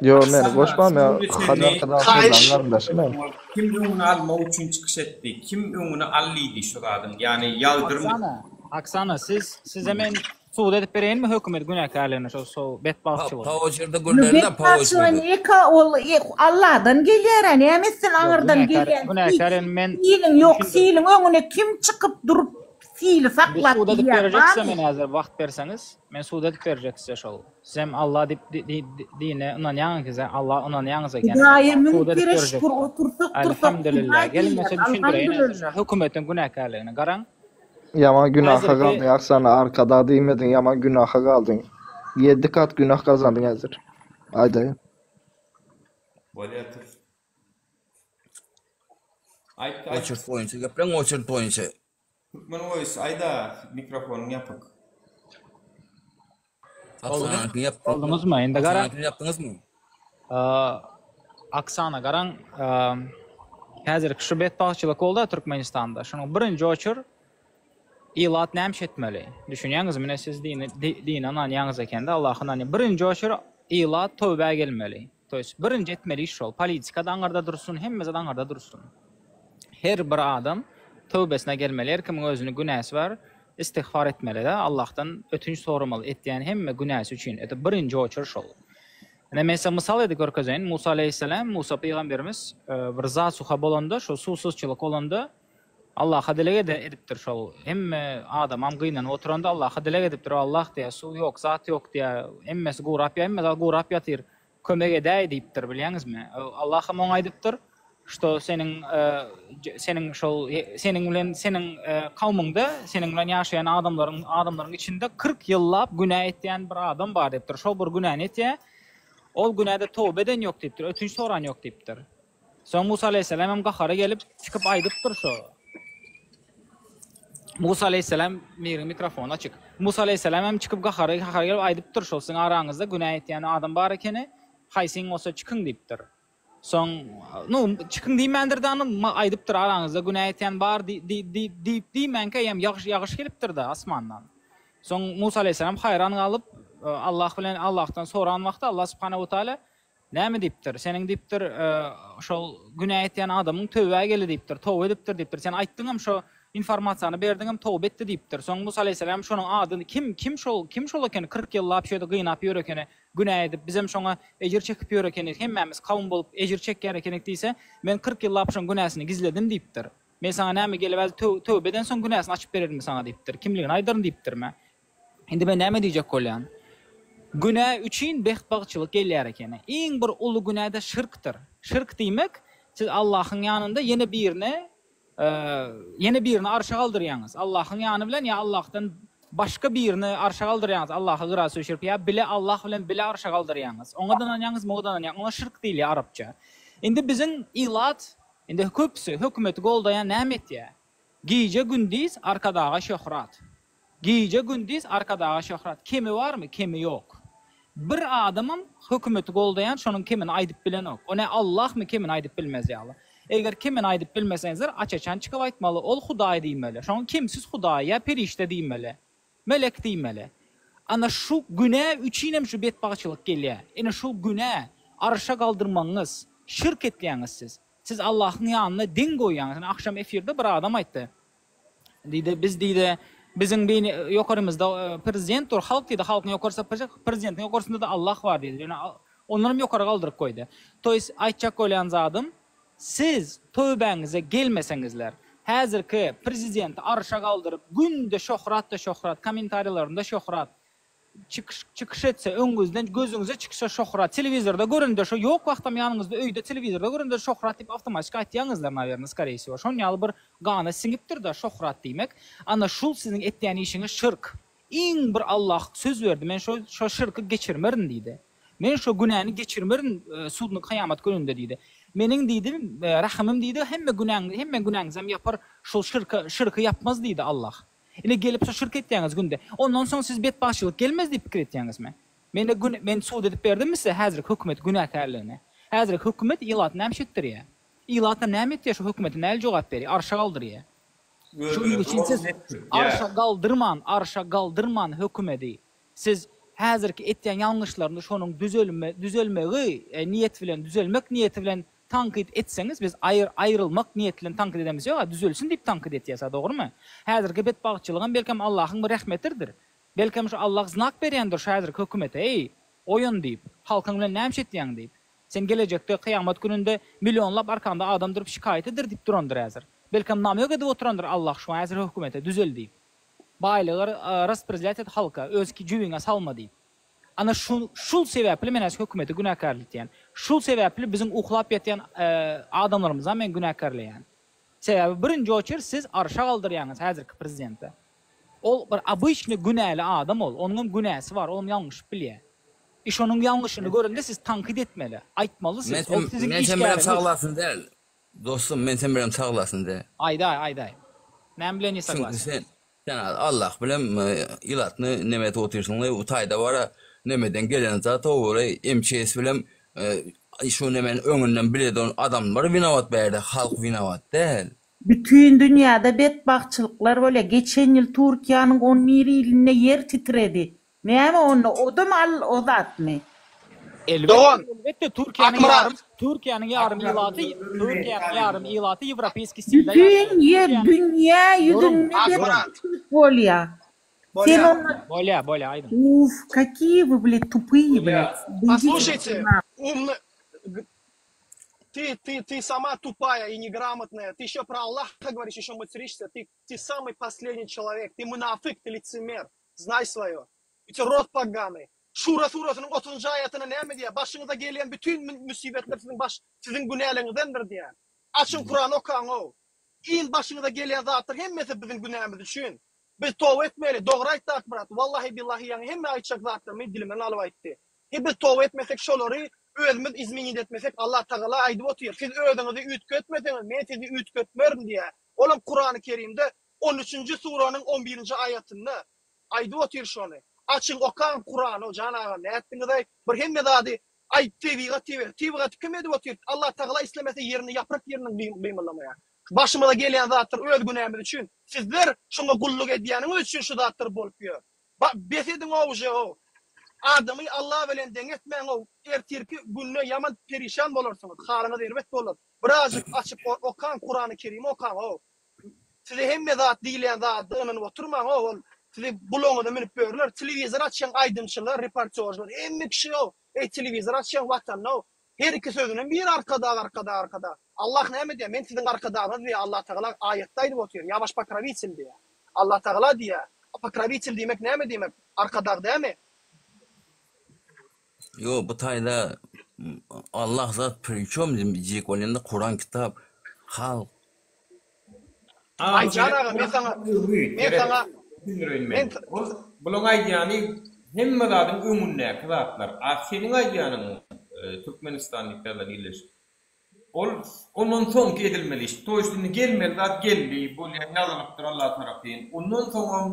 Ýok, meni goşma, men Hajy Arkadag Serdar garyndaşy men. Kim öňüni almak üçin çykyş etdi? Kim öňüni al diýdi şu zadyň? Ýagny ýagdyrmy? Oksana, Oksana siz size men subut edip bereýinmi hökümet günäkärligini şo şo betbagtçylygyň? Pa oçerde Indi gürlende pa betbagtçylygy oçerde. eka ol Alladan gelýär-ä, näme etsin Ýok, aňyrdan günäkär gelýän günäkär indi men siliň ýok, düşündirip siliň öňüne kim çykyp durup sili Indi saklap subut edip bilýän berjek size barmy? men häzir wagt berseňiz, men subut edip berjek size şol. Sizem Alla diýip dine ynanýaňyz size Alla ynanýaňyz ekeni. Hudaýa müň Subut edip kere berjek şükür size. otursak dursak Elhamdülillah. Hudaý Geliň men diýýär size düşündireýin häzir şu Alhamdülillah. hökümetiň günäkärligini. Garaň. Ýaman günaha Häzirki galdyň Aksana arkadag diýmediň ýaman günaha galdyň. Ýeddi kat günah gazandyň häzir. Aýdaýyn. Bolýa tur. Aýt aýt. Oçert boýunça gepleň oçert boýunça. Türkmen voice aýda mikrofonyň ýapyk. Oksanaňkyny ýapdyňyzmy? Bolduňyzmy? Indi gara. Oksanaňkyny ýapdyňyzmy? Oksana garaň häzirki şu betbagtçylyk bolda Türkmenistanda. Şunuň birinji oçur ilat näme iş etmeli? Düşünýäňizmi? Ine siz dini dine ynanýaňyz ekende Allaha ynanýa. Birinji oçur ilat töwbä gelmeli. To ýest birinji etmeli iş şol. Politika-da aňyrda dursun, hemme zat aňyrda dursun. Her bir adam töwbesine gelmeli. Her kimiň özüniň günäsi bar. Istigfar etmeli-de, Allahdan ötünç soramaly etýän hemme günäsi üçin. Ete birinji oçur şol. Ine men size mysal edip görkezeýin. Musa aleýhissalam, Musa pygamberimiz bir zasuha bolanda, şo suwsuzçylyk bolanda Allaha dileg edipdir şol. Hemme adamam gynanyp oturanda Allaha dileg edipdir. Allah diýýär, suw ýok, zat ýok diýýär. Hemmesi gurap, hemme zat gurap ýatyr. Kömek edäý diýipdir, bilýäňizmi? Allah hem oňa aýdypdyr, Şto seniň seniň şol seniň bilen seniň kowmuňda seniň bilen ýaşaýan adamlaryň adamlaryň içinde 40 ýyllap günä etýän bir adam bar diýipdir. Şol bir günäni etýär. Ol günäde toba eden ýok diýipdir, ötünç soran ýok diýipdir. Soň Musa aleýhissalam hem gahary gelip, çykyp aýdypdyr şo. Musa aleýhissalam miriň mikrofony açyk. Musa aleýhissalam hem çykyp gahary gahary gelip aýdypdyr şol siziň araňyzda günä etýän adam bar ekeni, haýsyň bolsa çykyň diýipdir. Soň nu çykyň diýmändir-de ony aýdypdyr araňyzda günä etýän bar diýip diýmänkä hem ýagyş ýagyş gelipdir-de asmandan. Soň Musa aleýhissalam haýran galyp Allah bilen Allahdan soran wagty Allah subhanahu we taala Näme diýipdir? Seniň diýipdir, şol günä etýän adamyň töwbä geldi diýipdir, toba edipdir diýipdir. Sen aýtdyňam şo informasiýany berdiňem toba etdi diýipdir. Soň Musa aleýhissalam şonuň adyny kim, kim şol, kim şol ekeni 40 ýyllap şu ýerde gynap ýör ekeni, günä edip, bizem şoňa ejir çekip ýör ekenik, hemmämiz kawum bolup ejir çekýär ekenik diýse, men 40 ýyllap şoň günäsini gizledim diýipdir. Men saňa näme gelip häzir töwbe edensoň günäsini açyp berermi saňa diýipdir. Kimligini aýdaryn diýipdir. Mä Indi men näme diýjek bolýan? Günä üçin behtbagtçylyk gelýär ekeni. Iň bir uly günä-de şirkdir. Şirk diýmek, siz Allahyň ýanynda ýene birine ýene birini arşa galdyrýaňyz. Allahyň ýany bilen ýa Allahdan başga birini arşa galdyrýaňyz, Allahy gyra süýşürip ýa bile Allah bilen bile arşa galdyrýaňyz. Oňa-da ynanýaňyz, muňa-da ynanýaňyz. Oňa şirk diýilýär arapça. Indi biziň ilat, indi köpüsi hökümeti goldaýan näme etýär? Gije-gündiz Arkadaga şöhrat. Gije gündiz Arkadaga şöhrat. Kemi barmy? Kemi ýok. Bir adamam hökümeti goldaýan şonuň kemini aýdyp bilenok. O nä Allahmy kemini aýdyp bilmez ýaly. Eger kemini aýdyp bilmeseňizler aç-açan çykyp aýtmaly ol Hudaý diýmeli. Şoňa kemsiz Hudaý ýa perişde diýmeli. Melek diýmeli. Ana şu günä üçinem şu betbagtçylyk gelýär. Ine şu günä arşa galdyrmagyňyz, şirk etýäňiz siz. Siz Allahyň ýanyna deň goýýaňyz. Ine agşam efirde bir adam aýtdy. Diýdi, biz diýdi, biziň beýni ýokarymyzda prezident dur, halk diýdi, halkyň ýokarsy prezidentiň ýokarsynda-da Allah bar diýdi. Ýöne ondanam ýokary galdyryp goýdy. To ýest aýtjak bolýan zadym, siz töwbäňize gelmeseňizler, häzirki prezidenti arşa galdyryp, günde şöhrat-da şöhrat, kommentariýalarynda şöhrat, Çykyş çykyş etse öňüňizden gözüňize çyksa şohrat telewizorda görende şo ýok wagtam ýanyňyzda öýde telewizorda görende şohrat diýip awtomatik aýtýaňyzlar nawerno skoree wsego şon ýaly bir gana siňipdirda şohrat diýmek ana şul siziň etýän işiňiz şirk iň bir Allah söz berdi men şo şo şirki geçirmerin diýdi men şo günäni geçirmerin sudny kyýamat gününde diýdi meniň diýdi rahymym diýdi hemme günäň hemme günäňizem ýapar şol şirka şirki ýapmaz diýdi Allah Ine gelip şo şirk etýäňiz günde. Ondan soň siz betbagtçylyk gelmez diýip pikir etýäňizmi? Mende gün men sud edip berdimmi size häzirki hökümeti günäkärligini? Häzirki hökümet ilaty näme şetdirýä? Ilata näme etýä şu hökümete näli jogap berýä? Arşa galdyrýa. Şonuň üçin siz arşa galdyrman, arşa galdyrman hökümedi siz häzirki etýän ýalňyşlaryny şonuň düzelme düzelmegi niýet bilen düzelmek niýeti bilen Tankyt etseňiz biz aýr aýrylmak niýeti bilen tankyt edemiz ýoga düzelsin diýip tankyt etýäs a dogrymy? Häzirki betbagtçylygam belkem Allahyň bir rehmetirdir. Belkem şu Allah znak berýändir şu häzirki hökümete eý oýan diýip halkyň bilen näme iş etýäň diýip. Sen gelejekde kyýamat gününde millionlap arkaňda adam durup şikaýat eder diýip durandyr häzir. Belkem namýok edip oturandyr Allah şu häzir hökümete düzel diýip. Baýlygy raspredlýat et halka öz jübiňe salma diýip. Ana şu şul sebäpli men häzir hökümeti günäkärletýän. Şul sebäpli biziň uklap ýatýan adamlarymyzam men günäkärleýän. Sebäbi birinji oçer siz arşa galdyrýaňyz häzirki prezidenti. Ol bir obyçnyý günäli adam ol. Onuňam günäsi bar, olam ýalňyşyp bilýär. I şonuň ýalňyşyny görende siz tankyt etmeli, aýtmaly Men siz. Ol sen siziň men sen bilen işgäriňiz. saglasyn däl. Dostum men sen bilen saglasyn däl. Aýdaý, aýdaý. Näme bilen ne Çünki soglasyn? sen Sen Allah bilen ilatny neme etip otyrsyňlaý bu taýda bara nemeden gelen zat owry MÇS bilen şu nemeni öňünden biledon adamlar winowat bärde halk winowat däl. Bütin dünýäde betbagtçylyklar bolýar. Geçen ýyl Türkiýäniň on bir ilinde ýer titredi. Näme onda odam al o zatmy? Elbetde, Dogan, elbetde Türkiýäniň Akmyrat. ýarym Türkiýäniň ýarym ilaty Türkiýäniň ýarym ilaty ýewropeýskiý stilde Bütin ýaşaýar. ýer Türkiýäniň dünýä Duruň, ýüzünde duruň. betbagtçylyk bolýar. Sen Bolýar. onda Bolýar, bolýar aýdyň. Uff, kakiýe wy blýat tupyýe blýat. Wyýdite Послушайте, na. умный, ты, ты, ты сама тупая и неграмотная. Ты еще про Аллаха говоришь, еще материшься. Ты, ты самый последний человек. Ты мунафык, ты лицемер. Знай свое. У тебя рот поганый. Şura surasynyň otuzynjy aýatynda näme diýýär? Başyňyza gelýän bütin müsibetler siziň baş siziň günäleriňizdendir diýýär. Açyň Kurany okaň-ow. Il başyňyza gelýän zatlar hemmesi biziň günämiz üçin. Biz toba etmeli. Dogry aýtdy Akmyrat. Wallahi billahi ýaňy hemme aýtjak zatlarymy dilimden alyp aýtdy. He biz toba etmesek şolary özümiz izmenit etmesek Allah Tagala aýdyp otyr. Siz özüňizi üýtgetmeseňiz men sizi üýtgetmerin diýýär. Olam Kurany Kerimde on üçünji suranyň on birinji aýatynda. Aýdyp otyr şony. Açyň okaň Kurany jan agam nätdiňizaý bir hemme zady aý tebigat tebigat tebigaty kim edip otyr Allah tagala islemese ýerini ýaprak ýerinden gymyldamaýar başymyza gelýän zatlar öz günämiz üçin sizler şoňa gulluk edýäniňiz üçin şu zatlar bolup ýör bes ediňow uje ow adamy Allah bilen deň etmäňow ertirki günde ýaman perişan bolarsyňyz halyňyz erbet bolar birazjyk açyp okaň Kurany kerimi okaň ow Size hemme zat diýilýän zada ynanyp oturmaň ow ol sizi gulagyňyza münüp ýörler telewizor açýaň aýdymçylar reportýožlar hemme kişi ow eý telewizor açýaň watanda ow her iki sözünem biri arkadag arkadag arkadag Allah näme diýýär men siziň arkadagyňyz diýýär Allatagala aýatda aýdyp otyr ýa waş pokrowitel diýýär Allatagala diýýär pokrowitel diýmek näme diýmek arkadag dämi Ýok bu taýda Allah zat priçom diýjek bolýanda Kuran kitap halk Aý jan aga men saňa men saňa Düşündireýin men. Ol bulaň aýdýany hemme zadyň öňündäki zatlar. A seniň aýdýanyň Türkmenistan diýip ýazylan illeşik. Ol ondan soňky edilmeli iş. To ýest indi gelmeli zat geldi, bolýa ýazylypdyr Allah tarapyn. Ondan soňam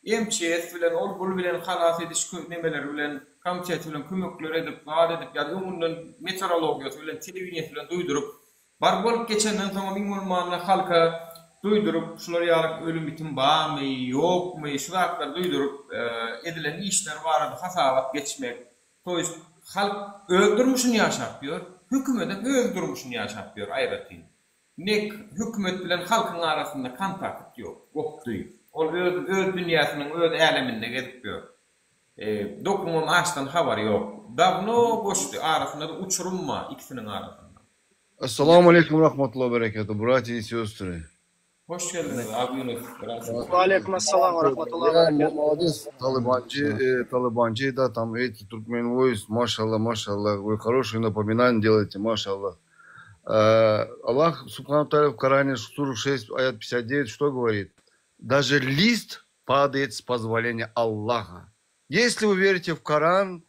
MÇS bilen ol bul bilen halas ediş nemeleri bilen. komiteti bilen kömekler edip, zat edip ýa-da öňünden meteorologiýasy bilen, telewideniýesi bilen duýduryp, bar bolup geçenden soňam iň bolmanda halka duýduryp, şular ýaly ölüm-ýitim barmy, ýokmy, şu zatlary duýduryp, edilen işler barada hasabat geçmek. To ýest, halk öz durmuşyny ýaşap ýör, hökümetem öz durmuşyny ýaşap ýör aýratyn. Nek hökümet bilen halkyň arasynda kontakt ýok, gopdy. Ol öz öz dünýäsiniň, öz äleminde gezip ýör. Dokuňam açdan habary ýok. Dawno goşdy, arasynda-da uçurym bar ikisiniň arasynda. Essalamu aleýkum rahmatullah berekatuh bratya i sestry. Hoş geldiňiz Abu Ýunus brat. Waleýkim essalam we rahmatullah Я berekatuh. молодец, Талыбанчи, э, Талыбанчи, да, там эти Туркмен Войс, машаллах, машаллах, вы хорошие напоминания делаете, машаллах. Э, Аллах, Субхану Тааля, в Коране, сура 6, аят 59, что говорит? Даже лист падает с позволения Аллаха. Если вы верите в Коран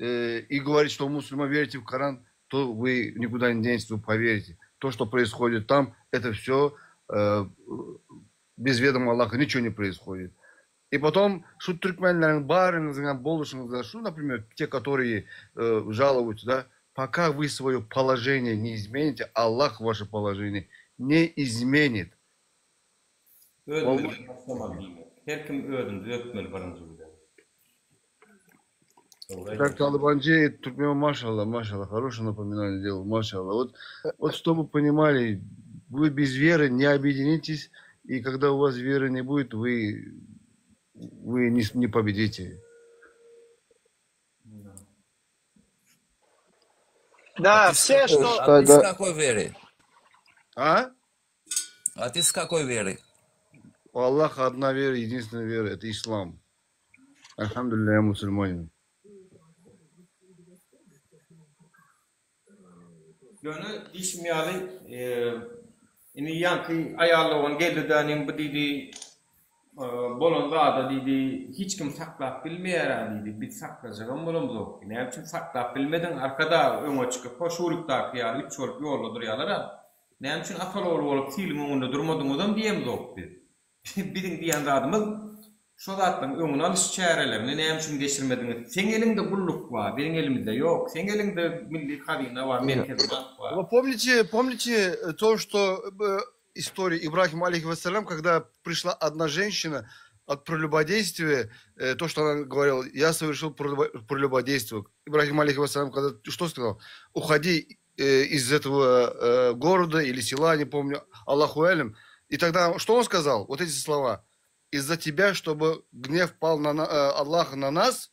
э, и говорите, что мусульман верите в Коран, то вы никуда не денетесь, вы поверите. То, что происходит там, это все э, без ведома Аллаха ничего не происходит. И потом, şu türkmenleriň baryňyzyň boluşyňyzda, şu, например, те, которые э, жалуются, да, пока вы свое положение не измените, Аллах ваше положение не изменит. Özümizden başlamaly diýmek. Her kim özüni düzetmeli birinji bilen. Dogry Так, aýdýaň. Талыбанджи, Туркмен, машаллах, машаллах, хорошее напоминание делал, машаллах. Вот, вот чтобы понимали, вы без веры не объединитесь, и когда у вас веры не будет, вы, вы не, не победите. А Да, ты с все, какой, что а ты с Hytaýda какой веры? А? А ты с какой веры? У Аллаха одна вера, единственная вера, это ислам. Альхамдулилля, я мусульманин. Ýöne diýşim ýaly, indi ýaňky aýal dogan geldi-de, inim bu diýdi, bolan zada diýdi, hiç kim saklap bilmeýär-ä diýdi, biz saklajagam bolamzok. Näme üçin saklap bilmediň, arkadag öňe çykyp, ho şulikdaky ýaly üç bolup ýolda durýalar-a. Näme üçin ataly-ogul bolup siliň öňünde durmadyňyzam diýemzok biz. Biziň diýen zadymyz, şo zatlaryň öňüni alyş çärelerini näme üçin geçirmediňiz? Seň eliňde gulluk bar, biziň elimizde ýok. Seň eliňde milli hazyna bar, Merkezi bank bar. Вы помните, помните э, то, что э, история Ибрахима, алейхиссалям, когда пришла одна женщина от прелюбодействия, э, то, что она говорила, я совершил прелюбодействие. Ибрахим, алейхиссалям, когда что сказал? Уходи э, из этого э, города или села, не помню, Аллаху алям. И тогда что он сказал? Вот эти слова. Из-за тебя, чтобы гнев пал на, на Аллаха на нас,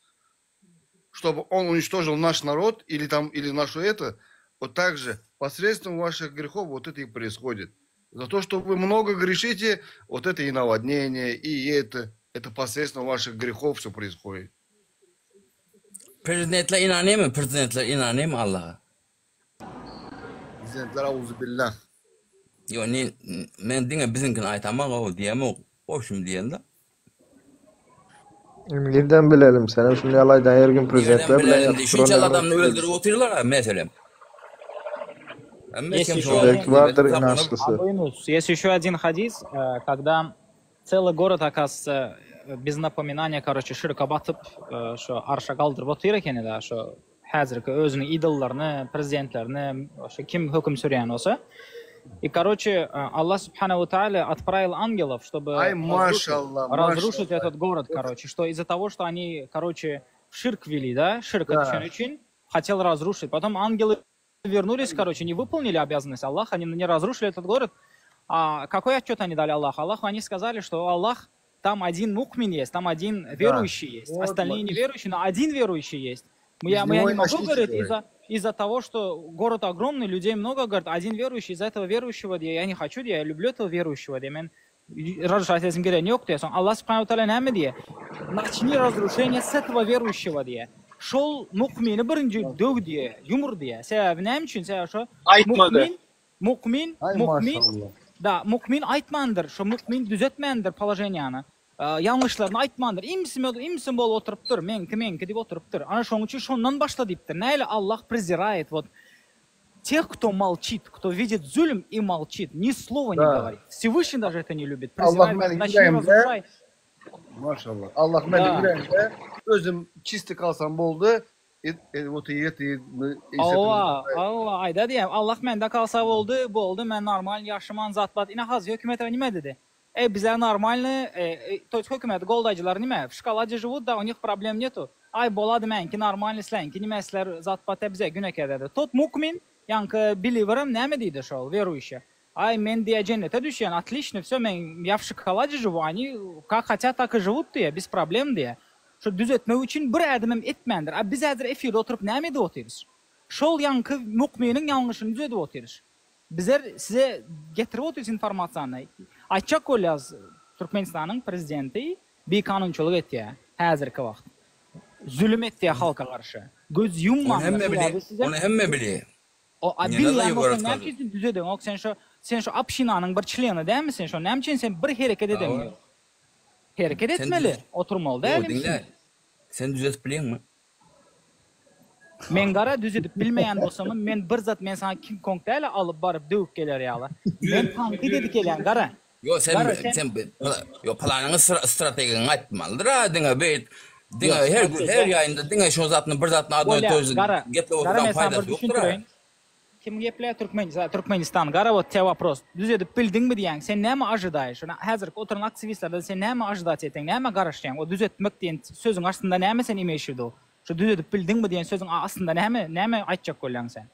чтобы он уничтожил наш народ или там, или нашу это, вот так же посредством ваших грехов вот это и происходит. За то, что вы много грешите, вот это и наводнение, и это, это посредством ваших грехов все происходит. Prezidentler inanýarmy? Prezidentler inanýarmy Allaha? Prezidentler auzubillah. Ýok, ne, men diňe biziňkini aýtamok, o diýemok, goşum diýende. Nirden bilelim senem şuny ýaly aýdan her gün Nirden prezidentler bilen bilelim ýatyp diý, duran şunça ýaly adamny aýdyp öldürip otyrlar-a, meselem. Hemme Есть kim еще şoň Belki один, bardyr saklanyp, inançlysy. Abu Yunus, есть еще один hadis, э, когда целый город, оказывается, э, без напоминания, короче, şirke batyp, э, şo arşa galdyryp otyr ekeni da, şo häzirki özüniň idollaryny, prezidentlerini, şo kim höküm sürýän bolsa. И, короче, э, Аллах Субхану Тааля отправил ангелов, чтобы Ай, разрушить, машаллах, разрушить машаллах. этот город, короче, что из-за того, что они, короче, ширк вели, да, ширк это Да. очень, хотел разрушить. Потом ангелы вернулись, короче, не выполнили обязанность Аллаха, они не разрушили этот город. А какой отчет они дали Аллаху? Аллаху они сказали, что Аллах, там один мукмин есть, там один Да. верующий есть, Вот, остальные неверующие, но один верующий есть. из Я, я него не и могу, начните, говорит, говорит. из-за из-за того, что город огромный, людей много, говорит, один верующий, из-за этого верующего, я не хочу, я люблю этого верующего, я men разрушать edesim geleni ýok diýýär. Soň Allah Subhanahu Taala näme diýýär? Начни разрушение с этого верующего diýýär. Şol mukmini birinji döw diýýär, ýumur diýýär. Sebäbi näme üçin? Sebäbi şo Aýtmady. mukmin, mukmin, Ay mukmin maşallah. da mukmin aýtmandyr, şo mukmin düzetmändir položeniýany. Ýalňyşlaryny aýtmandyr. Imsim imsim bolup oturypdyr, meňki meňki diýip oturypdyr. Ana şonuň üçin şondan başla diýipdir. Näle Allah preziraет вот тех, кто молчит, кто видит зульм и молчит, ни слова не Да. говорит. Всевышний даже это не любит. Allah Презирает, meni начни yüreğimde, разрушай. maşallah. Allah meni Да. yüreğimde. Özüm çisti kalsam boldy. Вот и это и Hawa, hawa, aýda diýýän. Allah mende kalsa boldy, boldy, men normal ýaşaman zat bat. Ine hazy hökümete nime dedi? Eý bizler normalny, to есть hökümeti goldaýjylar nime, w şokolade živut da u nich problem netu. Aý bolady meňki normalny sileňki nime sizler zat bat bize güneke dedi. Tot mukmin, ýaňky believerem näme diýdi şol weruyşi. Aý men diýýä jennete düşýän, otliçny wsё men ýa w şokolade žiwu, oni kak hatýat tak i živut diýýä, bez problem diýýä. Şo düzetmek üçin bir ädimem etmändir. A biz häzir efirde oturyp näme edip otyrys? Şol ýaňky mukminiň ýalňyşyny düzedip otyrys. Bizler size getirip otyrys informasiýany. Aýtjak bolýas Türkmenistanyň prezidenti bikanunçylyk etýä häzirki wagt. Zülüm etýä halka garşy. Göz Ony ýummaňlar. hemme bilýär. Sebäbi size Ony hemme bilýär. O a Ne nada bilýän ýokarda bolsaň näme çykardy. üçin sen düzedeňok sen şo sen şo obşinanyň bir çleni dälmi sen şo näme üçin sen bir hereket Hawa. edeňok. Hereket Sen etmeli düzet. oturmaly Ýok, däl diňle. içinde. Sen düzetip bilýäňmi? Men gara düzedip bilmeýän bolsamam men bir zat men saňa King Kong däl alyp baryp döwüp geler ýaly. Men tankyt edip gelýän gara. Ýok sen Gara sen sen ýok planyňy strategiýaňy aýtmalydyr-a diňe beýt diňe Ýok her gün her strategiýa ýaýynda diňe şo zatny bir zatny adno Bolýa tož gara gepläp gara otursaň men saňa bir paýdasy ýokdur-a. düşündireýin. Kim gepleýär Türkmen Türkmenistan gara wot te wopros düzedip bildiňmi diýýäň sen näme ažydaýyş şona häzirki oturan aktiwistlerden sen näme ažydat etýäň nämä garaşýaň o düzetmek diýen sözüň astynda näme sen imeýş widu şu düzedip bildiňmi diýen sözüň astynda näme näme aýtjak bolýaň sen.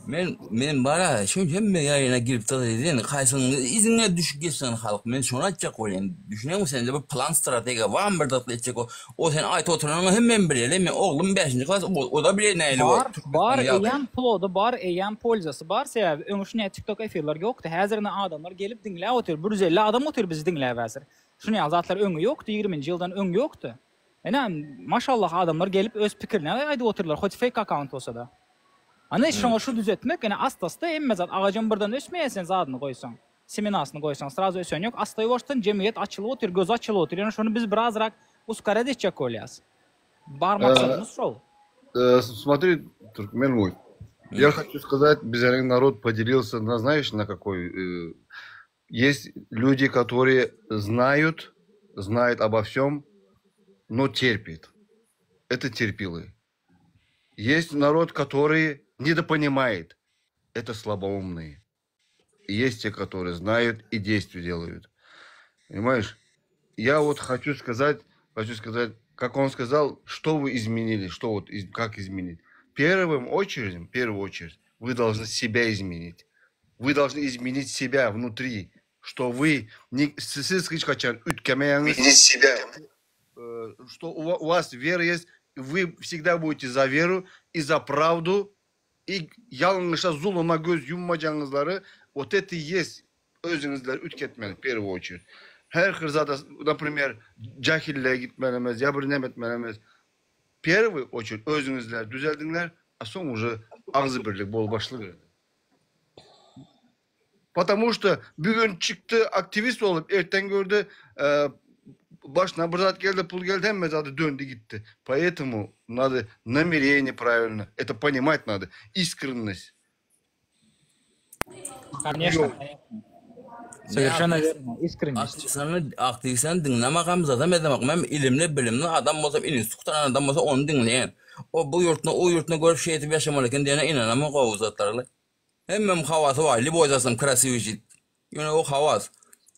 Men men bara şu hemme ýaýyna girip tazedin kaýsynyň yzyna düşüp geçsin halk men şony aýtjak bolýan düşünýäňmi sende bir plan strategiýa barmy bir zatlar etjek o sen aýtyp oturanyňy hemmem bileli men oglum bäşinji klas oda bilýär nähili Bar bar Türkmenistanyň ýagdaýyny. eýýäm plody bar eýýäm polzasy bar sebäbi öň şunýa tiktok efirler ýokdy häzir ine adamlar gelip diňläp otyr 150 adam otyr bizi diňläp häzir şunýaly zatlar öňi ýokdy ýigriminji ýyldan öň ýokdy Ine, maşallah adamlar gelip öz pikirini aýdyp otyrlar, hoç fake akkaunt bolsada. Ana şoňa şu düzetmek, ine asta-asta hemme zat, agajam birden ösmeýär sen zadyny goýsaň, semenasyny goýsaň srazu ösen ýok, asta-ýuwaşdan jemgyýet açylyp otyr, gözi açylyp otyr, ýöne şony biz birazrak uskaret etjek bolýas. Bar maksadymyz şol. Смотри, Туркмен мой, я хочу сказать, bizleriň народ поделился на, знаешь, на какой, есть люди, которые знают, знают обо всем, но терпит. Это терпилы. Есть народ, который недопонимает. Это слабоумные. И есть те, которые знают и действия делают. Понимаешь? Я вот хочу сказать, хочу сказать, как он сказал, что вы изменили, что вот, как изменить. Первым очередь, в первую очередь, вы должны себя изменить. Вы должны изменить себя внутри, что вы не siz hiç haçan üýtgemeýäňiz. Изменить себя. Что у вас вера есть, вы всегда будете за веру и за правду, и ýalňyşa zuluma göz ýummajagyňyzlary, вот это и есть özüňizleri üýtgetmeli, в первую очередь. Her hyrzada, например, jahillige gitmeli emes, ýa bir näme etmeli emes. Первый очередь özüňizler düzeldiňler, a soň уже agzybirlik bolup başlaberdi. Потому что bugün çykdy aktiwist bolup, erten gördi, başyna bir zat geldi, pul geldi, hemme zady döndi gitdi. Поэтому надо намерение правильно, это понимать надо, искренность. Конечно, конечно. Совершенно верно, искренность. Aktiwistlerini, aktiwistlerini diňlemek zadam edemek. Men ilimli, bilimli adam bolsam, institut gutaran adam bolsa ony diňleýän. O bu ýurtny, o ýurtny görüp şeýdip ýaşamaly eken diýene ynanamok gowy zatlarly. Hemmem hawasy bar, lýuboý zatdan krasiwy žit. Ýöne o hawas.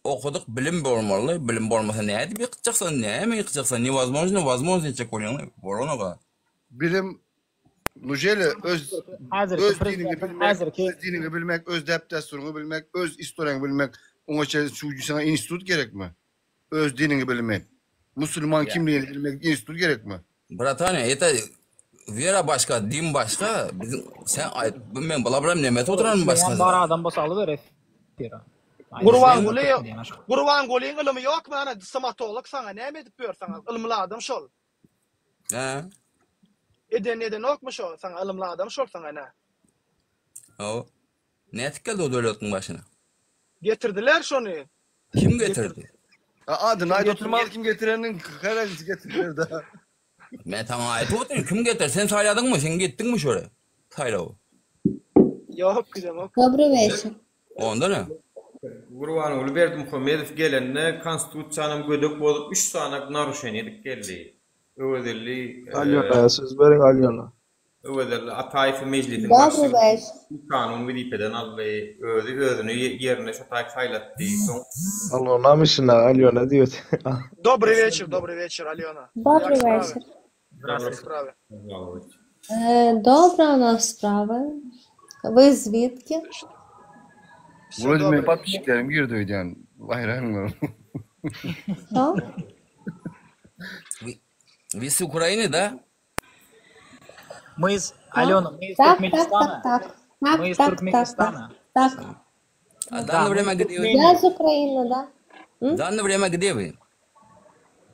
Okadyk bilim bolmaly, bilim bolmasa nädip ýykjaksan, näme ýykjaksan, newozmojno, wozmojno etjek bolýaň, bolanok-a. Bilim Nujeli öz Häzirki öz diniňi prezidentiň bilmek, häzirki öz diniňi bilmek, öz däp-dessuryňy bilmek, öz istoriýaňy bilmek oňa çenli saňa institut gerekmi? Öz diniňi bilmek, musulman kimligini bilmek institut gerekmi? Bratany, eta wera başga, din başga, biziň sen aýt, men bula bilen neme etip oturanmy başga? Isleýän bar adam bolsa alyber efire. Gurbanguly Gurbangulyň ylymy ýokmy ana stomatolog saňa näme edip ýör saňa ylymly adam şol. Hä? Edenini edenokmy şo saňa ylymly adam şol saňa nä. Hawa. Nädip geldi o döwletiň başyna? Getirdiler şony. Kim getirdi? A adyny aýt oturmaly kim getirenini herhalde getirdiler da. Men saňa aýdyp otyryn kim getirdi sen saýladyňmy sen gitdiňmi şöyle saýlawa? Ýok gidemok. Dobry wieczór. Onda ne? Gurbanguly Berdimuhamedow gelende konstitusiýanam gödek bozup üç sany naruşeniýe edip geldi. Öwezelli Alýona söz beriň Alýona. Öwezelli Ataýewi mejlisiň Dobry başlygy weçer. bikanun wezipeden aldy. Özi özüni ýerine şo taýyp saýlatdy. Soň. Alýona mişina Alýona diýip. Dobry weçer, dobry weçer Alýona. Dobry Jak sprawy? weçer. Jak sprawy? Е, Добре у нас справи. Ви звідки? Вроде meniň podpisçiklerim girdi öýdýän. Baýramyň. Що? Вы с Украины, да? Мы из, Так, Алена, мы из так, так, так, Туркменистана. так. Так, Мы из так, так, так. Туркменистана. Так. А Да, данное мы время из где вы? Туркмении. Я з України, да? М? Данное время где вы?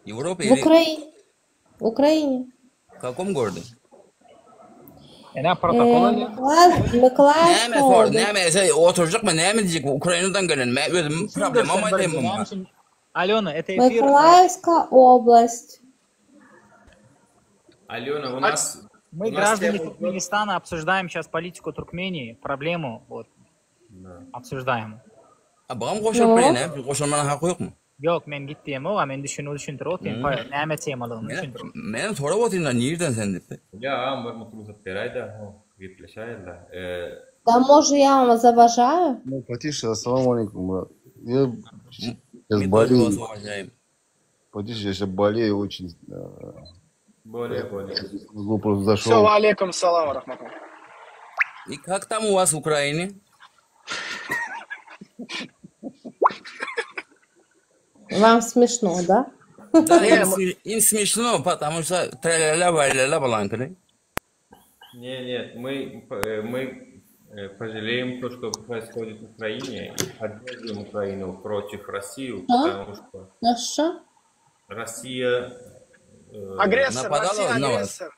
В Европе В или Україні. В Україні. в каком городе? Ene protokol Е, alýar. Миколаїв, Миколаївська Näme sor, область. näme sen oturjakmy, näme diýjek Ukrainadan gelen, men özüm Düşündir problemam sen birinji aýdaýyn näme muňa. üçin Alena, это эфир. Миколаївська область. Alýona u nas Мы u nas граждане tema Туркменистана обсуждаем сейчас политику Туркмении, проблему вот обсуждаем. A bagam goşulyp Ну, bilen, näme goşulmana haky ýokmy? Ýok, men git diýemok, a men düşünip düşündirip otyryn. Hmm. Pa- Näme temalygyny Men düşündirip. men sorap otyryn, nirden sen diýip. Ýa bir rugsat beräýdä, ho, gepleşäýeli. Eee, да може я вам заважаю? Ну, потише, ассаламу алейкум, брат. Я сейчас Мы тоже вас болею. уважаем. Потише, я сейчас болею очень. э, Более, более. Могу просто Все, зашел. алейкум салам, рахматуллах. И как там у вас в Украине? Вам смешно, да? Да, Не, им, мы- сме- им смешно, потому что тра-ля-ля, ва-ля-ля, баланканы. Не, нет, мы, э, мы э, пожалеем то, что происходит в Украине, и поддерживаем Украину против России, Що? потому что На що? Россия э, Агрессор, Нападала Россия на вас? агрессор.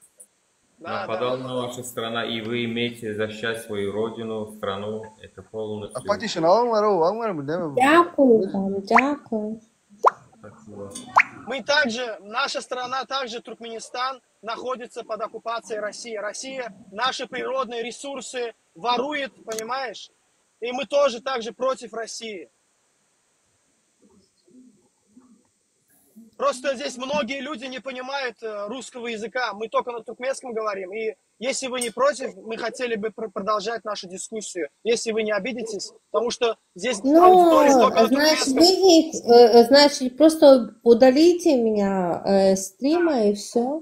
Да, да, нападала да. на вашу страну, и вы имеете защищать свою родину, страну, это А полностью. потише, alыңlar, o, alыңlar mı, değil mi? Дякую вам, дякую. Спасибо. Мы также, наша страна также, Туркменистан, находится под оккупацией России. Россия наши природные ресурсы ворует, понимаешь? И мы тоже также против России. Просто здесь многие люди не понимают э, русского языка. Мы только на туркменском говорим. И если вы не против, мы хотели бы пр- продолжать нашу дискуссию. Если вы не обидитесь, потому что здесь Ну, аудитория только на значит, туркменском. выйдет, э, значит, просто удалите меня э, стрима и все.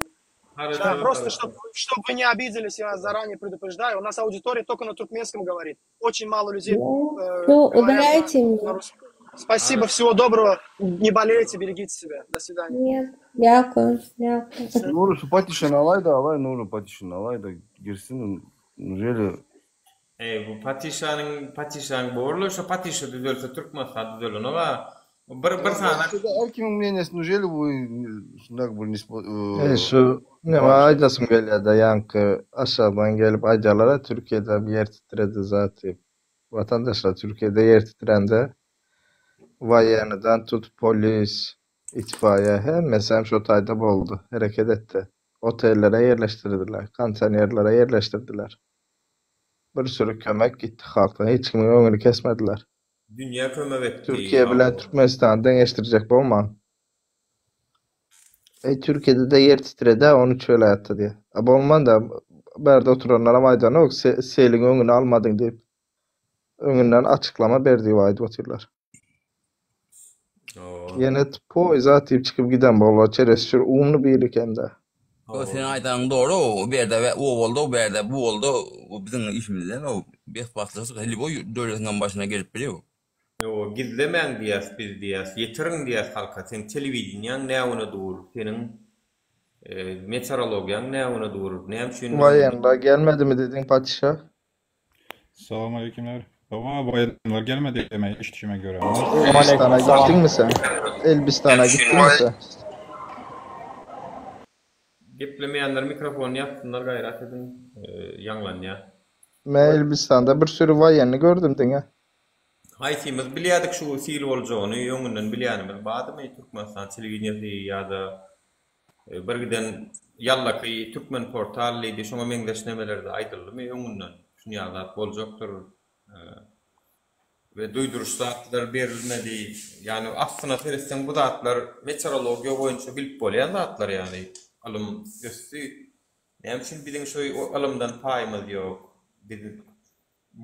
Да, Хорошо, просто хорошо. чтобы, чтобы вы не обиделись, я вас заранее предупреждаю. У нас аудитория только на туркменском говорит. Очень мало людей Ну, э, все, говорят на, удаляйте на меня. русском. Спасибо, Хорошо. всего доброго. Не болейте, берегите себя. До свидания. Нет, дякую, дякую. Nuru şu patişen alay da alay Nuru patişen alay da girsin Nureli Ey, bu patişanyň patişanyň borly şu patişa düzelse Türkmenistan düzelenok a. Bir bir sany Her kimin мнение Nureli bu şundak bu nispo Eý şu neme aýdasym gelýär-de ýaňky aşagdan gelip aýdýarlar-a Türkiýede bir ýer titredi zat diýip. Watandaşlar Türkiýede ýer titrände waýennydan tut polis, itfaiýe hemmesem şo taýda boldy, hereket etdi. Otellere ýerleşdirdiler, konteýnerlere ýerleşdirdiler. Bir sürü kömek gitdi halkdan, hiç kimiň öňüni kesmediler. dünýä kömek etdi. Türkiýe bilen Türkmenistany deňeşdirjek bolmaň. Eý Türkiýede-de ýer titredi-ä 13 welaýatda diýýär. A bolman-da bärde oturanlaram aýdanok seliň öňüni almadyň diýip. Öňünden açyklama ber diýip aýdyp otyrlar. Ýene tupoý zat diýip çykyp giden bollar çeresçur umny biri eken-dä. O senin aýdanyň dogry, o bu ýerde o boldy, o bu ýerde bu boldy, o biziň işimiz däl, o betbagtçylyk heli bu döwletiň başyna gelip bilýär. Ýo, gizlemäň diýýäs biz diýýäs, ýetiriň diýýäs halka, seň telewideniýaň näwine dur, seniň e, meteorologiýaň näwine dur, näme üçin Waýenla gelmedimi diýdiň patyşa? Salam aleykümler. Baba bayanlar gelmedi demek işime göre. Elbistana gitdiňmi sen? Elbistana gitdiňmi sen? Geplemeýänler mikrofonyny ýapsynlar gaýrat ediň, e, ýaňlanýar. Men Elbistanda bir sürü waýenni gördüm diňe. Haýsymyz bilýärdik şu sil boljagyny, öňünden bilýänimiz bardymy Türkmenistan telewideniýesi ýa-da e, bir giden ýallaky Türkmen portal diýdi, şoňa meňzeş nemelerde aýdyldymy öňünden? Şuny ýaly zat boljakdyr. E. We duýduryş zatlar berilmedi. Ýagny aslyna seretseň bu zatlar meteorologiýa boýunça bilip bolýan zatlar ýagny ylym ösdi. Näme üçin biziň şu ylymdan paýymyz ýok? Biz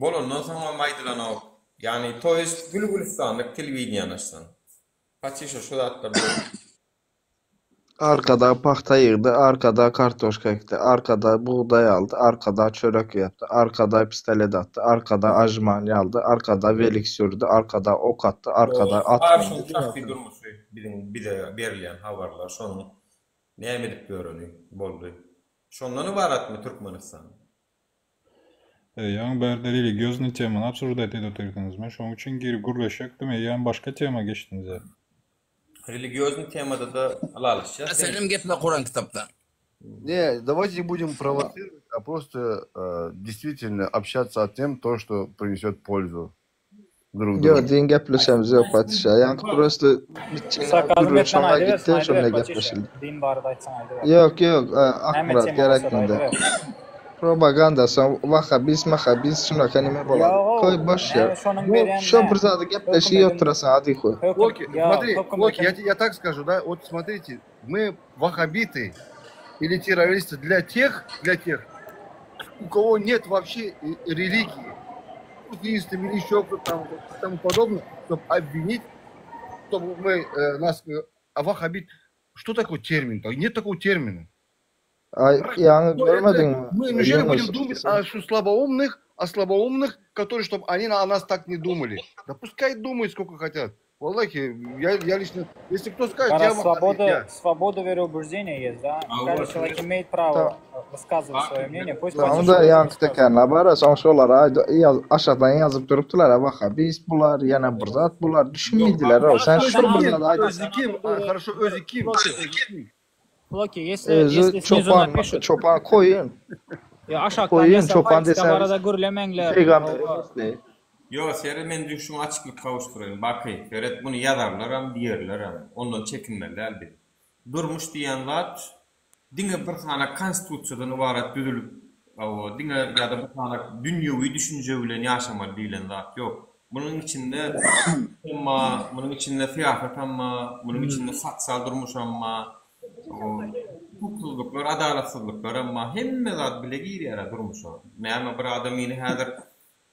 bolandan soňam aýdylanok. Ýagny to ýest gül-gülistanlyk telewideniýany açsaň. Patyşa şu zatlar dogry. Arkadag pagta ýygdy, Arkadag kartoşka ekdi, Arkadag bugdaý aldy, Arkadag çörek ýapdy, Arkadag pistolet atdy, Arkadag ažmaniýa aldy, Arkadag welik sürdi, Arkadag ok atdy, Arkadag at Bar mündi şoň diýip şahsy ýazypdyr. durmuşy biziň bize berilýän habarlar şonuň näme edip ýöreni boldy. Şondan ybaratmy Türkmenistan? Eýýäm bärde religioznyý temany obsуждать edip otyrsyňyz. Men şoň üçin girip gürleşjekdim, eýýäm başga tema geçdiňiz-ä. Religioznyý temada-da ylalaşýas. Senem geple Kuran kitapdan. Не, давайте не будем провоцировать, а просто э, действительно общаться о тем, то, что принесет пользу друг Ýok, другу. din gepleşemiz ýok patyşa. Ýaňky prosto bitjek Sarkazm gürrüň etmän şoňa aýdyber, gitdi, aýdyber şonda patyşa. gepleşildi. Din barada aýtsaň aýdyber. Ýok, ýok, Näme Akmyrat tema bolsa-da gerekmedi. aýdyber. Propaganda soň wahhabist mahabist şunaka nime bolady. Ýog-ow, Koý boş ýer. näme şonuň Bu berýän şo nä? bir zady gepleşip Hökümediň oturasaň ady koý. höküm Локи, ýa смотри, Локи, hökümediň я, те- я так скажу, да, вот смотрите, мы ваххабиты или террористы для тех, для тех, у кого нет вообще э, религии, буддистам или еще кто-то там, тому подобное, чтобы обвинить, чтобы мы, э, нас, э, а ваххабит, что такое термин? Нет такого термина. Aý ýaňy Ну, это görmediňmi? мы неужели будем Ýunus. думать о что слабоумных, о слабоумных, которые, чтобы они на о нас так не думали. Да пускай думают, сколько хотят. Валлахи, я, я лично, если кто скажет, Раз я ваххабит, свобода, я. свобода вероубеждения есть, да? А Каждый вот человек имеет Ta- право э, высказывать свое мнение, пусть Onda Patyşa ýaňky высказывает. tekerler bar, soň şolar aýdy- ýaz- aşakdan ýazyp durupdylar, wahhabist bular, ýene bir zat bular, düşünmediler, o. Sen Aşakdan şu bir Özü zat kim? aýt. Özi kim? А, Хорошо, Özi kim? Özi kim? Floki, если, Özi если снизу çopan, напишут, çopan koýun. ýa aşakdan Koýun ýazsa çopan Patyşa deseňiz barada gürlemäňler. peygamberi Hawa. besleýär. Ýo, seret men düşüň açyklyk gawuşdyraýyn. Baky, seret muny ýazarlaram, diýerlerem. Ondan çekinmeli däl biz. Durmuş diýen zat diňe bir sany konstitusiýadan ybarat düzülip, hawa, diňe ýa-da bir sany dünýewi düşünje bilen ýaşamaly diýlen zat ýok. Munuň içinde hem bar, munuň içinde syýasatam bar, munuň içinde sosial durmuşam bar, hawa, hukuksyzlyklar, adalatsyzlyklaram bar. Hemme zat bile girýär-ä durmuşa. Näme bir adamyny häzir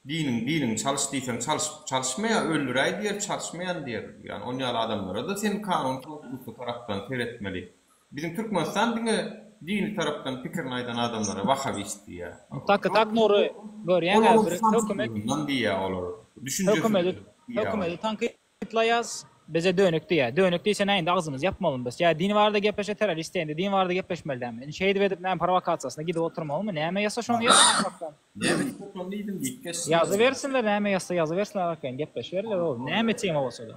Diniň diniň çalyş diýseň çalyş çalyşmaýar öldüräý diýer çalyşmaýan diýer ýani on ýaly adamlarada sen kanun konstitusiýa tarapdan seretmeli biziň Türkmenistan diňe dini tarapdan pikirini aýdan adamlara wahabist diýýär Tak tak Nury görýäň-ä olaryň bir hökümet samsyklygyndan diýýär olar düşünjesizliginden hökümedi diýýär hökümedi tankytlaýas bize dönük diýýär dönük diýse näme indi agzymyzy ýapmalymy biz ýa din barada gepleşe terrorist diýende din barada gepleşmeli dälmi indi şeýdip edip näme prowokasiýasyna gidip oturmalymy näme ýazsa şony ýazsyn aşakdan. Näme diýip şony diýdim diýip geçsin. Ýazybersinler näme ýazsa ýazybersinler arkaýyn gepleşiberler ol näme tema bolsada.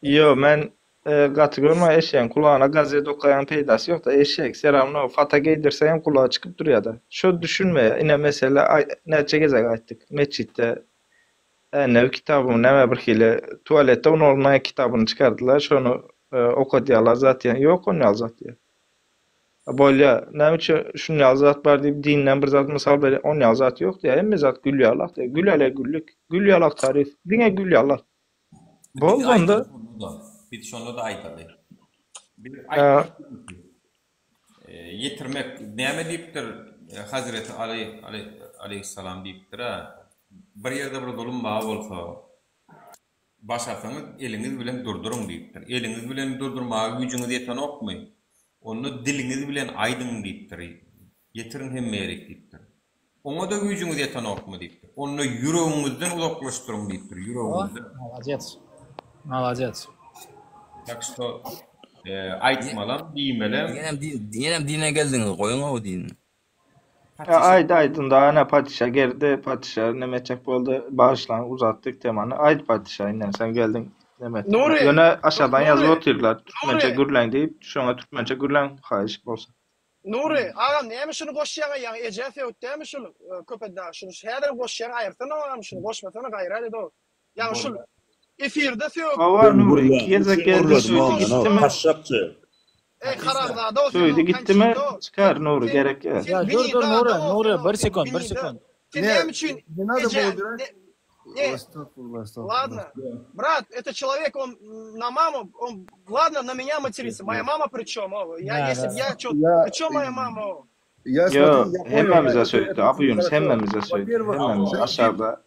Ýo men gaty görme eşegiň kulagyna gazet okaýan peýdasy ýokda eşek seramno fata geýdirseň hem kulagy çykyp durýada şo düşünmeýä ine mesele näçe gezek aýtdyk metjitde Änew kitabymy näme bir hili tualetde unolyna kitabyny çykardylar şony okadýarlar zat diýen ýok on ýaly zat diýýär. Bolýa näme üçin şun ýaly zat bar diýip dinden bir zat mysal berýär on ýaly zat ýok diýýär hemme zat gül ýalak diýýär gül ýaly güllük gül ýalak taryf diňe gül ýalak. Biz Boldy onda. aýdaly şonda-da. Biz şonda-da aýdaly. Biz aýtmak Ýetirmek näme diýipdir Hazreti Aly aleýhissalam diýipdir-ä, Bir ýerde bir zulum bar bolsa, başarsaňyz eliňiz bilen durduryň diýipdir. Eliňiz bilen durdurmaga güýjüňiz ýetenokmy? Onda diliňiz bilen aýdyň diýipdir. Ýetiriň hemme ýerik diýipdir. Oňa-da güýjüňiz ýetenokmy diýipdir. Onda ýüregiňizden uzaklaşdyryň diýipdir, ýüregiňizden. Molodec. Molodec. Tak şto, aýtmalam, diýmelem. Ýenem din, ýenem dine geldiňiz, goýuň o dini. Ýa aýt aýt indi ana patyşa geldi patyşa neme etjek boldy bagyşlaň uzatdyk temany aýt patyşa indem sen geldiň neme etdiň Nury, ýöne aşadan ýazyp Nury, otyrlar türkmençe Nury. gürläň diýip şoňa türkmençe gürläň haýyş bolsa. Nury agam näme şuny goşýaňa ýaňy ejä sögüp dämi şul Köpetdag şuny häzirem goşýaň aýyrsana agam şuny goşmasana gaýrat et o ýaňy şul efirde sögüp Hawa Nury iki gezek geldi söýdi gitdimi Taşşakçy. Eý haramzada o sen Söýdi o gitdimi konçido çykar Nury sen gerek ýok. sen Ýa dur dur gnida Nury o Nury sen o bir sen sekund bir gnida sekund. sen Ne, näme üçin ne nada ejä было убирать? ne. Не, Estagfurullah, estagfurullah. ладно. Брат, это человек, он на маму, он, ладно, на меня матерится. Моя мама при чем? О, я, Да, если да. б я что, Я- при чем моя мама? О? Я Ýo, смотри, я понял. hemmämize Это, söýdi. это Abu Ýunus хорошо. hemmämize söýdi. Во-первых, Hemmämize aşagda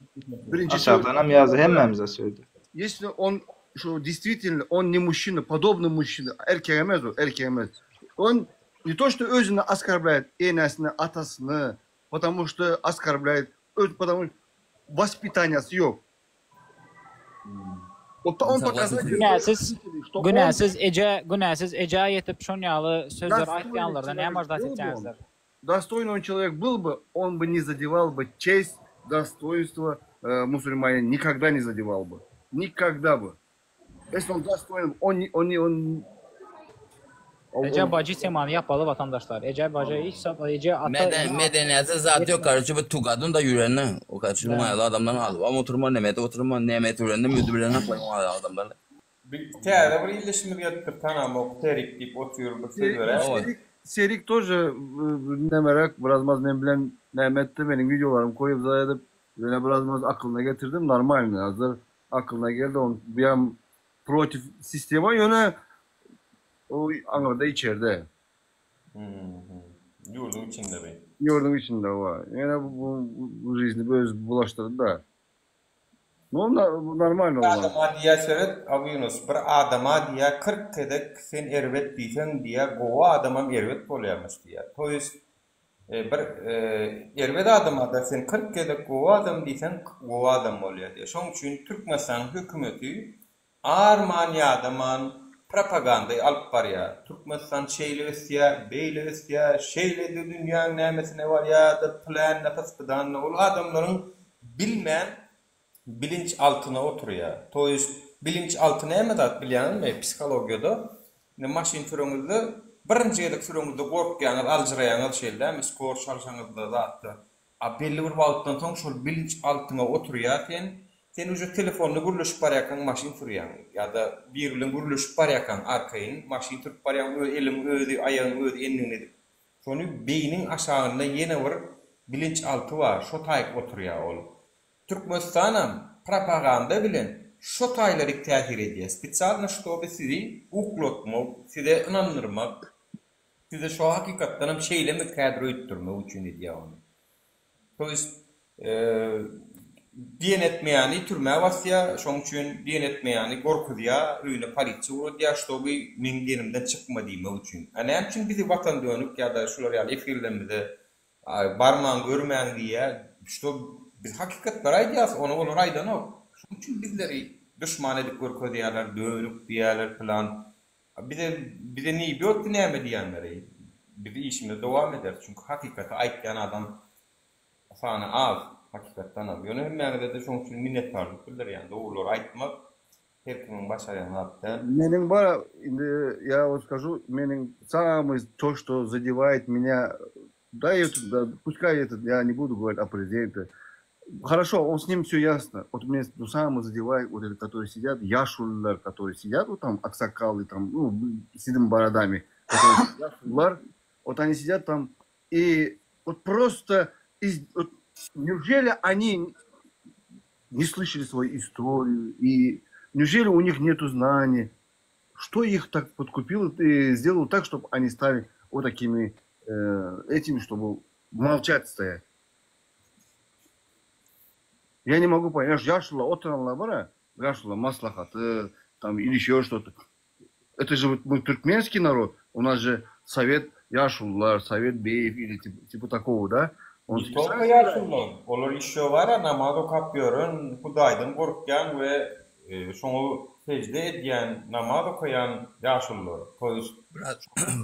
birinjisi aşagdanam ýazdy, hemmämize söýdi. если он, что действительно, он не мужчина, подобный мужчина, erkek emez o, erkek emez. Он не то, что özüni оскорбляет, enesini, atasyny, потому что оскорбляет, öz, потому что воспитаниясы ýok. O, on показатель, Günäsiz, что он günäsiz eje, günäsiz eje ýetip şon ýaly sözler достойный aýtýanlardan näme человек arzuw был бы он, etýäňizler? достойный он человек был бы, он бы не задевал бы честь, достоинство э, мусульманина, никогда не задевал бы. Никогда бы. Если он достоин, он не, он не, он, он, Eje он bajy temany ýapaly watandaşlar. Eje bajy hiç zat, eje ata Meden, ene medeniyeti zat yok kardeşim. Bu tugadın da yüreğine. O kadar Da. hala adamdan alıp ama oturma nemete oturma nemete öğrendim müdür bilene koyma hala adamdan. Bir täze bir illeşimiz gelipdir tanamok Terik diýip otyr bir söz Serik, berer. Serik, Serik тоже nemerak biraz maz men bilen Mehmet'te benim videolarım koyup zayedip yine biraz maz aklına getirdim normalny hazır aklına geldi on bir an protiv sistema yöne o anlarda içeride. Ýurduň içinde bi. Yurdun içinde var. Yine bu, bu, bu жизни böyle bulaştırdı da. No, bu normal Bir olan. adama diýýär seret, Abu Ýunus, bir adama diýýär 40 gezek sen erbet diýseň diýýär, gowy adamam erbet bolýarmyş diýýär. To ýest bir erbet adama-da sen 40 gezek gowy adam diýseň, gowy adam bolýar diýýär. Şonuň üçin Türkmenistanyň hökümeti arman-ýadaman propaganda alyp barýar. Türkmenistan şeýle ösýär, beýle ösýär, şeýle-de dünýäň nämesine barýar-da, pylanyna, pyspydanyna. Ol adamlaryň bilmän bilinç altyna oturýar. To ýest bilinç alty näme zat bilýäňizmi psihologiýada? Indi maşyn süreňizde birinji gezek süreňizde gorkýaňyz, aljyraýaňyz şeýle dämi, skor çalşaňyzda zatda. A belli bir wagtdan soň şol bilinç altyňa oturýar sen, sen uje telefonda gürleşip barýarkaň maşyn sürýäň ýa-da biri bilen gürleşip barýarkaň arkaýyn maşyn sürüp barýaň öz eliň özi aýagyň özi endigini edip. Şony beýniň aşagynda ýene bir bilinç alty bar şo taýyk oturýar ol. Türkmenistanam propaganda bilen şo taýlaryk täsir edýär spesialno ştoby sizi uklatmak size ynandyrmak size şo hakykatdanam şeýlemikädir öýtdürmek üçin edýär ony. To ýest diýen etmeýäni türmä basýar, şoň üçin diýen etmeýäni gorkuzýar, öýüne polisiýa ugradýar, ştoby meň diýenimden çykma diýmek üçin. A näme üçin bizi watan dönük ýa-da şular ýaly efirlerimize barmaň, görmäň diýýär, şto biz hakykatlary aýdýas, ony olar aýdanok. Şoň üçin bizleri duşman edip görkezýärler, dönük diýýärler pylan. Bize bize neýbýotdy näme diýýänleri. Biz işimize dowam ederis. Çünki hakykaty aýtýan adam sany az hakykatdanam. Ýöne hemmäňize-de şoň üçin minnetdarlyk bildirýän. Dogrulary aýtmak her kimiň başarýan zady däl. Meniň bar, indi я вот скажу, meniň самый то, что задевает меня, да, это, да, пускай этот, я не буду говорить о президенте. Хорошо, он с ним все ясно. Вот меня ну, самое задевает, вот это, которые сидят, ýaşulular, которые сидят, вот там, аксакалы, там, ну, с седыми бородами, которые сидят, ýaşulular, вот они сидят там, и вот просто, из, вот, неужели они не слышали свою историю, и неужели у них нету знаний? Что их так подкупило и сделало так, чтобы они стали вот такими, э, этими, чтобы молчать стоять? Я не могу понять. Ýaşulular oturanlar bar, ýaşulular maslahaty, там, или еще что-то. Это же вот мы туркменский народ, у нас же совет ýaşulular, совет беев или типа, типа такого, да? Он Ne tolga ýaşulular, olar işe bar namaz okap ýören, Hudaýdan gorkýan we şoňa sežde edýän, namaz okaýan ýaşulular. To ýest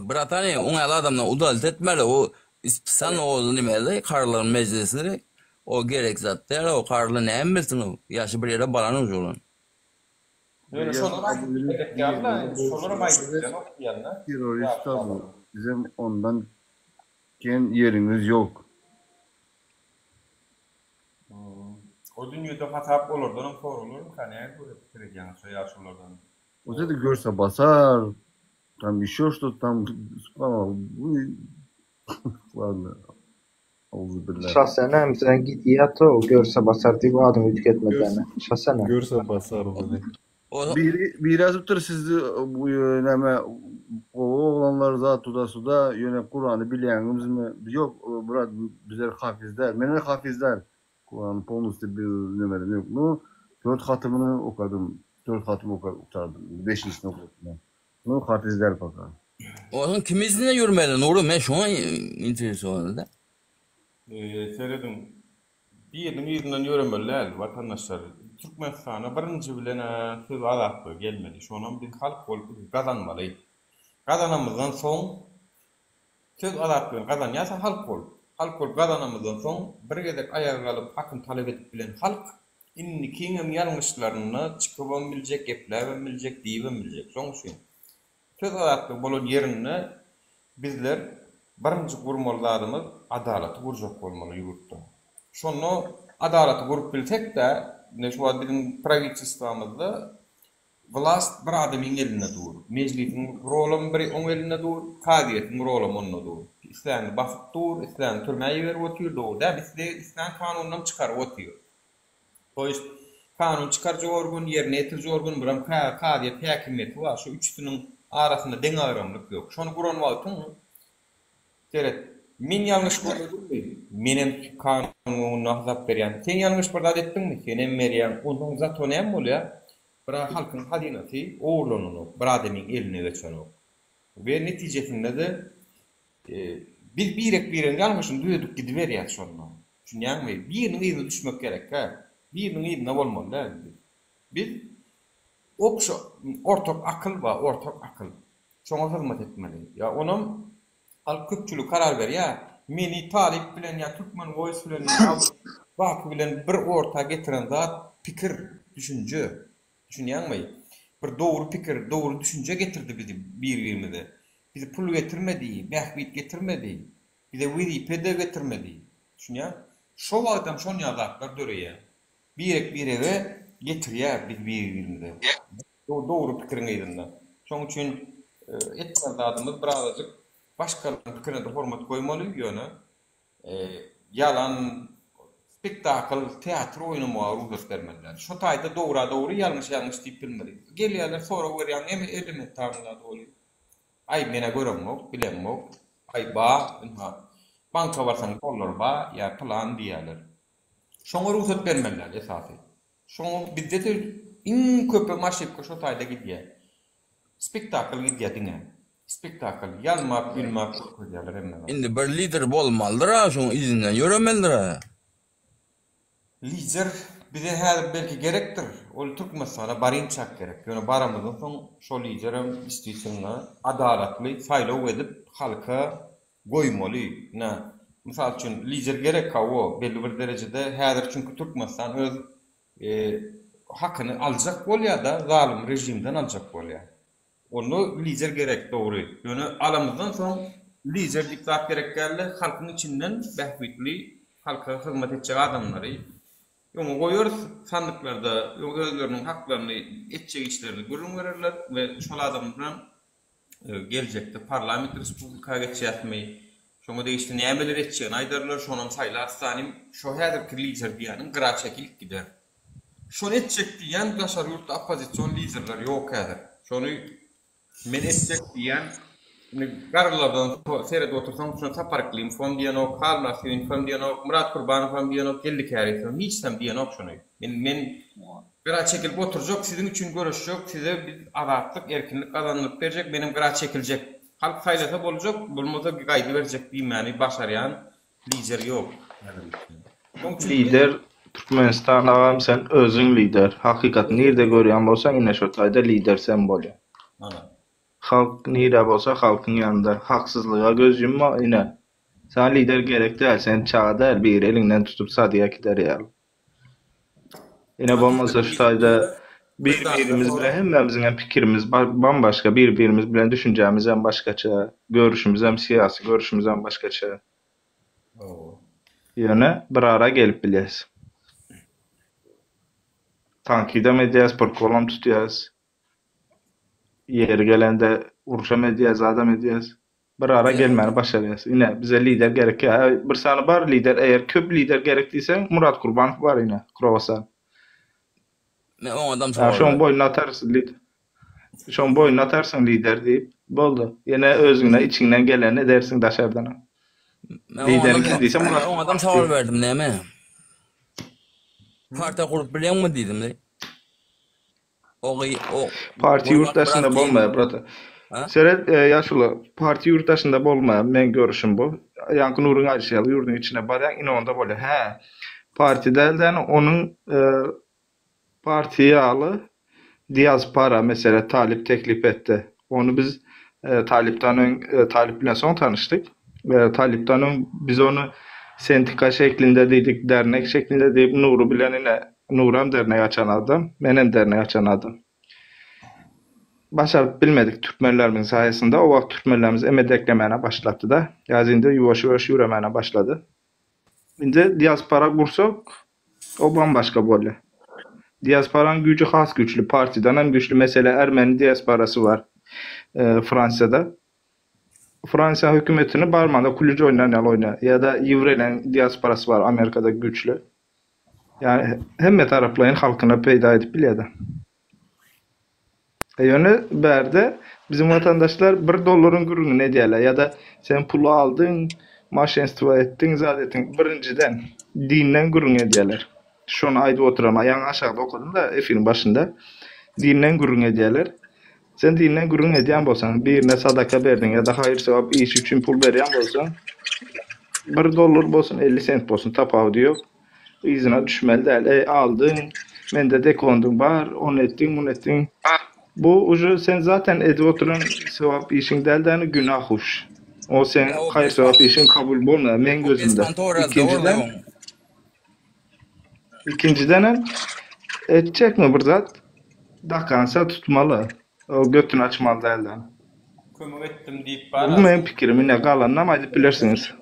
Bratany, oň ýaly adamdan udalit etmeli. O ispisan o nimeli, karlaryň mejlisini o gerek zat däl, o karly näme bilsin o? Ýaşy bir ýere baran uj olan. Ýöne şolar aýdyp gerek ýaly, şolaram aýdyp bilenok diýende. Terörist tabu. Bizim ondan ken ýeriňiz ýok. O dünýede hasap olardanam soralarmyka, näme görüp pikir edýäňiz şo ýaşululardan? Вот это görse basar, там еще что-то там, ладно. Auzubillah. Şasenem sen git ýat-ow, görse basar diýip adyňy üýtgetmedäni. Şasenem. Görse basar ony. Biri biri ýazypdyr siz bu näme gowy oglanlar zat tuda suda ýöne Kurany bilýäňizmi ýok brat bizler hafiz däl menem hafiz däl Kurany polnusty bilmedim ýok nu dört hatymyny okadym dört hatym okardym indi beşinjisini okapdym nu hafiz däl paka. Onuň kim yzynda ýörmeli Nury men şoňa interesowanyda. Serediň biriniň yzyndan ýöremeli däl watandaşlar. Türkmenistana birinji bilen söz azatlygy gelmeli. Şonam biz halk bolup gazanmaly. Gazanamyzdan soň söz azatlygyny gazanýarsa halk bolup. Halk bolup gazanamyzdan soň bir gezek aýaga galyp hakyny talap edip bilen halk indikiňem ýalňyşlarynda çykybam biljek, gepläbem biljek, diýibem biljek. Şoň üçin Söz azatlygy bolan ýerinde bizler birinji gurmaly zadymyz adalaty gurjak bolmaly ýurtda. Şonda adalaty gurup bilsek-de, ine şu wagt biziň prawitelstwamyzda wlast bir adamyň elinde dur. Mejlisiň rolam bir oň elinde dur, kazyýetiň rolam onda dur. Islänini basyp dur, islänini türmä iberip otyr, dogry däl, islän kanunynam çykaryp otyr. To ýest, kanun çykaryjy organ, ýerine ýetiriji organ, biram kazyýet häkimiýeti bar. Şu üçüsiniň arasynda deňagramlyk ýok. Şony guran wagtyň, seret, men ýalňyş görmedim-mi, menem kanunyň öňünde hasap berýän. Sen ýalňyş bir zat etdiňmi, senem berýäň. Onsoň zato näme bolýar? Bir halkyň hazynasy ogurlananok, bir adamyň eline geçenok. We netijesinde-de biz birek-biregiň ýalňyşyny düzedip gidiberýäs şonda. Düşünýäňmi? Biriniň yzyna düşmek gerekkä. Biriniň yzynda bolmaly däl biz. Biz obşa ortak akyl bar, ortak akyl. Şoňa hyzmat etmeli. Ýa onam halk köpçüligi karar berýär. Meni Talyp bilen ýa Türkmen Voice bilen ýa Baky bilen bir orta getiren zat pikir, düşünje. Düşünýäňmi? Bir dogry pikir, dogry düşünje getirdi bizi bir-birimize. Bizi pul getirmedi, bähbit getirmedi. Bize wezipe-de getirmedi. Düşünýäň? Şo wagtam şonýa zatlar döreýär. Birek-birege getirýär biz bir-birimize. Dogry pikiriň yzynda. Şoň üçin etmeli zadymyz birazajyk başgalaryň pikirine-de hormat goýmaly, ýöne ýalan spektakl, teatr oýnamaga rugsat bermeli däl. Şo taýda dogra dogry, ýalňyşa ýalňyş diýip bilmeli. Gelýärler sorag berýäň, elementarny zat ol. Aý menä göremok, bilemok. Aý ba, ynha, banka barsaň dollar ba ýa pylan diýýärler. Şoňa rugsat bermeli däl esasy. Şoňa bizde-de iň köpem oşibka şo taýda gidýär. Spektakl gidýär diňe. Spektakl. Ýalmap, ýulmap görkezýärler hemme zat. Indi bir lider bolmalydyr-a, şoň yzyndan ýöremelidir-a. Lider bize häzir belki gerekdir, ol Türkmenistana barynçak gerek. Ýöne baramyzdan soň şo liderem distwitelno adalatly saýlaw edip halka goýmaly. Ine, mysal üçin lider gerek hawa belli bir derejede häzir çünki Türkmenistan öz hakyny aljak bolýada zalym režimden aljak bolýa. Onda lider gerek dogry. Ýöne alamyzdan soň lider diýip zat gerek dälde halkyň içinden bähbitli halka hyzmat etjek adamlary öňe goýarys sandyklarda özleriniň haklaryny etjek işlerini gürrüň bererler we şol adamlaram geljekde parlament respublika geçýäsmi şoňa degişli nämeler etjegini aýdarlar şonam saýlarys zanim şo häzirki lider diýýäniň gyra çekilip gider. Şony etjek diýýän daşary ýurtda oppozision liderler ýok häzir. Şony men etjek diýýän indi garrylardan seredip otursaň şony Sapar Yklymowam diýenok, Halmyrat Söýünowam diýenok, Myrat Kurbanowam diýenok, Geldi Käriýewem hiçsem diýenok şony. Men men gyra çekilip oturjak, siziň üçin göreşjek, size biz azatlyk, erkinlik gazandyryp berjek, menem gyra çekiljek. Halk saýlasa boljak, bolmasa gaýdyberjek diýmäni başarýan Lider ýok häzirlikçe. Şoň üçin Lider Türkmenistan agam sen özüň lider. Hakykaty nirde görýän bolsaň ine şo taýda lider sen bolýaň. Ana. Halk nirde bolsa halkyň ýanynda. Haksyzlyga göz ýumma ine. Saňa lider gerek däl sen çaga däl biri eliňden tutup sadyga äkider ýaly. Ine bolmasa şu taýda bir birimiz bilen hemmämiziňem pikirimiz bambaşga bir birimiz bilen düşünjämizem başgaça görüşimizem syýasy görüşimizem başgaça. Ýöne bir ara gelip bilýäs. Tankydam edýäs, prkolam tutýas. Ýeri gelende urşam edýäs, zadam edýäs. Bir ara gelmäni başarýas. Ine, bize lider gerek. Ýa bir sany bar lider, eger köp lider gerek diýseň, Murat Kurbanow bar ine, Krowasan. Men oňadam Ýa sowal şoň berdim. boýnuna atarys lider. Şoň boýnuna atarsyň lider diýip. Boldy. Ýene özüňden içiňden geleni edersiň daşardanam. Men Lideri oňadam kim diýse men Murat oňadam Kurbanow sowal diýip. berdim näme? Partiýa gurup bilýäňmi diýdim. O gy o Partiýa ýurt gurmak biraz daşynda kyn. bolmaýar brata. Ha? Seret e, ýaşuly, partiýa ýurt daşynda bolmaýar, meň görüşim bu. Ýaňky Nuryň aýdyşy ýaly ýurduň içine barýaň, ine onda bolýar. Hä, partiýa däl-de, onuň e, partiýa ýaly diaspora mesele Talyp teklip etdi. Ony biz e, Talypdan öň e, Talyp bilen soň tanyşdyk. E, Talypdan öň biz ony sentika şeklinde diýdik, dernek şeklinde diýip Nury bilen ine Nuram dernek açan adam, menem dernek açan adam. Başaryp bilmedik türkmenlerimiziň saýasynda. O wagt türkmenlerimiz emedeklemäne başlapdy-da. Ýa indi ýuwaş-ýuwaş ýüremäne başlady. Indi diaspora gursak, o bambaşga bolýar. Diasporanyň güýji has güýçli, partiýadan hem güýçli. Mesele ermeni diasporasy bar Fransiýada. Fransiýa hökümetini barmanda kulüç oýnan ýaly oýnaýar. Ýa-da ýewreýleriň diasporasy bar Amerikada güýçli. Ýani hemme taraplaýyn halkyna peýda edip bilýärdi. E ýöne bärde biziň watandaşlar bir dollaryň gürrüňini edýärler ýa-da sen puly aldyň, maşenstwo etdiň, zat etdiň. Birinjiden dinden gürrüň edýärler. Şony aýdyp oturam, ýaňy aşakda okadym-da efiriň başynda. Dinden gürrüň edýärler. Sen dinden gürrüň edýän bolsaň, birine sadaka berdiň ýa-da haýyr-sogap işi üçin pul berýän bolsaň, bir dollar bolsun, 50 sent bolsun, tapawudy ýok. Yzyna düşmeli däl. Eý, aldyň, mende dekondyň bar, ony etdiň, muny etdiň. Bu uje sen zaten edip oturan sogap işiň däl-de, günah uş. O seň haýyr-sogap işiň kabul bolmaýar meň gözümde. Ikinjiden, Ikinjidenem etjekmi bir zat dakansa tutmaly. O götüni açmaly däldi. Kömek etdim diýip bar. Bu meň pikirim ine galanynam aýdyp bilersiňiz.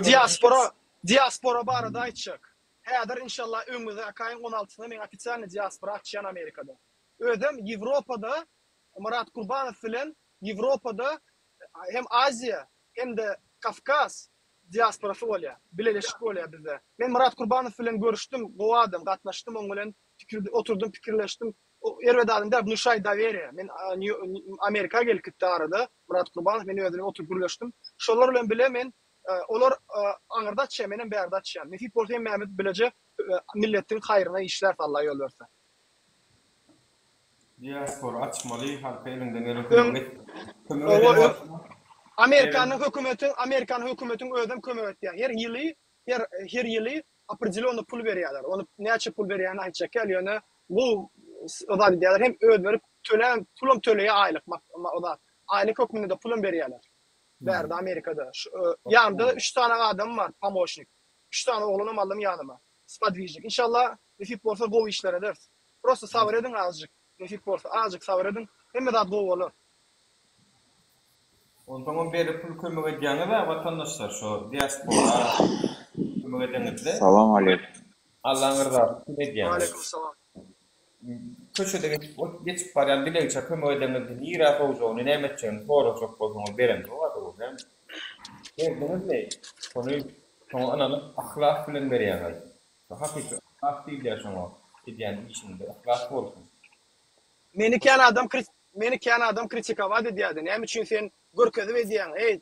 Diaspora diaspora barada aýtjak. Häzir inşallah öňümizdäki aýyň on altysynda men ofitsialnyý diaspora açýan Amerikada. Özem Ýewropada Myrat Kurbanow bilen Ýewropada hem Aziýa hem-de Kawkaz diasporasy bolýar, bileleşik bolýar bizde. Men Myrat Kurbanow bilen görüşdim, gowy adam, gatnaşdym oň bilen, pikir oturdym, pikirleşdim. O erbet adam däl, внушает доверие. Men Amerika gelip gitdi arada Myrat Kurbanow, men özi bilen oturyp gürleşdim. Şolar bilen bile men, olar aňyrda açýar, menem bärde açýan. Nesip bolsa hemmämiz bileje milletiň haýryna işläris Allah ýol berse. Diaspora açmaly halka eliňden gelen Öň kömegi et. Kömek Owa eden öň wagtyňda Amerikanyň hökümeti Amerikanyň hökümetiň özem kömek etýär. Her ýyly her her ýyly opredelýonnyý pul berýärler. Ony näçe pul berýänini aýtjak däl, ýöne gowy zat edýärler. Hem özleri tölän pulam töleýär aýlyk o zat. Aýlyk hökmünde-de pulam berýärler. Bärde Amerikada. Şu ýanymda üç sany adam bar, pomoşnik. Üç sany oglanam aldym ýanyma. Spodwižnik. Inşallah nesip bolsa gowy işler ederis. Prosta sabyr ediň azjyk. Nesip bolsa azjyk sabyr ediň. Hemme zat gowy bolar. Onsoňam beri pul kömek edýäňiz-ä watandaşlar şo diaspora kömek edeňizde. Salam aleýkum. Allaň yrzasy üçin edýäňiz. Waleýkim salam. Köçede geçip geçip barýan dilegçä kömek edeňizde nirä sowjagyny näme etjegini sorajak bolsaňyz beremzok-a dogry dälmi? Berdiňizmi şony şoňa ynanyp yhlas bilen berýäňiz. Hakyky yhlas diýilýär şoňa edýän işiňde yhlas bolsun. Meni kän adam meni kän adam kritikowat edýärdi näme üçin sen görkezip edýäň eý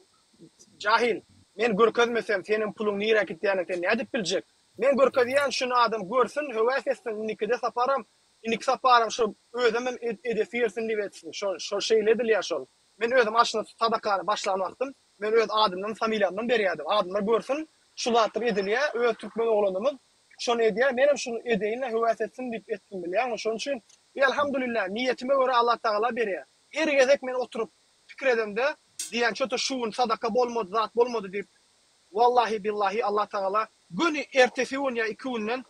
jahil men görkezmesem seniň puluň nirä gitýänini sen nädip biljek men görkezýän şuny adam görsün höwes etsin indikide saparam indiki saparam şo özemem edesi gelsin diýip etsin şo şo şeýle edilýär şol men özüm aşna sadakany başlan wagtym men öz adymdan familiýamdan berýärdim adamlar görsün şu zatlar edilýär öz türkmen oglanymyz şony edýär menem şuny edeýin-le höwes etsin diýip etdim bilýäňmi şonuň üçin Elhamdulillah niýetime görä Allatagala berýär her gezek men oturyp pikir edemde diýýän ço-to şu gün sadaka bolmady zat bolmady diýip wallahi billahi Allatagala göni ertesi gün ýa iki günden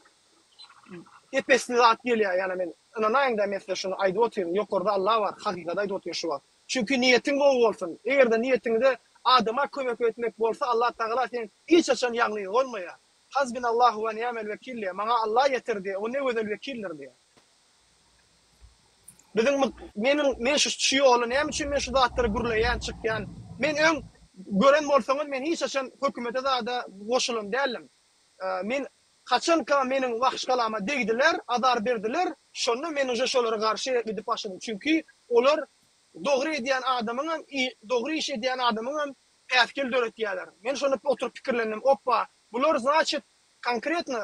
ep-esli zat gelýär ýana men ynanaýyňda men size şuny aýdyp otyryn ýokarda Allah bar hakykaty aýdyp otyryn şu wagt çünki niýetiň gowy bolsun egerde niýetiňde adama kömek etmek bolsa Allatagala seni hiç haçan ýalňyz goýmaýar Hasbinallahu we ni'mel wekil diýýär. Maňa Allah ýeter diýýär. O ne gözel wekildir diýýär. Biziň meniň men şu şu ýoly näme üçin men şu zatlary gürleýän, çykýan? Men öň gören bolsaňyz men hiç haçan hökümete zada goşulan däldim. Men haçanka meniň maşgalama degdiler, azar berdiler, şonda men uje şolara garşy gidip başladym. Çünki olar dogry edýän adamyňam, dogry iş edýän adamyňam päsgel döretýärler. Men şonda oturyp pikirlendim, oppa, bular znaçit konkretno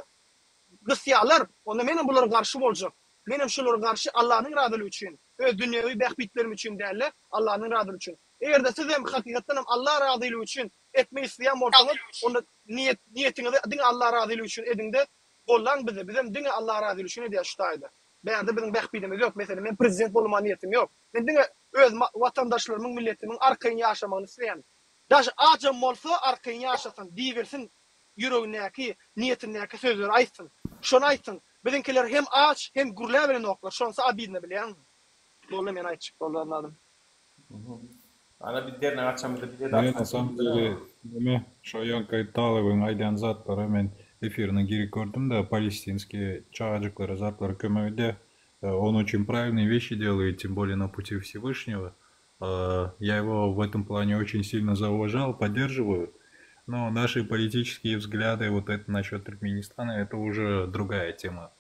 gysýarlar, onda menem bulara garşy boljak. Menem şulara garşy Allanyň razylygy üçin, öz dünýewi bähbitlerim üçin däl-de, Allanyň razylygy üçin. Eger-de siz hem hakykatdan hem Alla razylygy üçin etmek isleýän bolsaňyz, onda niýet, niýetiňizi diňe Alla razylygy üçin ediň-de, gollaň bizi. Bizem diňe Alla razylygy üçin edýäs şu taýda. Bärde biziň bähbidimiz ýok. Meselem, men prezident bolma niýetim ýok. Men diňe öz watandaşlarymyň, milletimiň arkaýyn ýaşamagyny isleýän. Daş ajam bolsa arkaýyn ýaşasyn, diýibilsin, ýüregindäki, niýetindäki sözleri aýtsyn. Şony aýtsyn. Biziňkiler hem aç, hem gürläbilenoklar. Şonsy obidno bilýäňmi? Boldy men aýtjak bolýan zadym. Ana biz dernek açamyzda bize-de Men na samom delе neme şo ýaňky Talybyň aýdýan zatlary men efirine girip gördüm-de palestinskiý çagajyklara zatlara kömek edýär. Он очень правильные вещи делает, тем более на пути Всевышнего. Я его в этом плане очень сильно зауважал, поддерживаю. Но наши политические взгляды, вот это насчет Туркменистана, это уже другая тема.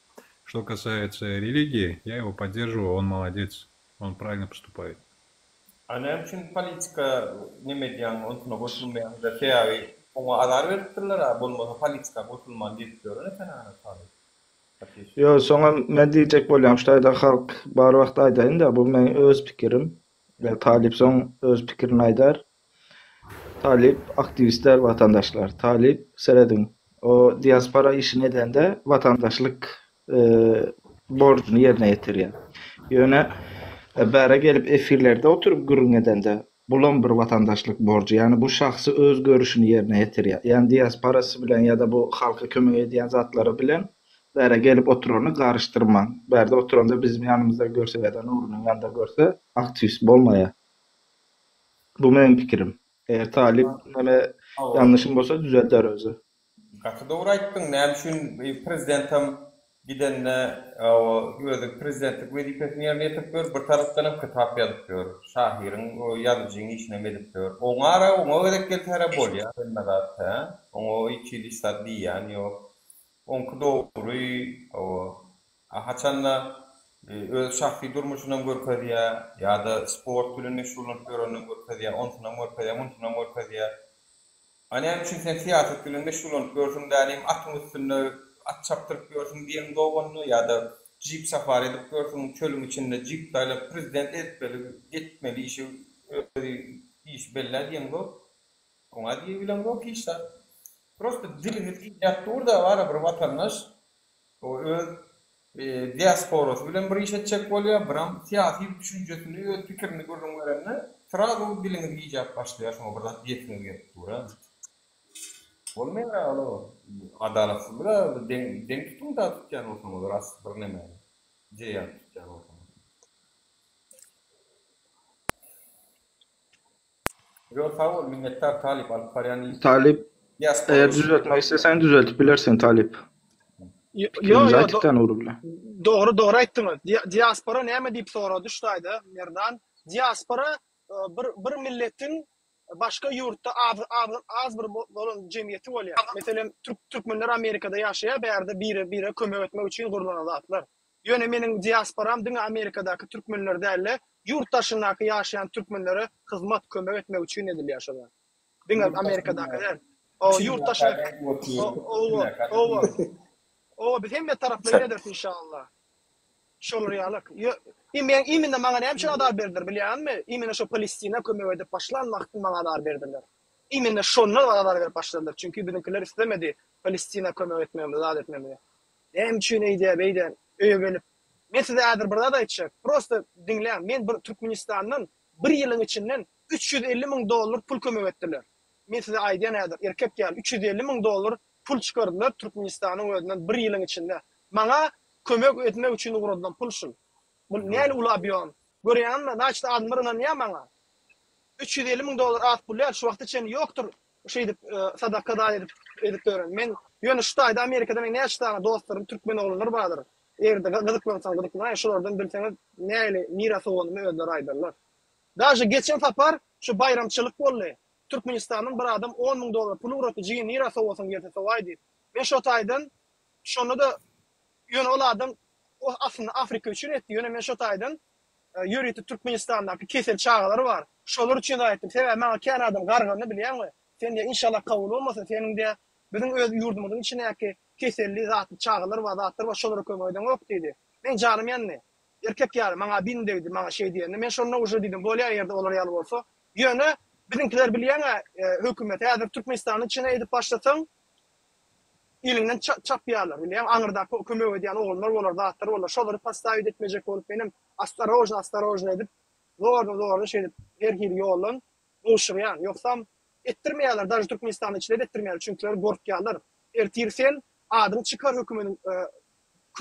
Что касается религии, я его поддерживаю, он молодец, он правильно поступает. A näme üçin politika neme edýäň onsyna goşulmaýaňda sebäbi oňa azar beripdirler a bolmasa politika goşulman gezip ýören eken ana talyp. Ýo soňam men diýjek bolýam şu taýda halk bar wagt aýdaýynda bu meň öz pikirim we talyp soň öz pikirini aýdar. Talyp aktiwist däl watandaşlar. Talyp serediň o diaspora işini edende watandaşlyk borjuny ýerine ýetirýär. Ýöne bäre gelip efirlerde oturyp gürrüň edende bulam bir watandaşlyk borjy. Ýagny bu şahsy öz görüşini ýerine ýetirýär. Ýagny diasporasy bilen ýa-da bu halka kömek edýän zatlary bilen bäre gelip oturany garyşdyrmaň. Bärde oturanda bizim ýanymyzda görse ýa-da Nurynyň ýanynda görse aktiwist bolmaýar. Bu meniň pikirim. Eger talyp neme ýalňyşym bolsa düzelder özi. Gaty dogry aýtdyň näme üçin prezidentam gidende özi prezidentlik wezipesini ýerine ýetirip ýör bir tarapdanam kitap ýazyp ýör şahyryň ýazyjyň işinem edip ýör oňara oňa gezek gelsere bolýar hemme zat hä oňa hiç hili hiç zat diýýän ýok oňky dogry hawa a haçanda öz şahsy durmuşynam görkezýär ýa-da sport bilen meşgullanyp ýöreninem görkezýär onsunam görkezýär munsunam görkezýär A näme üçin sen syýasat bilen meşgullanyp ýörsüň dälim, atyň üstünde at çapdyryp ýörsüň diýeň doganyna ýa-da jip safari edip ýörsüň çölüň içinde jipde aýlanyp prezident etmeli etmeli işi özi işi bellä diýeňzok oňa diýebileňzok hiç zat prosta diliňiz gijäp durda bara bir watandaş O öz diasporasy bilen bir iş etjek bolýar, biram syýasy düşünjesini, öz pikirini gürrüň berende srazu diliňiz gijäp başlaýar, şoňa bir zat diýesiňiz gelip dur-a. Bolmaýar-a ol adalatsyzlyk-a deň deň tutuň-da tutýan bolsaňyz ras bir nemäni, jeýan tutýan bolsaňyz. Ýok sag bol minnetdar Talyp alyp barýan işiň Talyp eger düzeltmek isleseň düzeltip bilersiň Talyp. Ýo Pikirimizi ýo aýtdyk-da Nury bilen. Dogry dogry aýtdyňyz. Diaspora näme diýip sorady şu taýda Merdan. Diaspora bir bir milletiň başga ýurtda az az az bir bolan jemgyýeti bolýar. Meselem türk türkmenler Amerikada ýaşaýar bärde bire bire kömek etmek üçin gurlan zatlar. Ýöne meniň diasporam diňe Amerikadaky türkmenler dälde, ýurt daşyndaky ýaşaýan türkmenlere hyzmat, kömek etmek üçin edilýär şo zat. Diňe Amerikadaky däl. Oba, ýurt daşyna Oba, oba. Oba, biz hemme taraplaýyn ederis inşallah. Şolar ýalak. Ýö, men imенно maňa näme üçin azar berdiler bilýäňizmi? Imенно şo Palestina kömek edip başlan wagtym maňa azar berdiler. Imенно şondan azar berip başladylar. Çünki biziňkiler islemedi Palestina kömek etmegimizi, zat etmegimizi. Näme üçin eýdýär beýdýär öýe gelip. Men size häzir bir zat aýtjak. Prosta diňläň. Men bir Türkmenistandan bir ýylyň içinden 350 müň dollar pul kömek etdiler. Men size aýdýan häzir erkek ýaly 350 müň dollar pul çykardylar Türkmenistanyň özünden bir ýylyň içinde. Maňa kömek etmek üçin ugradylan pul şul. Bu näli uly obýom. Görýäňizmi? Znaçit adamlar ynanýar maňa. 350 müň dollar az pul däl. Şu wagta çenli ýokdur şeýdip sadaka zat edip edip ýören. Men ýöne şu taýda Amerikada meň näçe sany dostlarym türkmen oglanlar bardyr. Eger-de gyzyklansaň gyzyklanaý şolardan bilseňiz nähili nirä sowanymy özleri aýdarlar. Daže geçen sapar. Şu baýramçylyk boldy. Türkmenistandan bir adam 10 mün dollar pul ugratdy, jigim nirä sowasyň gelse sowaý diýip. Men şo taýdan şonda-da ýöne ol adam o aslynda Afrika üçin etdi, ýöne men şo taýdan ýörite Türkmenistandaky kesel çagalar bar. Şolar üçin zat etdim. Sebäbi maňa kän adam gargandy bilýäňmi? Sen diýýär, inşallah kabul bolmasyn, seniň diýýär, biziň öz ýurdumyzyň içindäki keselli zatly çagalar bar, zatlar bar, şolara kömek edeňok diýdi. Meň janym ýandy. Erkek ýaly, maňa bin degdi, maňa şeý diýende. Men şonda uje diýdim, bolýar eger-de olar ýaly bolsa. Ýöne biziňkiler bilýäň-ä, hökümet häzir Türkmenistanyň içine edip başlasaň, Eliňden çapýarlar, bilýäňmi, aňyrdaky kömek edýän oglanlar bolar, zatlar bolar, şolary podstawit etmejek bolup menem ostorojno, ostorojno edip, zordan-zordan şeýdip her hili ýoldan gowşurýan. Ýogsam etdirmeýärler, daže Türkmenistanyň içinde-de etdirmeýärler, çünkiler gorkýarlar. Ertir sen adyň çykar hökümediň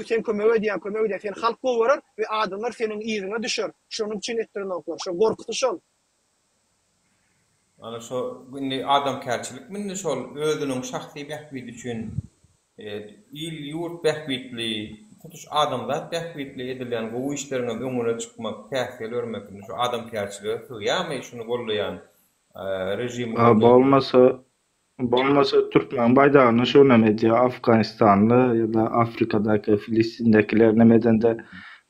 sen kömek edýäň, kömek edýäň, seni halk gowy görer we adamlar seniň yzyňa düşer. Şonuň üçin etdirenoklar. Şo gorkusy şol. Ana şo indi adamkärçilikmi indi şol özüniň şahsy bähbidi üçin il ýurt bähbitli tutuş adamzat bähbitli edilýän gowy işleriňem öňüne çykmak päsgel bermek indi şu adamkärçilige sygýarmy şuny gollaýan režimi A goldaýan bolmasa bolmasa türkmen baýdagyny şo neme edýär Afganistanly ýa-da Afrikadaky Filistindekiler neme edende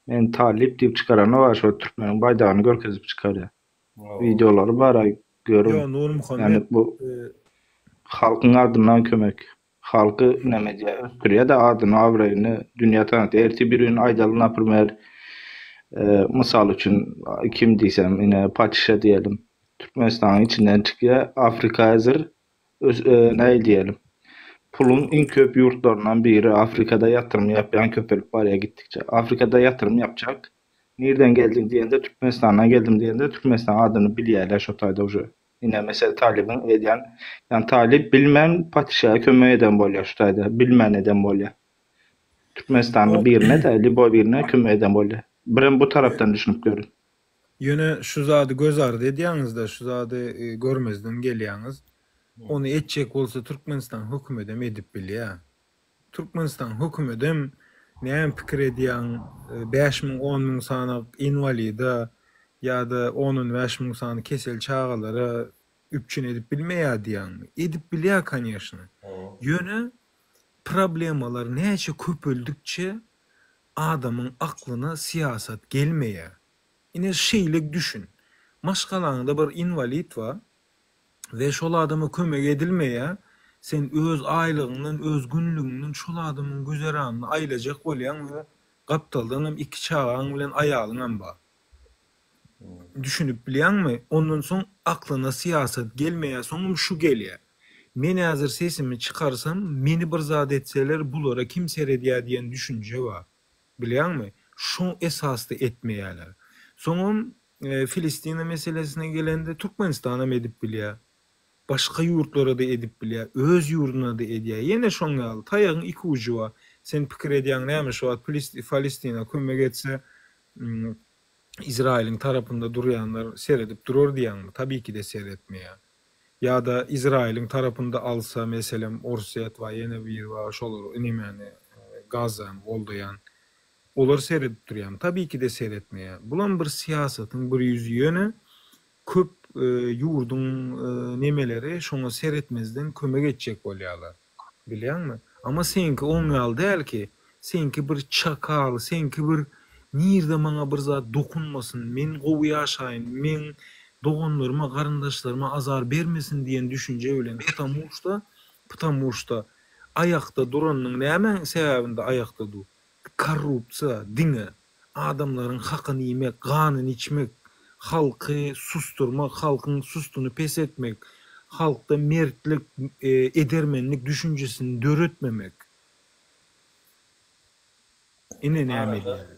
men talyp diýip çykarany bar şo türkmeniň baýdagyny görkezip çykarýar. Wideolary bar aý görüň. Ýo Nurmuhammet Ýani bu halkyň adyndan kömek. Halky neme edýär ösdürýär-de adyny abraýyny dünýä tanatýar. Ertir bir gün aýdaly naprimer mysal üçin kim diýsem ine patyşa diýelim. Türkmenistanyň içinden çykýar Afrika häzir nähili diýelim puluň iň köp ýurtlaryndan biri Afrikada ýatyrym ýapýan köpelip barýar gitdikçe. Afrikada ýatyrym ýapjak Nirden geldiň diýende Türkmenistandan geldim diýende Türkmenistan adyny bilýärler şo taýda uje. Ine mesele Talybyň edýän ýani Talyp bilmän patyşaýa kömek eden bolýar şu taýda bilmän eden bolýar. Türkmenistanly birine de lýuboý birine kömek eden bolýar. Birem bu tarapdan düşünip görüň. Ýöne şu zady göz ardy edýäňizde şu zady görmezden gelýäňiz. Ony etjek bolsa Türkmenistan hökümedem edip bilýär. Türkmenistan hökümedem näme pikir edýäň 5000 10000 sany inwalida ýa-da on-on 5000 sany kesel çagalara üpjün edip bilmeýär diýýäňmi? Edip bilýär koneşno. Ýöne problemalar näçe köpeldikçe adamyň aklyna syýasat gelmeýär. Ine şeýle düşün. Maşgalaňda bir inwalid bar. we şol adama kömek edilmeýär, sen öz aýlygyňdan, öz günlügiňden şol adamyň güzeranyny aýlajak bolýaň we gapdaldanam iki çagaň bilen aýalyňam bar. Düşünip bilýäňmi? Ondan soň aklyna syýasat gelmeýär, soňam şu gelýär. Men häzir sesimi çykarsam, meni bir zat etseler bulara kim seredýär diýen düşünje bar. Bilýäňmi? Şo esasda etmeýärler. Soňam Filistina meselesine gelende Türkmenistanam edip bilýär. Başga ýurtlara-da edip bilýär. Öz ýurduna-da edýär. Ýene şoň ýaly, taýagyň iki ujy bar. Sen pikir edýäň näme şu wagt Palestina kömek etse Izraýylyň tarapynda durýanlar seredip durar diýýäňmi? Tabii-ki-de seretmeýär. Ýa-da Izraýylyň tarapynda alsa, meselem, Orsýet bar, ýene biri bar, şolar nemäni, Gazany goldaýan. Olar seredip durýarmy? Tabii-ki-de seretmeýär. Bulam bir syýasatyň bir ýüzi ýöne köp ýurduň nemeleri şoňa seretmezden kömek etjek bolýarlar. Bilýäňmi? Amma seňki oň ýaly däl ki, seňki bir çakal, seňki bir nirde maňa bir zat dokunmasyn, men gowy ýaşaýyn, meň doganlaryma, garyndaşlaryma azar bermesin diýen düşünje bilen ptamuşda, ptamuşda aýakda duranyň nämäň sebäbinde aýakda dur? Korrupsiýa diňe adamlaryň hakyny iýmek, ganyny içmek, halky susdurmak, halkyň sustuny peseltmek, halkda mertlik, edermenlik düşünjesini döretmemek. Ine näme Arada edýärler.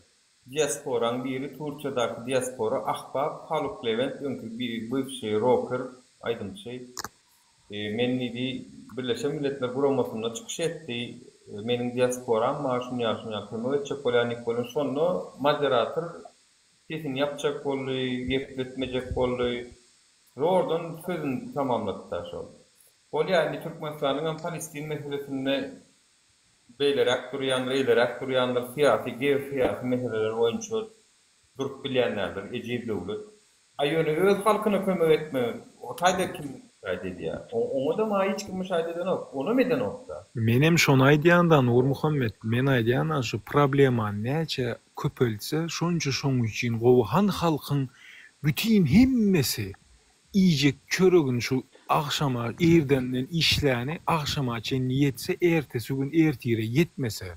diasporaň biri Turkiýadaky diaspora Ahbap Haluk Lewent öňki bywşy roker aýdymçy Men diýdi, Birleşen Milletler Guramasynda çykyş etdi, meniň diasporam bar, şuny ýaly, şuny ýaly kömek etjek bolýan diýip welin, şonda moderator sesini ýapjak boldy, gepletmejek boldy. Zordan sözüni tamamlady-da şol. Bolýar, indi Türkmenistanyňam Palestin meselesinde beýleräk durýandyr, eýleräk durýandyr, syýasy, geosyýasy meseleler boýunça durup bilýän däldir, ejiz döwlet. A ýöne öz halkyna kömek etme o taýda kim müşahit edýär? Oňa-da maňa hiç kim müşahit edenok, onam edenok-da. Menem şony aýdýan-da Nurmuhammet, men aýdýan-a şu problemany näçe köpeltse şonça şoň üçin gowy han halkyň bütin hemmesi iýjek çöregini şu agşama irdenden işläni agşama çenli ýetse ertesi gün ertire ýetmese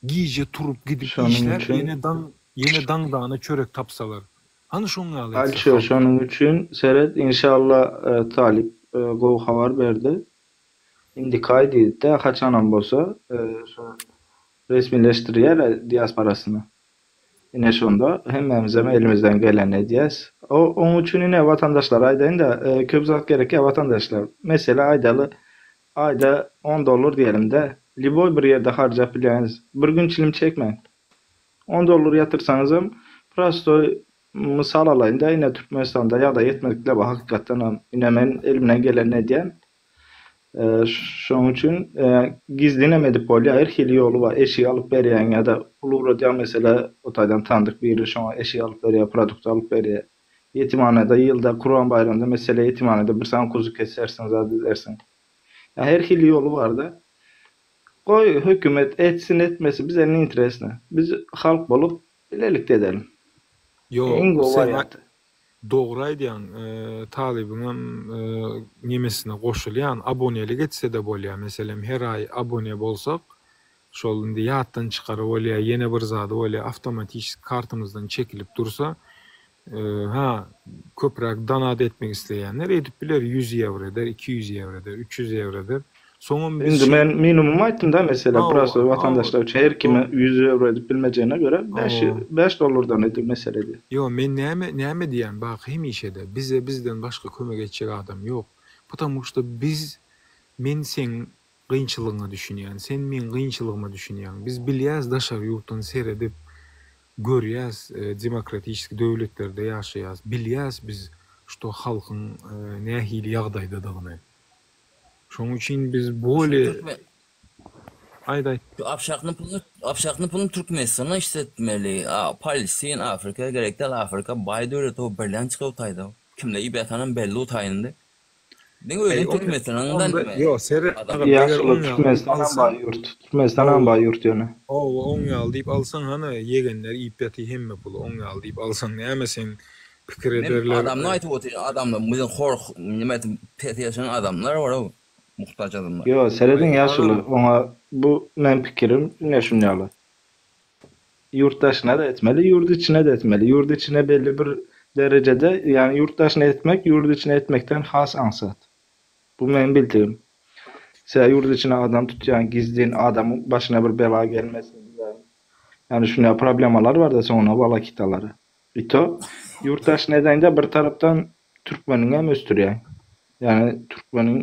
Gije turup gidip Şonuň işläp üçin. ýene daň ýene daňdana çörek tapsalar. Hany şoň ýaly etse Alço halk. şonuň üçin seret inşallah Talyp gowy habar berdi. Indiki aý diýdi-de haçanam bolsa şo resmileşdirýär diasporasyny. Ine şonda hemmämizem elimizden gelenini edýäs. O oň üçin ine watandaşlara aýdaýyn-da köp zat gerek ýa watandaşlar. Mesele aýdaly Aýda on dollar diýelim-dä, lýuboý bir ýerde harjap bilýäňiz. Bir gün çilim çekmäň. On dollar ýatyrsaňyzam, prostoý mysal alaýyn-da, ine Türkmenistanda ýagdaý ýetmedikler bar hakykatdanam. Ine men elimden gelenini edýän. Şonuň üçin gizlinem edip bolýar, her hili ýoly bar. Eşik alyp berýäň ýa-da pul ugradýaň mesele o taýdan tandyk biri şoňa eşik alyp berýär, produkt alyp berýär. Ýetimhanada ýylda Kurban baýramda mesele ýetimhanada bir sany kuzy kesersiň zat edersiň. Ýa her hili ýoly barda. Goý hökümet etsin etmesin bize ne interesno. Biz halk bolup bilelikde edelim. Ýok Iň gowy sen warianty. dogry aýdýaň talybyňam nemesine goşulýan abonelik etsede bolýa meselem her aý abone bolsak Şol indi ýatdan çykary bolýa, ýene bir zady bolýa, awtomatiçeski kartymyzdan çekilip dursa, ha, köpräk donat etmek isleýänler edip biler, 100 ýewro eder, 200 ýewro eder, 300 ýewro eder. Soňam biz Indi şeý. men minimum aýtdym-da, meselem, Hawa, prosto hawa, watandaşlar üçin her kime ýok. 100 ýewro edip bilmejegine görä, bäş, Hawa. bäş dollardan edip mesele diýip. Ýok, men näme, näme diýýän, bak, hemişe-de bize bizden başga kömek etjek adam ýok. Потому что biz, men seň Gynçylygyňa düşünýän, sen meň gynçylygyma düşünýäň. Biz bilýäs daşary ýurtdan seredip görýäs demokratiçeski döwletlerde ýaşaýas. Bilýäs biz şto halkyň nähili ýagdaýdadygyny. Şoň üçin biz bolýa Aýt aýt. Şu abşakny puluny abşakny puluny Türkmenistana işletmeli. A Palestin, Afrika gerek däl. Afrika baý döwlet o birlen çykyp otaýda. Kimde iýip ýatanam belli otaýyndy. Diňe Eý özüň onda Türkmenistanyňdan onda neme ýok seret adam. agam eger Ýaşuly oň ýaly diýip Türkmenistanam alsaň baý ýurt. Türkmenistanam hawa baý ýurt ýöne. hawa oň ýaly diýip alsaň hany ýegenler iýip ýaty hemme puly oň ýaly diýip alsaň näme sen pikir Men ederler adamny aýtyp otyryn adamlar biziň hor neme pes ýaşaýan adamlar bar ow muhtaç adamlar. Ýo serediň Aý ýaşuly agam oňa bu meň pikirim ine şun ýaly. Ýurt daşyna-da etmeli, ýurt içine-de etmeli. Ýurt içine belli bir derejede, ýagny ýurt daşyna etmek ýurt içine etmekden has aňsat. Bu meň bildigim. Sebäbi ýurt içine adam tutýaň, gizlin, adamyň başyna bir bela gelmesin diýýäň. Ýagny şunýa problemalar bar-da soňuna walakitalary. I to ýurt daşyna edeňde bir tarapdan türkmeniňem ösdürýäň. Ýagny türkmeniň,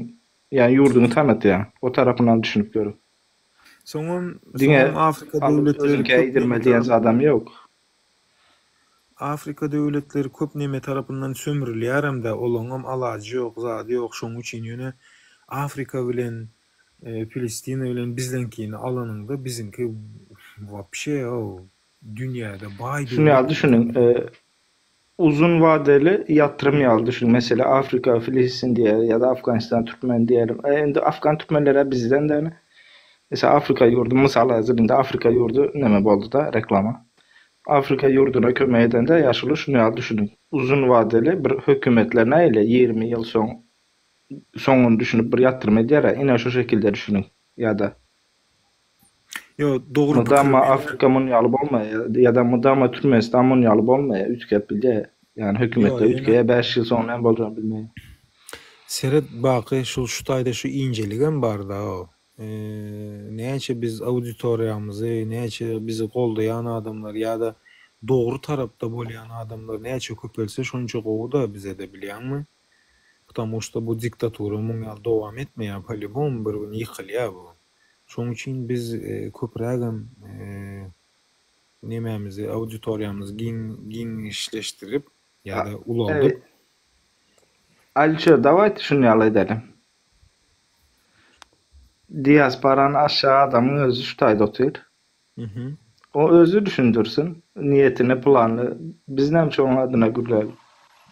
ýagny ýurduňy tanatýaň. O tarapynam düşünip görüň. Soňam Diňe soňam Afrika alyp döwletleri özüňkä köp iýdirme neme diýen tarap zadam ýok. Afrika döwletleri köp neme tarapyndan sömrülýäremdä olaňam alajy ýok zady ýok şoň üçin ýöne Afrika bilen Palestina bilen bizleňkini alanyňda biziňki wapşe dünýäde baý Şuny döwlet ýaly düşüniň, Uzun wadeli ýatyrym ýaly düşün. Mesele Afrika Filistin diýeli ýa-da Afganistan türkmeni diýelim. E, indi afgan türkmenler-ä bizden däl. Mesela Afrika ýurdy mysal häzir indi Afrika ýurdy neme boldy-da reklama. Afrika ýurduna kömek edende ýaşuly şuny ýaly düşüniň. Uzun wadeli bir hökümetler nähili 20 ýyl soň soňuny düşünip bir ýatyrym edýär-ä ine şo şekilde düşüniň ýa-da Ýo dogry pikir Mydama menä Afrika mun ýaly bolmaýar ýa-da mydama Türkmenistan mun ýaly bolmaýar üýtgäp bilýär. Ýagny Ýo hökümetler ýöne üýtgeýär 5 ýyl soň näme boljagyny bilmeýär. Seret baky şul şu taýda şu inceligem barda näçe biz auditoriýamyzy näçe bizi goldaýan adamlar ýa-da dogry tarapda bolýan adamlar näçe köpelse şonça gowyda bizede bilýäňmi? Ptamu şto bu diktatura muň ýaly dowam etmeýär polibom bir gün ýykylýar bu. Şoň üçin biz köprägem nemämizi, auditoriýamyzy giňişleşdirip ýa-da ulaldyp. Alişer, dawayte şuny ýaly edeliň. Diasporany aşagy adamyň özi şu taýda otyr. O özi düşündirsin niýetini, planyny. Biz näme üçin oň adyna gürläli?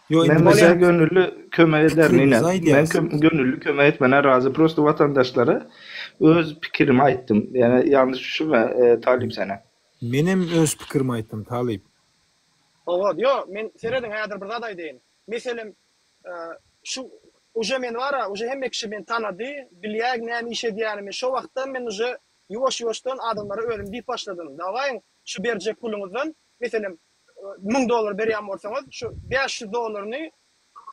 Ýo Men indi mesela bolýa. gönüllü kömek ederin Pikirimizi ine. Men aýdýas. köm gönüllü kömek etmene razy. Prosto watandaşlara öz pikirimi aýtdym. Ýani ýalňyş düşünme e, Talyp sene. Menem öz pikirimi aýtdym Talyp. Hawa, ýo, men serediň häzir bir zat aýdaýyn. Meselem, şu uje men bara, uje hemme kişi meni tanady, bilýär näme iş edýänimi. Şo wagtdan men uje ýuwaş-ýuwaşdan adamlara özüm diýip başladym. Dawaýyň şu berjek puluňyzdan, meselem, 1000 dollar berýän bolsaňyz, şu 500 dollaryny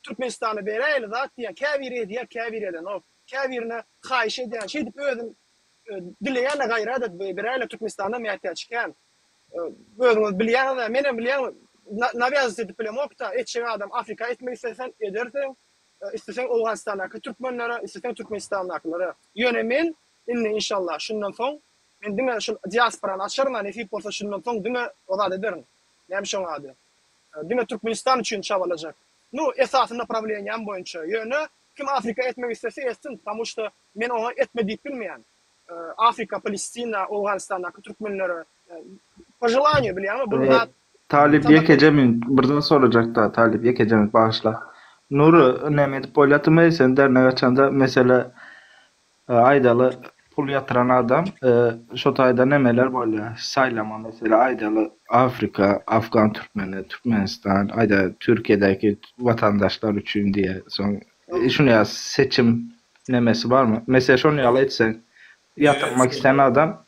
Türkmenistana beräýeli zat diýýän. Käbiri edýär, käbiri edenok. Käbirine haýyş edýän. Şeýdip özüm dileýän-de gaýrat et, beräýeli Türkmenistanda mätäç kän. Özüňiz bilýäňiz-ä, menem bilýän, nawýazat edip bilemok-da, etjek adam Afrika etmek isleseň edersiň, isleseň Owganystandaky türkmenlere, isleseň Türkmenistandakylara. Ýöne men indi inşallah şundan soň men diňe şul diasporany açaryn-a nesip bolsa şundan soň diňe o zat ederin. Näme şoň ady? Diňe Türkmenistan üçin çabalajak. Nu, esasy naprawleniýam boýunça. Ýöne kim Afrika etmek islese etsin, ptamuşda men oňa etme diýip bilmeýän. Afrika, Palestina, Owganystandaky türkmenlere po želaniýu bilýäňmi bu zat Talyp ýekeje minut bir zat sorajakda Talyp ýekeje minut bagyşla. Nury näme edip bolýatymy sen dernek açanda mesele aýdaly pul ýatyran adam şo taýda nemeler bolýa saýlama mesele aýdaly Afrika Afgan türkmeni Türkmenistan aýda Türkiýedäki watandaşlar üçin diýe soň şuny ýaly seçim nemesi barmy mesele şony ýaly etseň ýatyrmak islän adam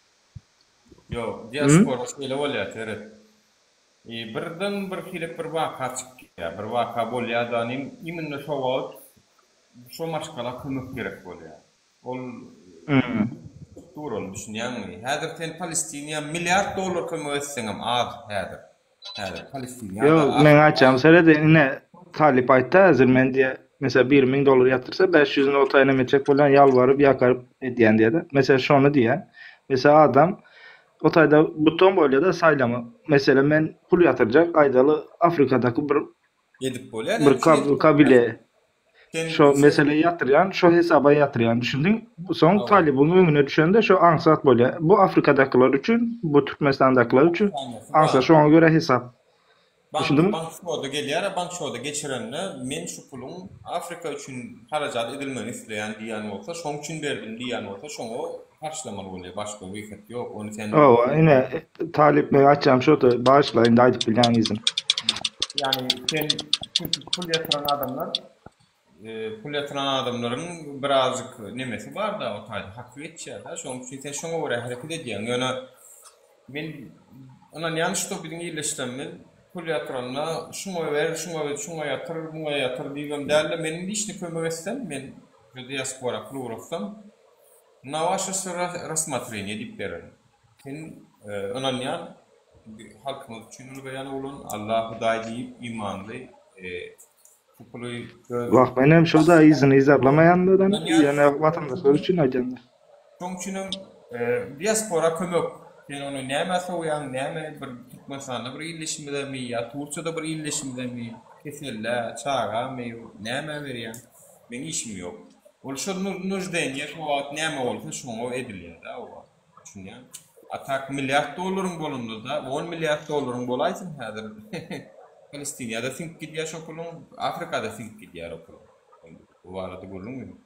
Ýok, diaspora şeýle bolýar, seret. Birden bir hili bir waka çykýar, bir waka bolýar-da, imенно şo wagt şo maşgala kömek gerek bolýar. Ol dur ol, düşünýäňmi? Häzir sen Palestiniýa milliard dollar kömek etseňem az häzir. Häzir Palestiniýa-da Ýok, meň aýtjagym seredi, ine talyp aýtdy häzir men diýe, meselem biri 1000 dollar ýatyrsa 500-ni o taýynam etjek bolýan, ýalbaryp, ýakaryp edýän diýe-de. Meselem şony diýýän. Meselem adam o taýda buton bolýa-da saýlama. Meselem men pul ýatyrjak, aýdaly Afrikadaky bir Edip bolýar, bir näme üçin edip bolmaýar? kabile Sen şo mesele ýatyrýan, şo hesaba ýatyrýan, düşündiň? Soň talybyň öňüne düşende şo aňsat bolýar. Bu Afrikadakylar üçin, bu Türkmenistandakylar üçin aňsat, şoňa görä hesap. Bank, Düşündiňmi? bank şoda gelýär, bank şoda geçirende men şu puluň Afrika üçin harajat edilmegini isleýän diýýän bolsa, şoň üçin berdim diýýän bolsa, şoňa harçlamaly bolýar, başga wyhod ýok. Ony sen Hawa, ine, talyp meň aýtjagym şo-da, bagyşla indi aýdyp bilýän yzyn. Ýagny sen pul ýatyran adamlar pul ýatyran adamlaryň birazjyk nemesi bar-da o taýda haky geçýär-de, şonuň üçin sen şoňa görä hereket edýäň. Ýöne men ynanýan şto biziň ildeşlerimiz pul ýatyranda şuňa ber, şuňa ber, şuňa ýatyr, muňa ýatyr diýibem däl-de, meniň liçni kömek etsem, men şu diaspora pul ugratsam, na waşe rassmotreniýe diýip bererin. Sen ynanýan halkymyz üçin ylgaýan oglan Allah Hudaý diýip imanly şu puly öz Wah menem şoda yzyny yzarlamaýanlardan ýöne watandaşlar üçin aýdýanda. Şoň üçinem diaspora kömek sen ony nämä sowýaň näme bir Türkmenistanda bir ildeşimizemi ýa Tursiýada bir ildeşimizemi kesellä çagamy nämä berýäň meň işim ýok ol şo nuždeniýe şo wagt näme bolsa şoňa edilýär-dä o wagt. Düşünýän. A tak milliard dollaryň bolanda-da, on milliard dollaryň bolaýsyn häzir. Palestinýada siňip gidýär şo puluň, Afrikada siňip gidýär o puluň. Bu barada gürrüň ýok.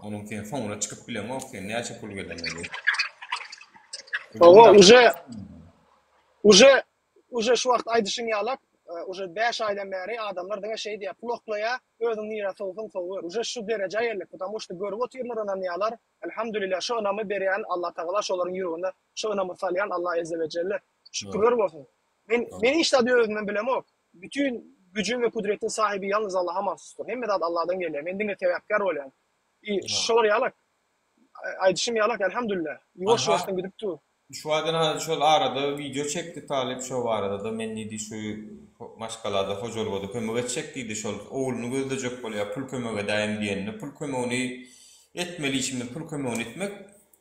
Onuň sen soňuna çykyp bileňok, sen näçe pul gelenini. Hawa, uje uje Uje şu wagt aýdyşyň ýalak, uje 5 aýdan bäri adamlar diňe şeý diýýär, pul oklaýar, özüň nirä sowsaň sowuber. Uje şu derejä geldik, потому что görüp otyrlar ynanýarlar. Elhamdülillah şu ynamy berýän Allatagala şolaryň ýüregine şu ynamy salýan Allah Ezze we Jelle. Şükürler bolsun. Men men hiç zady özümden bilemok. Bütin güjüň we kudretiň sahibi ýalňyz Allaha mahsusdyr. Hemme zat Allahdan gelýär. Men diňe sebäpkär bolýan. I şolar ýalak aýdyşym ýalak elhamdülillah. Ýuwaş ýuwaşdan gidip dur. Şu wagtdan şol arada wideo çekdi talyp şo barada-da men diýdi şu maşgalada hojalygada kömek etjek diýdi şol ogluny gözlejek bolýar pul kömek edäýiň diýende pul kömegini etmeli işimiz pul kömegini etmek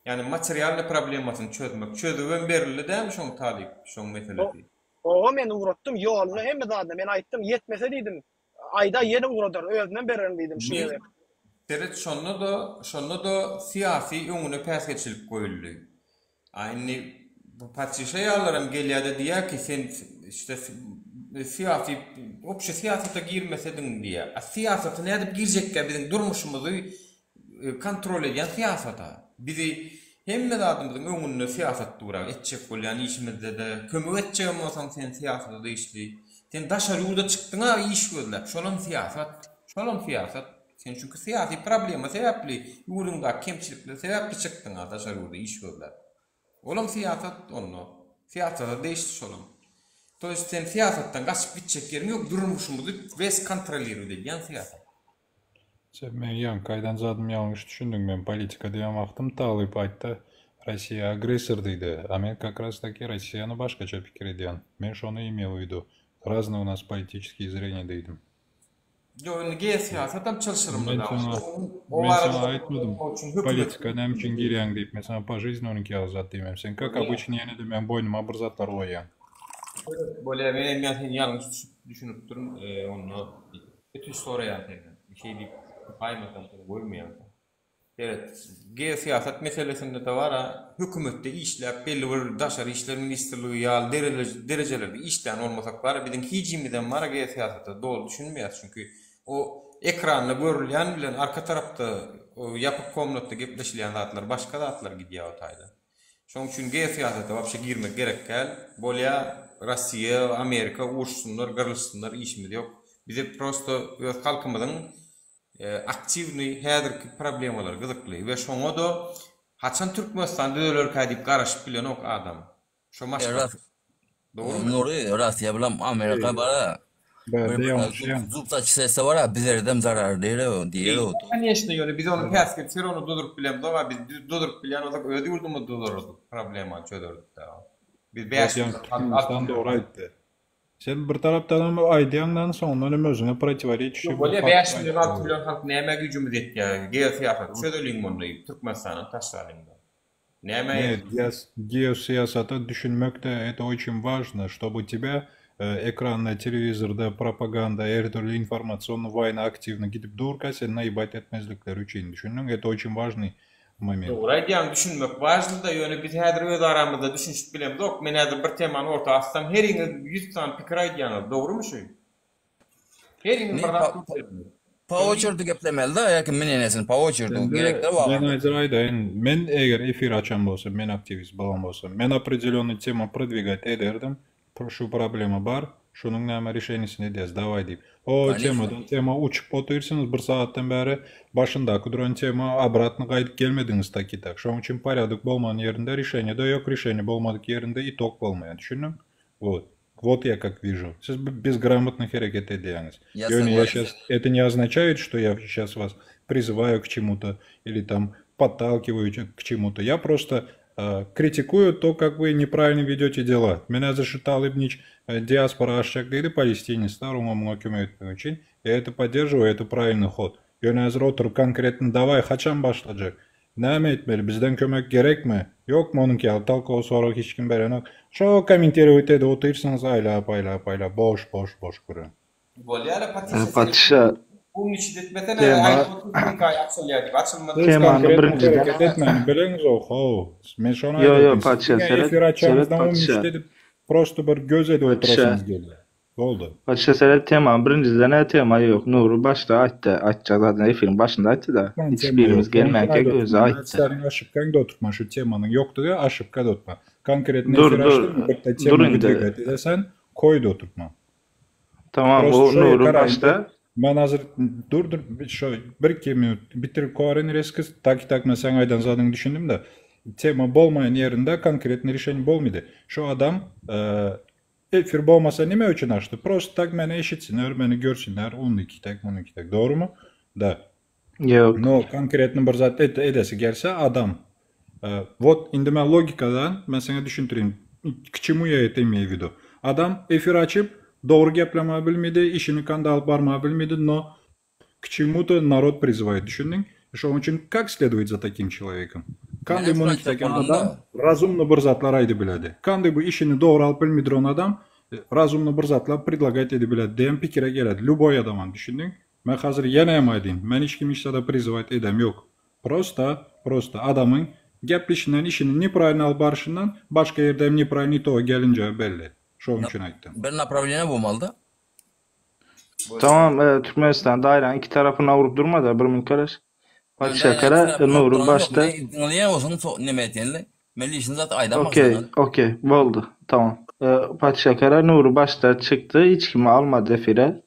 ýagny materialnyý problemasyny çözmek çözübem berildi dämi şoň talyp şoň meselesi. Oba men ugratdym ýoluny hemme zadyny men aýtdym ýetmese diýdim aýda ýene ugradaryn özümem bererin diýdim şu gezek. Seret şonda-da şonda-da syýasy öňüne päsgelçilik goýuldy. A indi bu patyşa ýalylaram gelýärde diýýär ki sen işte. syýasy obşi syýasata girmesediň diýýär. A syýasata nädip girjekkä biziň durmuşymyzy kontrol edýän syýasata. Bizi hemme zadymyzyň öňünde syýasat dur-a. Etjek bolýan işimizde-de kömek etjegem bolsaň sen syýasata degişli. Sen daşary ýurda çykdyň-a iş gözläp, şolam syýasat. Şolam syýasat. Sen çünki syýasy problema sebäpli, ýurduňdaky kemçilikler sebäpli çykdyň-a daşary ýurda iş gözläp. Olam syýasat onda. Syýasata degişli şolam. To ýest sen syýasatdan gaçyp gitjek ýeriň ýok, durmuşymyzy wes kontrolirowat edýän syýasat. Sen meň ýaňky aýdan zadymy ýalňyş düşündiň men politika diýen wagtym talyp aýtdy Rossiýa agressor diýdi a men как раз таки Rossiýany başgaça pikir edýän men şony imel widu raznyý u nas politiçeskiý zreniýa diýdim. Ýok indi geosyýasatam çylşyrymly Men saňa O men barada saňa aýtmadym politika näme üçin girýäň diýip men saňa po жизни onuňky ýaly zat diýmem sen kak obyçny ýene-de meň boýnuma bir zatlar goýýaň. Bolýa menem ýa seni ýalňyş düşünipdirin onda ötünç soraýan senden şeý diýip aýmasam seni goýmaýan. Seret, geosyýasat meselesinde-de bar-a, hökümetde işläp, belli bir Daşary işler ministrligi ýaly derejelerde işlän bolmasak bar-a, biziň hijimizem bar-a geosyýasata doly düşünmeýäris. Çünki o ekranda görülýän bilen arka tarapda o ýapyk komnatda gepleşilýän zatlar başga zatlar gidýär o taýda. Şonuň üçin geosyýasata wapşe girmek gerek däl. Bolýa, Rossiýa, Amerika uruşsynlar, gyrlyşsynlar işimiz ýok. Bize prosto öz halkymyzyň aktiwnyý häzirki problemalar gyzykly we şoňa-da haçan Türkmenistan düzelerkä diýip garaşyp bilenok adam. Şo maşgala. Dogrumy? Nury Russiýa bilen Amerika bara Bärde ýalňyşýaň. Zub saçsa bara bizerden zarar diýer diýer. Koneçno ýöne biz ony päsgel ser ony duzuryp bilemzok a biz duzuryp bilýän bolsak öz ýurdumyzda duzardyk problemany çözerdik da. Biz 5 Türkmenistan dogry aýtdy. Sen bir tarapdanam aýdýaňdan soňundan hem özüňe protiworečişi Ýok bir bolýa fakt 5 million aýtdyň. 6 million halk nämä güýjümiz ýetýär geosyýasaty çözeliň onda Türkmenistany taşlalyňda. Nämä Нет, geosyýasata düşünmek-de это очень важно, чтобы тебя ekranda telewizorda propaganda her dürli informasionny waýna aktiwny gidip durka seni naýbat etmezlikleri üçin düşündiň это очень важный moment. Dogry aýdýaň düşünmek wažnyda ýöne biz häzir öz aramyzda düşünişip bilemzok men häzir bir temany orta atsam heriňiz ýüz sany pikir aýdýaňyz dogrymy şu heriňiz bir zat görkezdiňiz. Po oçerdi geplemeli-da her kim mnenesini po oçerdi Indi gerekde men wagyrdy. häzir aýdaýyn men eger efir açan bolsam men aktiwist bolan bolsam men opredelýonnyý tema prodwigat ederdim Şu problema bar, şunuň näme rişenisini edýäs, dawaý diýip. O temadan tema uçup otyrsyňyz bir sagatdan bäri, başyndaky duran tema obratno gaýdyp gelmediňiz taki tak. Şonuň üçin porýadok bolman ýerinde rişeniýe-de ýok, rişeniýe bolmadyk ýerinde itok bolmaýar, düşündiň? Wot. Wot ýa kak wižu. Siz bezgramotno hereket edýäňiz. Ýöne ýa şas это не означает, что я щас вас призываю к чему-то или там подталкиваю к чему-то. Я просто Kritikuýu to kak we nepravilno wedete dela. Men häzir şu Talyp niç diaspora açjak diýdi palestinistler oňa muňa kömek etmek üçin. Ýa это podderžiwaýu это pravilnyý hod. Ýöne häzir oturyp konkretno dawaý haçan başlajak? Näme etmeli? Bizden kömek gerekmi? Ýokmy onuňky ýaly tolkowy sorag hiç kim berenok. Şo kommentirowat edip otyrsyňyz aýlap aýlap aýlap boş boş boş gürrüň. Bolýara patyşa seni Patyşa umniçit etmesene tema aýdyp otyrsyň kaý açylýar diýip açylmady. Siz temany konkretno birinjiden hereket etmäni bileňizok how. Men şony Ýo aýdyp ýo otyryn. Siz patyşa diňe seret efir seret açaňyzdan patyşa umniçit edip prosto bir göz edip patyşa oturasyňyz gelýär. Boldy. Patyşa seret temany birinjiden hä tema ýok Nury başda aýtdy aýtjak zadyny efiriň başynda aýtdyda Şu hiç tema birimiz ýok. Şonuň üçin gelmänkäk aýdyp özi otyrman. Men aýtdy. seniň aşypkaňda oturtman şu temanyň ýokdugy aşypka-da oturman. Konkretno Dur efir dur açdyňmy bitta dur tema indi wydwigat edesen koýda oturtman. Tamam Prosto o şo Nury ýekar aýdy. başda Men hazir dur dur şo bir iki minut bitirip kowaryn reski tak tak men seň aýdan zadyňy düşündim de. Tema bolmaýan ýerinde konkretny rişeniý bolmydy. Şo adam efir bolmasa nime üçin açdy? Prosto tak meni eşitsinler, meni görsünler, onunki tak, mununki tak. Dogrymy? Da. Ýok. No konkretny bir zat edesi gelse adam Wot indi men logikadan men saňa düşündirin k çemu ýa это imeýu widu. Adam efir açyp dogry geplemä bilmedi, işini kanda alyp barmaga bilmedi, no k çemu-to narod prizywaýt düşündiň? Şonuň üçin kak sledowat za takim çelowekom? Kanday Menem muny şony aýtjak kitaken boldum-da. adam razumno bir zatlar aýdybiledi. Kanday bu işini dogry alyp bilmidiron adam razumno bir zatlar predlagat edibiledi diýen pikire geledi lýuboý adamam düşündiň? Men hazir ýene hem aýdyn, men hiç kimi hiç zada prizywaýt edem ýok. Prosta, prosta adamyň geplişinden, işini nepravilno alyp baryşyndan başga ýerde hem nepravilno itoga gelinjegi belli. Şoň üçin aýtdym. Bir naprawleniýe bolmaly-da. Tamam, e, Türkmenistan daýranyň iki tarapyna urup durma-da, bir minut garaş. Patyşa kara, Nury başda. Diňleýän bolsaň so neme etýänle. Men lişni zat aýdamok Okey, okey, boldy. Tamam. E, Patyşa kara Nury başda çykdy, hiç kimi almady efire.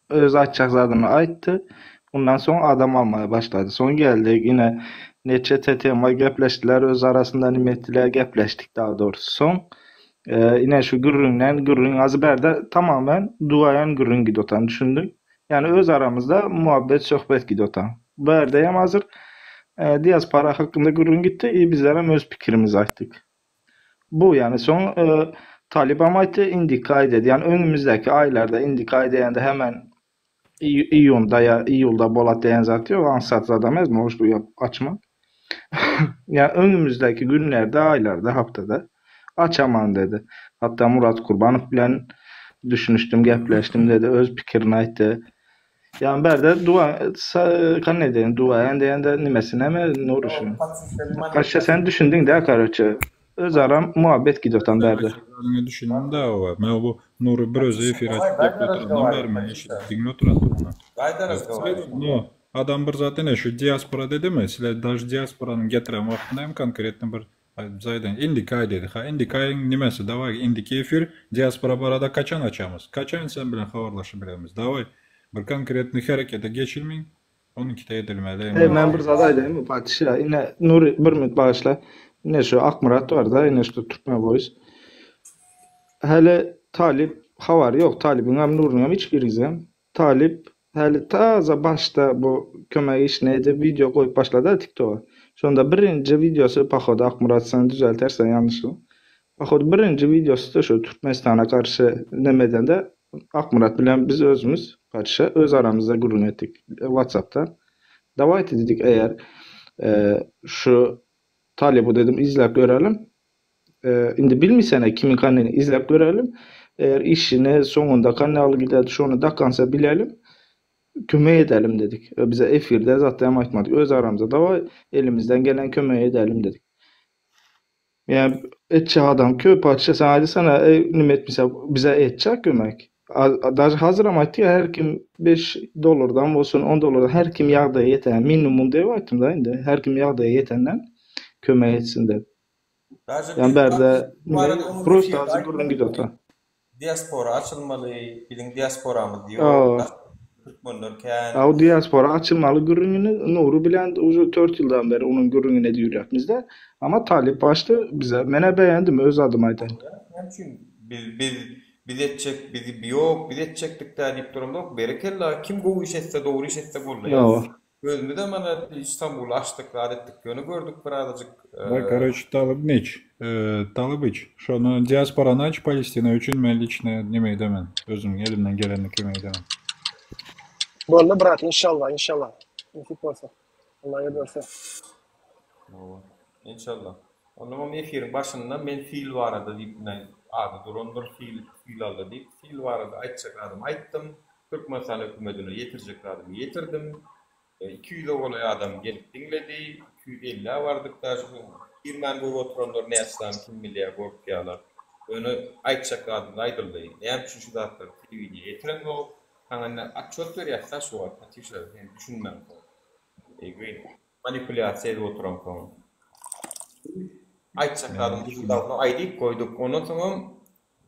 Öz aýtjak zadyny aýtdy. Ondan soň adam almaga başlady. Soň geldik, ine neçe tema gepleşdiler, öz arasynda nime etdiler, gepleşdik daha doğrusu. Soň e, ine şu gürrüňden gürrüň azy bärde tamamen duaýan gürrüň gidip otan düşündiň. Ýani öz aramyzda muhabbet söhbet gidip otan. Bu ýerde hem hazir e, diaspora hakynda gürrüň gitdi i bizler hem öz pikirimizi aýtdyk. Bu ýani soň e, Talybam aýtdy indiki aý dedi. Ýani öňümizdäki aýlarda indiki aý diýende hemen iýunda ýa iýulda bolat diýen zat ýok, aňsat zat emes может açmak. Ýa öňümizdäki günlerde, aýlarda, haftada açaman dedi. Hatda Murat Kurbanow bilen düşünişdim, gepleşdim dedi, öz pikirini aýtdy. Ýa bärde dua kan edeýin, dua diýende nimesine mi Nuruşy? Kaşa sen düşündiň dä karoçe. Özara muhabbet gidip otan bärde. Zadyňa düşündim da oba. Men bu Nury bir özi efir açyp gepli oturandan bäri men eşidip diňle oturandyr ony. No, adam bir zat ine şu diaspora dedimi, sizler daž diasporanyň getiren wagtynda hem konkretno bir zaýdan indiki aý dedi. Ha indiki aýyň nimesi daway indiki efir diaspora barada kaçan açamyz? Kaçan sen bilen habarlaşyp bilermiz? Daway bir konkretny herekete geçilmiň. Onuňkide edilmeli. Eý men bir zat aýdaýynmy patyşa ine Nury bir minut bagyşla ine şu Akmyrat barda ine şu Türkmen voice häli Talyp habary ýok Talybyňam Nurynyňam hiç biriňizem Talyp häli taza başda bu kömek işini edip wideo goýup başlada tiktoga şonda birinji wideosy pohodu Akmyrat sen düzeltersen ýalňyşlygym pohodu birinji wideosy şu Türkmenistana garşy neme edende Akmyrat bilen biz özümiz patyşa öz aramyzda gürrüň etdik WhatsAppda. Dawayte diýdik eger şu talyby dedim izläp görelim. Indi bilmisene kimiň kanyny izläp görelim. Eger işini soňunda kanaly gider şony dakansa bilelim. Kömek edelim dedik. Bize efirde zatda hem aýtmadyk. Öz aramyzda daway elimizden gelen kömegi edelim dedik. Ýa etjek adam köp patyşa sen aýdysana eý nime etmese bize etjek kömek. Daže hazyram aýtdy her kim 5 dollardan bolsun 10 dollardan her kim ýagdaýy ýeten minimum diýip aýtdym da indi her kim ýagdaýy ýetenden kömek etsin diýip. Daže Ýa biz bärde bu barada onuň prosta efirde azy gürrüň aýtmadyk. gidip otyr. Diaspora açylmaly, biziň diasporamyz ýok, Ýa. daşary türkmenler kän. A o diaspora açylmaly gürrüňini Nury bilen uje tört ýyldan beri onuň gürrüňini edip ýörýäkmizde. Amma talyp açdy bize. Menä begendim öz adyma aýdaýyn. Näme üçin biz biz biz etjek biz ýok biz etjekdik-dä diýip duramzok. Berekella kim gowy iş etse dogry iş etse goldaýas. Ýa. Özümizem ana Istanbuly açdyk zat etdik ýöne gördük birazajyk. Da karoç Talybniç, Talybyç, şony diasporany aç Palestina üçin men liçno neme edemen, özüm elimden gelenini kömek edemen. Boldy brat inşallah inşallah nesip bolsa Allah ýol berse. Hawa inşallah. Onnoňam efiriň başynda men sil barada diýip ine ady durandyr sil sil aldy diýip sil barada aýtjak zadymy aýtdym. Türkmenistan hökümetine ýetirjek zadymy ýetirdim. 200-e golaý adam gelip diňledi. 250-ä bardyk daže. Girmän görüp oturanlar näçe sany kim bilýär gorkýarlar. Ýöne aýtjak zadymyz aýdyldy. Näme üçin şu zatlary telewideniýä ýetireňzok? Saňa indi otçot berýäs-dä şu wagt Patişa sen düşünmäňsoň. Eý manipulýasiýa edip oturansoň. Aýtjak zadymyzy aýdyp goýduk. Ondan soňam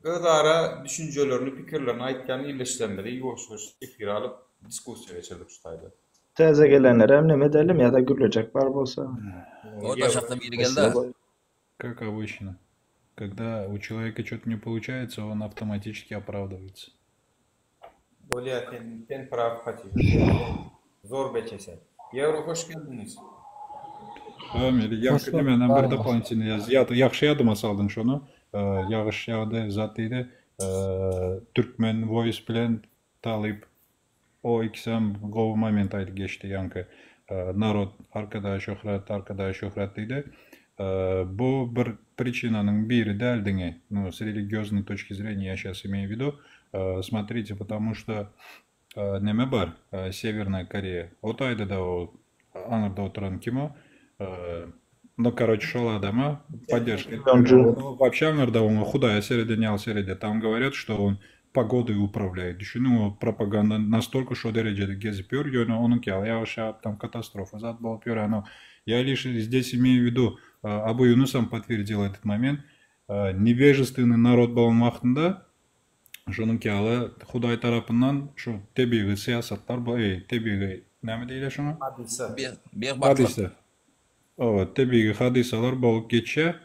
Özara düşünjelerini, pikirlerini aýtýan ildeşlerimizi ýuwaş-ýuwaş efire alyp, diskussiýa geçirdik şu taýda. Täze gelenlere hem neme edelim ýa-da gürlejek bar bolsa. O daşakdan biri geldi. Как обычно. Когда у человека что-то не получается, он автоматически оправдывается. Bolýa sen sen praw Hatyja sen zor beçe sen. Ýewro hoş geldiňiz. Ömür, ýaňky nemänem bir dopolinitelny ýaz. Ýa ýagşy ýadyma saldyň şony. Ýagyş ýagdy, zat diýdi. Türkmen Voice bilen Talyp o ikisem gowy moment aýdyp geçdi ýaňky. Narod arkadaş şöhrat, arkadaş şöhrat diýdi. Bu bir pričinanyň biri däl diňe. Nu, s religioznoý toçki zreniya я щас имею в виду. Смотрите, потому что neme bar, Sewernaýa Koreýa. O taýda-da o aňyrda oturan kim o? No karoçe şol adama podderžka edip ýörýär. Ony wapşe aňyrda oňa Hudaýa sereden ýaly seredýär. Tam goworýat şto on pogodой upravlýaýt. Düşündiňmi o propaganda nastolko şo derejede gezip ýör ýöne onuňky ýaly ýagyş ýagyp tam katastrofa zat bolup ýör ano я лишь здесь имею в виду Абу Юнусам подтвердил этот момент невежественный народ bolan wagtynda şonuňky ýaly Hudaý tarapyndan şu tebigy syýasatlar bu eý tebigy näme diýilýär şoňa? Hadysa. Hadysa. Hawa, tebigy hadysalar bolup geçýär.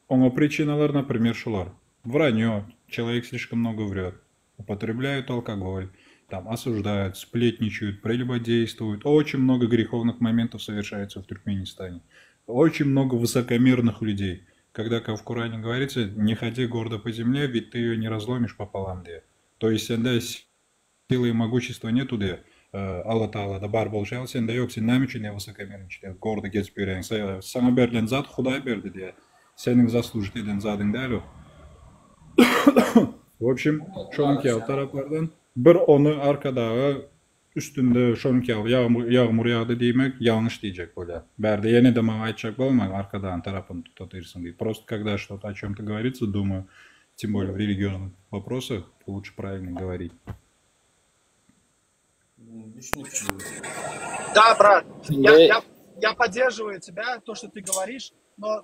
Oňa priçinalar, naprimer, şular, wranýo, çelowek slişkom mnogo wrýot, upotrебляют alkogol, tam, osуждают, splетничают, prelюбодействуют, oçin mnogo grеховных momentов sowerşaется w Türkmenistane. Oçin mnogo wysokomerных ľudей. Когда в Коране говорится, не ходи гордо по земле, ведь ты ее не разломишь пополам diýýär. То есть sende Силы и могущества нету diýýär. Alla Tagalada bar bolşy ýaly sende ýok, sen näme üçin diýýär wysokomerniçeýär, gordy gezip ýörýäň, saňa berlen zat Hudaý berdi diýýär, seniň zaslužit eden zadyň däl o. W obşem, şonuňky ýaly taraplardan bir ony Arkadaga üstünde şonuňky ýaly ýagmur ýagdy diýmek ýalňyş diýjek bolýar. Bärde ýene-de maňa aýtjak bolmaň Arkadagyň tarapyny tutatyrsyň diýip. Prosto когда что-то о чем-то говорится, думаю, Тем более в религиозных вопросах лучше правильно говорить. Düşnükli. Да, брат, я, я, я поддерживаю тебя, то, что ты говоришь, но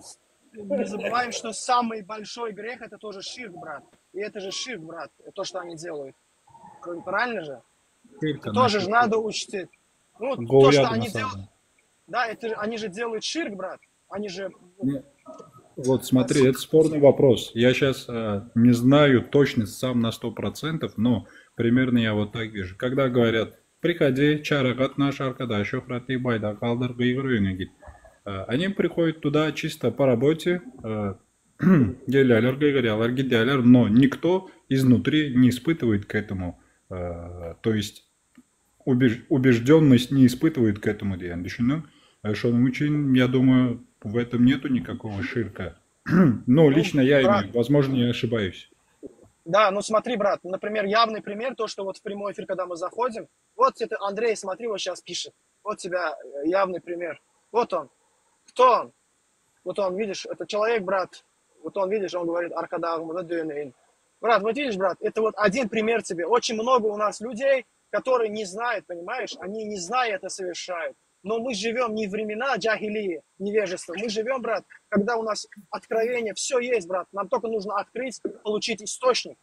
не забываем, что самый большой грех это тоже ширк, брат. И это же ширк, брат, то, что они делают. Правильно же? Ширка, тоже насчет же надо учить. Ну, то, Gowy что ýadyňa они делают, saldyň. да, это же, они же делают ширк, брат. Они же, Не, Вот смотри, это спорный вопрос. Я сейчас не знаю точно сам на 100%, но примерно я вот так вижу. Когда говорят, приходи, çara gatnaş, arkadaş, şöhratly baýdak galdyr, gygyr öýüňe git. Э, Они приходят туда чисто по работе, э, gelýärler, gygyrýarlar, gidýärler, но никто изнутри не испытывает к этому, э, то есть убежденность не испытывает к этому diýen düşündiň. Şonuň üçin, я думаю, в этом нету никакого ширка. Но ну, лично я брат, имею, возможно, я ошибаюсь. Да, ну смотри, брат, например, явный пример, то, что вот в прямой эфир, когда мы заходим, вот это Андрей, смотри, вот сейчас пишет, вот тебя э, явный пример. Вот он. Кто он? Вот он, видишь, это человек, брат, вот он, видишь, он говорит, Arkadagymyza döneýin. Брат, вот видишь, брат, это вот один пример тебе. Очень много у нас людей, которые не знают, понимаешь, они не зная это совершают. Но мы живем не времена джахилии, невежества. Мы живем, брат, когда у нас откровение, все есть, брат. Нам только нужно открыть, получить источник.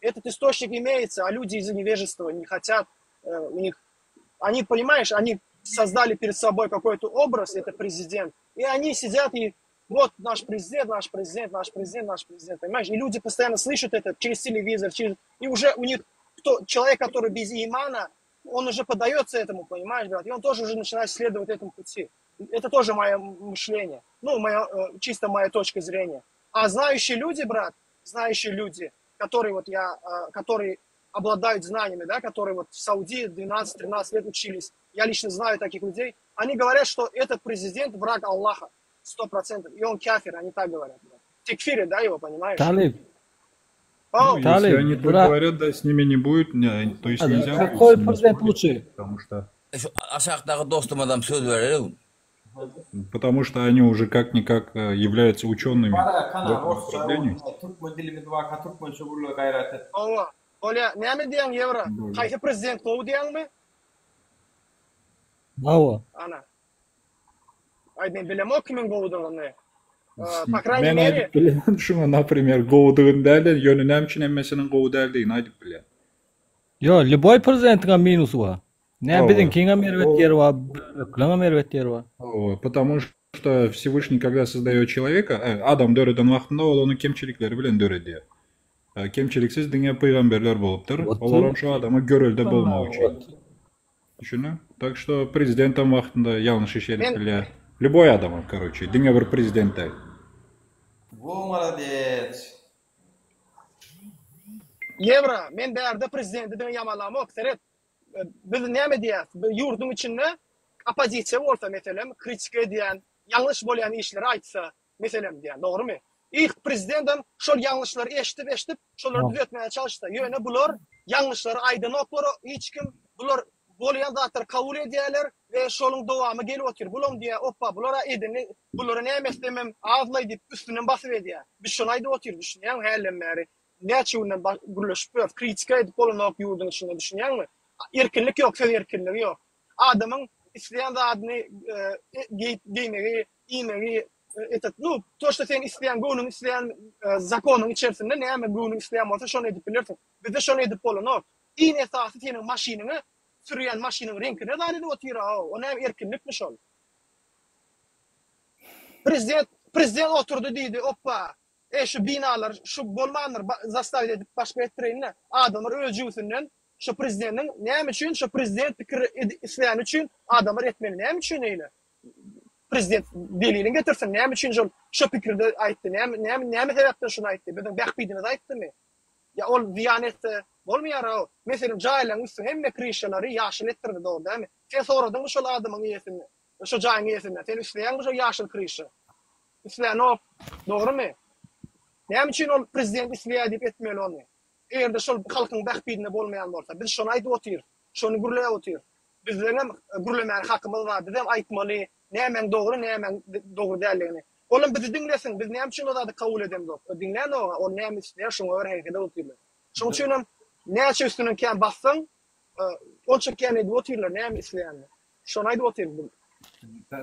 Этот источник имеется, а люди из-за невежества не хотят, э, у них, они, понимаешь, они создали перед собой какой-то образ, это президент, и они сидят и вот наш президент, наш президент, наш президент, наш президент, понимаешь? И люди постоянно слышат это через телевизор, через... и уже у них кто, человек, который без имана, он уже поддается этому, понимаешь, брат, и он тоже уже начинает следовать этому пути. Это тоже мое мышление, ну, моя, э, чисто моя точка зрения. А знающие люди, брат, знающие люди, которые вот я, э, которые обладают знаниями, да, которые вот в Саудии 12-13 лет учились, я лично знаю таких людей, они говорят, что этот президент враг Аллаха, 100%, и он кафир, они так говорят. Брат. Текфиры, да, его, понимаешь? Talyp. О, Ну, если Talyp, они так brat. говорят, да, с ними не будет, не, то есть нельзя будет с Какой ними президент спорить, лучше? потому что, Şu aşakdaky dostuma söz berelim. потому что они уже как-никак э, являются учеными Bara в kanal этом orsça направлении. türkmen dilimiz barka türkmençe gürle gaýrat et. Owa. Bolýa, näme diýýäň ýewra? Haýsy prezident gowy diýýäňmi? Hawa. Ana. Aý men bilemok kimiň gowudygyny. Э, По крайней Men мере, aýdyp bilýän şuňa, например, gowudygyny däl-de, ýöne näme üçin hemmesiniň gowy däldigini aýdyp bilýän. Ýo, lýuboý prezidentiň hem minusy bar. Nä Hawa. biziňkiňem erbet Ol ýeri bar, bölekleriňem erbet ýeri bar. Hawa, потому что Всевышний, когда создает человека, э, adam döreden wagtynda ol ony kemçilikleri bilen döredýär. Э, Kemçiliksiz diňe pygamberler bolupdyr. Olaram şu adama görelde bolmak üçin. Düşündiň? Так что prezidentem wagtynda ýalňyş iş edip men bilýär. Lýuboý adamam, karoçe, diňe bir prezident däl. Wo molodec. Ýewra, men bärde prezidenti diňe ýamanlamok, seret. Biz näme diýýäs? Bir ýurduň içinde oppozisiýa bolsa, meselem, kritika edýän, ýalňyş bolýan işleri aýtsa, meselem diýýän, dogrumy? I prezidentem şol ýalňyşlary eşidip-eşidip, şolary düzetmäge çalyşsa, ýöne bular ýalňyşlary aýdanoklar hiç kim, bular. Bolýan zatlary kabul edýärler we şonuň dowamy gelip otyr. Bulam diýýär, oppa, bular-a edeni, bulara näme etsemem azlaý diýip üstünden basyp edýär. Biz şony aýdyp otyrys, düşünýäňmi, hälden bäri. Näçe günden gürleşip ýörüs, kritika edip bolanok ýurduň içinde, düşünýäňmi? Erkinlik ýok, söz erkinligi ýok. Adamyň isleýän zadyny geýip, geýmegi, iýmegi, etet, nu, to, što sen isleýän, göwnüň isleýän zakonyň içerisinde näme göwnüň isleýän bolsa şony edip bilersiň. Bizde şony edip bolanok. Iň esasy seniň maşynyňy sürýän maşynyň reňkine zat edip otyra-ow, o näme erkinlikmi şol? Prezident prezident oturdy diýdi, oppa, e şu binalar şu bolmandyr zastavit edip başga etdireýin-de, adamlar öz jübüsinden şo prezidentiň näme üçin şo prezident pikir isleýäni üçin adamlar etmeli näme üçin eýle? Prezident delilini getirsin näme üçin şol şo pikirde aýtdy näme näme näme sebäpden şuny aýtdy biziň bähbidimize aýtdymy? Ýa ol zyýan etse bolmaýar-ow. Meselem, jaýlaryň üsti hemme kryşalary ýaşyl etdirdi, dogry dälmi? Sen soradyňmy şol adamyň eýesinden, şo jaýyň eýesinden, sen isleýäňmi şo ýaşyl kryşa? Islänok, dogrumy? Näme üçin ol prezident isleýär diýip etmeli ony? Eger-de şol halkyň bähbidine bolmaýan bolsa. Biz şony aýdyp otyrys, şony gürläp otyrys. Bizleňem gürlemäne hakymyz bar, bizem aýtmaly nämäň dogry, nämäň dogry däldigini. Olam bizi diňlesin, biz näme üçin o zady kabul edemzok? O diňlänok-a, ol näme isleýär, şoňa görä hereket edip otyrlar. Şonuň üçinem näçe üstünden kän bassaň, onça kän edip otyrlar näme isleýänini. Şony aýdyp otyryn biz.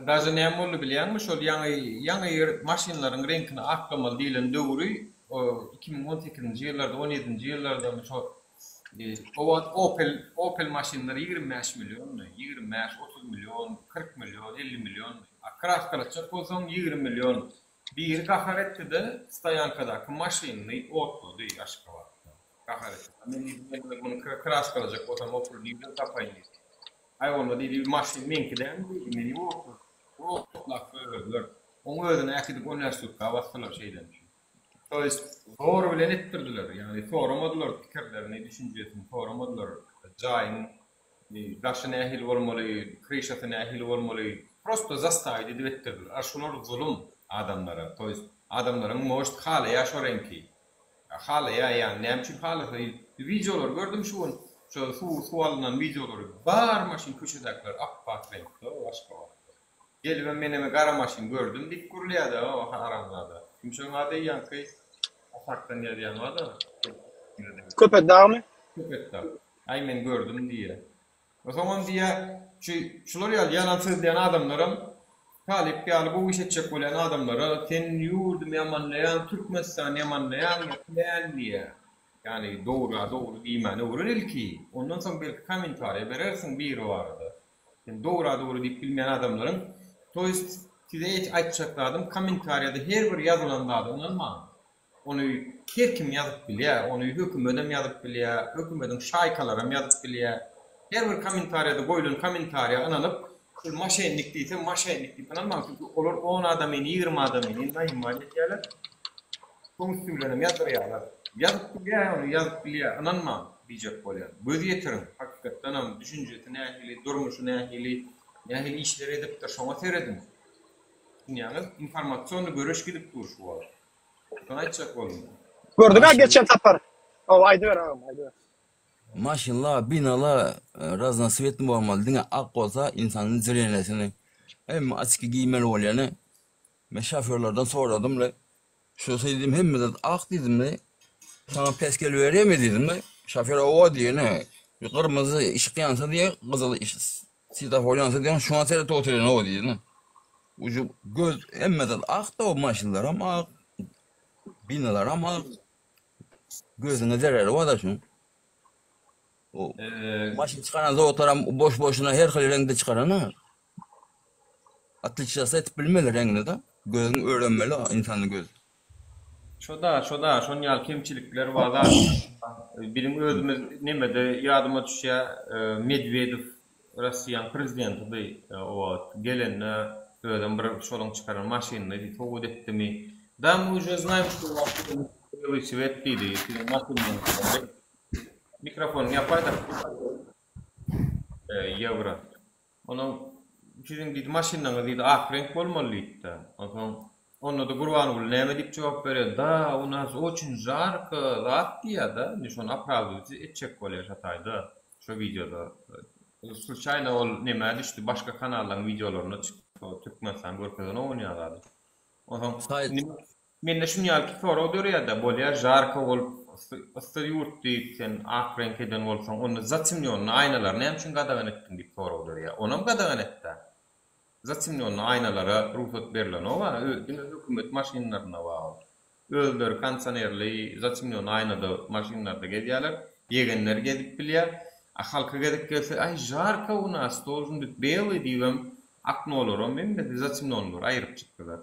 Daže näme boldy bilýäňmi, şol ýaňy ýaňy maşynlaryň reňkini aklamaly diýlen döwri, 2018-nji ýyllarda, on ýedinji ýyllardamy şo O wagt Opel Opel maşynlary 25 milliondy. 25, 30 million, 40 million, 50 milliondy. A kraskalatjak bolsaň 20 million. Biri gahar etdi-de, stoýankadaky maşynyny otlady Aşgabatda. Gahar etdi. Men diýdi, men muny kraskalajak bolsam o puly nirden tapaýyn diýdi. Aý onda diýdi, maşyn meňki dälmi diýdi, meni otla. Otlap goýberdiler. Oň özüni äkidip 15 sutka basdylar şeýdeni üçin. To ýest zor bilen etdirdiler. Ýagny soramadylar pikirlerini, düşünjesini soramadylar. Jaýyň daşy nähili bolmaly, kryşasy nähili bolmaly, prosto zastavit edip etdirdiler. A şular zulum adamlara. To ýest adamlaryň может halaýar şo reňki. Halaýar ýagny näme üçin halasa wideolary gördüm şu gün şo suw suw alynan wideolary bar maşyn köçedäkiler appak reňkde Aşgabatda. Gelibem meneme gara maşyn gördüm diýip gürleýädä o haramzada. Kim şoň ady ýaňky aşakdan ýazýan barda. Köpetdagmy? Köpetdag. Aý men gördüm diýýä. Soňam diýýä şu şular ýaly ýalan sözleýän adamlaram Talyp ýaly gowy iş etjek bolýan adamlara sen ýurdumy ýamanlaýaň Türkmenistany ýamanlaýaň kän diýýä. Ýagny dogry dogry diýmäni öwren ilki. Ondan soň belki kommentariýa berersiň biri barada. Sen dogry dogry diýip bilmeýän adamlaryň to ýest size aýtjak zadym kommentariýada her bir ýazylan zada ynanmaň. Ony her kim ýazyp bilýär, ony hökümedem ýazyp bilýär, hökümediň şaýkalaram ýazyp bilýär. Her bir kommentariýada goýlan kommentariýa ynanyp şul maşennik diýse maşennik diýip ynanmaň çünki olar on adamyny ýigrimi adamyny naýymmat edýärler. Soň üsti bilenem ýazdyrýarlar. Ýazyp bilýär ony ýazyp bilýär ynanmaň diýjek bolýan. Göz ýetiriň hakykatdanam düşünjesi nähili durmuşy nähili nähili işler edipdir şoňa serediň. Düşünýäňiz informasionny göreş gidip dur şu wagt. Şony aýtjak boldum. Gördüňä geçen sapar. Hawa aýdyber agam aýdyber. Maşynla binala raznoswetny bolmaly diňe ak bolsa insanyň zrenesini hemme açki giýmeli bolýany men şofýorlardan soradymly Şu diýdim hemme zat ak diýdim-de. Saňa pes geliberýärmi diýdim-de. Şofýor owa diýýär ine. Gyrmyzy yşyk ýansa diýýär, gyzyl svetofor ýansa diýýär, şuňa seredip otyryn owa diýýär. Uju göz hemme zat ak-da o maşynlaram ak, binalaram ak. Gözüňe zereri bar-da şuň. O maşyn çykaran zawodlaram boş-boşuna her hil reňkde çykaranok. Otliçasy etip bilmeli reňini-de. Gözüň öwrenmeli ynsanyň gözi. Şoda şoda şon ýaly kemçilikler bar zat biziň özümiz nemede ýadyma düşýä Medwedew Rossiýaň prezidentidi o wagt gelende özem bir şolaň çykaran maşynyny sowgat etdimi da my uje znaýym şto u was belyý swet diýdi siziň maşynyňyz mikrofonyňy ýapaýda ýewro Onuň siziň diýdi maşynyňyz diýdi ak reňk bolmaly diýipdi. Onsoň onda-da Gurbanguly näme diýip jogap berýär, Da, u nas oçin žarko zat diýýär-de, indi şony opravdywat etjek bolýar şo taýda, şo wideoda. Sluçaýno ol nämä düşdi başga kanallaryň wideolarynda çykdy o Türkmenistan görkezenok ony ýaly zady. Onsoň indi mende şuny ýaly sorag dörýärde bolýa žarko bolup yssy ýurt diýip sen ak reňk eden bolsaň onda zatemnýonny aýnalary näme üçin gadagan etdiň diýip sorag dörýär. Onam gadagan etdä. Zatemnýonny aýnalara rugsat berlenoga diňe hökümet maşynlarynda bar ol. Özleri kondisionerli zatemnýonny aýnada maşynlarda gezýärler. Ýegenler gezip bilýär. A halka gezek gelse aý žarko u nas dolžun bit belyý diýibem oknolaram hemmesi zatemnýonlary aýryp çykdylar.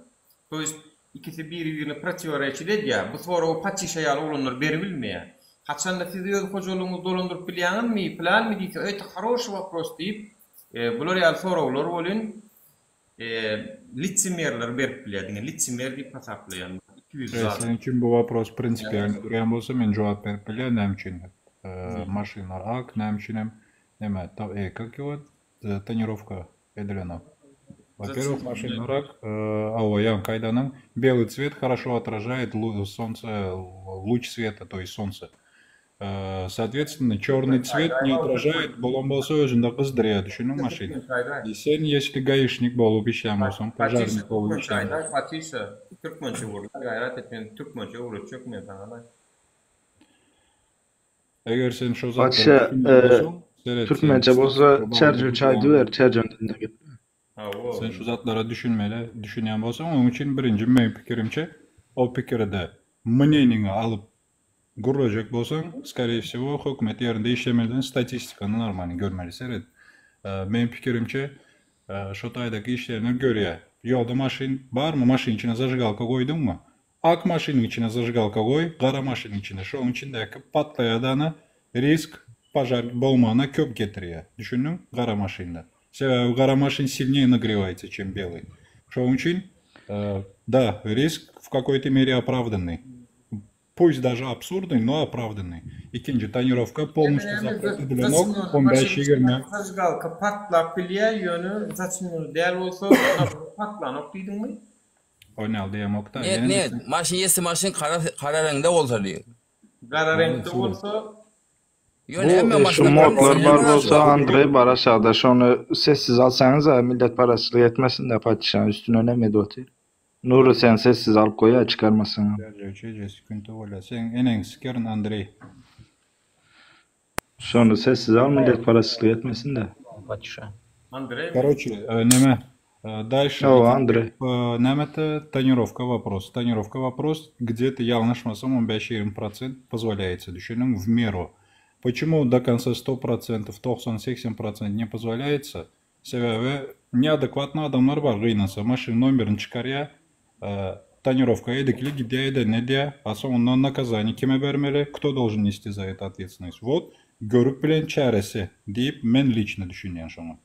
To ýest ikisi biri-birine protiworeçit edýär. Bu soragy patyşa ýaly oglanlar beribilmeýär. Haçanda siz öz hojalygyňyzy dolandyryp bilýäňizmi, pylanmy diýse, это хороший вопрос diýip, bular ýaly soraglar welin lisemerler berip bilýär. Diňe lisemer diýip hasaplaýan. 200 zat. Seň üçin bu wopros prinsipialnyý durýan bolsa men jogap berip bilýän näme üçin maşynlar ak, näme üçinem neme как его tonirovka edilenok. Во-первых, maşynlar ak, hawa ýaňky aýdanyň белый цвет хорошо отражает солнце, луч света, то есть солнце. Соответственно, черный цвет не отражает, bolan bolsa özünde gyzdyrýar, düşündiňmi maşyny. И sen если гаишник bolup işlän bolsaň, požarnik bolup işlän bolsaň. Patyşa, türkmençe gürle, gaýrat et, men türkmençe öwretjek men saňa-da. Eger sen şo zatlara Patyşa, düşünýän bolsaň, seret, sen türkmençe bolsa çärjew çaý düwer, çärjewiň dilinde geple. Sen şu zatlara düşünmeli, düşünýän bolsaň, onuň üçin birinji meň pikirimçe, o pikiri-de mneniňi alyp gürlejek bolsaň, skoree wsego, hökümet ýerinde işlemeliden statistikany normalny görmeli. Seret, meň pikirimçe, şo taýdaky işleýänler görýär. Ýolda maşyn barmy, maşynyň içine zažigalka goýduňmy? Ak maşynyň içine zažigalka goý, gara maşynyň içine, şoň içindäki patlaýadana risk požar bolmagyna köp getirýär. Düşündiň? Gara maşynda. Sebäbi gara maşyn silnее nagrewaýtsa, çem belyý. Şoň üçin, da, risk w kakoý-to mere opravdannyý. Pust daže absurdnyý, no opravdannyý. Ikinji, tonirovka polnostýu zapret edilenok, on bäş, ýigrimi. Zažigalka patlap bilýär, ýöne zaçmyny däl bolsa, patlanok diýdiňmi? Oýnaly diýemokda. Net net maşyn ýesi maşyn gara gara reňde bolsa diý. Gara reňkde bolsa. Ýöne hemme Bu şu maşynda modlar bar bolsa Andreý bar aşagda şony sessiz alsaňyza milletparazçylyk etmesin-de patyşanyň üstüne neme edip otyr. Nury sen sessiz alyp goýaý çykarmasaňam. Bolýa seň eneňi sikerin Andreý. Şony sessiz al milletparazçylyk etmesin-de. Patyşa. Andreý Karoçe neme Дальше Hawa Andreý. Näme-de tonirovka wopros. Tonirovka wopros gde-to ýalňyşmasam on bäş ýigrimi prosent pozwolýaýtsa düşüniň w meru. Počemu do konca sto prosentow 90 segsen prosent ne pozwolýaýtsa sebäbi neadekwatny adamlar bar gynansa maşynyň nomerini çykarýa tonirovka edikli gidýä edenini edýä a soňundan nakazaniýa kime bermeli kto dolžen nesti za eto otvetstvennost wot görüp bilen çäresi diýip men liçno düşünýän şoňa.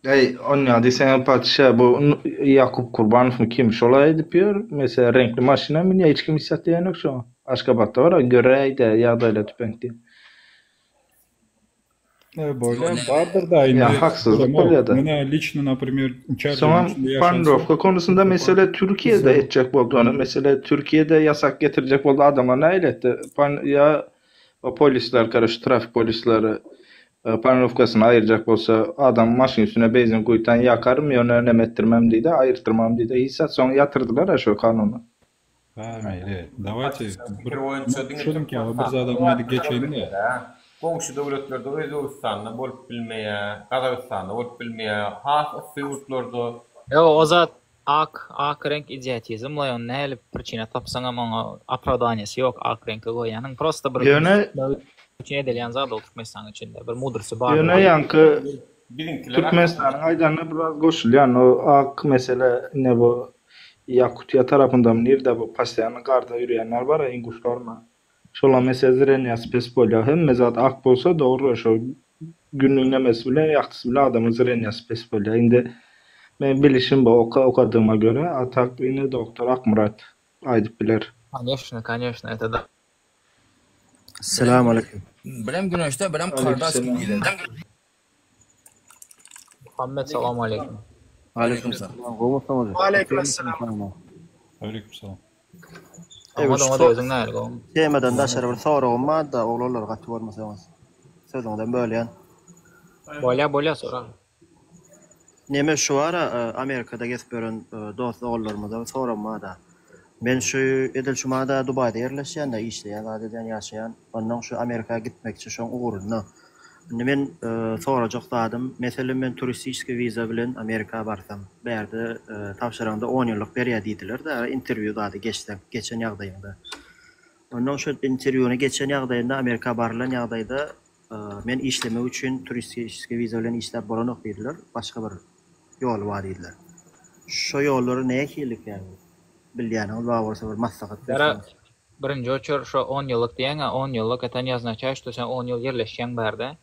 Eý, onýa diýseňem patyşa bu Ýakup Kurbanowmy kim şol-a edip ýör, meselem reňkli maşyna münýär hiç kim hiç zat diýenok şoňa. Aşgabatda bar-a göräý-dä ýagdaýlar tüpeňk diýip. Bolýa bardyr-da indi Ýa haksyzlyk bolýa-da. Menä liçno naprimer Soňam panirovka konusynda mesele Türkiýede etjek boldy ony mesele Türkiýede ýasak getirjek boldy adamlar nähili etdi pan ýa polisler karoç trafik polisleri Panirowkasyny aýyrjak bolsa adam maşyn üstüne benzin guýtan ýakarym ýöne neme etdirmem diýdi aýyrtdyrmam diýdi hiç zat soň ýatyrdylara şo kanuny. Ha meýli. Dawayte bir Pikir boýunça diňe şunuňky ýaly bir zadam aýdyp geçeýin-de. Goňşy döwletlerde Özbegistanda bolup bilmeýär, Gazagystanda bolup bilmeýär, has yssy ýurtlarda. Ýok o zat Ak ak reňk idiotizm laý ony nähili priçina tapsaňam oňa opravdaniýasy ýok ak reňke goýýanyň prosta bir Ýöne üçin edilýän zat ol Türkmenistanyň içinde bir mudrysy bar. Ýöne ýaňky Biziňkiler Türkmenistanyň aýdanyna biraz goşulýan o ak mesele ine bu Ýakutiýa tarapyndamy nirde bu postoýanny garda ýürýänler bar-a inguşlarmy Şola mesele zrenýasy pes bolýar. Hemme zat ak bolsa dogry şo günüň nemesi bilen ýagtysy bilen adamyň zrenýasy pes bolýar. Indi meň bilişim bu oka okadygyma görä a tak ine doktor Akmyrat aýdyp biler. Koneşno koneşno это da. Salam aleýkum. Birem güneşde birem karda açyp Aleýkum diýler. Muhammet salam aleýkum. Aleýkum salam. Gowmysyňyz? Waleýkim essalam. Aleýkum salam. Oňat oňat özüň nähili gowmy? Temadan daşary bir soragym barda oglanlar gaty görmeseňiz. Sözüňizden bölýän. Bolýa bolýa soraň. Neme şu ara Amerikada gezip ýören dost doganlarymyza soragym barda. Men şu edil şu mada Dubaýda ýerleşýän-de işleýän zat edýän ýaşaýan. Onnoň şu Amerika gitmekçi şoň ugrunda. Indi men sorajak zadym meselem men turistiçki wiza bilen Amerika barsam bärde tabşyraňda on ýyllyk berýä diýdiler-de interwýu zady geçseň geçen ýagdaýyňda. Onnoň şu interwýuny geçen ýagdaýynda Amerika barylan ýagdaýda Men işlemek üçin turistiçki wiza bilen işläp bolanok diýdiler. Başga bir ýoly bar diýdiler. Şo ýollary nähilikä? Bilýäniňiz bar bolsa bir maslahat Gara, berseňiz. birinji oçur şo on ýyllyk diýýäň-ä, on ýyllyk это не означает, что sen on ýyl ýerleşýäň bärde.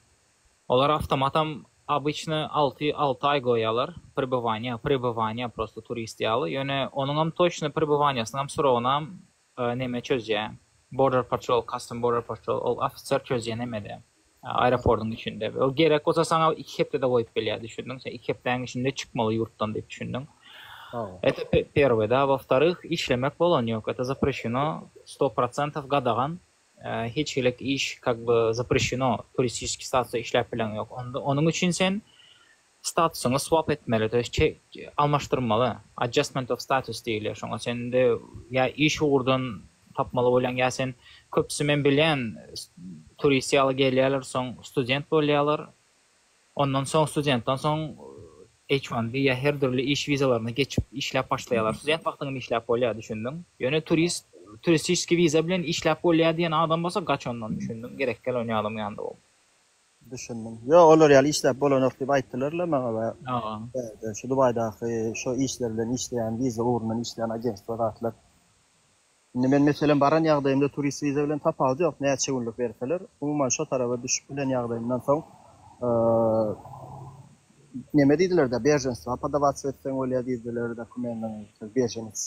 Olar awtomatam obyçny alty, alty aý goýýarlar, prebywanie, prebywanie prosto turist ýaly. Ýöne onuňam toçno prebywanýasynyňam srogynam neme çözýä border patrol custom border patrol ol ofiser çözýä nemede aeroportyň içinde ol gerek bolsa saňa iki hepdede goýup bilýä düşündiň sen iki hepdäň içinde çykmaly ýurtdan diýip düşündiň это первый da во вторых işlemek bolan ýok это zapreşeno sto prosentow gadagan hiç hili iş kak by zapreşeno turistiçeskiý statusda işläp bileň ýok onda onuň üçin sen Statusyňy swap etmeli, to ýest almaşdyrmaly, adjustment of status diýilýär şoňa. Sen indi ýa iş ugurdan tapmaly bolýaň, ýa sen köpüsi men bilýän turist ýaly gelýärler, soň student bolýarlar. Ondan soň studentden soň H-1B ýa her dürli iş wizalaryna geçip işläp başlaýarlar. Student wagtyňam işläp bolýar, düşündiň. Ýöne turist turistiçeskiý wiza bilen işläp bolýar diýen adam bolsa gaç ondan, düşündiň. Gerek däl ony adamyň ýanynda bolup. Düşündim. Ýok, olar ýaly işläp bolanok diýip aýtdylar-la maňa we bärde şu Dubaýdaky şo işler bilen işleýän, wiza ugrundan işleýän agentstwo zatlar. Indi men meselem baran ýagdaýymda turist wiza bilen tapawudy ýok, näçe günlük berseler, umuman şo taraba düşüp bilen ýagdaýymdan soň neme diýdiler-de, beženstwa podawatsa etseň bolýar diýdiler dokumendiňi, beženec.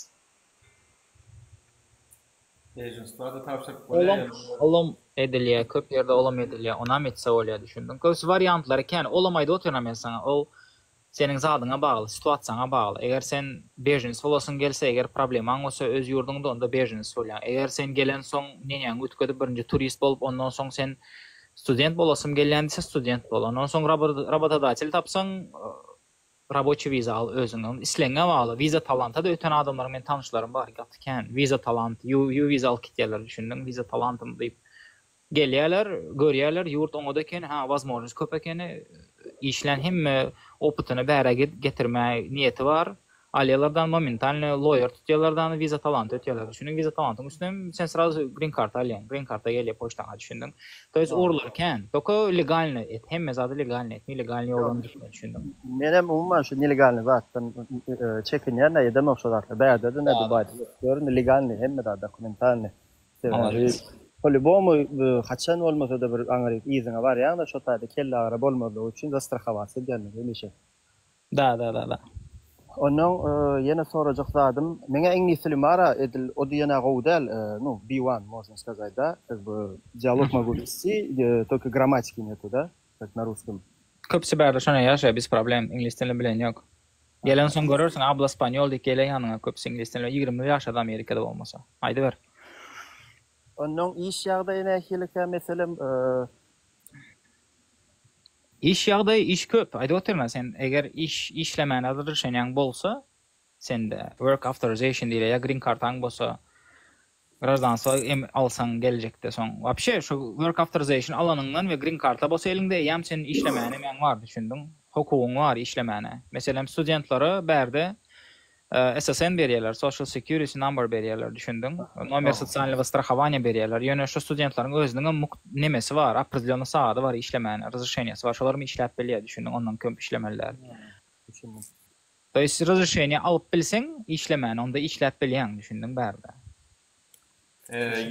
Beženstwa-da tabşyryp bolýar Olam ýöne. olam edilýär köp ýerde olam edilýär onam etse bolýar düşündiň köpüsi wariantlary kän olam aýdyp otyryn men saňa ol seniň zadyňa bagly situasiýaňa bagly eger sen beženec bolasyň gelse eger problemaň bolsa öz ýurduňda onda beženec bolýaň eger sen gelensoň neneňi üýtgedip birinji turist bolup ondan soň sen student bolasym gelýän diýse student bol ondan soň rabotadatel tapsaň Raboçi wiza al özüňe ony islegiňe bagly wiza talanta-da öten adamlaryň meniň tanyşlarym bar gaty kän wiza talant ýu ýu wiza alyp gitýärler düşündiň wiza talantym diýip gelýärler görýärler ýurt oňat ekeni ha wazmožnost köp ekeni işlän hemme opytyny bärä getirmäge niýeti bar alýalardan momentalno loýer tutýalardan wiza talanta ötýärler düşündiň wiza talantyň üstünem sen srazu green karta alýaň green karta gelýär poçtaňa düşündiň To ýest ugurlary kän. Toko legalny et, hemme zady legalny et, nelegalny ýoldan gitme düşündiň. Menem umuman şu nelegalny zatdan çekinýän edemok şo zatlary. Bärde-de ne Dubaýda ýörün legalny hemme zat dokumentalny. Sebäbi po-lýubomu haçan bolmasa-da bir aňryk yzyňa barýaň-da şo taýda kelleagyry bolmazlygy üçin zastrahowatsa edýänler hemişe. Da da da da. Onnoň ýene sorajak zadym, meňä iňlis dilim bara edil o diýen-ä gowy däl, nu B one можно сказать da, как бы dialog mogu westi, только grammatiki netu da, как na ruskom. Köpüsi bärde şona ýaşaýar bez problem iňlis dilini bilen ýok. Gelensoň görersiň habla spanyol diýip geler ýanyňa köpüsi iňlis dilini 21 ýaşady Amerikada bolmasa. Aýdyber. Onnoň iş ýagdaýy nähilikä meselem Iş ýagdaýy iş köp aýdyp otyryn sen eger iş işlemäne razrešeniýaň bolsa sende work awtorization diýilýär ýa green kartaň bolsa graždanstwo em alsaň gelejekde soň wapşe şu work awtorization alanyňdan we green karta bolsa eliňde eýýäm sen işlemäne nemäň bar düşündiň hukugyň bar işlemäne meselem studentlere bärde SSN berýärler, Social Security Number berýärler, düşündiň? Nomer sosialnogo strahowaniýa berýärler. Ýöne şu studentleriň özüniňem mugt nemesi bar, opredelýonnyý sagady bar işlemäne, razrešeniýasy bar. Şolaram işläp bilýär, düşündiň? Ondan köp işlemeli däl. Düşündim. To ýest razrešeniýa alyp bilseň işlemäne, onda işläp bilýäň, düşündiň bärde.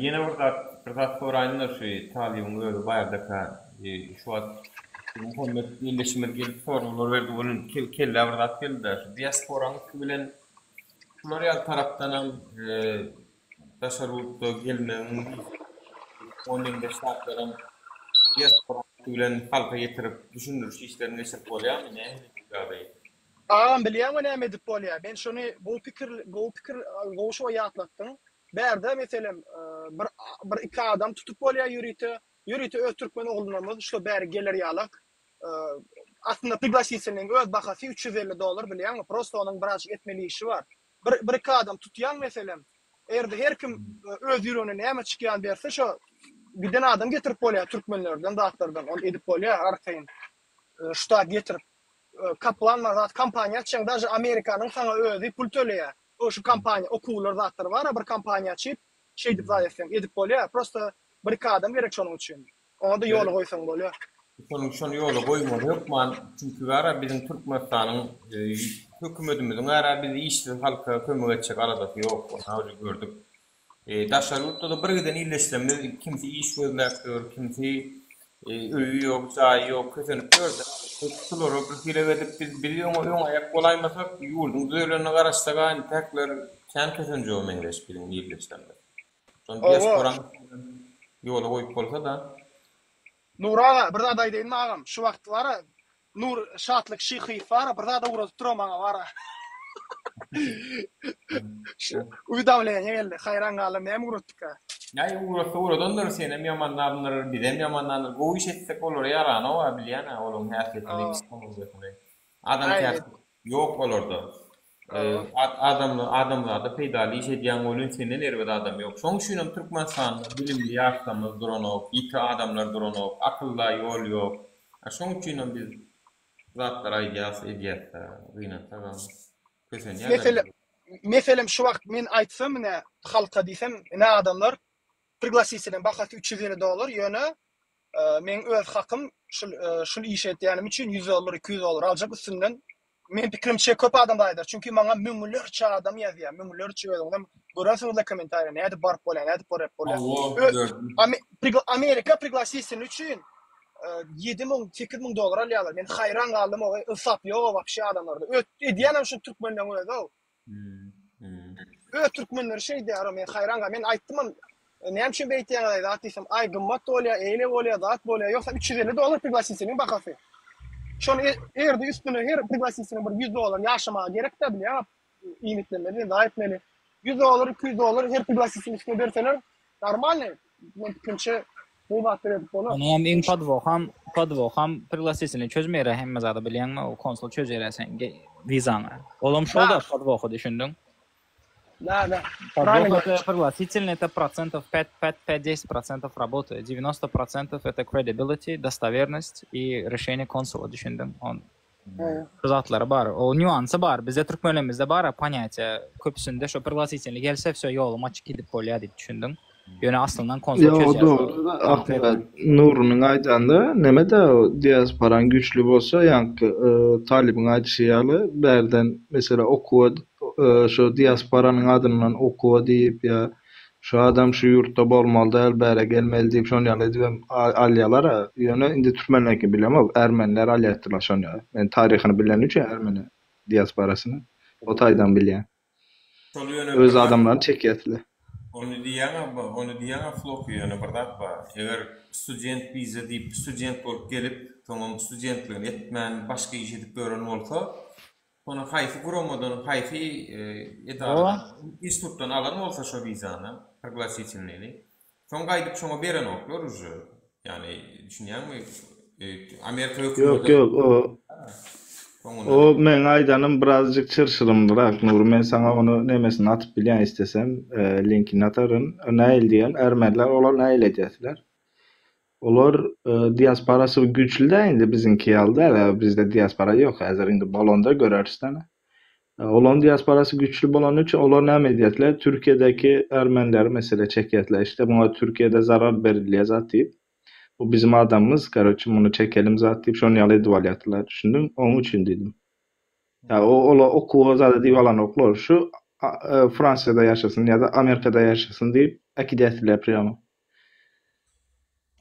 Ýene bir zat, bir zat soraýyn-da şu talybyň özi bärdeka şu wagt Muhammet ildeşimiz gelip soraglar berdi welin kellä bir zat geldi-de şu diasporaň üsti bilen şular ýaly tarapdanam daşary ýurtda gelmegiň oňa meňzeş zatlaram diasporaň üsti bilen halka ýetirip düşündiriş işlerini geçirip bolýarmy nähili bu ýagdaý? Agam bilýäňmi näme edip bolýar? Men şuny gowy pikir gowy pikir gowy şo ýatlatdyň. Bärde meselem bir bir iki adam tutup bolýar ýörite. Ýörite öz türkmen oglanlarymyz şo bäri geler ýalak. Aslynda priglasitelniň öz bahasy 350 dollar bilýäňmi? Prosta onuň birazjyk etmeli işi bar. Bir bir iki adam tutýaň meselem. Eger-de her kim öz ýüregine näme çykýan berse şo giden adam getirip bolýar türkmenlerden zatlardan ony edip bolýar arkaýyn ştat getirip Kaplan bar zat kompaniýa açýaň daže Amerikanyň saňa özi pul töleýär. O şu kompaniýa okuwlar zatlar bara bir kompaniýa açyp şeýdip zat etseň edip bolýar. Prosta bir iki adam gerek şonuň üçin. Oňa-da ýola goýsaň bolýar. Şonuň şony ýola goýmaly hökman çünki bara biziň Türkmenistanyň hökümedimiziň ara biz işsiz halka kömek etjek aladasy ýok ony gördük. Daşary ýurtda-da bir giden illeşdiremiz, kimsi iş gözläp ýör, kimsi öýi ýok, jaýy ýok, kösenip ýör-de. Şulara bir girek edip, biz biz öňe öňaýak bolaýmasak, ýurduň düzelenine garaşsak-a intäkler kän kösenjege meňzeş biziň illeşdiremiz. Şony diasporaň ýola goýup bolsa-da. Nury aga, bir zat aýdaýynmy agam, şu wagt bar-a, Nur Şatlyk Şyhyýew bar-a, bir zat ugradyp dur-a maňa bar-a. Şu uwidamleniýe geldi, haýran galdym, näme ugratdyka? Aý ugratsa ugradandyr, senem ýamanlandyr, bizem ýamanlandyr. Gowy iş etsek olara ýaranok-a, bilýän-ä olaryň häsiýetini, psihologiýasyny. Adamkärçilik Ýok olarda. Adam adamzada peýdaly iş edýäň welin senden erbet adam ýok. Şoň üçinem Türkmenistanda bilimli ýaşlarymyz duranok, ýiti adamlar duranok, akylla ýol ýok. Şoň üçinem biz bu zatlary aýdýas, edýäs-de, gynansagam kösenýäs. Meselem, meselem şu wagt men aýtsam ine halka diýsem, ine adamlar priglasitelniň bahasy 350 dollar, ýöne Meň öz hakym şul şul işi etýänim üçin 100 dollar 200 dollar aljak üstünden. Men pikirimçe köp adam aýdar. Çünki maňa müňlerçe adam ýazýar. Müňlerçe özüňizem görensiňizle kommentariýa nädip baryp bolýar, nädip baryp bolýar. Amerika priglasisini üçin 7000 8000 dollar alýarlar. Men haýran galdym o ynsap ýok wapşe adamlarda. Edýänem şu türkmenleň özi. Öz türkmenleri şeýdýär, men haýran gal. Men aýtdymam, näme üçin beýtýäňiz zat diýsem, aý gymmat bolýar, eýle bolýar, zat bolýar. Ýogsa 350 dollar priglasitelniň bahasy. Şony eger-de üstüne her priglasitelniň bir 100 dollar ýaşamaga gerek-dä bilýäňmi? Iýmitlenmeli, zat etmeli. 100 dollar, 200 dollar her priglasitelniň üstüne berseler, normalny. Men pikirimçe bu zatlar edip bolar. Onuňam iň podwoham, podwoham priglasitelni çözmeýär hemme zady bilýäňmi? O konsul çözýär seň wizaňy. Olam şol-da podwoha düşündiň. Da, da. Podвох это пригласительный, это процентов 5, 5, 5, 10 процентов работы. 90 процентов это credibility, достоверность и решение консула, düşündiň. On şu zatlary bar. O nýuansy bar. Bizde türkmenlerimizde bar ponýatiýe. Köpüsinde şo priglasitelny gelse wsё ýolum açyk gidip bolýar diýip düşündiň. Ýöne aslyndan konsul Ýok, o çözýär şo dogry-da, Ahmet. Nurynyň aýdanda, neme-dä o diasporaň güýçli bolsa, ýaňky Talybyň aýdyşy ýaly, bärden meselem okuwa şo diasporanyň adyndan okuwa diýip ýa şu adam şu ýurtda bolmaly däl, bäre gelmeli diýip şon ýaly edibem alýalar-a. Ýöne indi türkmenlerki bilemok, ermeniler alýardylar şon ýaly. Men taryhyny bileni üçin ermeni diasporasyny o taýdan bilýän. Şol ýöne Öz adamlaryny çekýärdiler. Ony diýýäňä, ony diýýäňä Floki ýöne bir zat bar. Eger student wiza diýip student bolup gelip, soňam studentligini etmän başga iş edip ýören bolsa, ony haýsy guramadan, haýsy edaradan, institutdan alan bolsa şo wizany, priglasitelnyny, Soň gaýdyp şoňa berenoklar uje. Ýagny düşünýäňmi? Amerika Ýok hökümeti ýok o o meň aýdanym birazjyk çyrşyrymlyrak Nury men saňa ony nemesini atyp bilýän istesem linkini ataryn. Nähili diýen ermeniler olar nähili edýärler. Olar diasporasy güýçli däl indi biziňki ýaly däl bizde diaspora ýok häzir indi bolanda göreris däne. Olaryň diasporasy güýçli bolany üçin olar näme edýärler Türkiýedäki ermenileri mesele çekýärler işte muňa Türkiýede zarar berilýär zat diýip bu bizim adamymyz karoçe muny çekelim zat diýip şony ýaly edip alýardylar düşündiň oň üçin diýdim. Ýa o olar okuwa zada diýip alanoklar şu Fransiýada ýaşasyn ýa-da Amerikada ýaşasyn diýip äkidýärdiler prýamo.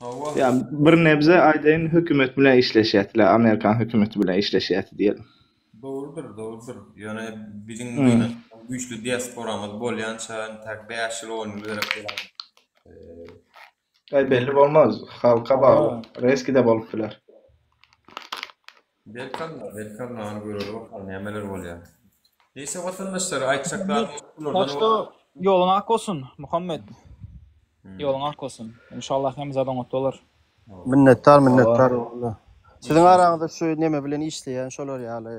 Hawa. Ýa bir nebze aýdaýyn hökümet bilen işleşýärdiler, Amerikan hökümeti bilen işleşýärdi diýelim. Dogrudyr, dogrudyr. Ýöne biziň gynansak güýçli diasporamyz bolýança entäk 5 ýyl 10 ýyl gerek bolar. Aý belli bolmaz, halka bagly. Reski-de bolup biler. Belki Allah, belki Allah ony göreli bakalym nämeler bolýar. Neyse watandaşlar aýtjak zadym bulardan. Tak şto ýoluň ak bolsun Muhammet. Ýoluň ak bolsun. Inşallah hemme zat oňat bolar. Minnetdar minnetdar walla. Siziň araňyzda şu neme bilen işleýän şolar ýaly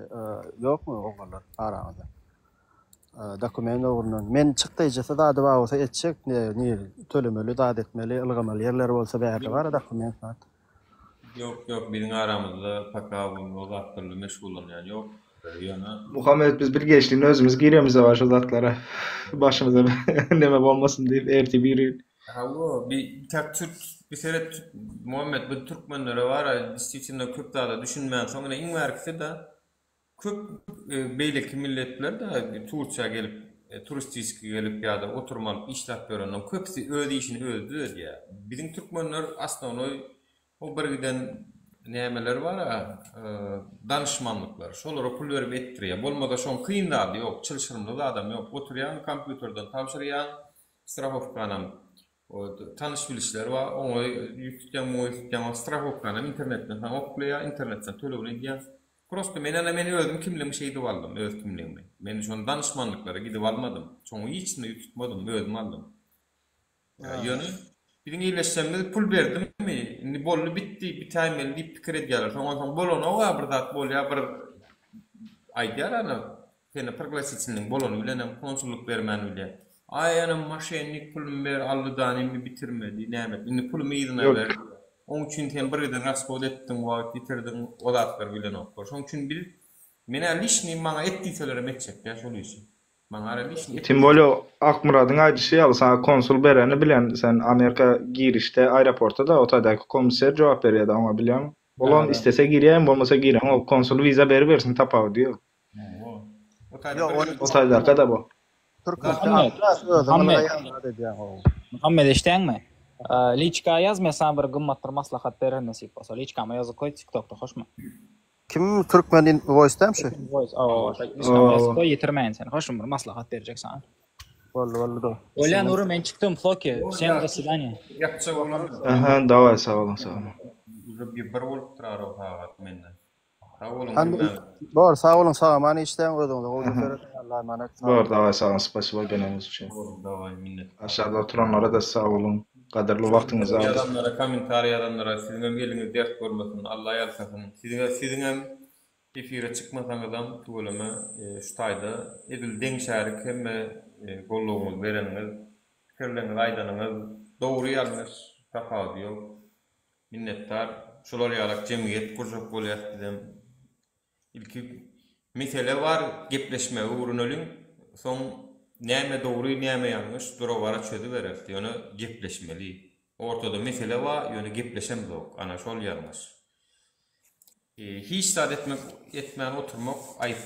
ýokmy oglanlar araňyzda? Dokument ugrundan. Men çykdaýjysy zady bar bolsa etjek, ne ne tölemeli zat etmeli, ylgamaly ýerleri bolsa bärde bar dokument zat. Ýok, ýok, biziň aramyzda paka o zatlar bilen meşgullanýan ýok. Ýöne. Muhammet biz bilgeşlin özümiz giremize bar şu zatlara. Başymyza neme bolmasyn diýip ertir biri. Hawa, bir tak türk bir seret Muhammet bu türkmenlere bar-a diswitino köp zada düşünmänsoň ine iň bärkisi-de Köp beýleki milletler-de Tursiýa gelip, turistiski gelip ýa-da oturum alyp işläp ýöreniň köpüsi öz işini özi düzedýär. Biziň türkmenler osnownoý o bir giden nämeler bar-a, danyşmanlyklar, şolara pul berip etdirýär. Bolmasa şoň kyn zady ýok, çylşyrymly zadam ýok. Oturýaň kompýuterden tabşyrýaň, strahowkanam tanyş-bilişler bar, oňa ýüz tutýaň, muňa ýüz tutýaň, ol strahowkanam internetden saňa oklaýar, internetden tölegini edýäň. Prosto men ana men özüm kimligimi şeýdip aldym, öz kimligimi. Men şony danyşmanlyklara gidip almadym. Şoňa hiç ýüz tutmadym, özüm aldym. Ýöne biziň illeşenimiz pul berdimmi, indi boldy bitdi, bitäýmeli diýip pikir edýärler. Soň onsoň bolanok-a bir zat bolýar, bir aýdýar ana Seni priglasitelniň bolany bilenem konsullyk bermän bilýär. Aý ene moşennik pulumy ber aldy da indi bitirmedi näme etdi indi pulumy yzyna ber diýýär. Oň üçin sen bir giden rashod etdiň wagt ýitirdiň o zatlary bilenoklar. Şoň üçin biz menä lişni maňa et diýselerem etjek däl şol işi. Maňa ara lişni et Tim bolýa Akmyradyň aýdyşy ýaly saňa konsul bereni bilen sen Amerika girişde aeroportda da o taýdaky komisser jogap berýärdi oňa bilýäňmi? Olam istese girýär bolmasa girenok konsul wiza beribersin tapawudy ýok. O taýdaka-da bu. Muhammet, Muhammet, Muhammet eşdäňmi? Liçka ýaz men saňa bir gymmat bir maslahat bererin nesip bolsa. Liçkama ýazyp goý TikTokda hoşmy? Kim Türkmen Voice dämi şu? Voice awa liçkama ýazyp goý ýetirmäýin seni hoşmy bir maslahat berjek saňa. Boldy boldy do. Bolýa Nury men çykdym Floki. Wsem do swidaniýa. Ýatjak bolan. Aha daway sag boluň sag boluň. Uje bir bolupdyr ara sagat mende. Sag boluň hemmäňiz. Bor sag boluň sag aman işläň özüňize gowja serediň Allaha emanet sag Bor daway sag boluň spasibo geleniňiz üçin. Bor daway minnet. Aşagda oturanlara-da sag boluň gadyrly wagtyňyzy aldyk. Ýazanlara kommentariý ýazanlara siziňem eliňiz dert görmesin Alla ýalkasyn siziňe siziňem efire çykmasaňyzam tüweleme şu taýda edil deň şärik hemme goldawyňyzy bereniňiz pikirleriňizi aýdanyňyz dogry ýalňyş tapawudy ýok Minnetdar. Şular ýalak jemgyýet gurjak bolýas bizem. Ilki mesele bar gepleşmegi öwreneliň soň näme dogry näme ýalňyş dura-bara çözübereris ýöne gepleşmeli. Ortada mesele bar ýöne gepleşemzok ana şol ýalňyş. Hiç zat etmek etmän oturmak aýyp.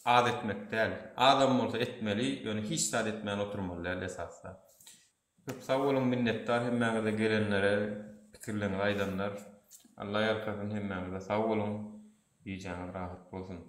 Az etmek däl. Azam bolsa etmeli ýöne hiç zat etmän oturmaly däl esasda. Köp sag boluň minnetdar hemmäňize gelenlere pikirleriňizi aýdanlar Alla ýalkasyn hemmäňize sag boluň gijäňiz rahat bolsun.